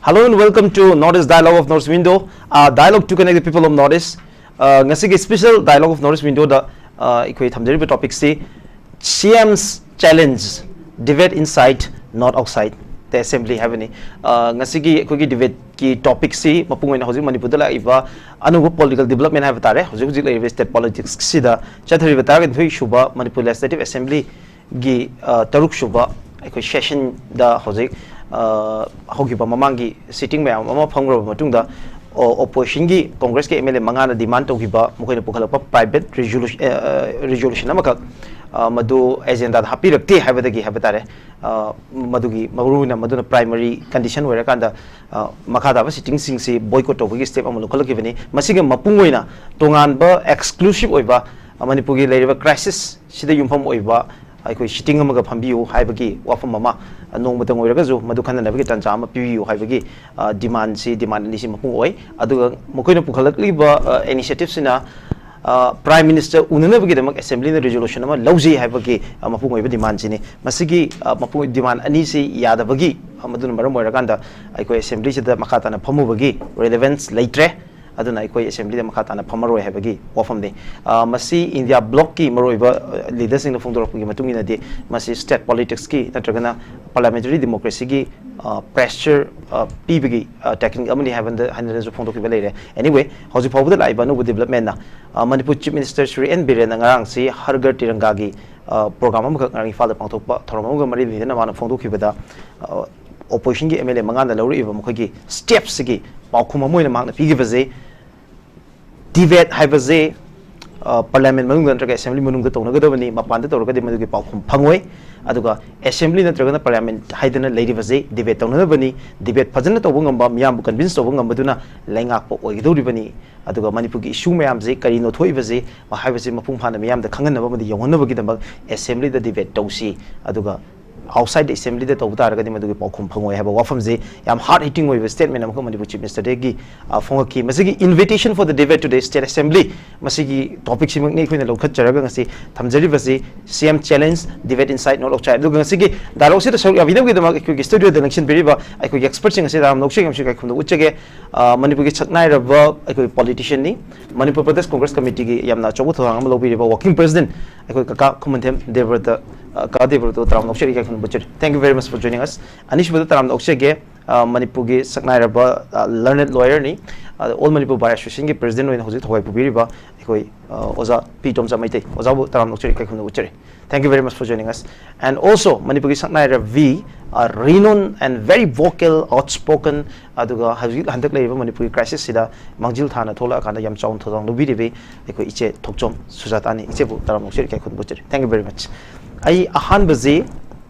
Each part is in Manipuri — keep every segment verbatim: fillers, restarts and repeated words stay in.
Hello and welcome to North East Dialogue of North Window, uh, dialogue to connect the people of North East. Uh, ꯉꯁꯤꯒꯤ special Dialogue of North Window the, uh, ꯑꯩꯈꯣꯏ ꯊꯝꯖꯔꯤꯕ topic ꯁꯤ C M's challenge, debate inside, not outside the assembly ꯍꯥꯏꯕꯅꯤ꯫ Uh, ꯉꯁꯤꯒꯤ ꯑꯩꯈꯣꯏꯒꯤ debate ꯀꯤ topic ꯁꯤ ꯃꯄꯨꯡ ꯑꯣꯏꯅ ꯍꯧꯖꯤꯛ ꯃꯅꯤꯄꯨꯔꯗ ꯂꯥꯛꯏꯕ ꯑꯅꯧꯕ political development ꯍꯥꯏꯕ ꯇꯥꯔꯦ, ꯍꯧꯖꯤꯛ ꯍꯧꯖꯤꯛ ꯂꯩꯔꯤꯕ state politics ꯁꯤꯗ ꯆꯠꯊꯔꯤꯕ ꯇꯔꯥꯅꯤꯊꯣꯏ ꯁꯨꯕ ꯃꯅꯤꯄꯨꯔ Legislative Assembly ꯒꯤ, ꯑ, ꯇꯔꯨꯛ ꯁꯨꯕ ꯑꯩꯈꯣꯏ session ꯗ ꯍꯧꯖꯤꯛ, ꯑ, ꯍꯧꯈꯤꯕ ꯃꯃꯥꯡꯒꯤ sitting ꯃꯌꯥꯝ ꯑꯃ ꯐꯝꯈ꯭ꯔꯕ ꯃꯇꯨꯡꯗ, ꯑꯣ, opposition ꯒꯤ Congress ꯀꯤ M L A ꯃꯉꯥꯅ demand ꯇꯧꯈꯤꯕ, ꯃꯈꯣꯏꯅ ꯄꯨꯈꯠꯂꯛꯄ private resolution, ꯑ, ꯑ, resolution ꯑꯃꯈꯛ, ꯑ, ꯃꯗꯨ agenda ꯗ ꯍꯥꯞꯄꯤꯔꯛꯇꯦ ꯍꯥꯏꯕꯗꯒꯤ ꯍꯥꯏꯕ ꯇꯥꯔꯦ, ꯑ, ꯃꯗꯨꯒꯤ ꯃꯔꯨꯑꯣꯏꯅ ꯃꯗꯨꯅ primary condition ꯑꯣꯏꯔꯀꯥꯟꯗ, ꯑ, ꯃꯈꯥ ꯇꯥꯕ sitting ꯁꯤꯡꯁꯤ boycott ꯇꯧꯕꯒꯤ step ꯑꯃ ꯂꯧꯈꯠꯂꯛꯈꯤꯕꯅꯤ꯫ ꯃꯁꯤꯒ ꯃꯄꯨꯡ ꯑꯣꯏꯅ ꯇꯣꯉꯥꯟꯕ exclusive ꯑꯣꯏꯕ, ꯑ, ꯃꯅꯤꯄꯨꯔꯒꯤ ꯂꯩꯔꯤꯕ crisis ꯁꯤꯗ ꯌꯨꯝꯐꯝ ꯑꯣꯏꯕ ꯑꯩꯈꯣꯏ sitting ꯑꯃꯒ ꯐꯝꯕꯤꯌꯨ ꯍꯥꯏꯕꯒꯤ ꯋꯥꯐꯝ ꯑꯃ, ꯑ, ꯅꯣꯡꯃꯇꯪ ꯑꯣꯏꯔꯒꯁꯨ ꯃꯗꯨ ꯈꯟꯅꯅꯕꯒꯤ ꯇꯥꯟꯖꯥ ꯑꯃ ꯄꯤꯕꯤꯌꯨ ꯍꯥꯏꯕꯒꯤ, ꯑ, demand ꯁꯤ, demand ꯑꯅꯤꯁꯤ ꯃꯄꯨꯡ ꯑꯣꯏ꯫ ꯑꯗꯨꯒ ꯃꯈꯣꯏꯅ ꯄꯨꯈꯠꯂꯛꯂꯤꯕ, ꯑ, initiative ꯁꯤꯅ, ꯑ, Prime Minister ꯎꯅꯅꯕꯒꯤꯗꯃꯛ assembly ꯅ resolution ꯑꯃ ꯂꯧꯖꯩ ꯍꯥꯏꯕꯒꯤ, ꯑ, ꯃꯄꯨꯡ ꯑꯣꯏꯕ demand ꯁꯤꯅꯤ꯫ ꯃꯁꯤꯒꯤ, ꯑ, ꯃꯄꯨꯡ demand ꯑꯅꯤꯁꯤ ꯌꯥꯗꯕꯒꯤ, ꯑ, ꯃꯗꯨꯅ ꯃꯔꯝ ꯑꯣꯏꯔꯀꯥꯟꯗ ꯑꯩꯈꯣꯏ assembly ꯁꯤꯗ ꯃꯈꯥ ꯇꯥꯅ ꯐꯝꯃꯨꯕꯒꯤ relevance ꯂꯩꯇ꯭ꯔꯦ꯫ ꯑꯗꯨꯅ ꯑꯩꯈꯣꯏ assembly ꯗ ꯃꯈꯥ ꯇꯥꯅ ꯐꯝꯃꯔꯣꯏ ꯍꯥꯏꯕꯒꯤ ꯋꯥꯐꯝꯅꯤ꯫ ꯑ, ꯃꯁꯤ India bloc ꯀꯤ ꯃꯔꯨꯑꯣꯏꯕ, ꯑ, leader ꯁꯤꯡꯅ ꯐꯣꯡꯗꯣꯔꯛꯄꯒꯤ ꯃꯇꯨꯡ ꯏꯟꯅꯗꯤ, ꯃꯁꯤ state politics ꯀꯤ ꯅꯠꯇ꯭ꯔꯒꯅ parliamentary democracy ꯒꯤ, ꯑ, pressure, ꯑ, ꯄꯤꯕꯒꯤ, ꯑ, technique ꯑꯃꯅꯤ ꯍꯥꯏꯕꯗ, ꯍꯥꯏꯅꯁꯨ ꯐꯣꯡꯗꯣꯛꯈꯤꯕ ꯂꯩꯔꯦ꯫ Anyway, ꯍꯧꯖꯤꯛ ꯐꯥꯎꯕꯗ ꯂꯥꯛꯏꯕ ꯑꯅꯧꯕ development ꯅ, ꯑ, Manipur Chief Minister Shri N ꯕꯤꯔꯦꯟꯅ ꯉꯔꯥꯡꯁꯤ ꯍꯔ ꯘꯔ ꯇꯤꯔꯪꯒꯥꯒꯤ, ꯑ, program ꯑꯃꯈꯛ ꯉꯔꯥꯡ ꯏꯝꯐꯥꯜꯗ ꯄꯥꯡꯊꯣꯛꯄ ꯊꯧꯔꯝ ꯑꯃꯒ ꯃꯔꯤ ꯂꯩꯅꯅ ꯃꯥꯅ ꯐꯣꯡꯗꯣꯛꯈꯤꯕꯗ, ꯑ, opposition ꯒꯤ M L A ꯃꯉꯥꯅ ꯂꯧꯔꯛꯏꯕ ꯃꯈꯣꯏꯒꯤ step ꯁꯤꯒꯤ ꯄꯥꯎꯈꯨꯝ ꯑꯃ ꯑꯣꯏꯅ ꯃꯍꯥꯛꯅ ꯄꯤꯈꯤꯕꯁꯦ, debate ꯍꯥꯏꯕꯁꯦ, ꯑ, parliament ꯃꯅꯨꯡꯗ ꯅꯠꯇ꯭ꯔꯒ assembly ꯃꯅꯨꯡꯗ ꯇꯧꯅꯒꯗꯕꯅꯤ, ꯃꯄꯥꯟꯗ ꯇꯧꯔꯒꯗꯤ ꯃꯗꯨꯒꯤ ꯄꯥꯎꯈꯨꯝ ꯐꯪꯉꯣꯏ꯫ ꯑꯗꯨꯒ assembly ꯅꯠꯇ꯭ꯔꯒꯅ parliament ꯍꯥꯏꯗꯅ ꯂꯩꯔꯤꯕꯁꯦ debate ꯇꯧꯅꯅꯕꯅꯤ꯫ Debate ꯐꯖꯅ ꯇꯧꯕ ꯉꯝꯕ, ꯃꯤꯌꯥꯝꯕꯨ convince ꯇꯧꯕ ꯉꯝꯕꯗꯨꯅ ꯂꯩꯉꯥꯛꯄ ꯑꯣꯏꯒꯗꯧꯔꯤꯕꯅꯤ꯫ ꯑꯗꯨꯒ ꯃꯅꯤꯄꯨꯔꯒꯤ issue ꯃꯌꯥꯝꯁꯦ ꯀꯔꯤꯅꯣ ꯊꯣꯛꯏꯕꯁꯦ ꯍꯥꯏꯕꯁꯤ ꯃꯄꯨꯡ ꯐꯥꯅ ꯃꯤꯌꯥꯝꯗ ꯈꯪꯍꯟꯅꯕ ꯑꯃꯗꯤ ꯌꯧꯍꯟꯅꯕꯒꯤꯗꯃꯛ assembly ꯗ debate ꯇꯧꯁꯤ꯫ ꯑꯗꯨꯒ Outside the assembly ꯗ ꯇꯧꯕ ꯇꯥꯔꯒꯗꯤ ꯃꯗꯨꯒꯤ ꯄꯥꯎꯈꯨꯝ ꯐꯪꯉꯣꯏ ꯍꯥꯏꯕ ꯋꯥꯐꯝꯁꯦ ꯌꯥꯝ hard hitting ꯑꯣꯏꯕ statement ꯑꯃꯈꯛ ꯃꯅꯤꯄꯨꯔ Chief Minister ꯗꯒꯤ, ꯑ, ꯐꯣꯡꯉꯛꯈꯤ꯫ ꯃꯁꯤꯒꯤ invitation for the debate to the state assembly, ꯃꯁꯤꯒꯤ topic ꯁꯤꯃꯛꯅꯤ ꯑꯩꯈꯣꯏꯅ ꯂꯧꯈꯠꯆꯔꯒ ꯉꯁꯤ ꯊꯝꯖꯔꯤꯕꯁꯤ꯫ C M challenge, debate inside, not outside꯫ ꯑꯗꯨꯒ ꯉꯁꯤꯒꯤ dialogue ꯁꯤꯗ ꯁꯔꯨꯛ ꯌꯥꯕꯤꯅꯕꯒꯤꯗꯃꯛ ꯑꯩꯈꯣꯏꯒꯤ studio ꯗ ꯂꯦꯡꯁꯤꯟꯕꯤꯔꯤꯕ ꯑꯩꯈꯣꯏꯒꯤ expert ꯁꯤꯡ ꯑꯁꯤ ꯇꯔꯥꯝꯅ ꯑꯣꯛꯆꯔꯤ ꯑꯃꯁꯨꯡ ꯏꯀꯥꯏ ꯈꯨꯝꯅꯕ ꯎꯠꯆꯒꯦ꯫ ꯑ, ꯃꯅꯤꯄꯨꯔꯒꯤ ꯁꯛꯅꯥꯏꯔꯕ ꯑꯩꯈꯣꯏ politician ꯅꯤ, ꯃꯅꯤꯄꯨꯔ ꯄ꯭ꯔꯗꯦꯁ ꯀꯣꯡꯒ꯭ꯔꯦꯁ ꯀꯃꯤꯇꯤꯒꯤ ꯌꯥꯝꯅ ꯑꯆꯧꯕ ꯊꯧꯗꯥꯡ ꯑꯃ ꯂꯧꯕꯤꯔꯤꯕ working president ꯑꯩꯈꯣꯏ ꯀꯀꯥ ꯈꯨꯃꯟꯊꯦꯝ ꯗꯦꯕ꯭ꯔꯇ, ꯑ, ꯀꯀꯥ ꯗꯦꯕ꯭ꯔꯇ ꯇꯔꯥꯝꯅ ꯑꯣꯛꯆꯔꯤ ꯏꯀꯥꯏ ꯈꯨꯝꯅꯕ ꯎꯠꯆꯔꯤ꯫ Thank you very much for joining us꯫ ꯑꯅꯤꯁꯨꯕꯗ ꯇꯔꯥꯝꯅ ꯑꯣꯛꯆꯒꯦ, ꯑ, ꯃꯅꯤꯄꯨꯔꯒꯤ ꯁꯛꯅꯥꯏꯔꯕ, ꯑ, learned lawyer ꯅꯤ, ꯑ, All Manipur Bar Association ꯒꯤ president ꯑꯣꯏꯅ ꯍꯧꯖꯤꯛ ꯊꯧꯒꯥꯏ ꯄꯨꯕꯤꯔꯤꯕ ꯑꯩꯈꯣꯏ, ꯑ, ꯑꯣꯖꯥ ꯄꯤ ꯇꯣꯝꯆꯥ ꯃꯩꯇꯩ꯫ ꯑꯣꯖꯥꯕꯨ ꯇꯔꯥꯝꯅ ꯑꯣꯛꯆꯔꯤ ꯏꯀꯥꯏ ꯈꯨꯝꯅꯕ ꯎꯠꯆꯔꯤ꯫ Thank you very much for joining us. And also, ꯃꯅꯤꯄꯨꯔꯒꯤ ꯁꯛꯅꯥꯏꯔꯕꯤ, ꯑ, renowned and very vocal, outspoken, ꯑꯗꯨꯒ ꯍꯧꯖꯤꯛ ꯍꯟꯗꯛ ꯂꯩꯔꯤꯕ ꯃꯅꯤꯄꯨꯔꯒꯤ crisis ꯁꯤꯗ ꯃꯥꯡꯖꯤꯜ ꯊꯥꯅ ꯊꯣꯛꯂꯛꯑꯀꯥꯟꯗ ꯌꯥꯝ ꯆꯥꯎꯅ ꯊꯧꯗꯥꯡ ꯂꯧꯕꯤꯔꯤꯕꯤ ꯑꯩꯈꯣꯏ ꯏꯆꯦ ꯊꯣꯛꯆꯣꯝ ꯁꯨꯖꯥꯇꯥꯅꯤ꯫ ꯏꯆꯦꯕꯨ ꯇꯔꯥꯝꯅ ꯑꯣꯛꯆꯔꯤ ꯏꯀꯥꯏ ꯈꯨꯝꯅꯕ ꯎꯠꯆꯔꯤ꯫ Thank you very much꯫ ꯑꯩ ꯑꯍꯥꯟꯕꯁꯤ,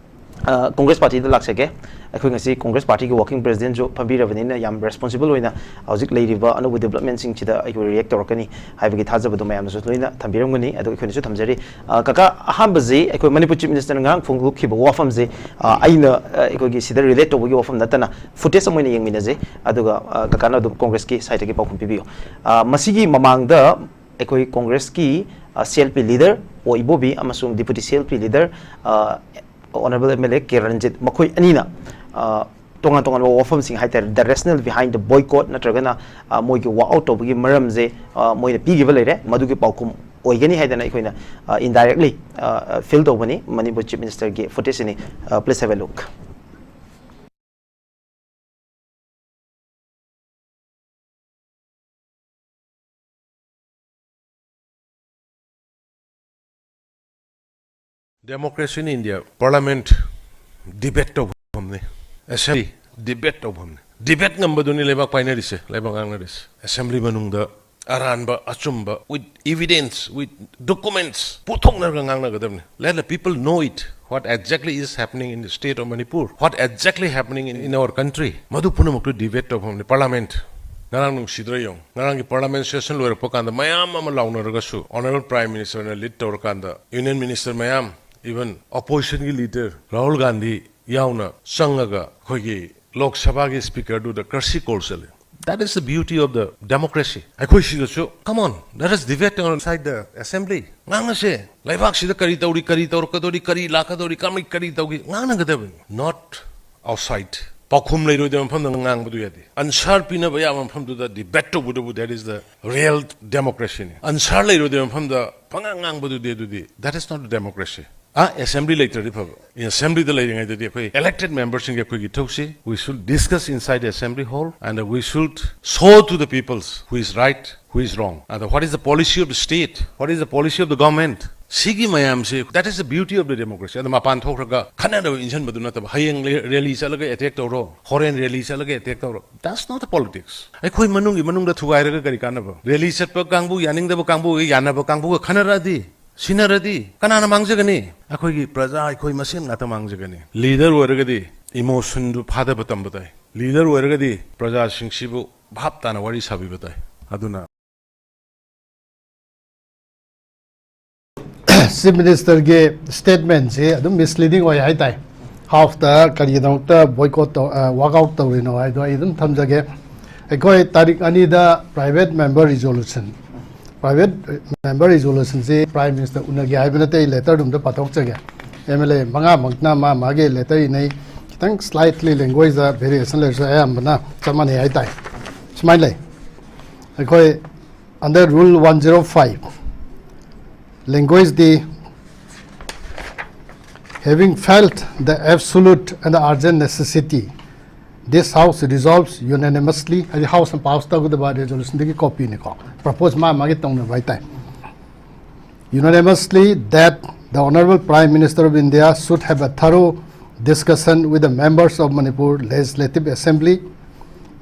ꯑ, ꯀꯣꯡꯒ꯭ꯔꯦꯁ ꯄꯥꯔꯇꯤꯗ ꯂꯥꯛꯆꯒꯦ꯫ ꯑꯩꯈꯣꯏ ꯉꯁꯤ ꯀꯣꯡꯒ꯭ꯔꯦꯁ ꯄꯥꯔꯇꯤꯒꯤ working president ꯁꯨ ꯐꯝꯕꯤꯔꯕꯅꯤꯅ ꯌꯥꯝ responsible ꯑꯣꯏꯅ ꯍꯧꯖꯤꯛ ꯂꯩꯔꯤꯕ ꯑꯅꯧꯕ development ꯁꯤꯡꯁꯤꯗ ꯑꯩꯈꯣꯏ react ꯇꯧꯔꯛꯀꯅꯤ ꯍꯥꯏꯕꯒꯤ ꯊꯥꯖꯕꯗꯣ ꯃꯌꯥꯝꯅꯁꯨ ꯂꯣꯏꯅ ꯊꯝꯕꯤꯔꯝꯒꯅꯤ, ꯑꯗꯨꯒ ꯑꯩꯈꯣꯏꯅꯁꯨ ꯊꯝꯖꯔꯤ꯫ ꯑ, ꯀꯀꯥ, ꯑꯍꯥꯟꯕꯁꯤ ꯑꯩꯈꯣꯏ ꯃꯅꯤꯄꯨꯔ Chief Minister ꯅ ꯉꯔꯥꯡ ꯐꯣꯡꯗꯣꯛꯈꯤꯕ ꯋꯥꯐꯝꯁꯤ, ꯑ, ꯑꯩꯅ, ꯑ, ꯑꯩꯈꯣꯏꯒꯤ ꯁꯤꯗ relate ꯇꯧꯕꯒꯤ ꯋꯥꯐꯝ ꯅꯠꯇꯅ footage ꯑꯃ ꯑꯣꯏꯅ ꯌꯦꯡꯃꯤꯟꯅꯖꯩ, ꯑꯗꯨꯒ, ꯑ, ꯀꯀꯥꯅ ꯑꯗꯨꯝ ꯀꯣꯡꯒ꯭ꯔꯦꯁꯀꯤ side ꯇꯒꯤ ꯄꯥꯎꯈꯨꯝ ꯄꯤꯕꯤꯌꯨ꯫ ꯑ, ꯃꯁꯤꯒꯤ ꯃꯃꯥꯡꯗ ꯑꯩꯈꯣꯏ ꯀꯣꯡꯒ꯭ꯔꯦꯁꯀꯤ, ꯑ, C L P leader ꯑꯣ ꯏꯕꯣꯕꯤ ꯑꯃꯁꯨꯡ Deputy C L P leader, ꯑ, Honourable M L A ꯀꯦ ꯔꯟꯖꯤꯠ, ꯃꯈꯣꯏ ꯑꯅꯤꯅ, ꯑ, ꯇꯣꯉꯥꯟ ꯇꯣꯉꯥꯟꯕ ꯋꯥꯐꯝꯁꯤꯡ ꯍꯥꯏꯇꯥꯔꯦ, the rationale behind the boycott ꯅꯠꯇ꯭ꯔꯒꯅ, ꯑ, ꯃꯣꯏꯒꯤ walk out ꯇꯧꯕꯒꯤ ꯃꯔꯝꯁꯦ, ꯑ, ꯃꯣꯏꯅ ꯄꯤꯈꯤꯕ ꯂꯩꯔꯦ, ꯃꯗꯨꯒꯤ ꯄꯥꯎꯈꯨꯝ ꯑꯣꯏꯒꯅꯤ ꯍꯥꯏꯗꯅ ꯑꯩꯈꯣꯏꯅ, ꯑ, indirectly, ꯑ, feel ꯇꯧꯕꯅꯤ꯫ ꯃꯅꯤꯄꯨꯔ Chief Minister ꯒꯤ footage ꯁꯤꯅꯤ꯫ ꯑ, please have a look꯫ Democracy in India, Parliament debate ꯇꯧꯐꯝꯅꯤ, Assembly debate ꯇꯧꯐꯝꯅꯤ꯫ Debate ꯉꯝꯕꯗꯨꯅꯤ ꯂꯩꯕꯥꯛ ꯄꯥꯏꯅꯔꯤꯁꯦ, ꯂꯩꯕꯥꯛ ꯉꯥꯡꯅꯔꯤꯁꯦ꯫ Assembly ꯃꯅꯨꯡꯗ ꯑꯔꯥꯟꯕ, ꯑꯆꯨꯝꯕ, with evidence, with documents ꯄꯨꯊꯣꯛꯅꯔꯒ ꯉꯥꯡꯅꯒꯗꯕꯅꯤ꯫ Let the people know it, what exactly is happening in the state of Manipur, what exactly happening in, in our country꯫ ꯃꯗꯨ ꯄꯨꯝꯅꯃꯛꯇꯨ debate ꯇꯧꯐꯝꯅꯤ Parliament꯫ ꯉꯔꯥꯡ ꯅꯨꯡꯁꯤꯗ꯭ꯔꯥ ꯌꯦꯡꯉꯨ, ꯉꯔꯥꯡꯒꯤ Parliament session ꯂꯣꯏꯔꯛꯄ ꯀꯥꯟꯗ ꯃꯌꯥꯝ ꯑꯃ ꯂꯥꯎꯅꯔꯒꯁꯨ Honourable Prime Minister ꯅ lead ꯇꯧꯔꯀꯥꯟꯗ Union Minister ꯃꯌꯥꯝ, even opposition ꯒꯤ leader ꯔꯥꯍꯨꯜ ꯒꯥꯟꯙꯤ ꯌꯥꯎꯅ ꯆꯪꯉꯒ ꯑꯩꯈꯣꯏꯒꯤ ꯂꯣꯛ ꯁꯚꯥꯒꯤ speaker ꯗꯨꯗ courtesy call ꯆꯠꯂꯦ꯫ That is the beauty of the democracy. ꯑꯩꯈꯣꯏ ꯁꯤꯗꯁꯨ, come on, let us debate outside the assembly. ꯉꯥꯡꯅꯁꯦ꯫ ꯂꯩꯕꯥꯛꯁꯤꯗ ꯀꯔꯤ ꯇꯧꯔꯤ, ꯀꯔꯤ ꯇꯧꯔꯛꯀꯗꯧꯔꯤ, ꯀꯔꯤ ꯂꯥꯛꯀꯗꯧꯔꯤ, ꯀꯃꯥꯏ ꯀꯔꯤ ꯇꯧꯒꯦ, ꯉꯥꯡꯅꯒꯗꯕꯅꯤ, not outside. ꯄꯥꯎꯈꯨꯝ ꯂꯩꯔꯣꯏꯗꯕ ꯃꯐꯝꯗ ꯉꯥꯡꯕꯗꯨ ꯌꯥꯗꯦ꯫ Answer ꯄꯤꯅꯕ ꯌꯥꯕ ꯃꯐꯝꯗꯨꯗ debate ꯇꯧꯕꯗꯨꯕꯨ, that is the real democracy ꯅꯤ꯫ Answer ꯂꯩꯔꯣꯏꯗꯕ ꯃꯐꯝꯗ ꯄꯉꯥꯡ ꯉꯥꯡꯕꯗꯨꯗꯤ, ꯑꯗꯨꯗꯤ that is not democracy. Ah, assembly ꯂꯩꯇ꯭ꯔꯗꯤ ꯐꯕ꯫ Assembly ꯗ ꯂꯩꯔꯤꯉꯩꯗꯗꯤ ꯑꯩꯈꯣꯏ elected member ꯁꯤꯡꯒꯤ ꯑꯩꯈꯣꯏꯒꯤ ꯏꯊꯧꯁꯤ, we should discuss inside the assembly hall and we should show to the peoples who is right, who is wrong, and what is the policy of the state, what is the policy of the government. ꯁꯤꯒꯤ ꯃꯌꯥꯝꯁꯤ, that is the beauty of the democracy. ꯑꯗ ꯃꯄꯥꯟ ꯊꯣꯛꯈ꯭ꯔꯒ ꯈꯠꯅꯅꯕ ꯏꯟꯁꯤꯟꯕꯗꯨ ꯅꯠꯇꯕ, ꯍꯌꯦꯡ rally ꯆꯠꯂꯒ attack ꯇꯧꯔꯣ, ꯍꯣꯔꯦꯟ rally ꯆꯠꯂꯒ attack ꯇꯧꯔꯣ, that's not a politics. ꯑꯩꯈꯣꯏ ꯃꯅꯨꯡꯒꯤ ꯃꯅꯨꯡꯗ ꯊꯨꯒꯥꯏꯔꯒ ꯀꯔꯤ ꯀꯥꯟꯅꯕ? Rally ꯆꯠꯄ ꯀꯥꯡꯕꯨ ꯌꯥꯅꯤꯡꯗꯕ ꯀꯥꯡꯕꯨꯒ ꯌꯥꯅꯕ ꯀꯥꯡꯕꯨꯒ ꯈꯠꯅꯔꯛꯑꯗꯤ, ꯁꯤꯟꯅꯔꯗꯤ ꯀꯅꯥꯅ ꯃꯥꯡꯖꯒꯅꯤ? ꯑꯩꯈꯣꯏꯒꯤ ꯄ꯭ꯔꯖꯥ ꯑꯩꯈꯣꯏ ꯃꯁꯦꯟ ꯉꯥꯛꯇ ꯃꯥꯡꯖꯒꯅꯤ꯫ Leader ꯑꯣꯏꯔꯒꯗꯤ emotion ꯗꯨ ꯐꯥꯗꯕ ꯇꯝꯕ ꯇꯥꯏ꯫ Leader ꯑꯣꯏꯔꯒꯗꯤ ꯄ꯭ꯔꯖꯥꯁꯤꯡꯁꯤꯕꯨ ꯚꯥꯞ ꯇꯥꯅ ꯋꯥꯔꯤ ꯁꯥꯕꯤꯕ ꯇꯥꯏ꯫ ꯑꯗꯨꯅ Chief Minister ꯒꯤ statement ꯁꯤ ꯑꯗꯨꯝ misleading ꯑꯣꯏ ꯍꯥꯏꯇꯥꯏ꯫ House ꯇ ꯀꯔꯤꯒꯤꯗꯃꯛꯇ boycott ꯇꯧ, walk out ꯇꯧꯔꯤꯅꯣ ꯍꯥꯏꯗꯣ ꯑꯩ ꯑꯗꯨꯝ ꯊꯝꯖꯒꯦ꯫ ꯑꯩꯈꯣꯏ ꯇꯥꯔꯤꯛ ꯑꯅꯤꯗ private member resolution, private member resolution ꯁꯤ Prime Minister ꯎꯅꯒꯦ ꯍꯥꯏꯕ ꯅꯠꯇꯦ, ꯑꯩ letter ꯗꯨꯝꯗ ꯄꯥꯊꯣꯛꯆꯒꯦ꯫ MLA ꯃꯉꯥꯃꯛꯅ ꯃꯥ ꯃꯥꯒꯤ letter ꯏꯅꯩ, ꯈꯤꯇꯪ slightly language ꯗ variation ꯂꯩꯔꯁꯨ ꯑꯌꯥꯝꯕꯅ ꯆꯞ ꯃꯥꯟꯅꯩ ꯍꯥꯏꯇꯥꯏ꯫ ꯁꯨꯃꯥꯏꯅ ꯂꯩ, ꯑꯩꯈꯣꯏ under rule one zero five, language D, having felt the absolute and urgent necessity, this House resolves unanimously, ꯍꯥꯏꯗꯤ House ꯅ pass ꯇꯧꯒꯗꯕ resolution ꯗꯨꯒꯤ copy ꯅꯤꯀꯣ, propose ꯃꯥ ꯃꯥꯒꯤ ꯇꯧꯅꯕ ꯍꯥꯏꯇꯥꯏ, unanimously that the Honorable Prime Minister of India should have a thorough discussion with the members of Manipur Legislative Assembly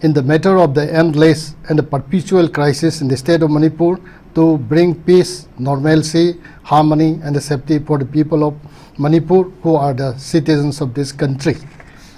in the matter of the endless and the perpetual crisis in the state of Manipur to bring peace, normalcy, harmony and the safety for the people of Manipur who are the citizens of this country.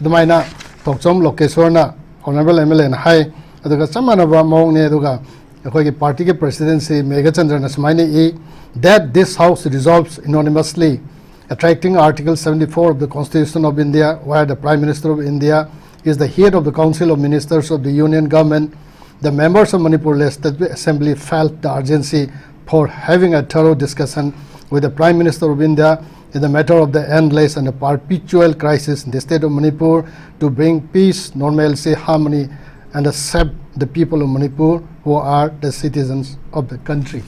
ꯑꯗꯨꯃꯥꯏꯅ ꯊꯣꯛꯆꯣꯝ ꯂꯣꯀꯦꯁꯣꯔꯅ, Honorable MLA ꯅ ꯍꯥꯏ꯫ ꯑꯗꯨꯒ ꯆꯞ ꯃꯥꯟꯅꯕ ꯃꯑꯣꯡꯅꯤ꯫ ꯑꯗꯨꯒ ꯑꯩꯈꯣꯏꯒꯤ party ꯒꯤ president ꯁ꯭ꯔꯤ ꯃꯦꯘꯆꯟꯗ꯭ꯔꯅ ꯁꯨꯃꯥꯏꯅ E, that this House resolves unanimously Attracting Article seventy-four of the Constitution of India, where the Prime Minister of India is the head of the Council of Ministers of the Union Government, the members of Manipur Legislative Assembly felt the urgency for having a thorough discussion with the Prime Minister of India in the matter of the endless and the perpetual crisis in the state of Manipur to bring peace, normalcy, harmony, and save the people of Manipur who are the citizens of the country.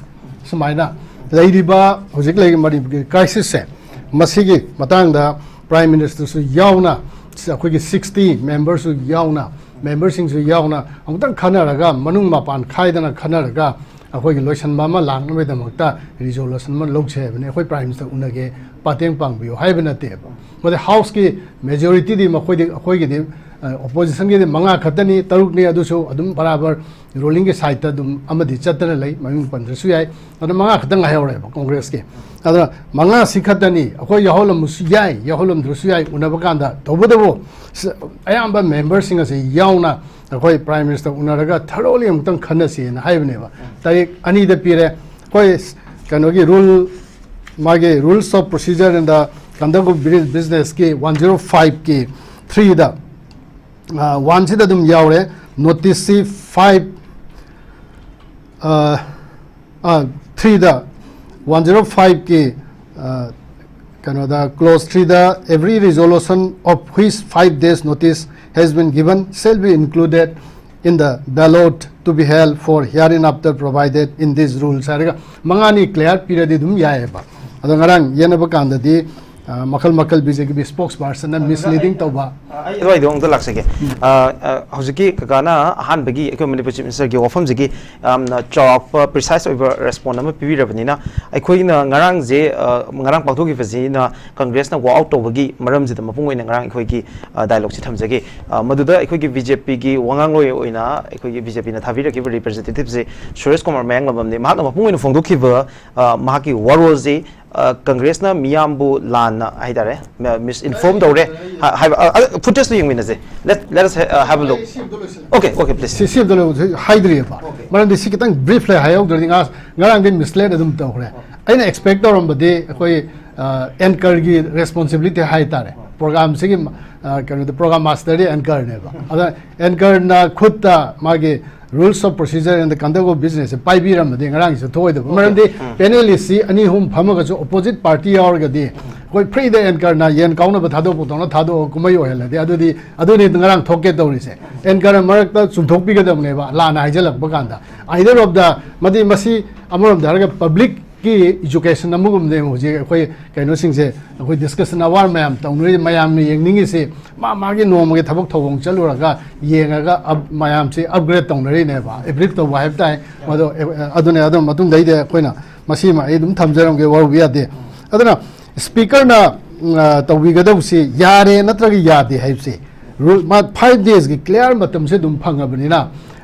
ꯁꯨꯃꯥꯏꯅ ꯂꯩꯔꯤꯕ ꯍꯧꯖꯤꯛ ꯂꯩꯔꯤꯕ ꯃꯅꯤꯄꯨꯔꯒꯤ crisis ꯁꯦ, ꯃꯁꯤꯒꯤ ꯃꯇꯥꯡꯗ Prime Minister ꯁꯨ ꯌꯥꯎꯅ, ꯑꯩꯈꯣꯏꯒꯤ sixty member ꯁꯨ ꯌꯥꯎꯅ, member ꯁꯤꯡꯁꯨ ꯌꯥꯎꯅ ꯑꯃꯨꯛꯇꯪ ꯈꯟꯅꯔꯒ, ꯃꯅꯨꯡ ꯃꯄꯥꯟ ꯈꯥꯏꯗꯅ ꯈꯟꯅꯔꯒ, ꯑꯩꯈꯣꯏꯒꯤ ꯂꯣꯏꯁꯤꯟꯕ ꯑꯃ ꯂꯥꯛꯅꯕꯒꯤꯗꯃꯛꯇ resolution ꯑꯃ ꯂꯧꯁꯦ ꯍꯥꯏꯕꯅꯤ꯫ ꯑꯩꯈꯣꯏ Prime Minister ꯎꯅꯒꯦ, ꯃꯇꯦꯡ ꯄꯥꯡꯕꯤꯌꯨ ꯍꯥꯏꯕ ꯅꯠꯇꯦꯕ꯫ ꯃꯗꯩ House ꯀꯤ majority ꯗꯤ ꯃꯈꯣꯏꯗꯤ, ꯑꯩꯈꯣꯏꯒꯤꯗꯤ, ꯑ, opposition ꯒꯤꯗꯤ ꯃꯉꯥ ꯈꯛꯇꯅꯤ, ꯇꯔꯨꯛꯅꯤ, ꯑꯗꯨꯁꯨ ꯑꯗꯨꯝ ꯕꯔꯥꯕꯔ ruling ꯒꯤ side ꯇ ꯑꯗꯨꯝ ꯑꯃꯗꯤ ꯆꯠꯇꯅ ꯂꯩ, ꯃꯃꯤꯡ ꯄꯟꯗ꯭ꯔꯁꯨ ꯌꯥꯏ꯫ ꯑꯗꯣ ꯃꯉꯥ ꯈꯛꯇꯪ ꯉꯥꯏꯍꯧꯔꯦꯕ Congress ꯀꯤ꯫ ꯑꯗꯨꯅ ꯃꯉꯥꯁꯤ ꯈꯛꯇꯅꯤ, ꯑꯩꯈꯣꯏ ꯌꯥꯎꯍꯜꯂꯝꯕꯁꯨ ꯌꯥꯏ, ꯌꯥꯎꯍꯜꯂꯝꯗ꯭ꯔꯁꯨ ꯌꯥꯏ, ꯎꯅꯕ ꯀꯥꯟꯗ꯫ ꯇꯧꯕꯇꯕꯨ ꯁ-, ꯑꯌꯥꯝꯕ member ꯁꯤꯡ ꯑꯁꯤ ꯌꯥꯎꯅ ꯑꯩꯈꯣꯏ Prime Minister ꯎꯅꯔꯒ thoroughly ꯑꯃꯨꯛꯇꯪ ꯈꯟꯅꯁꯤꯅ ꯍꯥꯏꯕꯅꯦꯕ꯫ ꯇꯥꯔꯤꯛ ꯑꯅꯤꯗ ꯄꯤꯔꯦ꯫ ꯑꯩꯈꯣꯏ ꯀꯩꯅꯣꯒꯤ rule, ꯃꯥꯒꯤ Rules of Procedure in the Conduct of Business ꯀꯤ one zero five ꯀꯤ three ꯗ, ꯑ, one ꯁꯤꯗ ꯑꯗꯨꯝ ꯌꯥꯎꯔꯦ꯫ Notice ꯁꯤ five, ꯑ, ꯑ, three ꯗ, one zero five ꯀꯤ, ꯑ, ꯀꯩꯅꯣꯗ, clause three the, "Every resolution of which five days notice has been given shall be included in the ballot to be held for hereafter provided in these rules" ꯍꯥꯏꯔꯒ ꯃꯉꯥꯅꯤ clear ꯄꯤꯔꯗꯤ ꯑꯗꯨꯝ ꯌꯥꯏꯑꯕ꯫ ꯑꯗꯣ ꯉꯔꯥꯡ ꯌꯦꯠꯅꯕ ꯀꯥꯟꯗꯗꯤ, ꯑ, ꯃꯈꯜ ꯃꯈꯜ BJP ꯒꯤ spokesperson ꯅ misleading ꯇꯧꯕ꯫ ꯑ, ꯑꯩ ꯑꯗꯨꯋꯥꯏꯗꯣ ꯑꯃꯨꯛꯇ ꯂꯥꯛꯆꯒꯦ꯫ ꯎꯝ꯫ ꯑ, ꯑ, ꯍꯧꯖꯤꯛꯀꯤ ꯀꯀꯥꯅ ꯑꯍꯥꯟꯕꯒꯤ ꯑꯩꯈꯣꯏ ꯃꯅꯤꯄꯨꯔ Chief Minister ꯒꯤ ꯋꯥꯐꯝꯁꯤꯒꯤ ꯌꯥꯝꯅ ꯆꯥꯎꯔꯥꯛꯄ, precise ꯑꯣꯏꯕ response ꯑꯃ ꯄꯤꯕꯤꯔꯕꯅꯤꯅ, ꯑꯩꯈꯣꯏꯅ ꯉꯔꯥꯡꯁꯦ, ꯑ, ꯉꯔꯥꯡ ꯄꯥꯡꯊꯣꯛꯈꯤꯕꯁꯤꯅ Congress ꯅ walk out ꯇꯧꯕꯒꯤ ꯃꯔꯝꯁꯤꯗ ꯃꯄꯨꯡ ꯑꯣꯏꯅ ꯉꯔꯥꯡ ꯑꯩꯈꯣꯏꯒꯤ, ꯑ, dialogue ꯁꯤ ꯊꯝꯖꯒꯦ꯫ ꯑ, ꯃꯗꯨꯗ ꯑꯩꯈꯣꯏꯒꯤ BJP ꯒꯤ ꯋꯥꯉꯥꯡꯂꯣꯏ ꯑꯣꯏꯅ ꯑꯩꯈꯣꯏꯒꯤ BJP ꯅ ꯊꯥꯕꯤꯔꯛꯈꯤꯕ representative ꯁꯦ ꯁꯨꯔꯦꯁ ꯀꯨꯃꯥꯔ ꯃꯌꯥꯡꯂꯝꯕꯝꯅꯤ꯫ ꯃꯍꯥꯛꯅ ꯃꯄꯨꯡ ꯑꯣꯏꯅ ꯐꯣꯡꯗꯣꯛꯈꯤꯕ, ꯑ, ꯃꯍꯥꯛꯀꯤ ꯋꯥꯔꯣꯜꯁꯤ, ꯑ, Congress ꯅ ꯃꯤꯌꯥꯝꯕꯨ ꯂꯥꯟꯅ ꯍꯥꯏꯇꯥꯔꯦ, ꯃ-, misinform ꯇꯧꯔꯦ ꯍꯥ-, ꯍꯥꯏꯕ, ꯑ, ꯑ, footage ꯇꯨ ꯌꯦꯡꯃꯤꯟꯅꯁꯦ꯫ Let, let us ha-, uh, have a look. ꯑꯩ ꯁꯤ ꯑꯝꯇ ꯂꯣꯏꯁꯤꯜꯂꯦ꯫ Okay, okay, please. ꯁꯤ, ꯁꯤ ꯑꯝꯇ ꯂꯣꯏ-, ꯍꯥꯏꯗ꯭ꯔꯤꯑꯕ꯫ Okay. ꯃꯔꯝꯗꯤ ꯁꯤ ꯈꯤꯇꯪ brief ꯂꯩ ꯍꯥꯏꯍꯧꯗ꯭ꯔꯗꯤ ꯉꯥ-, ꯉꯔꯥꯡꯗꯤ mislead ꯑꯗꯨꯝ ꯇꯧꯈ꯭ꯔꯦ꯫ Okay. ꯑꯩꯅ expect ꯇꯧꯔꯝꯕꯗꯤ ꯑꯩꯈꯣꯏ, ꯑꯦꯡꯀꯔꯒꯤ ꯔꯦꯁꯄꯣꯟꯁꯤꯕꯤꯂꯤꯇꯤ ꯍꯥꯏꯇꯥꯔꯦ꯫ ꯄ꯭ꯔꯣꯒꯥꯝꯁꯤꯒꯤ ꯀꯩꯅꯣꯗ ꯄ꯭ꯔꯣꯒꯥꯝ ꯃꯥꯁꯇꯔꯗꯤ ꯑꯦꯡꯀꯔꯅꯦꯕ꯫ ꯑꯗ ꯑꯦꯡꯀꯔꯅ ꯈꯨꯠꯇ ꯃꯥꯒꯤ rules of procedure and the conduct of business ꯁꯦ ꯄꯥꯏꯕꯤꯔꯝꯃꯗꯤ ꯉꯔꯥꯡꯒꯤꯁꯨ ꯊꯣꯛꯑꯣꯏꯗꯕ꯫ ꯃꯔꯝꯗꯤ ꯄꯦꯅꯦꯂꯤꯁꯁꯤ ꯑꯅꯤ ꯑꯍꯨꯝ ꯐꯝꯃꯒꯁꯨ ꯑꯣꯄꯣꯖꯤꯠ ꯄꯥꯔꯇꯤ ꯌꯥꯎꯔꯒꯗꯤ ꯑꯩꯈꯣꯏ ꯐ꯭ꯔꯤꯗ ꯑꯦꯡꯀꯔꯅ ꯌꯦꯟ ꯀꯥꯎꯅꯕ ꯊꯥꯗꯣꯛꯄꯗꯧꯅ ꯊꯥꯗꯣꯛꯑꯒ ꯀꯨꯝꯍꯩ ꯑꯣꯏꯍꯜꯂꯗꯤ ꯑꯗꯨꯗꯤ ꯑꯗꯨꯅꯤ ꯉꯔꯥꯡ ꯊꯣꯛꯀꯦ ꯇꯧꯔꯤꯁꯦ꯫ ꯑꯦꯡꯀꯔꯅ ꯃꯔꯛꯇ ꯆꯨꯝꯊꯣꯛꯄꯤꯒꯗꯕꯅꯦꯕ ꯂꯥꯟꯅ ꯍꯥꯏꯖꯜꯂꯛꯄ ꯀꯥꯟꯗ꯫ Either of the ꯃꯗꯤ ꯃꯁꯤ ꯑꯃꯔꯣꯝꯗ ꯍꯥꯏꯔꯒ ꯄꯕ꯭ꯂꯤꯛꯀꯤ ꯏꯖꯨꯀꯦꯁꯟ ꯑꯃꯒꯨꯝꯕꯅꯦ ꯍꯧꯖꯤꯛ ꯑꯩꯈꯣꯏ ꯀꯩꯅꯣꯁꯤꯡꯁꯦ ꯑꯩꯈꯣꯏ ꯗꯤꯁꯀꯁꯟ ꯑꯋꯥꯔ ꯃꯌꯥꯝ ꯇꯧꯅꯔꯤ꯫ ꯃꯌꯥꯝꯅ ꯌꯦꯡꯅꯤꯡꯉꯤꯁꯤ ꯃꯥ ꯃꯥꯒꯤ ꯅꯣꯡꯃꯒꯤ ꯊꯕꯛ ꯊꯧꯑꯣꯡ ꯆꯠꯂꯨꯔꯒ ꯌꯦꯡꯉꯒ ꯑꯞ- ꯃꯌꯥꯝꯁꯤ ꯑꯞꯒ꯭ꯔꯦꯗ ꯇꯧꯅꯔꯤꯅꯦꯕ, ꯑꯞꯒ꯭ꯔꯦꯗ ꯇꯧꯕ ꯍꯥꯏꯕ ꯇꯥꯏ꯫ ꯃꯗꯣ ꯑꯦ- ꯑꯗꯨꯅꯦ꯫ ꯑꯗꯨꯅ ꯃꯇꯨꯡꯗꯩꯗꯤ ꯑꯩꯈꯣꯏꯅ ꯃꯁꯤꯃ ꯑꯩ ꯑꯗꯨꯝ ꯊꯝꯖꯔꯝꯒꯦ, ꯋꯥꯔꯨꯕ ꯌꯥꯗꯦ꯫ ꯑꯗꯨꯅ ꯁ꯭ꯄꯤꯀꯔꯅ ꯎꯝ, ꯑ, ꯇꯧꯕꯤꯒꯗꯧꯕꯁꯤ ꯌꯥꯔꯦ ꯅꯠꯇ꯭ꯔꯒ ꯌꯥꯗꯦ ꯍꯥꯏꯕꯁꯤ ꯔꯨꯜ ꯃꯥ ꯐꯥꯏꯚ ꯗꯦꯖꯀꯤ ꯀ꯭ꯂꯤꯌꯥꯔ ꯃꯇꯝꯁꯦ ꯑꯗꯨꯝ ꯐꯪꯉꯕꯅꯤꯅ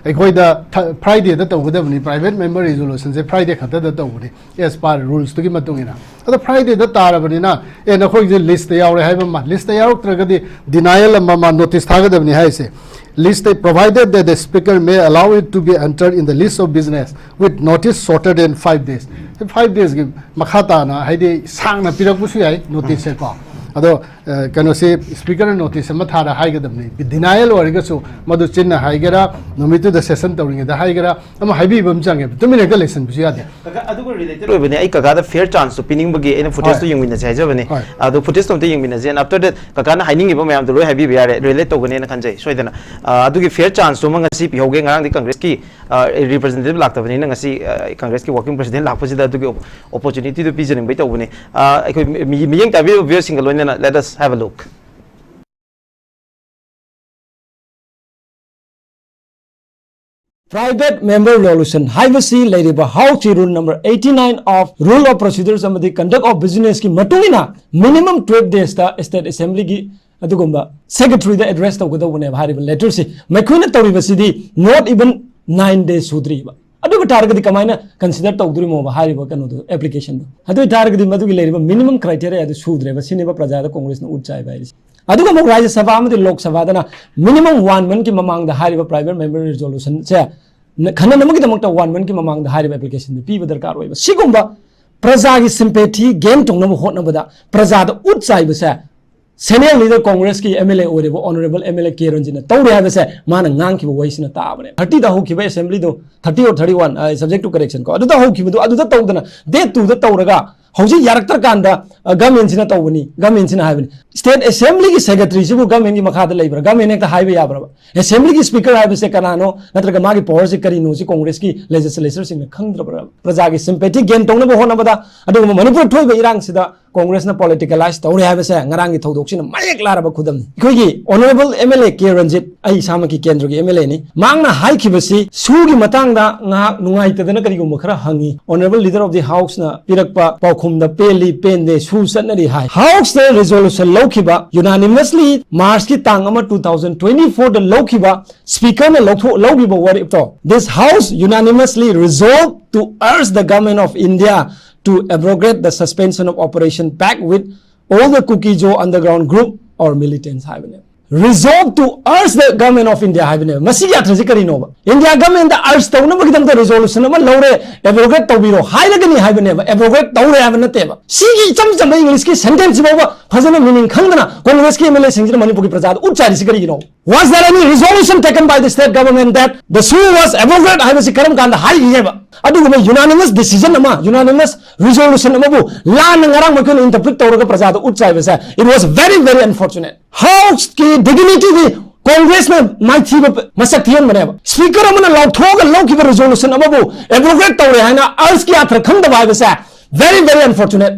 ꯑꯩꯈꯣꯏꯗ ꯊ- ꯐ꯭ꯔꯥꯏꯗꯦꯗ ꯇꯧꯒꯗꯕꯅꯤ꯫ ꯄ꯭ꯔꯥꯏꯚꯦꯠ ꯃꯦꯝꯕꯔ ꯔꯤꯖꯣꯂꯨꯁꯟꯁꯦ ꯐ꯭ꯔꯥꯏꯗꯦ ꯈꯛꯇꯗ ꯇꯧꯕꯅꯤ ꯑꯦꯁ ꯄꯥꯔ ꯔꯨꯜꯁꯇꯨꯒꯤ ꯃꯇꯨꯡ ꯏꯟꯅ꯫ ꯑꯗꯣ ꯐ꯭ꯔꯥꯏꯗꯦꯗ ꯇꯥꯔꯕꯅꯤꯅ ꯑꯦ ꯅꯈꯣꯏꯒꯤꯁꯦ ꯂꯤꯁꯇ ꯌꯥꯎꯔꯦ ꯍꯥꯏꯕ ꯑꯃ, ꯂꯤꯁꯇ ꯌꯥꯎꯔꯛꯇ꯭ꯔꯒꯗꯤ ꯗꯤꯅꯥꯏꯌꯦꯜ ꯑꯃ ꯃꯥ ꯅꯣꯇꯤꯁ ꯊꯥꯒꯗꯕꯅꯤ ꯍꯥꯏꯁꯦ꯫ List provided that the speaker may allow it to be entered in the list of business with notice shorter than five days. Five ꯗꯦꯖꯀꯤ ꯃꯈꯥ ꯇꯥꯅ ꯍꯥꯏꯗꯤ ꯁꯥꯡꯅ ꯄꯤꯔꯛꯄꯁꯨ ꯌꯥꯏ ꯅꯣꯇꯤꯁꯁꯦꯀꯣ꯫ ꯑꯗꯣ ꯑ, ꯀꯩꯅꯣꯁꯤ ꯁ꯭ꯄꯤꯀꯔꯅ ꯅꯣꯇꯤꯁ ꯑꯃ ꯊꯥꯔ ꯍꯥꯏꯒꯗꯕꯅꯤ꯫ ꯗꯤꯅꯥꯏꯌꯦꯜ ꯑꯣꯏꯔꯒꯁꯨ ꯃꯗꯨ ꯆꯤꯟꯅ ꯍꯥꯏꯒꯦꯔꯥ, ꯅꯨꯃꯤꯠꯇꯨꯗ ꯁꯦꯁꯟ ꯇꯧꯔꯤꯉꯩꯗ ꯍꯥꯏꯒꯦꯔꯥ, ꯑꯃ ꯍꯥꯏꯕꯤꯕ ꯑꯃ ꯆꯪꯉꯦꯕ꯫ ꯇꯨꯃꯤꯟꯅ ꯍꯦꯛꯇ ꯂꯩꯁꯟꯕꯁꯨ ꯌꯥꯗꯦ꯫ ꯀꯀꯥ, ꯑꯗꯨꯒ ꯔꯤꯂꯦꯇꯦꯗ ꯑꯣꯏꯕꯅꯦ꯫ ꯑꯩ ꯀꯀꯥꯗ ꯐꯤꯌꯔ ꯆꯥꯟꯁꯇꯣ ꯄꯤꯅꯤꯡꯕꯒꯤ ꯑꯩꯅ ꯐꯨꯇꯦꯖꯇꯣ ꯍꯣꯏ꯫ ꯌꯦꯡꯃꯤꯟꯅꯁꯦ ꯍꯥꯏꯖꯕꯅꯦ꯫ ꯍꯣꯏ꯫ ꯑꯗꯣ ꯐꯨꯇꯦꯖꯇꯣ ꯑꯝꯇ ꯌꯦꯡꯃꯤꯟꯅꯁꯦ꯫ And after that ꯀꯀꯥꯅ ꯍꯥꯏꯅꯤꯡꯉꯤꯕ ꯃꯌꯥꯝꯗꯣ ꯂꯣꯏ ꯍꯥꯏꯕꯤꯕ ꯌꯥꯔꯦ, ꯔꯤꯂꯦꯠ ꯇꯧꯒꯅꯦꯅ ꯈꯟꯖꯩ꯫ ꯁꯣꯏꯗꯅ ꯑ, ꯑꯗꯨꯒꯤ ꯐꯤꯌꯔ ꯆꯥꯟꯁꯇꯨꯃ ꯉꯁꯤ ꯄꯤꯍꯧꯒꯦ꯫ ꯉꯔꯥꯡꯗꯤ ꯀꯪꯒ꯭ꯔꯦꯁꯀꯤ ꯔꯤꯄ꯭ꯔꯖꯦꯟꯇꯦꯇꯤꯚ ꯂꯥꯛꯇꯕꯅꯤꯅ ꯉꯁꯤ ꯑ, ꯀꯪꯒ꯭ꯔꯦꯁꯀꯤ ꯋꯥꯔꯀꯤꯡ ꯄ꯭ꯔꯦꯁꯤꯗꯦꯟꯠ ꯂꯥꯛꯄꯁꯤꯗ ꯑꯗꯨꯒꯤ ꯑꯣꯄꯣꯔꯆꯨꯅꯤꯇꯤꯗꯨ ꯄꯤꯖꯅꯤꯡꯕꯩ ꯇꯧꯕꯅꯤ꯫ ꯑ, ꯑꯩꯈꯣꯏ ꯃꯤ- ꯃꯤ- ꯃꯤꯠꯌꯦꯡ ꯇꯥꯕꯤꯔꯤꯕ ꯚ꯭ꯌꯨꯋꯔꯁꯤꯡꯒ ꯂꯣꯏꯅꯅ let us have a look. Private member resolution ꯍꯥꯏꯕꯁꯤ ꯂꯩꯔꯤꯕ ꯍꯥꯎꯁꯀꯤ rule number eighty nine of rule of procedures ꯑꯃꯗꯤ conduct of businessꯀꯤ ꯃꯇꯨꯡ ꯏꯟꯅ minimum twelve daysꯇ state assemblyꯒꯤ ꯑꯗꯨꯒꯨꯝꯕ secretaryꯗ address ꯇꯧꯒꯗꯧꯕꯅꯦꯕ ꯍꯥꯏꯔꯤꯕ letterꯁꯤ꯫ ꯃꯈꯣꯏꯅ ꯇꯧꯔꯤꯕꯁꯤꯗꯤ not even nine days ꯁꯨꯗ꯭ꯔꯤꯕ꯫ ꯑꯗꯨ ꯑꯣꯏꯕ ꯇꯥꯔꯒꯗꯤ ꯀꯃꯥꯏꯅ consider ꯇꯧꯗꯣꯔꯤꯃꯣꯕ ꯍꯥꯏꯔꯤꯕ ꯀꯩꯅꯣꯗꯣ, applicationꯗꯣ? ꯑꯗꯨ ꯑꯣꯏ ꯇꯥꯔꯒꯗꯤ ꯃꯗꯨꯒꯤ ꯂꯩꯔꯤꯕ minimum criteria ꯑꯗꯨ ꯁꯨꯗ꯭ꯔꯦꯕ꯫ ꯁꯤꯅꯦꯕ ꯄ꯭ꯔꯖꯥꯗ ꯀꯣꯡꯒ꯭ꯔꯦꯁꯅ ꯎꯠ ꯆꯥꯏꯕ ꯍꯥꯏꯔꯤꯁꯦ꯫ ꯑꯗꯨꯒ ꯑꯃꯨꯛ ꯔꯥꯖ꯭ꯌ ꯁꯚꯥ ꯑꯃꯗꯤ ꯂꯣꯛ ꯁꯚꯥꯗꯅ minimum one monthꯀꯤ ꯃꯃꯥꯡꯗ ꯍꯥꯏꯔꯤꯕ private member resolutionꯁꯦ ꯈꯟꯅꯅꯕꯒꯤꯗꯃꯛꯇ one monthꯀꯤ ꯃꯃꯥꯡꯗ ꯍꯥꯏꯔꯤꯕ applicationꯗꯨ ꯄꯤꯕ ꯗꯔꯀꯥꯔ ꯑꯣꯏꯕ꯫ ꯁꯤꯒꯨꯝꯕ ꯄ꯭ꯔꯖꯥꯒꯤ sympathy gain ꯇꯧꯅꯕ ꯍꯣꯠꯅꯕꯗ ꯄ꯭ꯔꯖꯥꯗ ꯎꯠ ꯆꯥꯏꯕꯁꯦ senior leader Congress ꯀꯤ M L A ꯑꯣꯏꯔꯤꯕ Honourable M L A K ꯔꯟꯖꯤꯠꯅ ꯇꯧꯔꯦ ꯍꯥꯏꯕꯁꯦ ꯃꯥꯅ ꯉꯥꯡꯈꯤꯕ ꯋꯥꯍꯩꯁꯤꯅ ꯇꯥꯕꯅꯦ꯫ Thirty ꯗ ꯍꯧꯈꯤꯕ assembly ꯗꯣ, thirty or thirty one, subject to correction ꯀꯣ, ꯑꯗꯨꯗ ꯍꯧꯈꯤꯕꯗꯣ, ꯑꯗꯨꯗ ꯇꯧꯗꯅ date two ꯗ ꯇꯧꯔꯒ ꯍꯧꯖꯤꯛ ꯌꯥꯔꯛꯇ꯭ꯔꯀꯥꯟꯗ, ꯑ, government ꯁꯤꯅ ꯇꯧꯕꯅꯤ, government ꯁꯤꯅ ꯍꯥꯏꯕꯅꯤ꯫ State Assembly ꯒꯤ secretary ꯁꯤꯕꯨ government ꯀꯤ ꯃꯈꯥꯗ ꯂꯩꯕ꯭ꯔꯥ? Government ꯅ ꯍꯦꯛꯇ ꯍꯥꯏꯕ ꯌꯥꯕ꯭ꯔꯕ? Assembly ꯒꯤ speaker ꯍꯥꯏꯕꯁꯦ ꯀꯅꯥꯅꯣ, ꯅꯠꯇ꯭ꯔꯒ ꯃꯥꯒꯤ power ꯁꯦ ꯀꯔꯤꯅꯣ, ꯁꯤ Congress ꯀꯤ legislature ꯁꯤꯡꯅ ꯈꯪꯗ꯭ꯔꯕ꯭ꯔꯕ? ꯄ꯭ꯔꯖꯥꯒꯤ sympathy gain ꯇꯧꯅꯕ ꯍꯣꯠꯅꯕꯗ, ꯑꯗꯨꯒꯨꯝꯕ ꯃꯅꯤꯄꯨꯔ ꯊꯣꯛꯏꯕ ꯏꯔꯥꯡꯁꯤꯗ Congress ꯅ politicalize ꯇꯧꯔꯦ ꯍꯥꯏꯕꯁꯦ ꯉꯔꯥꯡꯒꯤ ꯊꯧꯗꯣꯛꯁꯤꯅ ꯃꯌꯦꯛ ꯂꯥꯔꯕ ꯈꯨꯗꯝꯅꯤ꯫ ꯑꯩꯈꯣꯏꯒꯤ Honourable M L A K Ranjit, ꯑꯩ ꯏꯁꯥꯃꯛꯀꯤ ꯀꯦꯟꯗ꯭ꯔꯒꯤ M L A ꯅꯤ, ꯃꯍꯥꯛꯅ ꯍꯥꯏꯈꯤꯕꯁꯤ ꯁꯨꯒꯤ ꯃꯇꯥꯡꯗ ꯉꯥꯏꯍꯥꯛ ꯅꯨꯡꯉꯥꯏꯇꯗꯅ ꯀꯔꯤꯒꯨꯝꯕ ꯈꯔ ꯍꯪꯉꯤ꯫ Honourable Leader of the House ꯅ ꯄꯤꯔꯛꯄ ꯄꯥꯎꯈꯨꯝꯗ ꯄꯦꯜꯂꯤ, ꯄꯦꯟꯗꯦ, ꯁꯨ ꯆꯠꯅꯔꯤ ꯍꯥꯏ꯫ House ꯅ resolution ꯂꯧꯈꯤꯕ, unanimously March ꯀꯤ ꯇꯥꯡ ꯑꯃ, two thousand twenty four ꯗ ꯂꯧꯈꯤꯕ, speaker ꯅ ꯂꯧꯊꯣꯛ-, ꯂꯧꯈꯤꯕ ꯋꯥꯔꯦꯞꯇꯣ, "This House unanimously resolved to urge the Government of India to abrogate the suspension of operation pact with all the Kuki-Zo underground group or militants" ꯍꯥꯏꯕꯅꯦ꯫ "Resolve to urge the Government of India" ꯍꯥꯏꯕꯅꯦꯕ꯫ ꯃꯁꯤꯒꯤ ꯑꯔꯊꯁꯤ ꯀꯔꯤꯅꯣꯕ? India government ꯗ urge ꯇꯧꯅꯕꯒꯤꯗꯃꯛꯇ resolution ꯑꯃ ꯂꯧꯔꯦ, abrogate ꯇꯧꯕꯤꯔꯣ ꯍꯥꯏꯔꯒꯅꯤ ꯍꯥꯏꯕꯅꯦꯕ, abrogate ꯇꯧꯔꯦ ꯍꯥꯏꯕ ꯅꯠꯇꯦꯕ꯫ ꯁꯤꯒꯤ ꯏꯆꯝ ꯆꯝꯕ English ꯀꯤ sentence ꯁꯤ ꯐꯥꯎꯕ ꯐꯖꯅ meaning ꯈꯪꯗꯅ Congress ꯀꯤ M L A ꯁꯤꯡꯁꯤꯅ ꯃꯅꯤꯄꯨꯔꯒꯤ ꯄ꯭ꯔꯖꯥꯗ ꯎꯠ ꯆꯥꯏꯔꯤꯁꯤ ꯀꯔꯤꯒꯤꯅꯣ? "Was there any resolution taken by the state government that the SoO was abrogate" ꯍꯥꯏꯕꯁꯤ ꯀꯔꯝ ꯀꯥꯟꯗ ꯍꯥꯏꯈꯤꯒꯦꯕ? ꯑꯗꯨꯒꯨꯝꯕ unanimous decision ꯑꯃ, unanimous resolution ꯑꯃꯕꯨ ꯂꯥꯟꯅ ꯉꯔꯥꯡ ꯃꯈꯣꯏꯅ interpret ꯇꯧꯔꯒ ꯄ꯭ꯔꯖꯥꯗ ꯎꯠ ꯆꯥꯏꯕꯁꯦ, it was very, very unfortunate꯫ House ꯀꯤ dignity ꯗꯤ Congress ꯅ ꯃꯥꯏꯊꯤꯕ ꯃꯁꯛ ꯊꯤꯍꯟꯕꯅꯦꯕ꯫ Speaker ꯑꯃꯅ ꯂꯥꯎꯊꯣꯛꯑꯒ ꯂꯧꯈꯤꯕ resolution ꯑꯃꯕꯨ abrogate ꯇꯧꯔꯦ ꯍꯥꯏꯅ urge ꯀꯤ ꯑꯔꯊ ꯈꯪꯗꯕ ꯍꯥꯏꯕꯁꯦ, very, very unfortunate꯫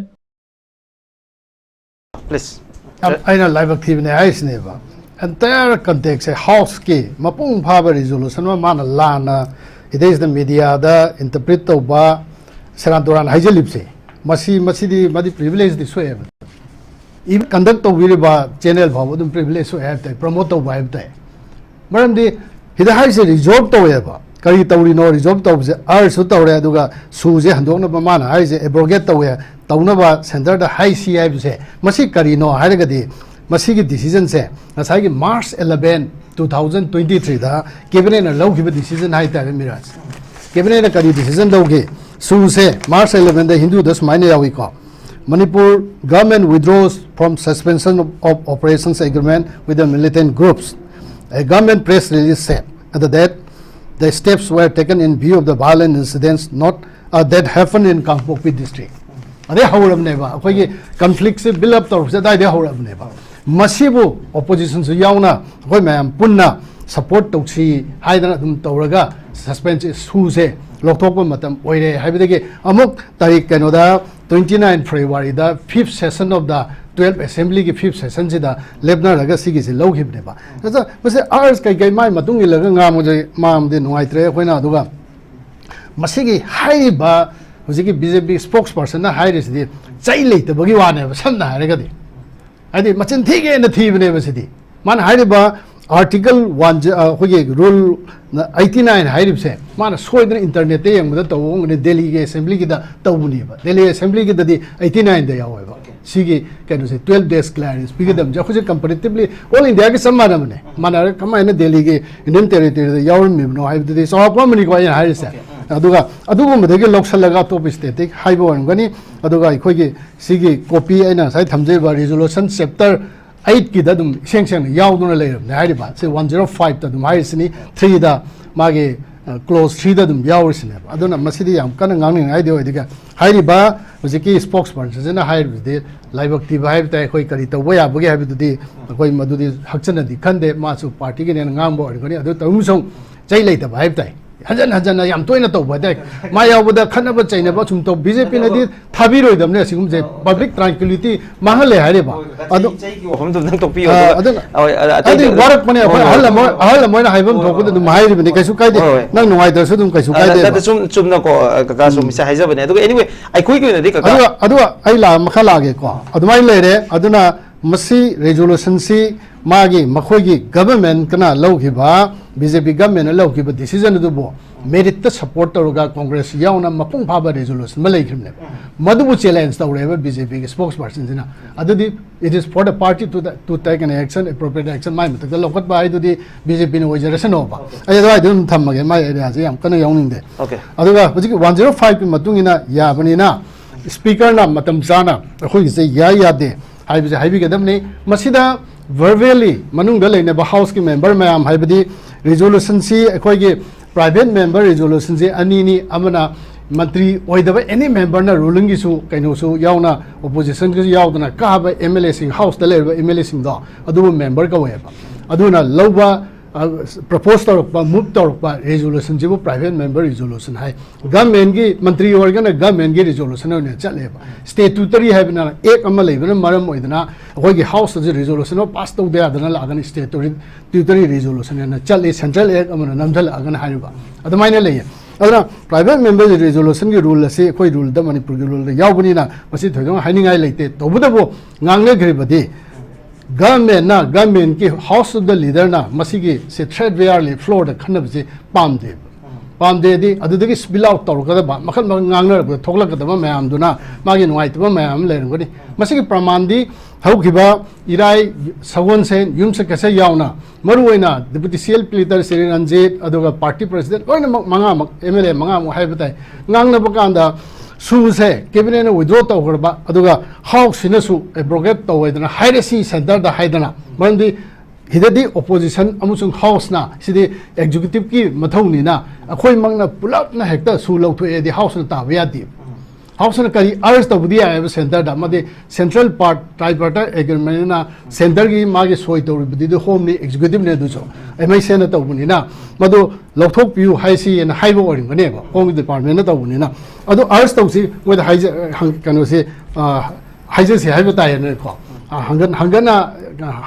Please. ꯑꯩꯅ ꯂꯥꯏꯕꯛ ꯊꯤꯕꯅꯦ ꯍꯥꯏꯁꯤꯅꯦꯕ꯫ Entire context ꯁꯦ House ꯀꯤ ꯃꯄꯨꯡ ꯐꯥꯕ resolution ꯑꯃ ꯃꯥꯅ ꯂꯥꯟꯅ ꯏꯗꯩꯁꯤꯗ media ꯗ interpret ꯇꯧꯕ, ꯁꯦꯔꯥꯟ ꯇꯨꯔꯥꯟ ꯍꯥꯏꯖꯜꯂꯤꯕꯁꯦ, ꯃꯁꯤ, ꯃꯁꯤꯗꯤ ꯃꯥꯗꯤ privilege ꯗꯤ ꯁꯣꯛꯑꯦꯕ꯫ Even conduct ꯇꯧꯕꯤꯔꯤꯕ channel ꯐꯥꯎꯕ ꯑꯗꯨꯝ privilege ꯁꯣꯛꯑꯦ ꯍꯥꯏꯕ ꯇꯥꯏ, promote ꯇꯧꯕ ꯍꯥꯏꯕ ꯇꯥꯏ꯫ ꯃꯔꯝꯗꯤ ꯍꯤꯗ ꯍꯥꯏꯁꯦ resolve ꯇꯧꯋꯦꯕ꯫ ꯀꯔꯤ ꯇꯧꯔꯤꯅꯣ resolve ꯇꯧꯕꯁꯦ? Urge ꯁꯨ ꯇꯧꯔꯦ, ꯑꯗꯨꯒ SoO ꯁꯦ ꯍꯟꯗꯣꯛꯅꯕ ꯃꯥꯅ ꯍꯥꯏꯁꯦ abrogate ꯇꯧꯋꯦ, ꯇꯧꯅꯕ centre ꯗ ꯍꯥꯏꯁꯤ ꯍꯥꯏꯕꯁꯦ, ꯃꯁꯤ ꯀꯔꯤꯅꯣ ꯍꯥꯏꯔꯒꯗꯤ, ꯃꯁꯤꯒꯤ decision ꯁꯦ ꯉꯁꯥꯏꯒꯤ March eleven, two thousand twenty three ꯗ cabinet ꯅ ꯂꯧꯈꯤꯕ decision ꯍꯥꯏꯇꯥꯔꯦ ꯃꯤꯔꯥꯖ꯫ Cabinet ꯅ ꯀꯔꯤ decision ꯂꯧꯈꯤ? ꯁꯨꯁꯦ ꯃꯥꯔꯆ ꯑꯦꯂꯦꯚꯦꯟꯗ ꯍꯤꯟꯗꯨꯗ ꯁꯨꯃꯥꯏꯅ ꯌꯥꯎꯏꯀꯣ, "Manipur government withdraws from suspension of, of operations agreement with the militant groups." A government press release said that the steps were taken in view of the violent incidents not, uh, that happened in Kangpokpi district. ꯑꯗꯩ ꯍꯧꯔꯕꯅꯦꯕ ꯑꯩꯈꯣꯏꯒꯤ ꯀꯟꯐ꯭ꯂꯤꯛꯁꯦ ꯕꯤꯜ ꯑꯞ ꯇꯧꯔꯛꯄꯁꯦ ꯑꯗꯥꯏꯗꯩ ꯍꯧꯔꯛꯑꯕꯅꯦꯕ꯫ ꯃꯁꯤꯕꯨ ꯑꯣꯄꯣꯖꯤꯁꯟꯁꯨ ꯌꯥꯎꯅ ꯑꯩꯈꯣꯏ ꯃꯌꯥꯝ ꯄꯨꯟꯅ ꯁꯄꯣꯔꯠ ꯇꯧꯁꯤ ꯍꯥꯏꯗꯅ ꯑꯗꯨꯝ ꯇꯧꯔꯒ ꯁꯁꯄꯦꯟꯁ ꯁꯨꯁꯦ ꯂꯧꯊꯣꯛꯄ ꯃꯇꯝ ꯑꯣꯏꯔꯦ ꯍꯥꯏꯕꯗꯒꯤ ꯑꯃꯨꯛ ꯇꯥꯔꯤꯛ ꯀꯩꯅꯣꯗ, twenty nine Februaryꯗ fifth session of the twelve Assemblyꯒꯤ fifth sessionꯁꯤꯗ ꯂꯦꯞꯅꯔꯒ ꯁꯤꯒꯤꯁꯤ ꯂꯧꯈꯤꯕꯅꯦꯕ꯫ ꯑꯗ ꯃꯁꯤ ꯑꯥꯔꯁ ꯀꯩꯀꯩ ꯃꯥꯏ ꯃꯇꯨꯡ ꯏꯜꯂꯒ ꯉꯥꯡꯕꯁꯦ ꯃꯥꯡꯕꯗꯤ ꯅꯨꯡꯉꯥꯏꯇ꯭ꯔꯦ ꯑꯩꯈꯣꯏꯅ꯫ ꯑꯗꯨꯒ ꯃꯁꯤꯒꯤ ꯍꯥꯏꯔꯤꯕ ꯍꯧꯖꯤꯛꯀꯤ BJP spokespersonꯅ ꯍꯥꯏꯔꯤꯁꯤꯗꯤ ꯆꯩ ꯂꯩꯇꯕꯒꯤ ꯋꯥꯅꯦꯕ, ꯁꯝꯅ ꯍꯥꯏꯔꯒꯗꯤ꯫ ꯍꯥꯏꯗꯤ ꯃꯆꯤꯟ ꯊꯤꯒꯦꯅ ꯊꯤꯕꯅꯦꯕ ꯁꯤꯗꯤ꯫ ꯃꯥꯅ ꯍꯥꯏꯔꯤꯕ Article one, ꯑ, ꯑꯩꯈꯣꯏꯒꯤ Rule eighty nine ꯍꯥꯏꯔꯤꯕꯁꯦ ꯃꯥꯅ ꯁꯣꯏꯗꯅ internetꯇ ꯌꯦꯡꯕꯗ ꯇꯧꯕ ꯑꯣꯏꯔꯝꯒꯅꯤ, ꯗꯦꯜꯂꯤꯒꯤ Assemblyꯒꯤꯗ ꯇꯧꯕꯅꯦꯕ꯫ ꯗꯦꯜꯂꯤ Assemblyꯒꯤꯗꯗꯤ eighty nineꯗ ꯌꯥꯎꯋꯦꯕ꯫ ꯁꯤꯒꯤ ꯀꯩꯅꯣꯁꯦ, twelve days clearance ꯄꯤꯒꯗꯕꯁꯦ ꯑꯩꯈꯣꯏꯁꯦ comparatively all Indiaꯒꯤ ꯆꯞ ꯃꯥꯟꯅꯕꯅꯦ꯫ ꯃꯥꯟꯅꯔꯒ ꯀꯃꯥꯏꯅ ꯗꯦꯜꯂꯤꯒꯤ Union Territoryꯗ ꯌꯥꯎꯔꯝꯃꯤꯕꯅꯣ ꯍꯥꯏꯕꯗꯨꯗꯤ ꯆꯥꯎꯔꯥꯛꯄ ꯑꯃꯅꯤꯀꯣ ꯑꯩꯅ ꯍꯥꯏꯔꯤꯁꯦ꯫ ꯑꯗꯨꯒ ꯑꯗꯨꯒꯨꯝꯕꯗꯒꯤ ꯂꯧꯁꯜꯂꯒ ꯑꯇꯣꯞꯄ stateꯇꯒꯤ ꯍꯥꯏꯕ ꯑꯣꯏꯔꯝꯒꯅꯤ꯫ ꯑꯗꯨꯒ ꯑꯩꯈꯣꯏꯒꯤ ꯁꯤꯒꯤ copy ꯑꯩꯅ ꯉꯁꯥꯏ ꯊꯝꯖꯔꯤꯕ Resolution Chapter eightꯀꯤꯗ ꯑꯗꯨꯝ ꯏꯁꯦꯡ ꯁꯦꯡꯅ ꯌꯥꯎꯗꯨꯅ ꯂꯩꯔꯕꯅꯦ꯫ ꯍꯥꯏꯔꯤꯕ ꯁꯤ one zero fiveꯇ ꯑꯗꯨꯝ ꯍꯥꯏꯔꯤꯁꯤꯅꯤ, threeꯗ ꯃꯥꯒꯤ, ꯑ, clause threeꯗ ꯑꯗꯨꯝ ꯌꯥꯎꯔꯤꯁꯤꯅꯦꯕ꯫ ꯑꯗꯨꯅ ꯃꯁꯤꯗꯤ ꯌꯥꯝ ꯀꯟꯅ ꯉꯥꯡꯅꯤꯡꯉꯥꯏꯗꯤ ꯑꯣꯏꯗꯦ꯫ ꯍꯥꯏꯔꯤꯕ ꯍꯧꯖꯤꯛꯀꯤ spokespersonꯁꯤꯅ ꯍꯥꯏꯔꯤꯕꯗꯤ ꯂꯥꯏꯕꯛ ꯊꯤꯕ ꯍꯥꯏꯕ ꯇꯥꯏ, ꯑꯩꯈꯣꯏ ꯀꯔꯤ ꯇꯧꯕ ꯌꯥꯕꯒꯦ ꯍꯥꯏꯕꯗꯨꯗꯤ ꯑꯩꯈꯣꯏ ꯃꯗꯨꯗꯤ ꯍꯛꯆꯟꯅꯗꯤ ꯈꯟꯗꯦ꯫ ꯃꯥꯁꯨ partyꯒꯤꯅꯦꯅ ꯉꯥꯡꯕ ꯑꯣꯏꯔꯝꯒꯅꯤ꯫ ꯑꯗꯨ ꯇꯧꯔꯨꯝꯁꯨꯡ ꯆꯩ ꯂꯩꯇꯕ ꯍꯥꯏꯕ ꯇꯥꯏ꯫ ꯍꯟꯖꯟ ꯍꯟꯖꯟꯅ ꯌꯥꯝ ꯇꯣꯏꯅ ꯇꯧꯕ ꯍꯥꯏꯇꯥꯔꯦ꯫ ꯃꯥ ꯌꯥꯎꯕꯗ ꯈꯠꯅꯕ ꯆꯩꯅꯕ ꯁꯨꯝ ꯇꯧ, BJPꯅꯗꯤ ꯊꯥꯕꯤꯔꯣꯏꯗꯕꯅꯦ ꯑꯁꯤꯒꯨꯝꯕꯁꯦ꯫ Public tranquility ꯃꯥꯡꯍꯜꯂꯦ ꯍꯥꯏꯔꯦꯕ꯫ ꯍꯣꯏ, ꯀꯛꯆꯤꯡ ꯑꯗꯨ ꯆꯩꯒꯤ ꯋꯥꯐꯝꯗꯣ ꯑꯝꯇꯪ ꯇꯣꯛꯄꯤꯌꯣ꯫ ꯑ, ꯑꯗꯨꯒ, ꯑꯗꯨꯅ ꯑ, ꯑꯇꯩ ꯑꯗꯨ ꯑꯗꯨꯝ ꯋꯥꯔꯛꯄꯅꯦ ꯑꯩꯈꯣꯏ ꯍꯣꯏ, ꯑꯍꯜ ꯍꯣꯏ꯫ ꯑꯃ, ꯑꯍꯜ ꯑꯃ ꯑꯣꯏꯅ ꯍꯥꯏꯕ ꯑꯃ ꯍꯣꯏ, ꯊꯣꯛꯄꯗ ꯍꯣꯏ꯫ ꯑꯗꯨꯝ ꯍꯥꯏꯔꯤꯕꯅꯤ, ꯀꯩꯁꯨ ꯀꯥꯏꯗꯦ꯫ ꯍꯣꯏ, ꯍꯣꯏ꯫ ꯅꯪ ꯅꯨꯡꯉꯥꯏꯇ꯭ꯔꯁꯨ ꯑꯗꯨꯝ ꯀꯩꯁꯨ ꯑ, ꯀꯥꯏꯗꯦꯕ꯫ ꯅꯠꯇꯦ, ꯆꯨꯝ-, ꯆꯨꯝꯅꯀꯣ, ꯑ, ꯀꯀꯥꯁꯨ ꯎꯝ꯫ ꯃꯤꯁꯦ ꯍꯥꯏꯖꯕꯅꯦ꯫ ꯑꯗꯨꯒ anyway, ꯑꯩꯈꯣꯏꯒꯤ ꯑꯣꯏꯅꯗꯤ ꯀꯀꯥ ꯑꯗꯨꯒ, ꯑꯗꯨꯒ ꯑꯩ ꯂꯥꯛ-, ꯃꯈꯥ ꯂꯥꯛꯑꯒꯦꯀꯣ꯫ ꯑꯗꯨꯃꯥꯏꯅ ꯂꯩꯔꯦ꯫ ꯑꯗꯨꯅ ꯃꯁꯤ ꯔꯤꯖꯣꯂꯨꯁꯟꯁꯤ ꯃꯥꯒꯤ, ꯃꯈꯣꯏꯒꯤ ꯒꯚꯔꯟꯃꯦꯟꯠꯅ ꯂꯧꯈꯤꯕ, ꯕꯤ ꯖꯦ ꯄꯤ ꯒꯚꯔꯟꯃꯦꯟꯠꯅ ꯂꯧꯈꯤꯕ ꯗꯤꯁꯤꯖꯟ ꯑꯗꯨꯕꯨ ꯃꯦꯔꯤꯠꯇ ꯁꯄꯣꯔꯠ ꯇꯧꯔꯒ ꯀꯣꯡꯒ꯭ꯔꯦꯁ ꯌꯥꯎꯅ ꯃꯄꯨꯡ ꯐꯥꯕ ꯔꯤꯖꯣꯂꯨꯁꯟ ꯑꯃ ꯂꯩꯈ꯭ꯔꯤꯕꯅꯦꯕ꯫ ꯃꯗꯨꯕꯨ ꯆꯦꯂꯦꯟꯖ ꯇꯧꯔꯦꯕ ꯕꯤ ꯖꯦ ꯄꯤꯒꯤ ꯁ꯭ꯄꯣꯛꯁ ꯄꯥꯔꯁꯟꯁꯤꯅ꯫ ꯑꯗꯨꯗꯤ it is for the party to, to take an action, appropriate action, ꯃꯥꯏ ꯃꯊꯛꯇ ꯂꯧꯈꯠꯄ ꯍꯥꯏꯗꯨꯗꯤ ꯕꯤ ꯖꯦ ꯄꯤꯅ ꯑꯣꯏꯖꯔꯁꯅꯣꯕ꯫ ꯑꯩ ꯑꯗꯨꯋꯥꯏꯗ ꯑꯗꯨꯝ ꯊꯝꯃꯒꯦ, ꯃꯥꯏ ꯑꯦꯔꯤꯌꯥꯁꯦ ꯌꯥꯝ ꯀꯟꯅ ꯌꯥꯎꯅꯤꯡꯗꯦ꯫ Okay. ꯑꯗꯨꯒ ꯍꯧꯖꯤꯛꯀꯤ ꯋꯥꯟ ꯖꯤꯔꯣ ꯐꯥꯏꯚꯀꯤ ꯃꯇꯨꯡ ꯏꯟꯅ ꯌꯥꯕꯅꯤꯅ ꯁ꯭ꯄꯤꯀꯔꯅ ꯃꯇꯝ ꯆꯥꯅ ꯑꯩꯈꯣꯏꯒꯤꯁꯦ ꯌꯥꯏ ꯌꯥꯗꯦ ꯍꯥꯏꯕꯁꯦ ꯍꯥꯏꯕꯤꯒꯗꯕꯅꯤ꯫ ꯃꯁꯤꯗ ꯚꯔꯕꯦꯜꯂꯤ ꯃꯅꯨꯡꯗ ꯂꯩꯅꯕ ꯍꯥꯎꯁꯀꯤ ꯃꯦꯝꯕꯔ ꯃꯌꯥꯝ, ꯍꯥꯏꯕꯗꯤ ꯔꯤꯖꯣꯂꯨꯁꯟꯁꯤ ꯑꯩꯈꯣꯏꯒꯤ ꯄ꯭ꯔꯥꯏꯚꯦꯠ ꯃꯦꯝꯕꯔ ꯔꯤꯖꯣꯂꯨꯁꯟꯁꯤ ꯑꯅꯤꯅꯤ, ꯑꯃꯅ ꯃꯟꯇ꯭ꯔꯤ ꯑꯣꯏꯗꯕ ꯑꯦꯅꯤ ꯃꯦꯝꯕꯔꯅ, ꯔꯨꯂꯤꯡꯒꯤꯁꯨ ꯀꯩꯅꯣꯁꯨ ꯌꯥꯎꯅ, ꯑꯣꯄꯣꯖꯤꯁꯟꯒꯤꯁꯨ ꯌꯥꯎꯗꯅ ꯀꯥꯕ ꯑꯦꯝ ꯑꯦꯜ ꯑꯦꯁꯤꯡ, ꯍꯥꯎꯁꯇ ꯂꯩꯔꯤꯕ ꯑꯦꯝ ꯑꯦꯜ ꯑꯦꯁꯤꯡꯗꯣ, ꯑꯗꯨꯕꯨ ꯃꯦꯝꯕꯔ ꯀꯧꯋꯦꯕ꯫ ꯑꯗꯨꯅ ꯂꯧꯕ, ꯄ꯭ꯔꯄꯣꯖ ꯇꯧꯔꯛꯄ, ꯃꯨꯚ ꯇꯧꯔꯛꯄ ꯔꯤꯖꯣꯂꯨꯁꯟꯁꯤꯕꯨ ꯄ꯭ꯔꯥꯏꯚꯦꯠ ꯃꯦꯝꯕꯔ ꯔꯤꯖꯣꯂꯨꯁꯟ ꯍꯥꯏ꯫ ꯒꯚꯔꯟꯃꯦꯟꯠꯀꯤ ꯃꯟꯇ꯭ꯔꯤ ꯑꯣꯏꯔꯒꯅ ꯒꯚꯔꯟꯃꯦꯟꯠꯀꯤ ꯔꯤꯖꯣꯂꯨꯁꯟ ꯑꯣꯏꯅ ꯆꯠꯂꯦꯕ꯫ ꯁ꯭ꯇꯦꯇꯨꯇꯔꯤ ꯍꯥꯏꯕꯅ ꯑꯦꯛ ꯑꯃ ꯂꯩꯕꯅ ꯃꯔꯝ ꯑꯣꯏꯗꯅ ꯑꯩꯈꯣꯏꯒꯤ ꯍꯥꯎꯁꯇꯁꯨ ꯔꯤꯖꯣꯂꯨꯁꯟ ꯑꯃ ꯄꯥꯁ ꯇꯧꯗ ꯌꯥꯗꯅ ꯂꯥꯛꯑꯒꯅ ꯁ꯭ꯇꯦꯇꯨꯇꯔꯤ, ꯁ꯭ꯇꯦꯇꯨꯇꯔꯤ ꯔꯤꯖꯣꯂꯨꯁꯟ ꯑꯅ ꯆꯠꯂꯤ, ꯁꯦꯟꯇ꯭ꯔꯦꯜ ꯑꯦꯛ ꯑꯃꯅ ꯅꯝꯊꯜꯂꯛꯑꯒꯅ ꯍꯥꯏꯔꯤꯕ꯫ ꯑꯗꯨꯃꯥꯏꯅ ꯂꯩꯌꯦ꯫ ꯑꯗꯨꯅ ꯄ꯭ꯔꯥꯏꯚꯦꯠ ꯃꯦꯝꯕꯔ ꯔꯤꯖꯣꯂꯨꯁꯟꯒꯤ ꯔꯨꯜ ꯑꯁꯤ ꯑꯩꯈꯣꯏ ꯔꯨꯜꯗ, ꯃꯅꯤꯄꯨꯔꯒꯤ ꯔꯨꯜꯗ ꯌꯥꯎꯕꯅꯤꯅ ꯃꯁꯤ ꯊꯣꯏꯗꯣꯛꯅ ꯍꯥꯏꯅꯤꯡꯉꯥꯏ ꯂꯩꯇꯦ꯫ ꯇꯧꯕꯇꯕꯨ ꯉꯥꯡꯅꯈ꯭ꯔꯤꯕꯗꯤ ꯒꯚꯔꯟꯃꯦꯟꯠꯅ, ꯒꯚꯔꯟꯃꯦꯟꯠꯀꯤ ꯍꯥꯎꯁ ꯑꯣꯐ ꯗ ꯂꯤꯗꯔꯅ ꯃꯁꯤꯒꯤ ꯁꯤ ꯊ꯭ꯔꯦꯠ ꯕꯦꯌꯥꯔꯂꯤ ꯐ꯭ꯂꯣꯔꯗ ꯈꯟꯅꯕꯁꯤ ꯄꯥꯝꯗꯦꯕ꯫ ꯄꯥꯝꯗꯦꯗꯤ ꯑꯗꯨꯗꯒꯤ ꯁ꯭ꯄꯤꯜ ꯑꯥꯎꯠ ꯇꯧꯔꯛꯀꯗꯕ, ꯃꯈꯜ ꯃꯈꯜ ꯉꯥꯡꯅꯔꯛꯄꯗ ꯊꯣꯛꯂꯛꯀꯗꯕ ꯃꯌꯥꯝꯗꯨꯅ ꯃꯥꯒꯤ ꯅꯨꯡꯉꯥꯏꯇꯕ ꯃꯌꯥꯝ ꯑꯃ ꯂꯩꯔꯝꯒꯅꯤ꯫ ꯃꯁꯤꯒꯤ ꯄ꯭ꯔꯃꯥꯟꯗꯤ ꯍꯧꯈꯤꯕ ꯏꯔꯥꯏ, ꯁꯒꯣꯜꯁꯦꯟ, ꯌꯨꯝꯁꯀꯩꯁ ꯌꯥꯎꯅ ꯃꯔꯨꯑꯣꯏꯅ deputy C L P leader Shri Ranjit, ꯑꯗꯨꯒ ꯄꯥꯔꯇꯤ ꯄ꯭ꯔꯁꯤꯗꯦꯟꯠ ꯂꯣꯏꯅꯃꯛ ꯃꯉꯥꯃꯛ, ꯑꯦꯝ ꯑꯦꯜ ꯑꯦ ꯃꯉꯥꯃꯨꯛ ꯍꯥꯏꯕ ꯇꯥꯏ, ꯉꯥꯡꯅꯕ ꯀꯥꯟꯗ ꯁꯨꯁꯦ ꯀꯦꯕꯤꯅꯦꯠꯅ ꯋꯤꯗ꯭ꯔꯣ ꯇꯧꯈ꯭ꯔꯕ, ꯑꯗꯨꯒ ꯍꯥꯎꯁꯁꯤꯅꯁꯨ ꯑꯦꯕ꯭ꯔꯣꯒꯦꯠ ꯇꯧꯋꯦꯗꯅ ꯍꯥꯏꯔꯁꯤ ꯁꯦꯟꯇꯔꯗ ꯍꯥꯏꯗꯅ, ꯃꯔꯝꯗꯤ ꯁꯤꯗꯗꯤ ꯑꯣꯄꯣꯖꯤꯁꯟ ꯑꯃꯁꯨꯡ ꯍꯥꯎꯁꯅ ꯁꯤꯗꯤ ꯑꯦꯛꯖꯤꯀ꯭ꯌꯨꯇꯤꯚꯀꯤ ꯃꯊꯧꯅꯤꯅ ꯑꯩꯈꯣꯏꯃꯛꯅ ꯄꯨꯂꯞꯅ ꯍꯦꯛꯇ ꯁꯨ ꯂꯧꯊꯣꯛꯑꯦꯗꯤ ꯍꯥꯎꯁꯅ ꯇꯥꯕ ꯌꯥꯗꯦ꯫ ꯍꯥꯎꯁꯅ ꯀꯔꯤ ꯑꯔꯖ ꯇꯧꯕꯗꯤ ꯌꯥꯏꯑꯕ ꯁꯦꯟꯇꯔꯗ, ꯑꯃꯗꯤ ꯁꯦꯟꯇ꯭ꯔꯦꯜ ꯄꯥꯔꯠ ꯇ꯭ꯔꯥꯏꯄꯥꯔꯇꯥꯏꯠ ꯑꯦꯒ꯭ꯔꯤꯃꯦꯟꯅ ꯁꯦꯟꯇꯔꯒꯤ ꯃꯥꯒꯤ ꯁꯣꯏ ꯇꯧꯔꯤꯕꯗꯨꯗꯤ ꯍꯣꯝꯅꯤ, ꯑꯦꯛꯖꯤꯀ꯭ꯌꯨꯇꯤꯚꯅꯤ, ꯑꯗꯨꯁꯨ ꯑꯦꯝ ꯑꯥꯏ ꯁꯤꯅ ꯇꯧꯕꯅꯤꯅ ꯃꯗꯨ ꯂꯧꯊꯣꯛꯄꯤꯌꯨ ꯍꯥꯏꯁꯤꯅ ꯍꯥꯏꯕ ꯑꯣꯏꯔꯝꯒꯅꯦꯕ, ꯍꯣꯝ ꯗꯤꯄꯥꯔꯠꯃꯦꯟꯅ ꯇꯧꯕꯅꯤꯅ꯫ ꯑꯗꯨ ꯑꯔꯖ ꯇꯧꯁꯤ, ꯃꯣꯏꯗ ꯍꯥꯏꯖ-, ꯍꯪ-, ꯀꯩꯅꯣꯁꯤ, ꯑ, ꯍꯥꯏꯖꯁꯤ ꯍꯥꯏꯕ ꯇꯥꯏꯅꯦꯀꯣ꯫ ꯑ, ꯍꯪꯒꯠ-, ꯍꯪꯒꯠꯅ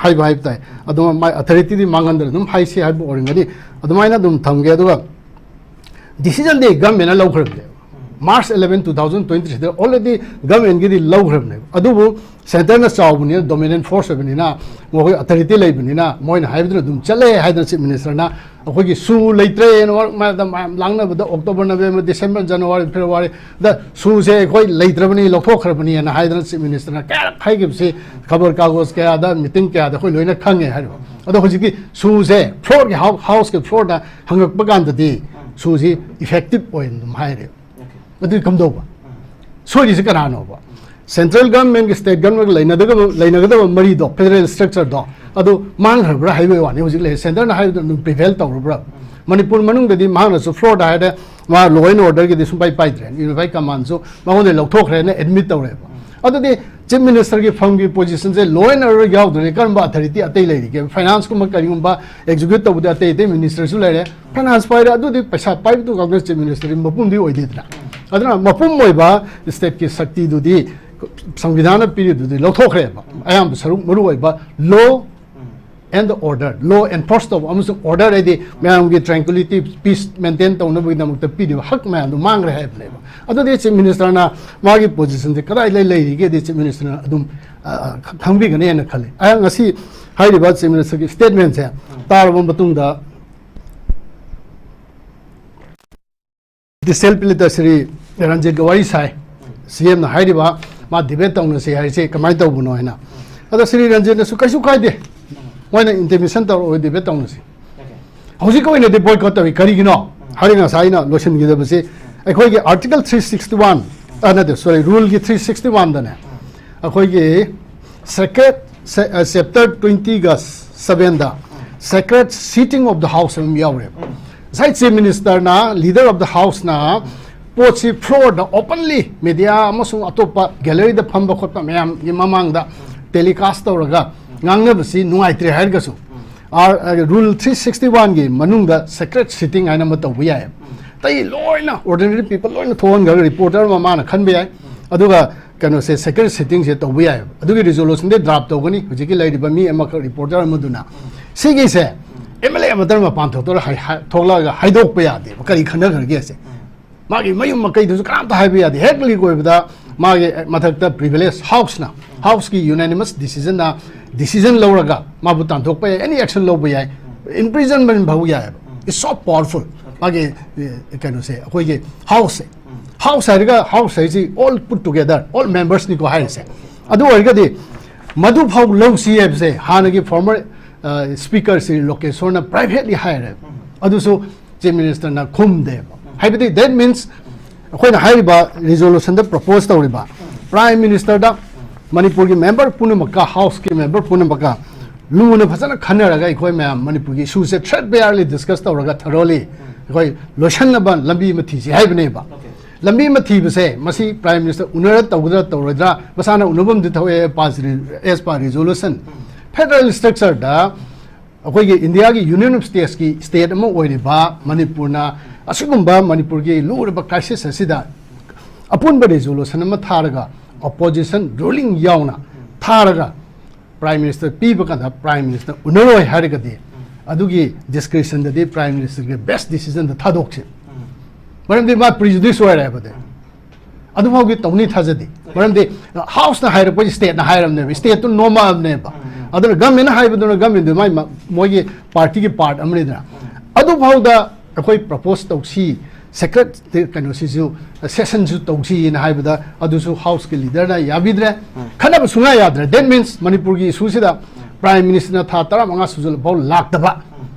ꯍꯥꯏꯕ ꯍꯥꯏꯕ ꯇꯥꯏ꯫ ꯑꯗꯣ ꯃꯥꯏ ꯑꯣꯊꯣꯔꯤꯇꯤꯗꯤ ꯃꯥꯡꯍꯟꯗꯅ ꯑꯗꯨꯝ ꯍꯥꯏꯁꯤ ꯍꯥꯏꯕ ꯑꯣꯏꯔꯝꯒꯅꯤ꯫ ꯑꯗꯨꯃꯥꯏꯅ ꯑꯗꯨꯝ ꯊꯝꯒꯦ꯫ ꯑꯗꯨꯒ ꯗꯤꯁꯤꯖꯟꯗꯤ ꯒꯚꯔꯟꯃꯦꯟꯅ ꯂꯧꯈ꯭ꯔꯕꯅꯦꯕ꯫ March eleven, two thousand twenty ꯊ꯭ꯔꯤꯗ already ꯒꯚꯔꯟꯃꯦꯟꯒꯤꯗꯤ ꯂꯧꯈ꯭ꯔꯕꯅꯦꯕ꯫ ꯑꯗꯨꯕꯨ ꯁꯦꯟꯇꯔꯅ ꯆꯥꯎꯕꯅꯤꯅ, ꯗꯣꯃꯤꯅꯦꯟ ꯐꯣꯔꯁ ꯑꯣꯏꯕꯅꯤꯅ, ꯃꯈꯣꯏ ꯑꯣꯊꯣꯔꯤꯇꯤ ꯂꯩꯕꯅꯤꯅ, ꯃꯣꯏꯅ ꯍꯥꯏꯕꯗꯨꯅ ꯑꯗꯨꯝ ꯆꯠꯂꯦ ꯍꯥꯏꯗꯅ ꯆꯤꯐ ꯃꯤꯅꯤꯁꯇꯔꯅ ꯑꯩꯈꯣꯏꯒꯤ ꯁꯨ ꯂꯩꯇ꯭ꯔꯦꯅ ꯃꯔꯛ ꯃꯔꯛꯇ ꯃꯌꯥꯝ ꯂꯥꯡꯅꯕꯗ ꯑꯣꯛꯇꯣꯕꯔ, ꯅꯕꯦꯝꯕꯔ, ꯗꯤꯁꯦꯝꯕꯔ, ꯖꯅꯋꯥꯔꯤ, ꯐꯦꯕ꯭ꯔꯨꯋꯥꯔꯤꯗ ꯁꯨꯁꯦ ꯑꯩꯈꯣꯏ ꯂꯩꯇ꯭ꯔꯕꯅꯤ, ꯂꯧꯊꯣꯛꯈ꯭ꯔꯕꯅꯤꯅ ꯍꯥꯏꯗꯅ ꯆꯤꯐ ꯃꯤꯅꯤꯁꯇꯔꯅ ꯀꯌꯥꯔꯛ ꯍꯥꯏꯈꯤꯕꯁꯤ ꯈꯕꯔ ꯀꯥꯒꯣꯖ ꯀꯌꯥꯗ, ꯃꯤꯇꯤꯡ ꯀꯌꯥꯗ ꯑꯩꯈꯣꯏ ꯂꯣꯏꯅ ꯈꯪꯉꯦ ꯍꯥꯏꯔꯤꯕ꯫ ꯑꯗꯣ ꯍꯧꯖꯤꯛꯇꯤ ꯁꯨꯁꯦ ꯐ꯭ꯂꯣꯔꯒꯤ ꯍꯥꯎ-, ꯍꯥꯎꯁꯀꯤ ꯐ꯭ꯂꯣꯔꯗ ꯍꯪꯉꯛꯄ ꯀꯥꯟꯗꯗꯤ ꯁꯨꯁꯤ ꯏꯐꯦꯛꯇꯤꯞ ꯑꯣꯏꯅ ꯑꯗꯨꯝ ꯍꯥꯏꯔꯦ꯫ ꯑꯗꯨꯗꯤ ꯀꯝꯗꯧꯕ? ꯁꯣꯏꯔꯤꯁꯦ ꯀꯅꯥꯅꯣꯕ? ꯁꯦꯟꯇ꯭ꯔꯦꯜ ꯒꯚꯔꯟꯃꯦꯟꯒꯤ ꯁ꯭ꯇꯦꯠ ꯒꯚꯔꯟꯃꯦꯟꯒ ꯂꯩꯅꯗꯒꯕ-, ꯂꯩꯅꯒꯗꯕ ꯃꯔꯤꯗꯣ, ꯐꯦꯗꯔꯦꯜ ꯁ꯭ꯇ꯭ꯔꯛꯆꯔꯗꯣ, ꯑꯗꯨ ꯃꯥꯡꯈ꯭ꯔꯕ꯭ꯔꯥ ꯍꯥꯏꯕꯒꯤ ꯋꯥꯅꯤ꯫ ꯍꯧꯖꯤꯛ ꯂꯩ ꯁꯦꯟꯇꯔꯅ ꯍꯥꯏꯕꯗꯣ ꯑꯗꯨꯝ ꯄ꯭ꯔꯤꯚꯦꯜ ꯇꯧꯔꯕ꯭ꯔꯥ? ꯃꯅꯤꯄꯨꯔ ꯃꯅꯨꯡꯗꯗꯤ ꯃꯍꯥꯛꯅꯁꯨ ꯐ꯭ꯂꯣꯔꯗ ꯍꯥꯏꯔꯦ, ꯃꯥ ꯂꯣ ꯑꯦꯟ ꯑꯣꯔꯗꯔꯒꯤꯗꯤ ꯁꯨꯡꯄꯥꯏ ꯄꯥꯏꯗ꯭ꯔꯦ, ꯌꯨꯅꯤꯐꯥꯏ ꯀꯃꯥꯟꯁꯨ ꯃꯉꯣꯟꯗ ꯂꯧꯊꯣꯛꯈ꯭ꯔꯦꯅ ꯑꯦꯗꯃꯤꯠ ꯇꯧꯔꯦꯕ꯫ ꯑꯗꯨꯗꯤ ꯆꯤꯐ ꯃꯤꯅꯤꯁꯇꯔꯒꯤ ꯐꯝꯒꯤ ꯄꯣꯖꯤꯁꯟꯁꯦ ꯂꯣ ꯑꯦꯟ ꯑꯣꯔꯗꯔ ꯌꯥꯎꯗ꯭ꯔꯗꯤ ꯀꯔꯝꯕ ꯑꯊꯣꯔꯤꯇꯤ ꯑꯇꯩ ꯂꯩꯔꯤꯒꯦ? ꯐꯥꯏꯅꯥꯟꯁꯀꯨꯝꯕ ꯀꯔꯤꯒꯨꯝꯕ ꯑꯦꯛꯖꯤꯀ꯭ꯌꯨꯠ ꯇꯧꯕꯗꯤ ꯑꯇꯩ ꯑꯇꯩ ꯃꯤꯅꯤꯁꯇꯔꯁꯨ ꯂꯩꯔꯦ꯫ ꯐꯥꯏꯅꯥꯟꯁ ꯄꯥꯏꯔꯦ, ꯑꯗꯨꯗꯤ ꯄꯩꯁꯥ ꯄꯥꯏꯕꯗꯨ ꯈꯛꯇ ꯆꯤꯐ ꯃꯤꯅꯤꯁꯇꯔꯒꯤ ꯃꯄꯨꯝꯗꯤ ꯑꯣꯏꯗꯦꯗꯅ꯫ ꯑꯗꯨꯅ ꯃꯄꯨꯝ ꯑꯣꯏꯕ ꯁ꯭ꯇꯦꯠꯀꯤ ꯁꯛꯇꯤꯗꯨꯗꯤ ꯁꯪꯕꯤꯙꯥꯟꯅ ꯄꯤꯔꯤꯗꯨꯗꯤ ꯂꯧꯊꯣꯛꯈ꯭ꯔꯦꯕ꯫ ꯑꯌꯥꯝꯕ ꯁꯔꯨꯛ ꯃꯔꯨ ꯑꯣꯏꯕ ꯂꯣ ꯑꯦꯟ ꯑꯣꯔꯗꯔ, ꯂꯣ ꯑꯦꯟꯐꯣꯔꯁ ꯇꯧꯕ ꯑꯃꯁꯨꯡ ꯑꯣꯔꯗꯔ ꯍꯥꯏꯗꯤ ꯃꯌꯥꯝꯒꯤ ꯇ꯭ꯔꯦꯡꯀ꯭ꯋꯤꯂꯤꯇꯤ, ꯄꯤꯁ ꯃꯦꯟꯇꯦꯟ ꯇꯧꯅꯕꯒꯤꯗꯃꯛꯇ ꯄꯤꯔꯤꯕ ꯍꯛ ꯃꯌꯥꯝꯗꯣ ꯃꯥꯡꯈ꯭ꯔꯦ ꯍꯥꯏꯕꯅꯦꯕ꯫ ꯑꯗꯨꯗꯤ ꯆꯤꯐ ꯃꯤꯅꯤꯁꯇꯔꯅ ꯃꯥꯒꯤ ꯄꯣꯖꯤꯁꯟꯁꯦ ꯀꯗꯥꯏꯗ ꯂꯩꯔꯤꯒꯦꯗꯤ ꯆꯤꯐ ꯃꯤꯅꯤꯁꯇꯔꯅ ꯑꯗꯨꯝ, ꯑ, ꯈꯪꯕꯤꯒꯅꯤ ꯍꯥꯏꯅ ꯈꯜꯂꯤ꯫ ꯑꯩꯍꯥꯛ ꯉꯁꯤ ꯍꯥꯏꯔꯤꯕ ꯆꯤꯐ ꯃꯤꯅꯤꯁꯇꯔꯒꯤ ꯁ꯭ꯇꯦꯠꯃꯦꯟꯁꯦ ꯇꯥꯔꯕ ꯃꯇꯨꯡꯗ ꯗꯤꯁꯦꯜ ꯄꯤꯂꯤꯇ ꯁ꯭ꯔꯤ ꯔꯟꯖꯤꯠꯀ ꯋꯥꯔꯤ ꯁꯥꯏ꯫ ꯁꯤ ꯑꯦꯝꯅ ꯍꯥꯏꯔꯤꯕ ꯃꯥ ꯗꯤꯕꯦꯠ ꯇꯧꯅꯁꯤ ꯍꯥꯏꯔꯤꯁꯦ ꯀꯃꯥꯏꯅ ꯇꯧꯕꯅꯣ ꯍꯥꯏꯅ꯫ ꯑꯗꯣ ꯁ꯭ꯔꯤ ꯔꯟꯖꯤꯠꯅꯁꯨ ꯀꯩꯁꯨ ꯀꯥꯏꯗꯦ, ꯃꯣꯏꯅ ꯏꯟꯇꯤꯃꯤꯁꯟ ꯇꯧꯔꯛꯑꯣꯏ, ꯗꯤꯕꯦꯠ ꯇꯧꯅꯁꯤ꯫ ꯍꯧꯖꯤꯛꯀꯤ ꯑꯣꯏꯅꯗꯤ ꯕꯣꯏꯀꯣꯠ ꯇꯧꯏ꯫ ꯀꯔꯤꯒꯤꯅꯣ ꯍꯥꯏꯔꯒ ꯉꯁꯥꯏ ꯑꯩꯅ ꯂꯣꯏꯁꯤꯟꯈꯤꯗꯕꯁꯤ ꯑꯩꯈꯣꯏꯒꯤ ꯑꯥꯔꯇꯤꯀꯜ ꯊ꯭ꯔꯤ ꯁꯤꯛꯁꯇꯤ ꯋꯥꯟ, ꯑ, ꯅꯠꯇꯦ, ꯁꯣꯔꯤ, ꯔꯨꯜꯒꯤ ꯊ꯭ꯔꯤ ꯁꯤꯛꯁꯇꯤ ꯋꯥꯟꯗꯅꯦ ꯑꯩꯈꯣꯏꯒꯤ ꯁꯦꯀ꯭ꯔꯦꯠ ꯆꯦꯞꯇꯔ ꯇ꯭ꯋꯦꯟꯇꯤꯒ ꯁꯕꯦꯟꯗ secret sitting of the house ꯑꯃ ꯌꯥꯎꯔꯦꯕ꯫ ꯉꯁꯥꯏ ꯆꯤꯐ ꯃꯤꯅꯤꯁꯇꯔꯅ, ꯂꯤꯗꯔ ꯑꯣꯐ ꯗ ꯍꯥꯎꯁꯅ ꯄꯣꯠꯁꯤ ꯐ꯭ꯂꯣꯔꯗ ꯑꯣꯄꯟꯂꯤ ꯃꯦꯗꯤꯌꯥ ꯑꯃꯁꯨꯡ ꯑꯇꯣꯞꯄ ꯒꯦꯂꯔꯤꯗ ꯐꯝꯕ ꯈꯣꯠꯄ ꯃꯌꯥꯝꯒꯤ ꯃꯃꯥꯡꯗ ꯇꯦꯂꯤꯀꯥꯁ ꯇꯧꯔꯒ ꯉꯥꯡꯅꯕꯁꯤ ꯅꯨꯡꯉꯥꯏꯇ꯭ꯔꯦ ꯍꯥꯏꯔꯒꯁꯨ, ꯑꯥꯔ-, ꯔꯨꯜ ꯊ꯭ꯔꯤ ꯁꯤꯛꯁꯇꯤ ꯋꯥꯟꯒꯤ ꯃꯅꯨꯡꯗ ꯁꯦꯀ꯭ꯔꯦꯠ ꯁꯤꯇꯤꯡ ꯍꯥꯏꯅ ꯑꯃ ꯇꯧꯕ ꯌꯥꯏꯌꯦꯕ꯫ ꯑꯇꯩ ꯂꯣꯏꯅ ꯑꯣꯔꯗꯤꯅꯔꯤ ꯄꯤꯄꯜ ꯂꯣꯏꯅ ꯊꯣꯛꯍꯟꯈ꯭ꯔꯒ ꯔꯤꯄꯣꯔꯇꯔ ꯑꯃ ꯃꯥꯅ ꯈꯟꯕ ꯌꯥꯏ, ꯑꯗꯨꯒ ꯀꯩꯅꯣꯁꯦ, ꯁꯦꯀ꯭ꯔꯦꯠ ꯁꯤꯇꯤꯡꯁꯦ ꯇꯧꯕ ꯌꯥꯏꯌꯦꯕ꯫ ꯑꯗꯨꯒꯤ ꯔꯤꯖꯣꯂꯨꯁꯟꯗꯤ ꯗ꯭ꯔꯥꯐ ꯇꯧꯒꯅꯤ ꯍꯧꯖꯤꯛꯀꯤ ꯂꯩꯔꯤꯕ ꯃꯤ ꯑꯃꯈꯛ ꯔꯤꯄꯣꯔꯇꯔ ꯑꯃꯗꯨꯅ꯫ ꯁꯤꯒꯤꯁꯦ ꯑꯦꯝ ꯑꯦꯜ ꯑꯦ ꯑꯃꯠꯇꯅ ꯃꯄꯥꯟ ꯊꯣꯛꯇꯣꯛꯑꯒ ꯍꯥꯏ-, ꯍꯥꯏ-, ꯊꯣꯛꯂꯛꯑꯒ ꯍꯥꯏꯗꯣꯛꯄ ꯌꯥꯗꯦꯕ ꯀꯔꯤ ꯈꯟꯅꯈ꯭ꯔꯒꯦꯁꯦ꯫ ꯃꯥꯒꯤ ꯃꯌꯨꯝ ꯃꯀꯩꯗꯨꯁꯨ ꯀꯅꯥꯝꯇ ꯍꯥꯏꯕ ꯌꯥꯗꯦ꯫ ꯍꯦꯛ ꯂꯤꯛ ꯑꯣꯏꯕꯗ ꯃꯥꯒꯤ ꯃꯊꯛꯇ privilege House ꯅ, House ꯀꯤ unanimous decision ꯅ decision ꯂꯧꯔꯒ ꯃꯥꯕꯨ ꯇꯥꯟꯊꯣꯛꯄ ꯌꯥꯏ, any action ꯂꯧꯕ ꯌꯥꯏ, imprisonment ꯐꯥꯎ ꯌꯥꯏꯑꯕ꯫ It's so powerful꯫ ꯃꯥꯒꯤ ꯑꯦ, ꯀꯩꯅꯣꯁꯦ, ꯑꯩꯈꯣꯏꯒꯤ House ꯁꯦ꯫ House ꯍꯥꯏꯔꯒ House ꯍꯥꯏꯁꯤ all put together, all members ꯅꯤꯀꯣ ꯍꯥꯏꯔꯤꯁꯦ꯫ ꯑꯗꯨ ꯑꯣꯏꯔꯒꯗꯤ ꯃꯗꯨ ꯐꯥꯎ ꯂꯧꯁꯤ ꯍꯥꯏꯕꯁꯦ ꯍꯥꯟꯅꯒꯤ former speaker ꯁ꯭ꯔꯤ ꯂꯣꯀꯦꯁꯣꯔꯅ privately ꯍꯥꯏꯔꯦ꯫ ꯑꯗꯨꯁꯨ Chief Minister ꯅ ꯈꯨꯝꯗꯦꯕ꯫ ꯍꯥꯏꯕꯗꯤ that means ꯑꯩꯈꯣꯏꯅ ꯍꯥꯏꯔꯤꯕ resolution ꯗ propose ꯇꯧꯔꯤꯕ Prime Minister ꯗ ꯃꯅꯤꯄꯨꯔꯒꯤ member ꯄꯨꯝꯅꯃꯛꯀ, House ꯀꯤ member ꯄꯨꯝꯅꯃꯛꯀ ꯂꯨꯅ ꯐꯖꯅ ꯈꯟꯅꯔꯒ ꯑꯩꯈꯣꯏ ꯃꯌꯥꯝ ꯃꯅꯤꯄꯨꯔꯒꯤ issue ꯁꯦ threadbarely discuss ꯇꯧꯔꯒ thoroughly ꯑꯩꯈꯣꯏ ꯂꯣꯏꯁꯟꯅꯕ ꯂꯝꯕꯤ ꯑꯃ ꯊꯤꯁꯤ ꯍꯥꯏꯕꯅꯦꯕ꯫ ꯂꯝꯕꯤ ꯑꯃ ꯊꯤꯕꯁꯦ ꯃꯁꯤ Prime Minister ꯎꯅꯔ ꯇꯧꯒꯗ꯭ꯔꯥ ꯇꯧꯔꯣꯏꯗ꯭ꯔꯥ ꯃꯁꯥꯅ ꯎꯅꯐꯝꯗꯤ ꯊꯣꯛꯑꯦ, as per resolution꯫ Federal structure ꯗ ꯑꯩꯈꯣꯏꯒꯤ ꯏꯟꯗꯤꯌꯥꯒꯤ Union of States ꯀꯤ state ꯑꯃ ꯑꯣꯏꯔꯤꯕ ꯃꯅꯤꯄꯨꯔꯅ ꯑꯁꯤꯒꯨꯝꯕ ꯃꯅꯤꯄꯨꯔꯒꯤ ꯂꯨꯔꯕ crisis ꯑꯁꯤꯗ ꯑꯄꯨꯟꯕ resolution ꯑꯃ ꯊꯥꯔꯒ, opposition, ruling ꯌꯥꯎꯅ ꯊꯥꯔꯒ Prime Minister ꯄꯤꯕ ꯀꯥꯟꯗ Prime Minister ꯎꯅꯔꯣꯏ ꯍꯥꯏꯔꯒꯗꯤ, ꯑꯗꯨꯒꯤ discretion ꯗꯗꯤ Prime Minister ꯒꯤ best decision ꯗ ꯊꯥꯗꯣꯛꯁꯤ꯫ ꯃꯔꯝꯗꯤ ꯃꯥ prejudice ꯑꯣꯏꯔꯦ ꯍꯥꯏꯕꯗꯤ꯫ ꯑꯗꯨꯐꯥꯎꯗꯤ ꯇꯧꯅꯤ ꯊꯥꯖꯗꯦ꯫ ꯃꯔꯝꯗꯤ House ꯅ ꯍꯥꯏꯔꯛꯄꯁꯤ state ꯅ ꯍꯥꯏꯔꯕꯅꯦꯕ, state ꯇꯨ ꯅꯣꯝꯃꯛꯑꯕꯅꯦꯕ꯫ ꯑꯗꯨꯅ government ꯍꯥꯏꯕꯗꯨꯅ government ꯗꯨ ꯃꯥꯏ ꯃ-, ꯃꯣꯏꯒꯤ party ꯒꯤ part ꯑꯃꯅꯤꯗꯅ꯫ ꯑꯗꯨꯐꯥꯎꯗ ꯑꯩꯈꯣꯏ propose ꯇꯧꯁꯤ, secret ꯀꯩꯅꯣꯁꯤꯁꯨ, session ꯁꯨ ꯇꯧꯁꯤꯅ ꯍꯥꯏꯕꯗ ꯑꯗꯨꯁꯨ House ꯀꯤ leader ꯅ ꯌꯥꯕꯤꯗ꯭ꯔꯦ꯫ ꯈꯟꯅꯕ ꯁꯨꯡꯌꯥ ꯌꯥꯗ꯭ꯔꯦ꯫ That means ꯃꯅꯤꯄꯨꯔꯒꯤ issue ꯁꯤꯗ Prime Minister ꯅ ꯊꯥ ꯇꯔꯥꯃꯉꯥ ꯁꯨꯖꯜꯂꯐꯥꯎ ꯂꯥꯛꯇꯕ,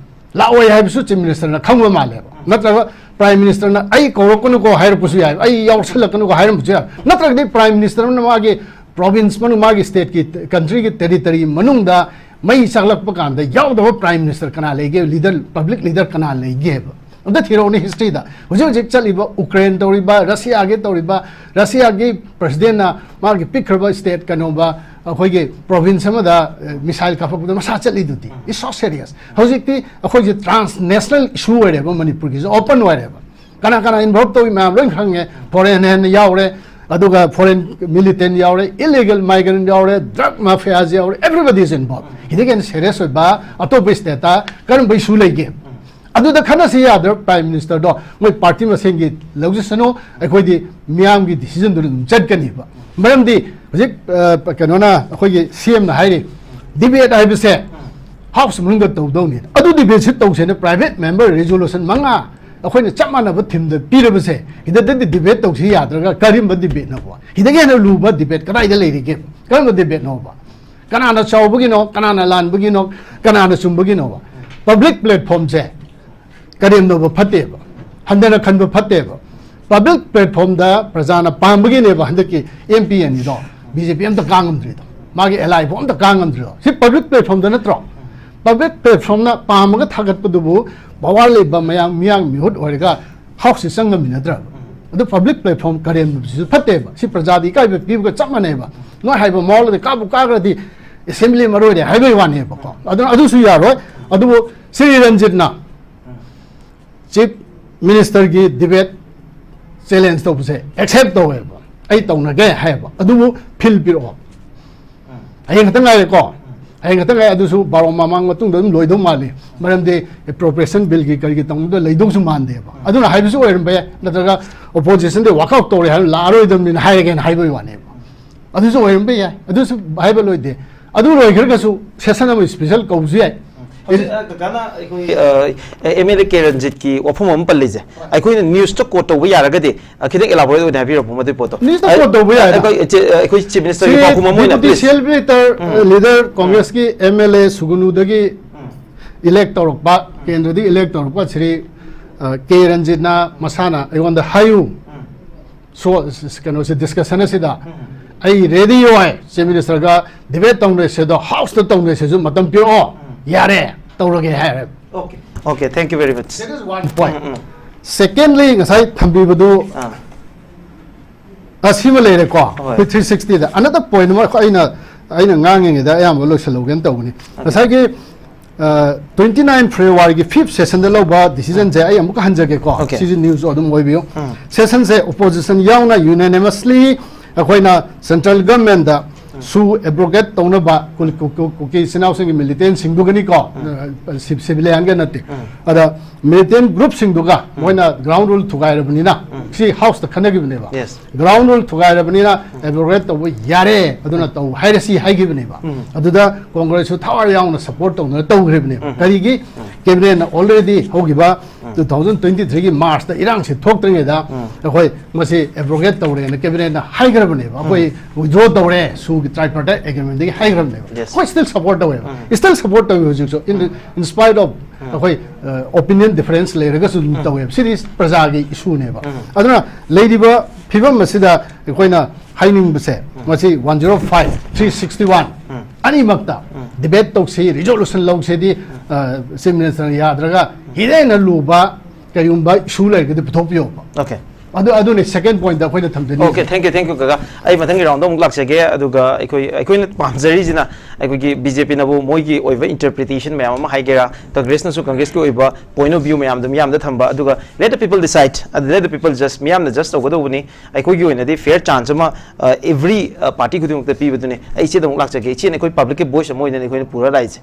ꯂꯥꯛꯑꯣꯏ ꯍꯥꯏꯕꯁꯨ Chief Minister ꯅ ꯈꯪꯕ ꯃꯥꯜꯂꯦꯕ꯫ ꯅꯠꯇ꯭ꯔꯒ Prime Minister ꯅ "ꯑꯩ ꯀꯧꯔꯛꯀꯅꯨꯀꯣ" ꯍꯥꯏꯔꯛꯄꯁꯨ ꯌꯥꯏ, "ꯑꯩ ꯌꯥꯎꯁꯜꯂꯛꯀꯅꯨꯀꯣ" ꯍꯥꯏꯔꯝꯕꯁꯨ ꯌꯥꯏ꯫ ꯅꯠꯇ꯭ꯔꯒꯗꯤ Prime Minister ꯑꯃꯅ ꯃꯥꯒꯤ province ꯃꯅꯨꯡ, ꯃꯥꯒꯤ state ꯀꯤ, country ꯒꯤ territory ꯃꯅꯨꯡꯗ ꯃꯩ ꯆꯥꯛꯂꯛꯄ ꯀꯥꯟꯗ ꯌꯥꯎꯗꯕ Prime Minister ꯀꯅꯥ ꯂꯩꯒꯦ? Leader, public leader ꯀꯅꯥ ꯂꯩꯒꯦꯕ? ꯑꯝꯇ ꯊꯤꯔꯛꯎꯅꯦ history ꯗ꯫ ꯍꯧꯖꯤꯛ ꯍꯧꯖꯤꯛ ꯆꯠꯂꯤꯕ Ukraine ꯇꯧꯔꯤꯕ, Russia ꯒꯤ ꯇꯧꯔꯤꯕ, Russia ꯒꯤ President ꯅ ꯃꯥꯒꯤ ꯄꯤꯛꯈ꯭ꯔꯕ state ꯀꯩꯅꯣꯕ, ꯑꯩꯈꯣꯏꯒꯤ province ꯑꯃꯗ, ꯑꯦ, missile ꯀꯥꯞꯄꯛꯄꯗ ꯃꯁꯥ ꯆꯠꯂꯤꯗꯨꯗꯤ꯫ It's so serious꯫ ꯍꯧꯖꯤꯛꯇꯤ ꯑꯩꯈꯣꯏꯁꯦ transnational issue ꯑꯣꯏꯔꯦꯕ ꯃꯅꯤꯄꯨꯔꯒꯤꯁꯨ, open ꯑꯣꯏꯔꯦꯕ꯫ ꯀꯅꯥ ꯀꯅꯥ involve ꯇꯧꯏ ꯃꯌꯥꯝ ꯂꯣꯏ ꯈꯪꯉꯦ꯫ Foreign hand ꯌꯥꯎꯔꯦ, ꯑꯗꯨꯒ foreign militant ꯌꯥꯎꯔꯦ, illegal migrant ꯌꯥꯎꯔꯦ, drug mafias ꯌꯥꯎꯔꯦ, everybody is involved꯫ ꯁꯤꯗꯒꯤ ꯍꯦꯟꯅ serious ꯑꯣꯏꯕ ꯑꯇꯣꯞꯄ state ꯇ ꯀꯔꯝꯕ issue ꯂꯩꯒꯦ? ꯑꯗꯨꯗ ꯈꯟꯅꯁꯤ ꯌꯥꯗ꯭ꯔꯥ? ꯄ꯭ꯔꯥꯏꯝ ꯃꯤꯅꯤꯁꯇꯔꯗꯣ ꯃꯣꯏ ꯄꯥꯔꯇꯤ ꯃꯁꯦꯟꯒꯤ ꯂꯧꯖꯁꯅꯨ, ꯑꯩꯈꯣꯏꯗꯤ ꯃꯤꯌꯥꯝꯒꯤ ꯗꯤꯁꯤꯖꯟꯗꯨꯗ ꯑꯗꯨꯝ ꯆꯠꯀꯅꯤꯕ꯫ ꯃꯔꯝꯗꯤ ꯍꯧꯖꯤꯛ, ꯑ, ꯀꯩꯅꯣꯅ, ꯑꯩꯈꯣꯏꯒꯤ ꯁꯤ ꯑꯦꯝꯅ ꯍꯥꯏꯔꯤ, ꯗꯤꯕꯦꯠ ꯍꯥꯏꯕꯁꯦ ꯍꯥꯎꯁ ꯃꯅꯨꯡꯗ ꯇꯧꯗꯧꯅꯤ꯫ ꯑꯗꯨ ꯗꯤꯕꯦꯠꯁꯤ ꯇꯧꯁꯦꯅ ꯄ꯭ꯔꯥꯏꯚꯦꯠ ꯃꯦꯝꯕꯔ ꯔꯤꯖꯣꯂꯨꯁꯟ ꯃꯉꯥ ꯑꯩꯈꯣꯏꯅ ꯆꯞ ꯃꯥꯟꯅꯕ ꯊꯤꯝꯗ ꯄꯤꯔꯕꯁꯦ, ꯍꯤꯗꯛꯇꯗꯤ ꯗꯤꯕꯦꯠ ꯇꯧꯁꯤ ꯌꯥꯗ꯭ꯔꯒ ꯀꯔꯤꯝꯕ ꯗꯤꯕꯦꯠꯅꯣꯕ? ꯍꯤꯗꯛ ꯍꯦꯟꯅ ꯂꯨꯕ ꯗꯤꯕꯦꯠ ꯀꯗꯥꯏꯗ ꯂꯩꯔꯤꯒꯦ? ꯀꯔꯝꯕ ꯗꯤꯕꯦꯠꯅꯣꯕ? ꯀꯅꯥꯅ ꯆꯥꯎꯕꯒꯤꯅꯣ, ꯀꯅꯥꯅ ꯂꯥꯟꯕꯒꯤꯅꯣ, ꯀꯅꯥꯅ ꯆꯨꯝꯕꯒꯤꯅꯣꯕ? ꯄꯕ꯭ꯂꯤꯛ ꯄ꯭ꯂꯦꯠꯐꯣꯝꯁꯦ ꯀꯔꯦꯝꯅꯕ ꯐꯠꯇꯦꯕ, ꯍꯟꯊꯅ ꯈꯟꯕ ꯐꯠꯇꯦꯕ꯫ ꯄꯕ꯭ꯂꯤꯛ ꯄ꯭ꯂꯦꯠꯐꯣꯝꯗ ꯄ꯭ꯔꯖꯥꯅ ꯄꯥꯝꯕꯒꯤꯅꯦꯕ ꯍꯟꯗꯛꯀꯤ ꯑꯦꯝ ꯄꯤ ꯑꯅꯤꯗꯣ ꯕꯤ ꯖꯦ ꯄꯤ ꯑꯝꯇ ꯀꯥ ꯉꯝꯗ꯭ꯔꯤꯗꯣ, ꯃꯥꯒꯤ ꯑꯦꯂꯥꯏꯕꯨ ꯑꯝꯇ ꯀꯥ ꯉꯝꯗ꯭ꯔꯤꯗꯣ꯫ ꯁꯤ ꯄꯕ꯭ꯂꯤꯛ ꯄ꯭ꯂꯦꯠꯐꯣꯝꯗ ꯅꯠꯇ꯭ꯔꯣ? ꯄꯕ꯭ꯂꯤꯛ ꯄ꯭ꯂꯦꯠꯐꯣꯝꯅ ꯄꯥꯝꯃꯒ ꯊꯥꯒꯠꯄꯗꯨꯕꯨ ꯄꯋꯥꯔ ꯂꯩꯕ ꯃꯌꯥꯝ, ꯃꯤꯌꯥꯝ ꯃꯤꯍꯨꯠ ꯑꯣꯏꯔꯒ ꯍꯥꯎꯁꯁꯤ ꯆꯪꯉꯝꯃꯤꯟꯅꯗ꯭ꯔꯕ? ꯑꯗꯨ ꯄꯕ꯭ꯂꯤꯛ ꯄ꯭ꯂꯦꯠꯐꯣꯝ ꯀꯔꯦꯝꯅꯕꯁꯤꯁꯨ ꯐꯠꯇꯦꯕ꯫ ꯁꯤ ꯄ꯭ꯔꯖꯥꯗ ꯏꯀꯥꯏꯕ ꯄꯤꯕꯒ ꯆꯞ ꯃꯥꯟꯅꯩꯕ꯫ ꯅꯣꯏ ꯍꯥꯏꯕ ꯃꯥꯋꯣꯂꯣꯏꯗ ꯀꯥꯕꯨ ꯀꯥꯈ꯭ꯔꯗꯤ ꯑꯦꯁꯦꯝꯕ꯭ꯂꯤ ꯃꯔꯣꯏꯔꯦ ꯍꯥꯏꯕꯒꯤ ꯋꯥꯅꯦꯕꯀꯣ꯫ ꯑꯗꯨꯅ ꯑꯗꯨꯁꯨ ꯌꯥꯔꯣꯏ꯫ ꯑꯗꯨꯕꯨ ꯁ꯭ꯔꯤ ꯔꯟꯖꯤꯠꯅ ꯆꯤꯐ ꯃꯤꯅꯤꯁꯇꯔꯒꯤ ꯗꯤꯕꯦꯠ ꯆꯦꯂꯦꯟꯖ ꯇꯧꯕꯁꯦ ꯑꯦꯛꯁꯦꯞ ꯇꯧꯋꯦꯕ, ꯑꯩ ꯇꯧꯅꯒꯦ ꯍꯥꯏꯌꯦꯕ꯫ ꯑꯗꯨꯕꯨ ꯐꯤꯜ ꯄꯤꯔꯛꯑꯣ꯫ ꯍꯌꯦꯡ ꯈꯛꯇ ꯉꯥꯏꯔꯦꯀꯣ꯫ ꯍꯌꯦꯡ ꯈꯛꯇ ꯉꯥꯏ, ꯑꯗꯨꯁꯨ ꯕꯥꯔꯣ ꯃꯃꯥꯡ ꯃꯇꯨꯡꯗ ꯑꯗꯨꯝ ꯂꯣꯏꯗꯧ ꯃꯥꯜꯂꯤ꯫ ꯃꯔꯝꯗꯤ ꯑꯦꯄ꯭ꯔꯣꯄ꯭ꯔꯤꯌꯦꯁꯟ ꯕꯤꯜꯒꯤ ꯀꯔꯤꯒꯤ ꯇꯧꯕꯗ ꯂꯩꯗꯧꯁꯨ ꯃꯥꯟꯗꯦꯕ꯫ ꯑꯗꯨꯅ ꯍꯥꯏꯕꯁꯨ ꯑꯣꯏꯔꯝꯕ ꯌꯥꯏ, ꯅꯠꯇ꯭ꯔꯒ ꯑꯣꯄꯣꯖꯤꯁꯟꯗ ꯋꯥꯛꯑꯥꯎꯠ ꯇꯧꯔꯦ ꯍꯥꯏꯅ ꯂꯥꯛꯑꯔꯣꯏꯗꯕꯅꯤꯅ ꯍꯥꯏꯔꯒꯦꯅ ꯍꯥꯏꯕꯒꯤ ꯋꯥꯅꯦꯕ꯫ ꯑꯗꯨꯁꯨ ꯑꯣꯏꯔꯝꯕ ꯌꯥꯏ, ꯑꯗꯨꯁꯨ ꯍꯥꯏꯕ ꯂꯣꯏꯗꯦ꯫ ꯑꯗꯨ ꯂꯣꯏꯈ꯭ꯔꯒꯁꯨ ꯁꯦꯁꯟ ꯑꯃ ꯏꯁꯄꯤꯁꯦꯜ ꯀꯧꯕꯁꯨ ꯌꯥꯏ꯫ ꯍꯧꯖꯤꯛ, ꯑ, ꯀꯀꯥꯅ ꯑꯩꯈꯣꯏ, ꯑ, ꯑꯦꯝ ꯑꯦꯜ ꯑꯦ ꯀꯦ ꯔꯟꯖꯤꯠꯀꯤ ꯋꯥꯐꯝ ꯑꯃ ꯄꯜꯂꯤꯁꯦ, ꯑꯩꯈꯣꯏꯅ ꯅ꯭ꯌꯨꯁꯇ ꯀꯣꯠ ꯇꯧꯕ ꯌꯥꯔꯒꯗꯤ, ꯑ, ꯈꯤꯇꯪ ꯏꯂꯥꯕꯣꯔꯦꯠ ꯑꯣꯏꯅ ꯍꯥꯏꯕꯤꯔꯛꯄ, ꯃꯗꯨꯒꯤ ꯄꯣꯠꯇꯣ꯫ ꯅ꯭ꯌꯨꯁꯇ ꯑ, ꯀꯣꯠ ꯇꯧꯕ ꯌꯥꯏꯗ꯫ ꯑꯩꯈꯣꯏ, ꯏꯆꯦ, ꯑ, ꯑꯩꯈꯣꯏ ꯆꯤꯐ ꯃꯤꯅꯤꯁꯇꯔꯒꯤ ꯁꯤ ꯄꯥꯎꯈꯨꯝ ꯑꯃ ꯑꯣꯏꯅ, deputy please. C L leader, um. Leader um. ꯀꯣꯡꯒ꯭ꯔꯦꯁꯀꯤ ꯑꯦꯝ ꯑꯦꯜ ꯑꯦ ꯁꯨꯒꯅꯨꯗꯒꯤ ꯎꯝ꯫ ꯏꯂꯦꯛ ꯇꯧꯔꯛꯄ, ꯎꯝ꯫ ꯀꯦꯟꯗ꯭ꯔꯗꯒꯤ ꯏꯂꯦꯛ ꯇꯧꯔꯛꯄ ꯁ꯭ꯔꯤ, ꯑ, ꯀꯦ ꯔꯟꯖꯤꯠꯅ ꯃꯁꯥꯅ ꯑꯩꯉꯣꯟꯗ ꯍꯥꯏꯌꯨ꯫ ꯎꯝ꯫ ꯁꯣ-, ꯀꯩꯅꯣꯁꯦ, ꯗꯤꯁꯀꯁꯟ ꯑꯁꯤꯗ ꯎꯝ꯫ ꯑꯩ ꯔꯦꯗꯤ ꯑꯣꯏ, ꯆꯤꯐ ꯃꯤꯅꯤꯁꯇꯔꯒ ꯗꯤꯕꯦꯠ ꯇꯧꯅꯔꯁꯦ ꯑꯗꯣ, ꯍꯥꯎꯁꯇ ꯇꯧꯅꯔꯁꯦ ꯑꯗꯨ ꯃꯇꯝ ꯄꯤꯔꯛꯑꯣ, ꯎꯝ꯫ ꯌꯥꯔꯦ, ꯇꯧꯔꯒꯦ ꯍꯥꯏꯔꯦ꯫ Okay, okay, thank you very much. That is one point. Um, um. Secondly, ꯉꯁꯥꯏ ꯊꯝꯕꯤꯕꯗꯨ, ꯑꯥ꯫ ꯑꯁꯤꯃ ꯂꯩꯔꯦꯀꯣ, ꯍꯣꯏ꯫ ꯑꯩꯈꯣꯏ ꯊ꯭ꯔꯤ ꯁꯤꯛꯁꯇꯤꯗ꯫ Another point ꯑꯃ ꯑꯩꯅ, ꯑꯩꯅ ꯉꯥꯡꯉꯤꯉꯩꯗ ꯑꯌꯥꯝꯕ ꯂꯣꯏꯁꯤꯜꯍꯧꯒꯦꯅ ꯇꯧꯕꯅꯤ꯫ Okay꯫ ꯉꯁꯥꯏꯒꯤ ꯑ, twenty nine Februaryꯒꯤ fifth sessionꯗ ꯂꯧꯕ decisionꯁꯦ ꯑꯩ ꯑꯃꯨꯛꯀ ꯍꯟꯖꯒꯦꯀꯣ꯫ Okay. ꯁꯤꯁꯨ news ꯑꯗꯨꯝ ꯑꯣꯏꯕꯤꯌꯨ꯫ ꯎꯝ꯫ Sessionꯁꯦ opposition ꯌꯥꯎꯅ unanimously ꯑꯩꯈꯣꯏꯅ central governmentꯗ ꯁꯨ ꯑꯦꯕ꯭ꯔꯣꯒꯦꯠ ꯇꯧꯅꯕ ꯀꯨ- ꯀꯨ- ꯀꯨ- ꯀꯨꯀꯤ ꯏꯆꯤꯟ ꯏꯅꯥꯎꯁꯤꯡꯒꯤ ꯃꯤꯂꯤꯇꯦꯟꯁꯤꯡꯗꯨꯒꯅꯤꯀꯣ, ꯁꯤꯚꯤꯂꯤꯌꯟꯒ ꯅꯠꯇꯦ, ꯑꯗ ꯃꯤꯂꯤꯇꯦꯟ ꯒ꯭ꯔꯨꯞꯁꯤꯡꯗꯨꯒ ꯃꯣꯏꯅ ꯒ꯭ꯔꯥꯎꯟ ꯔꯨꯜ ꯊꯨꯒꯥꯏꯔꯕꯅꯤꯅ, ꯁꯤ ꯍꯥꯎꯁꯇ ꯈꯟꯅꯈꯤꯕꯅꯦꯕ꯫ Yes. ꯒ꯭ꯔꯥꯎꯟ ꯔꯨꯜ ꯊꯨꯒꯥꯏꯔꯕꯅꯤꯅ ꯑꯦꯕ꯭ꯔꯣꯒꯦꯠ ꯇꯧꯕ ꯌꯥꯔꯦ, ꯑꯗꯨꯅ ꯇꯧ ꯍꯥꯏꯔꯁꯤ ꯍꯥꯏꯈꯤꯕꯅꯦꯕ꯫ ꯑꯗꯨꯗ ꯀꯣꯡꯒ꯭ꯔꯦꯁꯁꯨ ꯊꯋꯥꯏ ꯌꯥꯎꯅ ꯁꯄꯣꯔꯠ ꯇꯧꯅ ꯇꯧꯈ꯭ꯔꯤꯕꯅꯦꯕ꯫ ꯀꯔꯤꯒꯤ? ꯀꯦꯕꯤꯅꯦꯠꯅ ꯑꯣꯜꯔꯦꯗꯤ ꯍꯧꯈꯤꯕ ꯇꯨ ꯊꯥꯎꯖꯟ ꯇ꯭ꯋꯦꯟꯇꯤ ꯊ꯭ꯔꯤꯒꯤ ꯃꯥꯔꯁꯇ ꯏꯔꯥꯡꯁꯤ ꯊꯣꯛꯇ꯭ꯔꯤꯉꯩꯗ ꯑꯩꯈꯣꯏ ꯃꯁꯤ ꯑꯦꯕ꯭ꯔꯣꯒꯦꯠ ꯇꯧꯔꯦꯅ ꯀꯦꯕꯤꯅꯦꯠꯅ ꯍꯥꯏꯈ꯭ꯔꯕꯅꯦꯕ, ꯑꯩꯈꯣꯏ ꯋꯤꯗ꯭ꯔꯣ ꯇꯧꯔꯦ ꯁꯨꯒꯤ ꯇ꯭ꯔꯥꯏꯄꯥꯔꯇꯥꯏꯠ ꯑꯦꯒ꯭ꯔꯤꯃꯦꯟꯗꯒꯤ ꯍꯥꯏꯈ꯭ꯔꯕꯅꯦꯕ꯫ Yes. ꯑꯩꯈꯣꯏ ꯁ꯭ꯇꯤꯜ ꯁꯄꯣꯔꯠ ꯇꯧꯋꯦꯕ, ꯁ꯭ꯇꯤꯜ ꯁꯄꯣꯔꯠ ꯇꯧꯋꯦ ꯍꯧꯖꯤꯛꯁꯨ, in spite of ꯑꯩꯈꯣꯏ ꯑꯣꯄꯤꯅꯤꯌꯟ ꯗꯤꯐꯔꯦꯟꯁ ꯂꯩꯔꯒꯁꯨ ꯑꯗꯨꯝ ꯇꯧꯋꯦꯕ꯫ ꯁꯤꯗꯤ ꯄ꯭ꯔꯖꯥꯒꯤ ꯏꯁꯨꯅꯦꯕ꯫ ꯑꯗꯨꯅ ꯂꯩꯔꯤꯕ ꯐꯤꯕꯝ ꯑꯁꯤꯗ ꯑꯩꯈꯣꯏꯅ ꯍꯥꯏꯅꯤꯡꯕꯁꯦ, ꯃꯁꯤ one zero five, three sixty one ꯑꯅꯤꯃꯛꯇ ꯗꯤꯕꯦꯠ ꯇꯧꯁꯤ, ꯔꯤꯖꯣꯂꯨꯁꯟ ꯂꯧꯁꯤꯗꯤ ꯆꯤꯐ ꯃꯤꯅꯤꯁꯇꯔꯅ ꯌꯥꯗ꯭ꯔꯒ ꯍꯦꯟꯅ ꯂꯨꯕ ꯀꯔꯤꯒꯨꯝꯕ ꯏꯁꯨ ꯂꯩꯔꯒꯗꯤ ꯄꯨꯊꯣꯛꯄꯤꯌꯣꯕ꯫ Okay. ꯑꯗꯨ ꯑꯗꯨꯅꯦ ꯁꯦꯀꯦꯟ ꯄꯣꯏꯟꯠꯇ ꯑꯩꯈꯣꯏꯅ ꯊꯝꯖꯅꯤꯡꯉꯤꯁꯦ꯫ Okay, thank you, thank you, ꯀꯀꯥ꯫ ꯑꯩ ꯃꯊꯪꯒꯤ ꯔꯥꯎꯟꯗ ꯑꯃꯨꯛ ꯂꯥꯛꯆꯒꯦ꯫ ꯑꯗꯨꯒ ꯑꯩꯈꯣꯏ ꯑꯩꯈꯣꯏꯅ ꯄꯥꯝꯖꯔꯤꯁꯤꯅ ꯑꯩꯈꯣꯏꯒꯤ ꯕꯤ ꯖꯦ ꯄꯤꯅꯕꯨ ꯃꯣꯏꯒꯤ ꯑꯣꯏꯕ ꯏꯟꯇꯔꯄ꯭ꯔꯤꯇꯦꯁꯟ ꯃꯌꯥꯝ ꯑꯃ ꯍꯥꯏꯒꯦꯔꯥ, ꯀꯪꯒ꯭ꯔꯦꯁꯅꯁꯨ ꯀꯪꯒ꯭ꯔꯦꯁꯀꯤ ꯑꯣꯏꯕ ꯄꯣꯏꯟꯠ ꯑꯣꯐ ꯚ꯭ꯌꯨ ꯃꯌꯥꯝꯗꯣ ꯃꯤꯌꯥꯝꯗ ꯊꯝꯕ, ꯑꯗꯨꯒ let the people decide, let the people judge, ꯃꯤꯌꯥꯝꯅ ꯖꯁ ꯇꯧꯒꯗꯧꯕꯅꯤ꯫ ꯑꯩꯈꯣꯏꯒꯤ ꯑꯣꯏꯅꯗꯤ ꯐꯤꯌꯔ ꯆꯥꯟꯁ ꯑꯃ ꯑꯦꯚ꯭ꯔꯤ ꯄꯥꯔꯇꯤ ꯈꯨꯗꯤꯡꯃꯛꯇ ꯄꯤꯕꯗꯨꯅꯤ꯫ ꯑꯩ ꯏꯆꯦꯗ ꯑꯃꯨꯛ ꯂꯥꯛꯆꯒꯦ꯫ ꯏꯆꯦꯅ ꯑꯩꯈꯣꯏ ꯄꯕ꯭ꯂꯤꯛꯀꯤ ꯚꯣꯏꯁ ꯑꯃ ꯑꯣꯏꯅ ꯑꯩꯈꯣꯏꯅ ꯄꯨꯔ ꯂꯥꯛꯏꯁꯦ꯫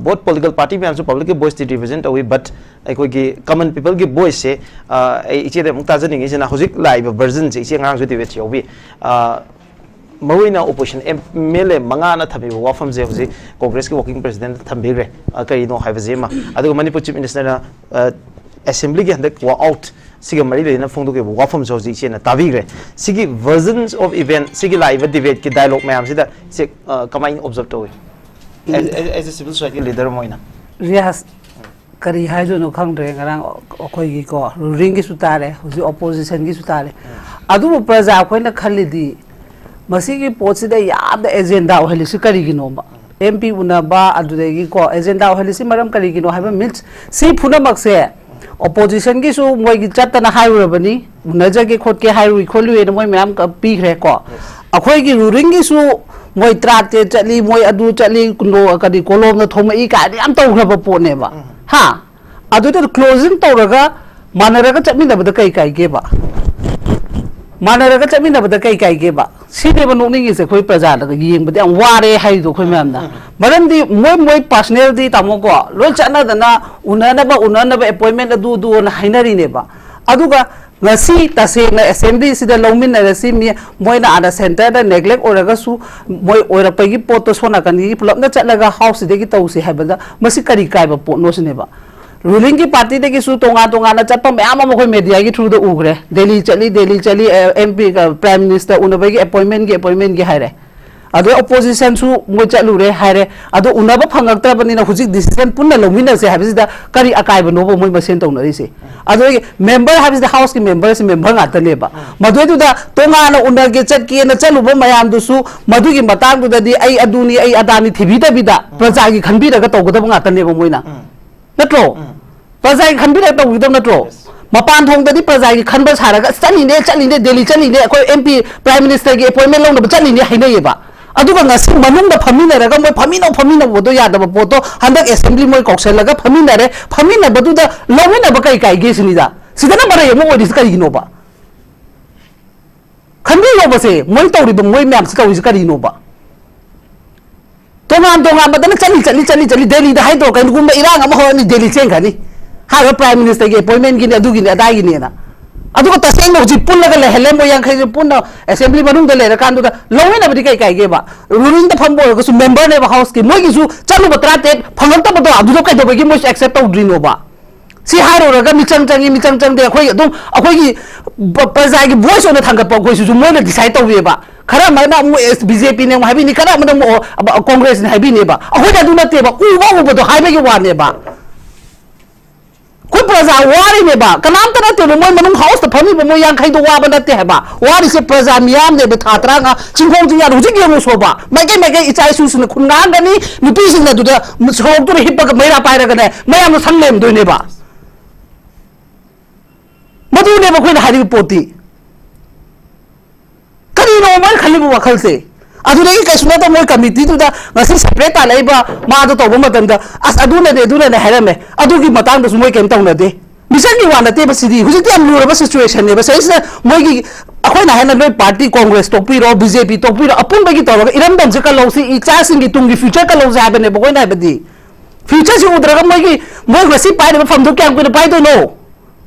ꯕꯣꯠ ꯄꯣꯂꯤꯇꯤꯀꯦꯜ ꯄꯥꯔꯇꯤ ꯃꯌꯥꯝꯁꯨ ꯄꯕ꯭ꯂꯤꯛꯀꯤ ꯚꯣꯏꯁꯇꯤ ꯔꯤꯄ꯭ꯔꯖꯦꯟꯠ ꯇꯧꯏ, ꯕꯠ ꯑꯩꯈꯣꯏꯒꯤ ꯀꯃꯟ ꯄꯤꯄꯜꯒꯤ ꯚꯣꯏꯁꯁꯦ ꯑꯩ ꯏꯆꯦꯗ ꯑꯃꯨꯛ ꯇꯥꯖꯅꯤꯡꯉꯤꯁꯤꯅ ꯍꯧꯖꯤꯛ ꯂꯥꯛꯏꯕ ꯚꯔꯖꯟꯁꯦ, ꯏꯆꯦ ꯉꯔꯥꯡꯁꯨ ꯗꯤꯕꯦꯠꯁꯦ ꯌꯥꯎꯕꯤ, ꯃꯔꯨꯑꯣꯏꯅ ꯑꯣꯄꯣꯖꯤꯁꯟ ꯑꯦꯝ ꯑꯦꯜ ꯑꯦ ꯃꯉꯥꯅ ꯊꯝꯃꯤꯕ ꯋꯥꯐꯝꯁꯦ ꯍꯧꯖꯤꯛ ꯀꯣꯡꯒ꯭ꯔꯦꯁꯀꯤ ꯋꯥꯔꯀꯤꯡ ꯄ꯭ꯔꯦꯁꯤꯗꯦꯟꯠꯇ ꯊꯝꯕꯤꯈ꯭ꯔꯦ꯫ ꯀꯔꯤꯅꯣ ꯍꯥꯏꯕꯁꯤ ꯑꯃ, ꯑꯗꯨꯒ ꯃꯅꯤꯄꯨꯔ ꯆꯤꯐ ꯃꯤꯅꯤꯁꯇꯔꯅ ꯑꯦꯁꯦꯝꯕ꯭ꯂꯤꯒꯤ ꯍꯟꯗꯛ ꯋꯥꯛ ꯑꯥꯎꯠ ꯁꯤꯒ ꯃꯔꯤ ꯂꯩꯅꯅ ꯐꯣꯡꯗꯣꯛꯈꯤꯕ ꯋꯥꯐꯝꯁꯨ ꯍꯧꯖꯤꯛ ꯏꯆꯦꯅ ꯇꯥꯕꯤꯈ꯭ꯔꯦ꯫ ꯁꯤꯒꯤ ꯚꯔꯖꯟꯁ ꯑꯣꯐ ꯏꯚꯦꯟꯠ, ꯁꯤꯒꯤ ꯂꯥꯛꯏꯕ ꯗꯤꯕꯦꯠꯀꯤ ꯗꯥꯏꯂꯣꯒ ꯃꯌꯥꯝꯁꯤꯗ ꯏꯆꯦ ꯀꯃꯥꯏꯅ ꯑꯣꯕꯖꯔꯕ ꯇꯧꯏ? As a civil society leader ꯑꯃ ꯑꯣꯏꯅ꯫ ꯔꯤꯌꯥꯁ, ꯀꯔꯤ ꯍꯥꯏꯗꯣꯏꯅꯣ ꯈꯪꯗ꯭ꯔꯦ꯫ ꯉꯔꯥꯡ ꯑꯩꯈꯣꯏꯒꯤꯀꯣ ꯔꯨꯂꯤꯡꯒꯤꯁꯨ ꯇꯥꯔꯦ, ꯍꯧꯖꯤꯛ ꯑꯣꯄꯣꯖꯤꯁꯟꯒꯤꯁꯨ ꯇꯥꯔꯦ꯫ ꯑꯗꯨꯕꯨ ꯄ꯭ꯔꯖꯥ ꯑꯩꯈꯣꯏꯅ ꯈꯜꯂꯤꯗꯤ ꯃꯁꯤꯒꯤ ꯄꯣꯠꯁꯤꯗ ꯌꯥꯝꯅ ꯑꯦꯖꯦꯟꯗꯥ ꯑꯣꯏꯍꯜꯂꯤꯁꯤ ꯀꯔꯤꯒꯤꯅꯣꯕ? ꯑꯦꯝ ꯄꯤ ꯎꯅꯕ, ꯑꯗꯨꯗꯒꯤꯀꯣ ꯑꯦꯖꯦꯟꯗꯥ ꯑꯣꯏꯍꯜꯂꯤꯁꯤ ꯃꯔꯝ ꯀꯔꯤꯒꯤꯅꯣ ꯍꯥꯏꯕ, ꯃꯤꯟꯁ ꯁꯤ ꯄꯨꯝꯅꯃꯛꯁꯦ ꯑꯣꯄꯣꯖꯤꯁꯟꯒꯤꯁꯨ ꯃꯣꯏꯒꯤ ꯆꯠꯇꯅ ꯍꯥꯏꯔꯨꯔꯕꯅꯤ, ꯎꯅꯖꯒꯦ ꯈꯣꯠꯀꯦ ꯍꯥꯏꯔꯨꯏ ꯈꯣꯠꯂꯨꯏꯅ ꯃꯣꯏ ꯃꯌꯥꯝ ꯄꯤꯈ꯭ꯔꯦꯀꯣ꯫ ꯑꯩꯈꯣꯏꯒꯤ ꯔꯨꯂꯤꯡꯒꯤꯁꯨ ꯃꯣꯏ ꯇꯔꯥꯇꯔꯦꯠ ꯆꯠꯂꯤ, ꯃꯣꯏ ꯑꯗꯨ ꯆꯠꯂꯤ, ꯀꯔꯤ ꯀꯣꯂꯣꯝꯅ ꯊꯣꯝꯃꯛꯏ ꯀꯥꯏꯅ ꯌꯥꯝ ꯇꯧꯈ꯭ꯔꯕ ꯄꯣꯠꯅꯦꯕ꯫ ꯍꯥ? ꯑꯗꯨꯗ ꯀ꯭ꯂꯣꯖꯤꯡ ꯇꯧꯔꯒ ꯃꯥꯟꯅꯔꯒ ꯆꯠꯃꯤꯟꯅꯕꯗ ꯀꯩ ꯀꯥꯏꯒꯦꯕ? ꯃꯥꯟꯅꯔꯒ ꯆꯠꯃꯤꯟꯅꯕꯗ ꯀꯩ ꯀꯥꯏꯒꯦꯕ? ꯁꯤꯅꯦꯕ ꯅꯣꯛꯅꯤꯡꯉꯤꯁꯦ, ꯑꯩꯈꯣꯏ ꯄ꯭ꯔꯖꯥꯗꯒ ꯌꯦꯡꯕꯗ ꯌꯥꯝ ꯋꯥꯔꯦ ꯍꯥꯏꯔꯤꯗꯣ ꯑꯩꯈꯣꯏ ꯃꯌꯥꯝꯅ꯫ ꯃꯔꯝꯗꯤ ꯃꯣꯏ ꯃꯣꯏ ꯄꯥꯔꯁꯅꯦꯜꯗꯤ ꯇꯥꯃꯣꯀꯣ, ꯂꯣꯏ ꯆꯠꯅꯗꯅ ꯎꯅꯅꯕ ꯎꯅꯅꯕ ꯑꯦꯄꯣꯏꯟꯃꯦꯟ ꯑꯗꯨ ꯑꯗꯨꯅ ꯍꯥꯏꯅꯔꯤꯅꯦꯕ꯫ ꯑꯗꯨꯒ ꯉꯁꯤ ꯇꯁꯦꯡꯅ ꯑꯦꯁꯦꯝꯕ꯭ꯂꯤꯁꯤꯗ ꯂꯧꯃꯤꯟꯅꯔꯁꯤ, ꯃꯤ ꯃꯣꯏꯅ ꯑꯥꯗ ꯁꯦꯟꯇꯔꯗ ꯅꯦꯒ꯭ꯂꯦꯛ ꯑꯣꯏꯔꯒꯁꯨ ꯃꯣꯏ ꯑꯣꯏꯔꯛꯄꯒꯤ ꯄꯣꯠꯇꯣ ꯁꯣꯝ ꯅꯥꯀꯟꯒꯤ ꯄꯨꯂꯞꯅ ꯆꯠꯂꯒ ꯍꯥꯎꯁꯁꯤꯗꯒꯤ ꯇꯧꯁꯤ ꯍꯥꯏꯕꯗ ꯃꯁꯤ ꯀꯔꯤ ꯀꯥꯏꯕ ꯄꯣꯠꯅꯣ ꯁꯤꯅꯦꯕ꯫ ꯔꯨꯂꯤꯡꯒꯤ ꯄꯥꯔꯇꯤꯗꯒꯤꯁꯨ ꯇꯣꯉꯥꯟ ꯇꯣꯉꯥꯟꯅ ꯆꯠꯄ ꯃꯌꯥꯝ ꯑꯃ ꯑꯩꯈꯣꯏ ꯃꯦꯗꯤꯌꯥꯒꯤ ꯊ꯭ꯔꯨꯗ ꯎꯈ꯭ꯔꯦ꯫ ꯗꯦꯜꯂꯤ ꯆꯠꯂꯤ, ꯗꯦꯜꯂꯤ ꯆꯠꯂꯤ, ꯑꯦꯝ ꯄꯤ, ꯄ꯭ꯔꯥꯏꯝ ꯃꯤꯅꯤꯁꯇꯔ ꯎꯅꯕꯒꯤ ꯑꯦꯄꯣꯏꯟꯃꯦꯟꯒꯤ ꯑꯦꯄꯣꯏꯟꯃꯦꯟꯒꯤ ꯍꯥꯏꯔꯦ꯫ ꯑꯗꯩ ꯑꯣꯄꯣꯖꯤꯁꯟꯁꯨ ꯃꯣꯏ ꯆꯠꯂꯨꯔꯦ ꯍꯥꯏꯔꯦ꯫ ꯑꯗꯣ ꯎꯅꯕ ꯐꯪꯉꯛꯇ꯭ꯔꯕꯅꯤꯅ ꯍꯧꯖꯤꯛ ꯗꯤꯁꯤꯖꯟ ꯄꯨꯟꯅ ꯂꯧꯃꯤꯟꯅꯁꯦ ꯍꯥꯏꯕꯁꯤꯗ ꯀꯔꯤ ꯑꯀꯥꯏꯕꯅꯣꯕ ꯃꯣꯏ ꯃꯁꯦꯟ ꯇꯧꯅꯔꯤꯁꯦ? ꯑꯗꯨꯗꯒꯤ ꯃꯦꯝꯕꯔ ꯍꯥꯏꯕꯁꯤꯗ ꯍꯥꯎꯁꯀꯤ ꯃꯦꯝꯕꯔꯁꯤ ꯃꯦꯝꯕꯔ ꯉꯥꯛꯇꯅꯦꯕ꯫ ꯃꯗꯨꯏꯗꯨꯗ ꯇꯣꯉꯥꯟꯅ ꯎꯅꯒꯦ ꯆꯠꯀꯦꯅ ꯆꯠꯂꯨꯕ ꯃꯌꯥꯝꯗꯨꯁꯨ ꯃꯗꯨꯒꯤ ꯃꯇꯥꯡꯗꯨꯗꯗꯤ ꯑꯩ ꯑꯗꯨꯅꯤ, ꯑꯩ ꯑꯗꯥꯅꯤ ꯊꯤꯕꯤꯗꯕꯤꯗ ꯄ꯭ꯔꯖꯥꯒꯤ ꯈꯟꯕꯤꯔꯒ ꯇꯧꯒꯗꯕ ꯉꯥꯛꯇꯅꯦꯕ ꯃꯣꯏꯅ꯫ ꯅꯠꯇ꯭ꯔꯣ? ꯄ꯭ꯔꯖꯥꯒꯤ ꯈꯟꯕꯤꯔꯒ ꯇꯧꯕꯤꯒꯗꯕ ꯅꯠꯇ꯭ꯔꯣ? ꯃꯄꯥꯟ ꯊꯣꯡꯗꯗꯤ ꯄ꯭ꯔꯖꯥꯒꯤ ꯈꯟꯕ ꯁꯥꯔꯒ "ꯑꯁ, ꯆꯠꯂꯤꯅꯦ, ꯆꯠꯂꯤꯅꯦ, ꯗꯦꯜꯂꯤ ꯆꯠꯂꯤꯅꯦ, ꯑꯩꯈꯣꯏ ꯑꯦꯝ ꯄꯤ, ꯄ꯭ꯔꯥꯏꯝ ꯃꯤꯅꯤꯁꯇꯔꯒꯤ ꯑꯦꯄꯣꯏꯟꯃꯦꯟ ꯂꯧꯅꯕ ꯆꯠꯂꯤꯅꯦ" ꯍꯥꯏꯅꯩꯌꯦꯕ꯫ ꯑꯗꯨꯒ ꯉꯁꯤ ꯃꯅꯨꯡꯗ ꯐꯝꯃꯤꯟꯅꯔꯒ ꯃꯣꯏ ꯐꯝꯃꯤꯟꯅꯧ ꯐꯝꯃꯤꯟꯅꯧꯕꯗꯣ ꯌꯥꯗꯕ ꯄꯣꯠꯇꯣ ꯍꯟꯗꯛ ꯑꯦꯁꯦꯝꯕ꯭ꯂꯤ ꯃꯣꯏ ꯀꯧꯁꯜꯂꯒ ꯐꯝꯃꯤꯟꯅꯔꯦ꯫ ꯐꯝꯃꯤꯟꯅꯕꯗꯨꯗ ꯂꯧꯃꯤꯟꯅꯕ ꯀꯩ ꯀꯥꯏꯒꯦ ꯁꯤꯅꯤꯗ? ꯁꯤꯗꯅ ꯃꯔꯩ ꯑꯃ ꯑꯣꯏꯔꯤꯁꯤ ꯀꯔꯤꯒꯤꯅꯣꯕ? ꯈꯟꯕꯤꯌꯣꯕꯁꯦ, ꯃꯣꯏ ꯇꯧꯔꯤꯕ, ꯃꯣꯏ ꯃꯌꯥꯝꯁꯤ ꯇꯧꯔꯤꯁꯤ ꯀꯔꯤꯅꯣꯕ? ꯇꯣꯉꯥꯟ ꯇꯣꯉꯥꯟꯕꯗꯅ ꯆꯠꯂꯤ, ꯆꯠꯂꯤ, ꯆꯠꯂꯤ, ꯆꯠꯂꯤ, ꯗꯦꯜꯂꯤꯗ ꯍꯥꯏꯗꯣ ꯀꯩꯅꯣꯒꯨꯝꯕ ꯏꯔꯥꯡ ꯑꯃ ꯍꯧꯔꯅꯤ, ꯗꯦꯜꯂꯤ ꯆꯦꯟꯈ꯭ꯔꯅꯤ꯫ ꯍꯥꯏꯔꯤꯕ ꯄ꯭ꯔꯥꯏꯝ ꯃꯤꯅꯤꯁꯇꯔꯒꯤ ꯑꯦꯄꯣꯏꯟꯃꯦꯟꯒꯤꯅꯤ, ꯑꯗꯨꯒꯤꯅꯤ, ꯑꯗꯥꯏꯒꯤꯅꯦꯅ꯫ ꯑꯗꯨꯒ ꯇꯁꯦꯡꯅ ꯍꯧꯖꯤꯛ ꯄꯨꯜꯂꯒ ꯂꯩꯍꯜꯂꯦ, ꯃꯣꯏ ꯌꯥꯡꯈꯩꯁꯦ ꯄꯨꯟꯅ ꯑꯦꯁꯦꯝꯕ꯭ꯂꯤ ꯃꯅꯨꯡꯗ ꯂꯩꯔꯀꯥꯟꯗꯨꯗ ꯂꯧꯃꯤꯟꯅꯕꯗꯤ ꯀꯩ ꯀꯥꯏꯒꯦꯕ? ꯔꯨꯂꯤꯡꯗ ꯐꯝꯕ ꯑꯣꯏꯔꯒꯁꯨ ꯃꯦꯝꯕꯔꯅꯦꯕ ꯍꯥꯎꯁꯀꯤ, ꯃꯣꯏꯒꯤꯁꯨ ꯆꯠꯂꯨꯕ ꯇꯔꯥꯇꯔꯦꯠ ꯐꯪꯉꯛꯇꯕꯗꯣ, ꯑꯗꯨꯗ ꯀꯩꯗꯧꯕꯒꯤ ꯃꯣꯏꯁꯨ ꯑꯦꯛꯁꯦꯞ ꯇꯧꯗ꯭ꯔꯤꯅꯣꯕ? ꯁꯤ ꯍꯥꯏꯔꯨꯔꯒ ꯃꯤꯆꯪ ꯆꯪꯉꯤ, ꯃꯤꯆꯪ ꯆꯪꯗꯦ, ꯑꯩꯈꯣꯏ ꯑꯗꯨꯝ ꯑꯩꯈꯣꯏꯒꯤ ꯄ-, ꯄ꯭ꯔꯖꯥꯒꯤ ꯚꯣꯏꯁ ꯑꯣꯏꯅ ꯊꯥꯡꯒꯠꯄ ꯑꯩꯈꯣꯏꯁꯤꯁꯨ ꯃꯣꯏꯅ ꯗꯤꯁꯥꯏꯠ ꯇꯧꯋꯦꯕ꯫ ꯈꯔ ꯑꯃꯅ ꯑꯃꯨꯛ ꯑꯦꯁ, ꯕꯤ ꯖꯦ ꯄꯤꯅꯦ ꯑꯃꯨꯛ ꯍꯥꯏꯕꯤꯅꯤ, ꯈꯔ ꯑꯃꯅ ꯑꯃꯨꯛ, ꯑꯣ, ꯑꯕ-, ꯀꯣꯡꯒ꯭ꯔꯦꯁꯅꯦ ꯍꯥꯏꯕꯤꯅꯦꯕ꯫ ꯑꯩꯈꯣꯏꯗꯤ ꯑꯗꯨ ꯅꯠꯇꯦꯕ, ꯎꯕ ꯎꯕꯗꯣ ꯍꯥꯏꯕꯒꯤ ꯋꯥꯅꯦꯕ꯫ ꯑꯩꯈꯣꯏ ꯄ꯭ꯔꯖꯥ ꯋꯥꯔꯤꯅꯦꯕ, ꯀꯅꯥꯝꯇ ꯅꯠꯇꯦꯕ, ꯃꯣꯏ ꯃꯅꯨꯡ ꯍꯥꯎꯁꯇ ꯐꯝꯃꯤꯕ ꯃꯣꯏ ꯌꯥꯡꯈꯩꯗꯣ ꯋꯥꯕ ꯅꯠꯇꯦ ꯍꯥꯏꯕ꯫ ꯋꯥꯔꯤꯁꯦ ꯄ꯭ꯔꯖꯥ ꯃꯤꯌꯥꯝꯅꯦꯕ, ꯊꯥ ꯇꯔꯥꯃꯉꯥ ꯆꯤꯡꯈꯣꯡ ꯆꯤꯡꯌꯥꯗ꯫ ꯍꯧꯖꯤꯛ ꯌꯦꯡꯉꯨ ꯁꯣꯕ, ꯃꯥꯏꯀꯩ ꯃꯥꯏꯀꯩ ꯏꯆꯥ ꯏꯁꯨꯁꯤꯡꯅ ꯈꯨꯟ ꯉꯥꯡꯒꯅꯤ, ꯅꯨꯄꯤꯁꯤꯡꯅ ꯑꯗꯨꯗ ꯁꯣꯔꯣꯛꯇꯨꯗ ꯍꯤꯞꯄꯒ ꯃꯩꯔꯥ ꯄꯥꯏꯔꯒꯅꯦ ꯃꯌꯥꯝꯗꯣ ꯁꯪ ꯂꯩꯔꯝꯗꯣꯏꯅꯦꯕ꯫ ꯃꯗꯨꯅꯦꯕ ꯑꯩꯈꯣꯏꯅ ꯍꯥꯏꯔꯤꯕ ꯄꯣꯠꯇꯤ꯫ ꯀꯔꯤꯅꯣ ꯃꯣꯏꯅ ꯈꯜꯂꯤꯕ ꯋꯥꯈꯜꯁꯦ? ꯑꯗꯨꯗꯒꯤ ꯀꯩꯁꯨ ꯅꯠꯇꯕ ꯃꯣꯏ ꯀꯃꯤꯇꯤꯗꯨꯗ ꯉꯁꯤ ꯁꯦꯄꯔꯦꯠ ꯇꯥꯜꯂꯛꯏꯕ ꯃꯥꯗꯣ ꯇꯧꯕ ꯃꯇꯝꯗ, "ꯑꯁ, ꯑꯗꯨꯅꯅꯦ, ꯑꯗꯨꯅꯅꯦ" ꯍꯥꯏꯔꯝꯃꯦ꯫ ꯑꯗꯨꯒꯤ ꯃꯇꯥꯡꯗꯁꯨ ꯃꯣꯏ ꯀꯩꯝ ꯇꯧꯅꯗꯦ꯫ ꯐ꯭ꯌꯨꯆꯔꯒꯤ ꯋꯥ ꯅꯠꯇꯦꯕ ꯁꯤꯗꯤ꯫ ꯍꯧꯖꯤꯛꯇꯤ ꯌꯥꯝ ꯂꯨꯔꯕ ꯁꯤꯆꯨꯋꯦꯁꯟꯅꯦꯕ꯫ ꯁꯤꯗꯩꯁꯤꯗ ꯃꯣꯏꯒꯤ, ꯑꯩꯈꯣꯏꯅ ꯍꯥꯏꯅ ꯅꯣꯏ ꯄꯥꯔꯇꯤ, ꯀꯣꯡꯒ꯭ꯔꯦꯁ ꯇꯣꯛꯄꯤꯔꯣ, ꯕꯤ ꯖꯦ ꯄꯤ ꯇꯣꯛꯄꯤꯔꯣ, ꯑꯄꯨꯟꯕꯒꯤ ꯇꯧꯔꯒ ꯏꯔꯝꯗꯝꯁꯦ ꯀꯜꯍꯧꯁꯤ, ꯏꯆꯥꯁꯤꯡꯒꯤ ꯇꯨꯡꯒꯤ ꯐ꯭ꯌꯨꯆꯔ ꯀꯜꯍꯧꯁꯦ ꯍꯥꯏꯕꯅꯦꯕ ꯑꯩꯈꯣꯏꯅ ꯍꯥꯏꯕꯗꯤ꯫ ꯐ꯭ꯌꯨꯆꯔꯁꯤ ꯎꯗ꯭ꯔꯒ ꯃꯣꯏꯒꯤ, ꯃꯣꯏ ꯉꯁꯤ ꯄꯥꯏꯔꯤꯕ ꯐꯝꯗꯨ ꯀꯌꯥꯝ ꯀꯨꯏꯅ ꯄꯥꯏꯗꯣꯏꯅꯣ?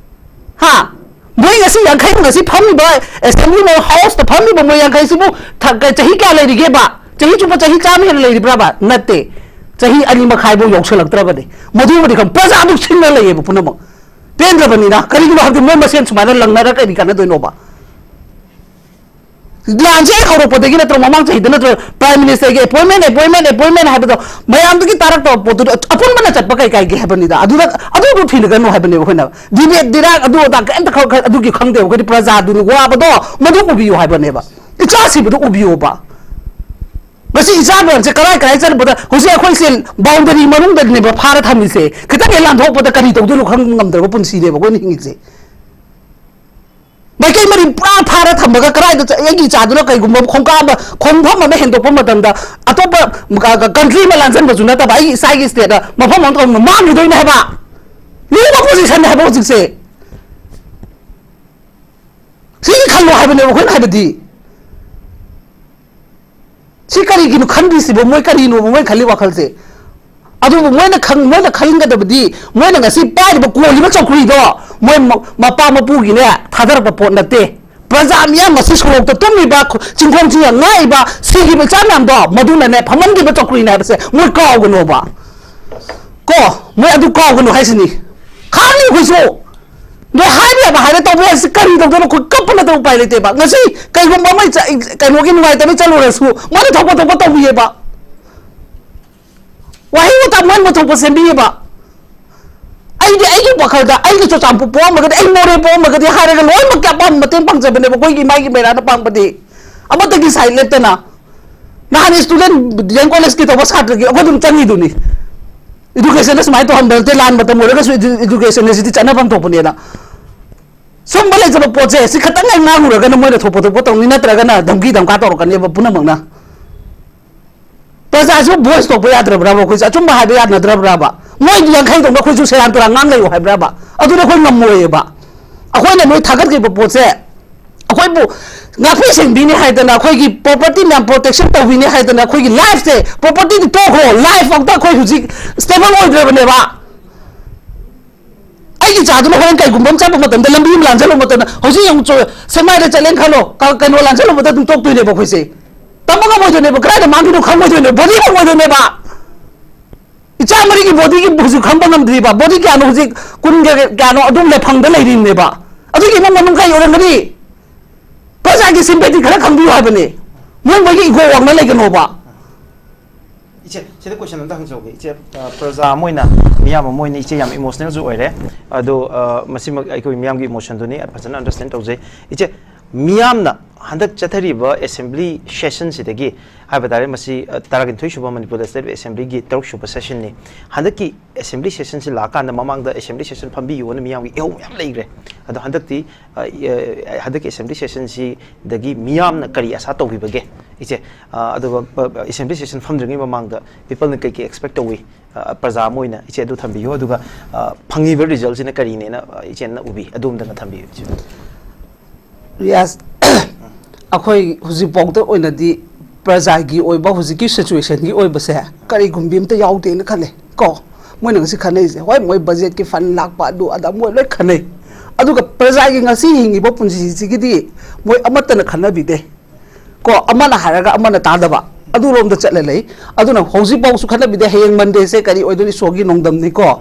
ꯍꯥ? ꯃꯣꯏ ꯉꯁꯤ ꯌꯥꯡꯈꯩ, ꯉꯁꯤ ꯐꯝꯃꯤꯕ ꯑꯦꯁꯦꯝꯕ꯭ꯂꯤ ꯍꯥꯎꯁꯇ ꯐꯝꯃꯤꯕ ꯃꯣꯏ ꯌꯥꯡꯈꯩꯁꯤꯕꯨ ꯊ-, ꯀ-, ꯆꯍꯤ ꯀꯌꯥ ꯂꯩꯔꯤꯒꯦꯕ? ꯆꯍꯤ ꯆꯨꯞꯄ ꯆꯍꯤ ꯆꯥꯝꯃ ꯍꯦꯟꯅ ꯂꯩꯔꯤꯕ꯭ꯔꯕ? ꯅꯠꯇꯦ꯫ ꯆꯍꯤ ꯑꯅꯤ ꯃꯈꯥꯏꯐꯧ ꯌꯧꯁꯜꯂꯛꯇ꯭ꯔꯕꯅꯤ꯫ ꯃꯗꯨꯃꯗꯤ ꯈꯪ-, ꯄ꯭ꯔꯖꯥꯗꯨ ꯁꯤꯡꯅ ꯂꯩꯌꯦꯕ ꯄꯨꯝꯅꯃꯛ꯫ ꯄꯦꯟꯗ꯭ꯔꯕꯅꯤꯅ꯫ ꯀꯔꯤꯒꯤꯅꯣ ꯍꯥꯏꯕꯗꯤ ꯃꯣꯏ ꯃꯁꯦꯟ ꯁꯨꯃꯥꯏꯅ ꯂꯪꯅꯔ ꯀꯔꯤ ꯀꯥꯟꯅꯗꯣꯏꯅꯣꯕ? ꯂꯥꯟꯁꯦ ꯍꯦꯛ ꯍꯧꯔꯛꯄꯗꯒꯤ ꯅꯠꯇ꯭ꯔꯣ ꯃꯃꯥꯡ ꯆꯍꯤꯗ ꯅꯠꯇ꯭ꯔꯣ ꯄ꯭ꯔꯥꯏꯝ ꯃꯤꯅꯤꯁꯇꯔꯒꯤ ꯑꯦꯄꯣꯏꯟꯃꯦꯟ, ꯑꯦꯄꯣꯏꯟꯃꯦꯟ, ꯑꯦꯄꯣꯏꯟꯃꯦꯟ ꯍꯥꯏꯕꯗꯣ ꯃꯌꯥꯝꯗꯨꯒꯤ ꯇꯥꯔꯛꯇꯕ ꯄꯣꯠꯇꯨꯗ ꯑꯄꯨꯟꯕꯅ ꯆꯠꯄ ꯀꯩ ꯀꯥꯏꯒꯦ ꯍꯥꯏꯕꯅꯤꯗ꯫ ꯑꯗꯨꯗ, ꯑꯗꯨꯗꯨ ꯊꯤꯅꯒꯅꯨ ꯍꯥꯏꯕꯅꯦꯕ ꯑꯩꯈꯣꯏꯅ꯫ ꯗꯤꯕꯦꯠ ꯗꯤꯔꯥꯛ ꯑꯗꯨ ꯑꯗꯥ ꯀꯩꯝꯇ ꯈ-, ꯈ-, ꯑꯗꯨꯒꯤ ꯈꯪꯗꯦꯕ ꯑꯩꯈꯣꯏꯗꯤ꯫ ꯄ꯭ꯔꯖꯥꯗꯨꯅ ꯋꯥꯕꯗꯣ ꯃꯗꯨ ꯎꯕꯤꯌꯨ ꯍꯥꯏꯕꯅꯦꯕ꯫ ꯏꯆꯥ ꯁꯤꯕꯗꯣ ꯎꯕꯤꯌꯣꯕ꯫ ꯉꯁꯤ ꯏꯆꯥ ꯃꯌꯥꯝꯁꯦ ꯀꯔꯥꯏ ꯀꯔꯥꯏ ꯆꯠꯂꯨꯕꯗ ꯍꯧꯖꯤꯛ ꯑꯩꯈꯣꯏꯁꯦ ꯕꯥꯎꯟꯗꯔꯤ ꯃꯅꯨꯡꯗꯅꯦꯕ ꯐꯥꯔ ꯊꯝꯃꯤꯁꯦ꯫ ꯈꯤꯇꯪ ꯍꯦꯛ ꯂꯥꯟꯊꯣꯛꯄꯗ ꯀꯔꯤ ꯇꯧꯗꯣꯏꯅꯣ ꯈꯪ ꯉꯝꯗ꯭ꯔꯕ ꯄꯨꯟꯁꯤꯅꯦꯕ ꯑꯩꯈꯣꯏꯅ ꯍꯤꯡꯉꯤꯁꯦ꯫ ꯃꯥꯏꯀꯩ ꯃꯔꯤ ꯄꯨꯔꯥ ꯐꯥꯔ ꯊꯝꯃꯒ ꯀꯗꯥꯏꯗ ꯆ-, ꯑꯩꯒꯤ ꯏꯆꯥꯗꯨꯅ ꯀꯩꯒꯨꯝꯕ ꯈꯣꯡꯀꯥꯞ ꯑꯃ, ꯈꯣꯡꯐꯝ ꯑꯃ ꯍꯦꯟꯗꯣꯛꯄ ꯃꯇꯝꯗ ꯑꯇꯣꯞꯄ ꯀ-, ꯀ-, ꯀꯟꯇ꯭ꯔꯤ ꯑꯃ ꯂꯥꯟꯖꯟꯕꯁꯨ ꯅꯠꯇꯕ ꯑꯩꯒꯤ ꯏꯆꯥꯒꯤ ꯁ꯭ꯇꯦꯠꯇ ꯃꯐꯝ ꯑꯃ ꯇꯧꯔꯒ ꯃꯥꯡꯈꯤꯗꯣꯏꯅꯦ ꯍꯥꯏꯕ꯫ ꯂꯨꯕ ꯄꯣꯖꯤꯁꯟꯅꯦ ꯍꯥꯏꯕ ꯍꯧꯖꯤꯛꯁꯦ꯫ ꯁꯤꯒꯤ ꯈꯜꯂꯣ ꯍꯥꯏꯕꯅꯦꯕ ꯑꯩꯈꯣꯏꯅ ꯍꯥꯏꯕꯗꯤ꯫ ꯁꯤ ꯀꯔꯤꯒꯤꯅꯣ ꯈꯟꯗ꯭ꯔꯤꯁꯤꯕꯣ? ꯃꯣꯏ ꯀꯔꯤꯅꯣꯕ ꯃꯣꯏ ꯈꯜꯂꯤ ꯋꯥꯈꯜꯁꯦ? ꯑꯗꯨꯕꯨ ꯃꯣꯏꯅ ꯈꯪ-, ꯃꯣꯏꯅ ꯈꯟꯒꯗꯕꯗꯤ ꯃꯣꯏꯅ ꯉꯁꯤ ꯄꯥꯏꯔꯤꯕ ꯀꯣꯜꯂꯤꯕ ꯆꯧꯀ꯭ꯔꯤꯗꯣ ꯃꯣꯏ ꯃ-, ꯃꯄꯥ ꯃꯄꯨꯒꯤꯅꯦ ꯊꯥꯗꯔꯛꯄ ꯄꯣꯠ ꯅꯠꯇꯦ꯫ ꯄ꯭ꯔꯖꯥ ꯃꯤꯌꯥꯝ ꯉꯁꯤ ꯁꯣꯔꯣꯛꯇ ꯇꯨꯝꯃꯤꯕ, ꯈꯨ-, ꯆꯤꯡꯈꯣꯡ ꯆꯤꯡꯌꯥ ꯉꯥꯛꯏꯕ, ꯁꯤꯈꯤꯕ ꯏꯆꯥ ꯃꯌꯥꯝꯗꯣ ꯃꯗꯨꯅꯅꯦ ꯐꯝꯍꯟꯈꯤꯕ ꯆꯧꯀ꯭ꯔꯤꯅꯦ ꯍꯥꯏꯕꯁꯦ ꯃꯣꯏ ꯀꯥꯎꯒꯅꯣꯕ꯫ ꯀꯣ, ꯃꯣꯏ ꯑꯗꯨ ꯀꯥꯎꯒꯅꯨ ꯍꯥꯏꯁꯤꯅꯤ꯫ ꯈꯥꯡꯉꯤ ꯑꯩꯈꯣꯏꯁꯨ꯫ ꯅꯣꯏ ꯍꯥꯏꯕ ꯌꯥꯕ ꯍꯥꯏꯔꯦ, ꯇꯧꯕ ꯌꯥꯏ꯫ ꯁꯤ ꯀꯔꯤ ꯇꯧꯗꯣꯏꯅꯣ? ꯑꯩꯈꯣꯏ ꯀꯞꯄ ꯅꯠꯇꯅ ꯎꯄꯥꯏ ꯂꯩꯇꯦꯕ꯫ ꯉꯁꯤ ꯀꯩꯒꯨꯝꯕ ꯑꯃ ꯆ-, ꯀꯩꯅꯣꯒꯤ ꯅꯨꯡꯉꯥꯏꯇꯕ ꯆꯠꯂꯨꯔꯁꯨ ꯃꯣꯏꯅ ꯊꯣꯛꯄ ꯊꯣꯛꯄ ꯇꯧꯕꯤꯌꯦꯕ꯫ ꯋꯥꯍꯩ ꯋꯥꯇꯥ ꯃꯣꯏꯅ ꯊꯣꯛꯄ ꯁꯦꯝꯕꯤꯌꯦꯕ꯫ ꯑꯩꯗꯤ ꯑꯩꯒꯤ ꯋꯥꯈꯜꯗ ꯑꯩꯒꯤ ꯆꯨꯔꯆꯥꯟꯄꯨꯔ ꯄꯣꯛꯑꯝꯃꯒꯗꯤ, ꯑꯩ ꯃꯣꯔꯦ ꯄꯣꯛꯑꯝꯃꯒꯗꯤ ꯍꯥꯏꯔꯒ ꯂꯣꯏꯅꯃꯛꯀꯤ ꯑꯄꯥꯝꯕ ꯃꯇꯦꯡ ꯄꯥꯡꯖꯕꯅꯦꯕ꯫ ꯑꯩꯈꯣꯏꯒꯤ ꯏꯃꯥꯒꯤ ꯃꯩꯔꯥꯅ ꯄꯥꯡꯕꯗꯤ ꯑꯃꯠꯇꯒꯤ ꯁꯥꯏꯠ ꯂꯦꯞꯇꯅ꯫ ꯅꯍꯥꯟ ꯁ꯭ꯇꯨꯗꯦꯟ ꯗꯤ ꯑꯦꯝ ꯀꯣꯂꯦꯖꯀꯤ ꯇꯧꯕ ꯁꯥꯇ꯭ꯔꯒꯤ ꯑꯩꯈꯣꯏ ꯑꯗꯨꯝ ꯆꯪꯉꯤꯗꯨꯅꯤ꯫ ꯏꯗꯨꯀꯦꯁꯟꯗ ꯁꯨꯃꯥꯏꯅ ꯇꯧꯍꯟꯕ ꯅꯠꯇꯦ, ꯂꯥꯟ ꯃꯇꯝ ꯑꯣꯏꯔꯒꯁꯨ ꯏꯗꯨ-, ꯏꯗꯨꯀꯦꯁꯟ ꯑꯁꯤꯗꯤ ꯆꯠꯅꯐꯝ ꯊꯣꯛꯄꯅꯦꯅ꯫ ꯁꯨꯝꯕ ꯂꯩꯖꯕ ꯄꯣꯠꯁꯦ ꯁꯤ ꯈꯇꯪ ꯍꯦꯛ ꯉꯥꯡꯉꯨꯔꯒꯅ ꯃꯣꯏꯅ ꯊꯣꯛꯄ ꯊꯣꯛꯄ ꯇꯧꯅꯤ, ꯅꯠꯇ꯭ꯔꯒꯅ ꯙꯝꯀꯤ ꯙꯝꯀꯥ ꯇꯧꯔꯛꯀꯅꯦꯕ ꯄꯨꯝꯅꯃꯛꯅ꯫ ꯄ꯭ꯔꯖꯥꯁꯨ ꯚꯣꯏꯁ ꯊꯣꯛꯄ ꯌꯥꯗ꯭ꯔꯕ꯭ꯔꯕ? ꯑꯩꯈꯣꯏꯁꯨ ꯑꯆꯨꯝꯕ ꯍꯥꯏꯕ ꯌꯥꯅꯗ꯭ꯔꯕ꯭ꯔꯕ? ꯃꯣꯏ ꯌꯥꯡꯈꯩꯗꯧꯅ ꯑꯩꯈꯣꯏꯁꯨ ꯁꯦꯔꯥꯟ ꯇꯨꯔꯥꯟ ꯉꯥꯡ ꯂꯩꯌꯨ ꯍꯥꯏꯕ꯭ꯔꯕ? ꯑꯗꯨꯅ ꯑꯩꯈꯣꯏ ꯉꯝꯃꯣꯏꯌꯦꯕ꯫ ꯑꯩꯈꯣꯏꯅ ꯅꯣꯏ ꯊꯥꯒꯠꯈꯤꯕ ꯄꯣꯠꯁꯦ ꯑꯩꯈꯣꯏꯕꯨ ꯉꯥꯛꯄꯤ ꯁꯦꯟꯕꯤꯅꯤ ꯍꯥꯏꯗꯅ, ꯑꯩꯈꯣꯏꯒꯤ ꯄ꯭ꯔꯣꯄꯔꯇꯤ ꯃꯌꯥꯝ ꯄ꯭ꯔꯣꯇꯦꯛꯁꯟ ꯇꯧꯕꯤꯅꯤ ꯍꯥꯏꯗꯅ, ꯑꯩꯈꯣꯏꯒꯤ ꯂꯥꯏꯐꯁꯦ, ꯄ꯭ꯔꯣꯄꯔꯇꯤꯗꯤ ꯇꯣꯛꯈ꯭ꯔꯣ, ꯂꯥꯏꯐ ꯑꯝꯇ ꯑꯩꯈꯣꯏ ꯍꯧꯖꯤꯛ ꯁ꯭ꯇꯦꯕꯜ ꯑꯣꯏꯗ꯭ꯔꯕꯅꯦꯕ꯫ ꯑꯩꯒꯤ ꯏꯆꯥꯗꯨꯅ ꯍꯣꯔꯦꯟ ꯀꯩꯒꯨꯝꯕ ꯑꯃ ꯆꯠꯄ ꯃꯇꯝꯗ, ꯂꯝꯕꯤ ꯑꯃ ꯂꯥꯟꯖꯜꯂꯨꯕ ꯃꯇꯝꯗ, ꯍꯧꯖꯤꯛ ꯌꯦꯡꯉꯨ, ꯆꯣ-, ꯁꯦꯛꯃꯥꯏꯗ ꯆꯠꯂꯦꯅ ꯈꯜꯂꯣ, ꯀ-, ꯀꯩꯅꯣ ꯂꯥꯟꯖꯜꯂꯨꯕꯗ ꯑꯗꯨꯝ ꯇꯣꯛꯇꯣꯏꯅꯦꯕ ꯑꯩꯈꯣꯏꯁꯦ꯫ ꯇꯝꯕ ꯉꯝꯃꯣꯏꯗꯣꯏꯅꯦꯕ, ꯀꯗꯥꯏꯗ ꯃꯥꯡꯈꯤꯅꯣ ꯈꯪꯉꯣꯏꯗꯣꯏꯅꯦꯕ, ꯕꯣꯗꯤ ꯐꯪꯉꯣꯏꯗꯣꯏꯅꯦꯕ꯫ ꯏꯆꯥ ꯃꯔꯤꯒꯤ ꯕꯣꯗꯤꯒꯤ ꯍꯧꯖꯤꯛ ꯈꯪꯕ ꯉꯝꯗ꯭ꯔꯤꯕ, ꯕꯣꯗꯤ ꯀꯌꯥꯅꯣ ꯍꯧꯖꯤꯛ, ꯀꯨꯟꯒ ꯀꯌꯥꯅꯣ ꯑꯗꯨꯝ ꯂꯩꯐꯪꯗ ꯂꯩꯔꯤꯕꯅꯦꯕ꯫ ꯑꯗꯨꯒꯤ ꯏꯃꯨꯡ ꯃꯅꯨꯡ ꯀꯩ ꯑꯣꯏꯔꯝꯒꯅꯤ? ꯄ꯭ꯔꯖꯥꯒꯤ ꯁꯤꯝꯄꯦꯊꯤ ꯈꯔ ꯈꯪꯕꯤꯌꯨ ꯍꯥꯏꯕꯅꯦ꯫ ꯃꯣꯏ ꯃꯣꯏꯒꯤ ꯏꯒꯣ ꯋꯥꯡꯅ ꯂꯩꯒꯅꯣꯕ꯫ ꯏꯆꯦ, ꯁꯤꯗ ꯀꯣꯏꯁꯟ ꯑꯝꯇ ꯍꯪꯖꯍꯧꯒꯦ꯫ ꯏꯆꯦ, ꯑ, ꯄ꯭ꯔꯖꯥ ꯑꯃ ꯑꯣꯏꯅ, ꯃꯤꯌꯥꯝ ꯑꯃ ꯑꯣꯏꯅ ꯏꯆꯦ ꯌꯥꯝ ꯏꯃꯣꯁꯅꯦꯜꯁꯨ ꯑꯣꯏꯔꯦ꯫ ꯑꯗꯣ, ꯑ, ꯃꯁꯤꯃꯛ ꯑꯩꯈꯣꯏ ꯃꯤꯌꯥꯝꯒꯤ ꯏꯃꯣꯁꯟꯗꯨꯅꯤ, ꯐꯖꯅ ꯑꯟꯗꯔꯁꯇꯦꯟ ꯇꯧꯖꯩ꯫ ꯏꯆꯦ, ꯃꯤꯌꯥꯝꯅ ꯍꯟꯗꯛ ꯆꯠꯊꯔꯤꯕ ꯑꯦꯁꯦꯝꯕ꯭ꯂꯤ ꯁꯦꯁꯟꯁꯤꯗꯒꯤ ꯍꯥꯏꯕ ꯇꯥꯔꯦ, ꯃꯁꯤ, ꯑ, ꯇꯔꯥꯅꯤꯊꯣꯏ ꯁꯨꯕ ꯃꯅꯤꯄꯨꯔ ꯂꯦꯖꯤꯁꯂꯦꯇꯤꯚ ꯑꯦꯁꯦꯝꯕ꯭ꯂꯤꯒꯤ ꯇꯔꯨꯛ ꯁꯨꯕ ꯁꯦꯁꯟꯅꯤ꯫ ꯍꯟꯗꯛꯀꯤ ꯑꯦꯁꯦꯝꯕ꯭ꯂꯤ ꯁꯦꯁꯟꯁꯤ ꯂꯥꯛꯀꯥꯟꯗ ꯃꯃꯥꯡꯗ ꯑꯦꯁꯦꯝꯕ꯭ꯂꯤ ꯁꯦꯁꯟ ꯐꯝꯕꯤꯌꯨꯅ ꯃꯤꯌꯥꯝꯒꯤ ꯏꯍꯧ ꯃꯌꯥꯝ ꯂꯩꯈ꯭ꯔꯦ꯫ ꯑꯗꯣ ꯍꯟꯗꯛꯇꯤ, ꯑ, ꯑ, ꯍꯟꯗꯛꯀꯤ ꯑꯦꯁꯦꯝꯕ꯭ꯂꯤ ꯁꯦꯁꯟꯁꯤꯗꯒꯤ ꯃꯤꯌꯥꯝꯅ ꯀꯔꯤ ꯑꯁꯥ ꯇꯧꯕꯤꯕꯒꯦ, ꯏꯆꯦ? ꯑ, ꯑꯗꯨꯒ, ꯑ, ꯑꯦꯁꯦꯝꯕ꯭ꯂꯤ ꯁꯦꯁꯟ ꯐꯝꯗ꯭ꯔꯤꯉꯩ ꯃꯃꯥꯡꯗ ꯄꯤꯄꯜꯅ ꯀꯩ ꯀꯩ ꯑꯦꯛꯁꯄꯦꯛ ꯇꯧꯏ? ꯑ, ꯄ꯭ꯔꯖꯥ ꯑꯃ ꯑꯣꯏꯅ ꯏꯆꯦ ꯑꯗꯨ ꯊꯝꯕꯤꯌꯨ꯫ ꯑꯗꯨꯒ, ꯑ, ꯐꯪꯉꯤꯕ ꯔꯤꯖꯜꯁꯤꯅ ꯀꯔꯤꯅꯦꯅ, ꯑ, ꯏꯆꯦꯅ ꯎꯕꯤ? ꯑꯗꯨ ꯑꯝꯇꯪꯒ ꯊꯝꯕꯤꯌꯨ, ꯏꯆꯦ꯫ ꯔꯤꯌꯥꯁ, ꯑꯩꯈꯣꯏ ꯍꯧꯖꯤꯛꯐꯥꯎꯗ ꯑꯣꯏꯅꯗꯤ ꯄ꯭ꯔꯖꯥꯒꯤ ꯑꯣꯏꯕ ꯍꯧꯖꯤꯛꯀꯤ ꯁꯤꯆꯨꯋꯦꯁꯟꯒꯤ ꯑꯣꯏꯕꯁꯦ ꯀꯔꯤꯒꯨꯝꯕꯤ ꯑꯝꯇ ꯌꯥꯎꯗꯦꯅ ꯈꯜꯂꯦ ꯀꯣ꯫ ꯃꯣꯏꯅ ꯉꯁꯤ ꯈꯟꯅꯩꯁꯦ, ꯍꯣꯏ, ꯃꯣꯏ ꯕꯖꯦꯠꯀꯤ ꯐꯟ ꯂꯥꯛꯄ, ꯑꯗꯨ ꯑꯗꯥ ꯃꯣꯏ ꯂꯣꯏ ꯈꯟꯅꯩ꯫ ꯑꯗꯨꯒ ꯄ꯭ꯔꯖꯥꯒꯤ ꯉꯁꯤ ꯍꯤꯡꯉꯤꯕ ꯄꯨꯟꯁꯤꯁꯤꯒꯤꯗꯤ ꯃꯣꯏ ꯑꯃꯠꯇꯅ ꯈꯟꯅꯕꯤꯗꯦ ꯀꯣ꯫ ꯑꯃꯅ ꯍꯥꯏꯔꯒ ꯑꯃꯅ ꯇꯥꯗꯕ, ꯑꯗꯨꯔꯣꯝꯗ ꯆꯠꯂ ꯂꯩ꯫ ꯑꯗꯨꯅ ꯍꯧꯖꯤꯛꯐꯥꯎꯁꯨ ꯈꯟꯅꯕꯤꯗꯦ꯫ ꯍꯌꯦꯡ ꯃꯟꯗꯦꯁꯦ ꯀꯔꯤ ꯑꯣꯏꯗꯣꯏꯅꯣ? ꯏꯁꯣꯔꯒꯤ ꯅꯣꯡꯗꯝꯅꯤꯀꯣ꯫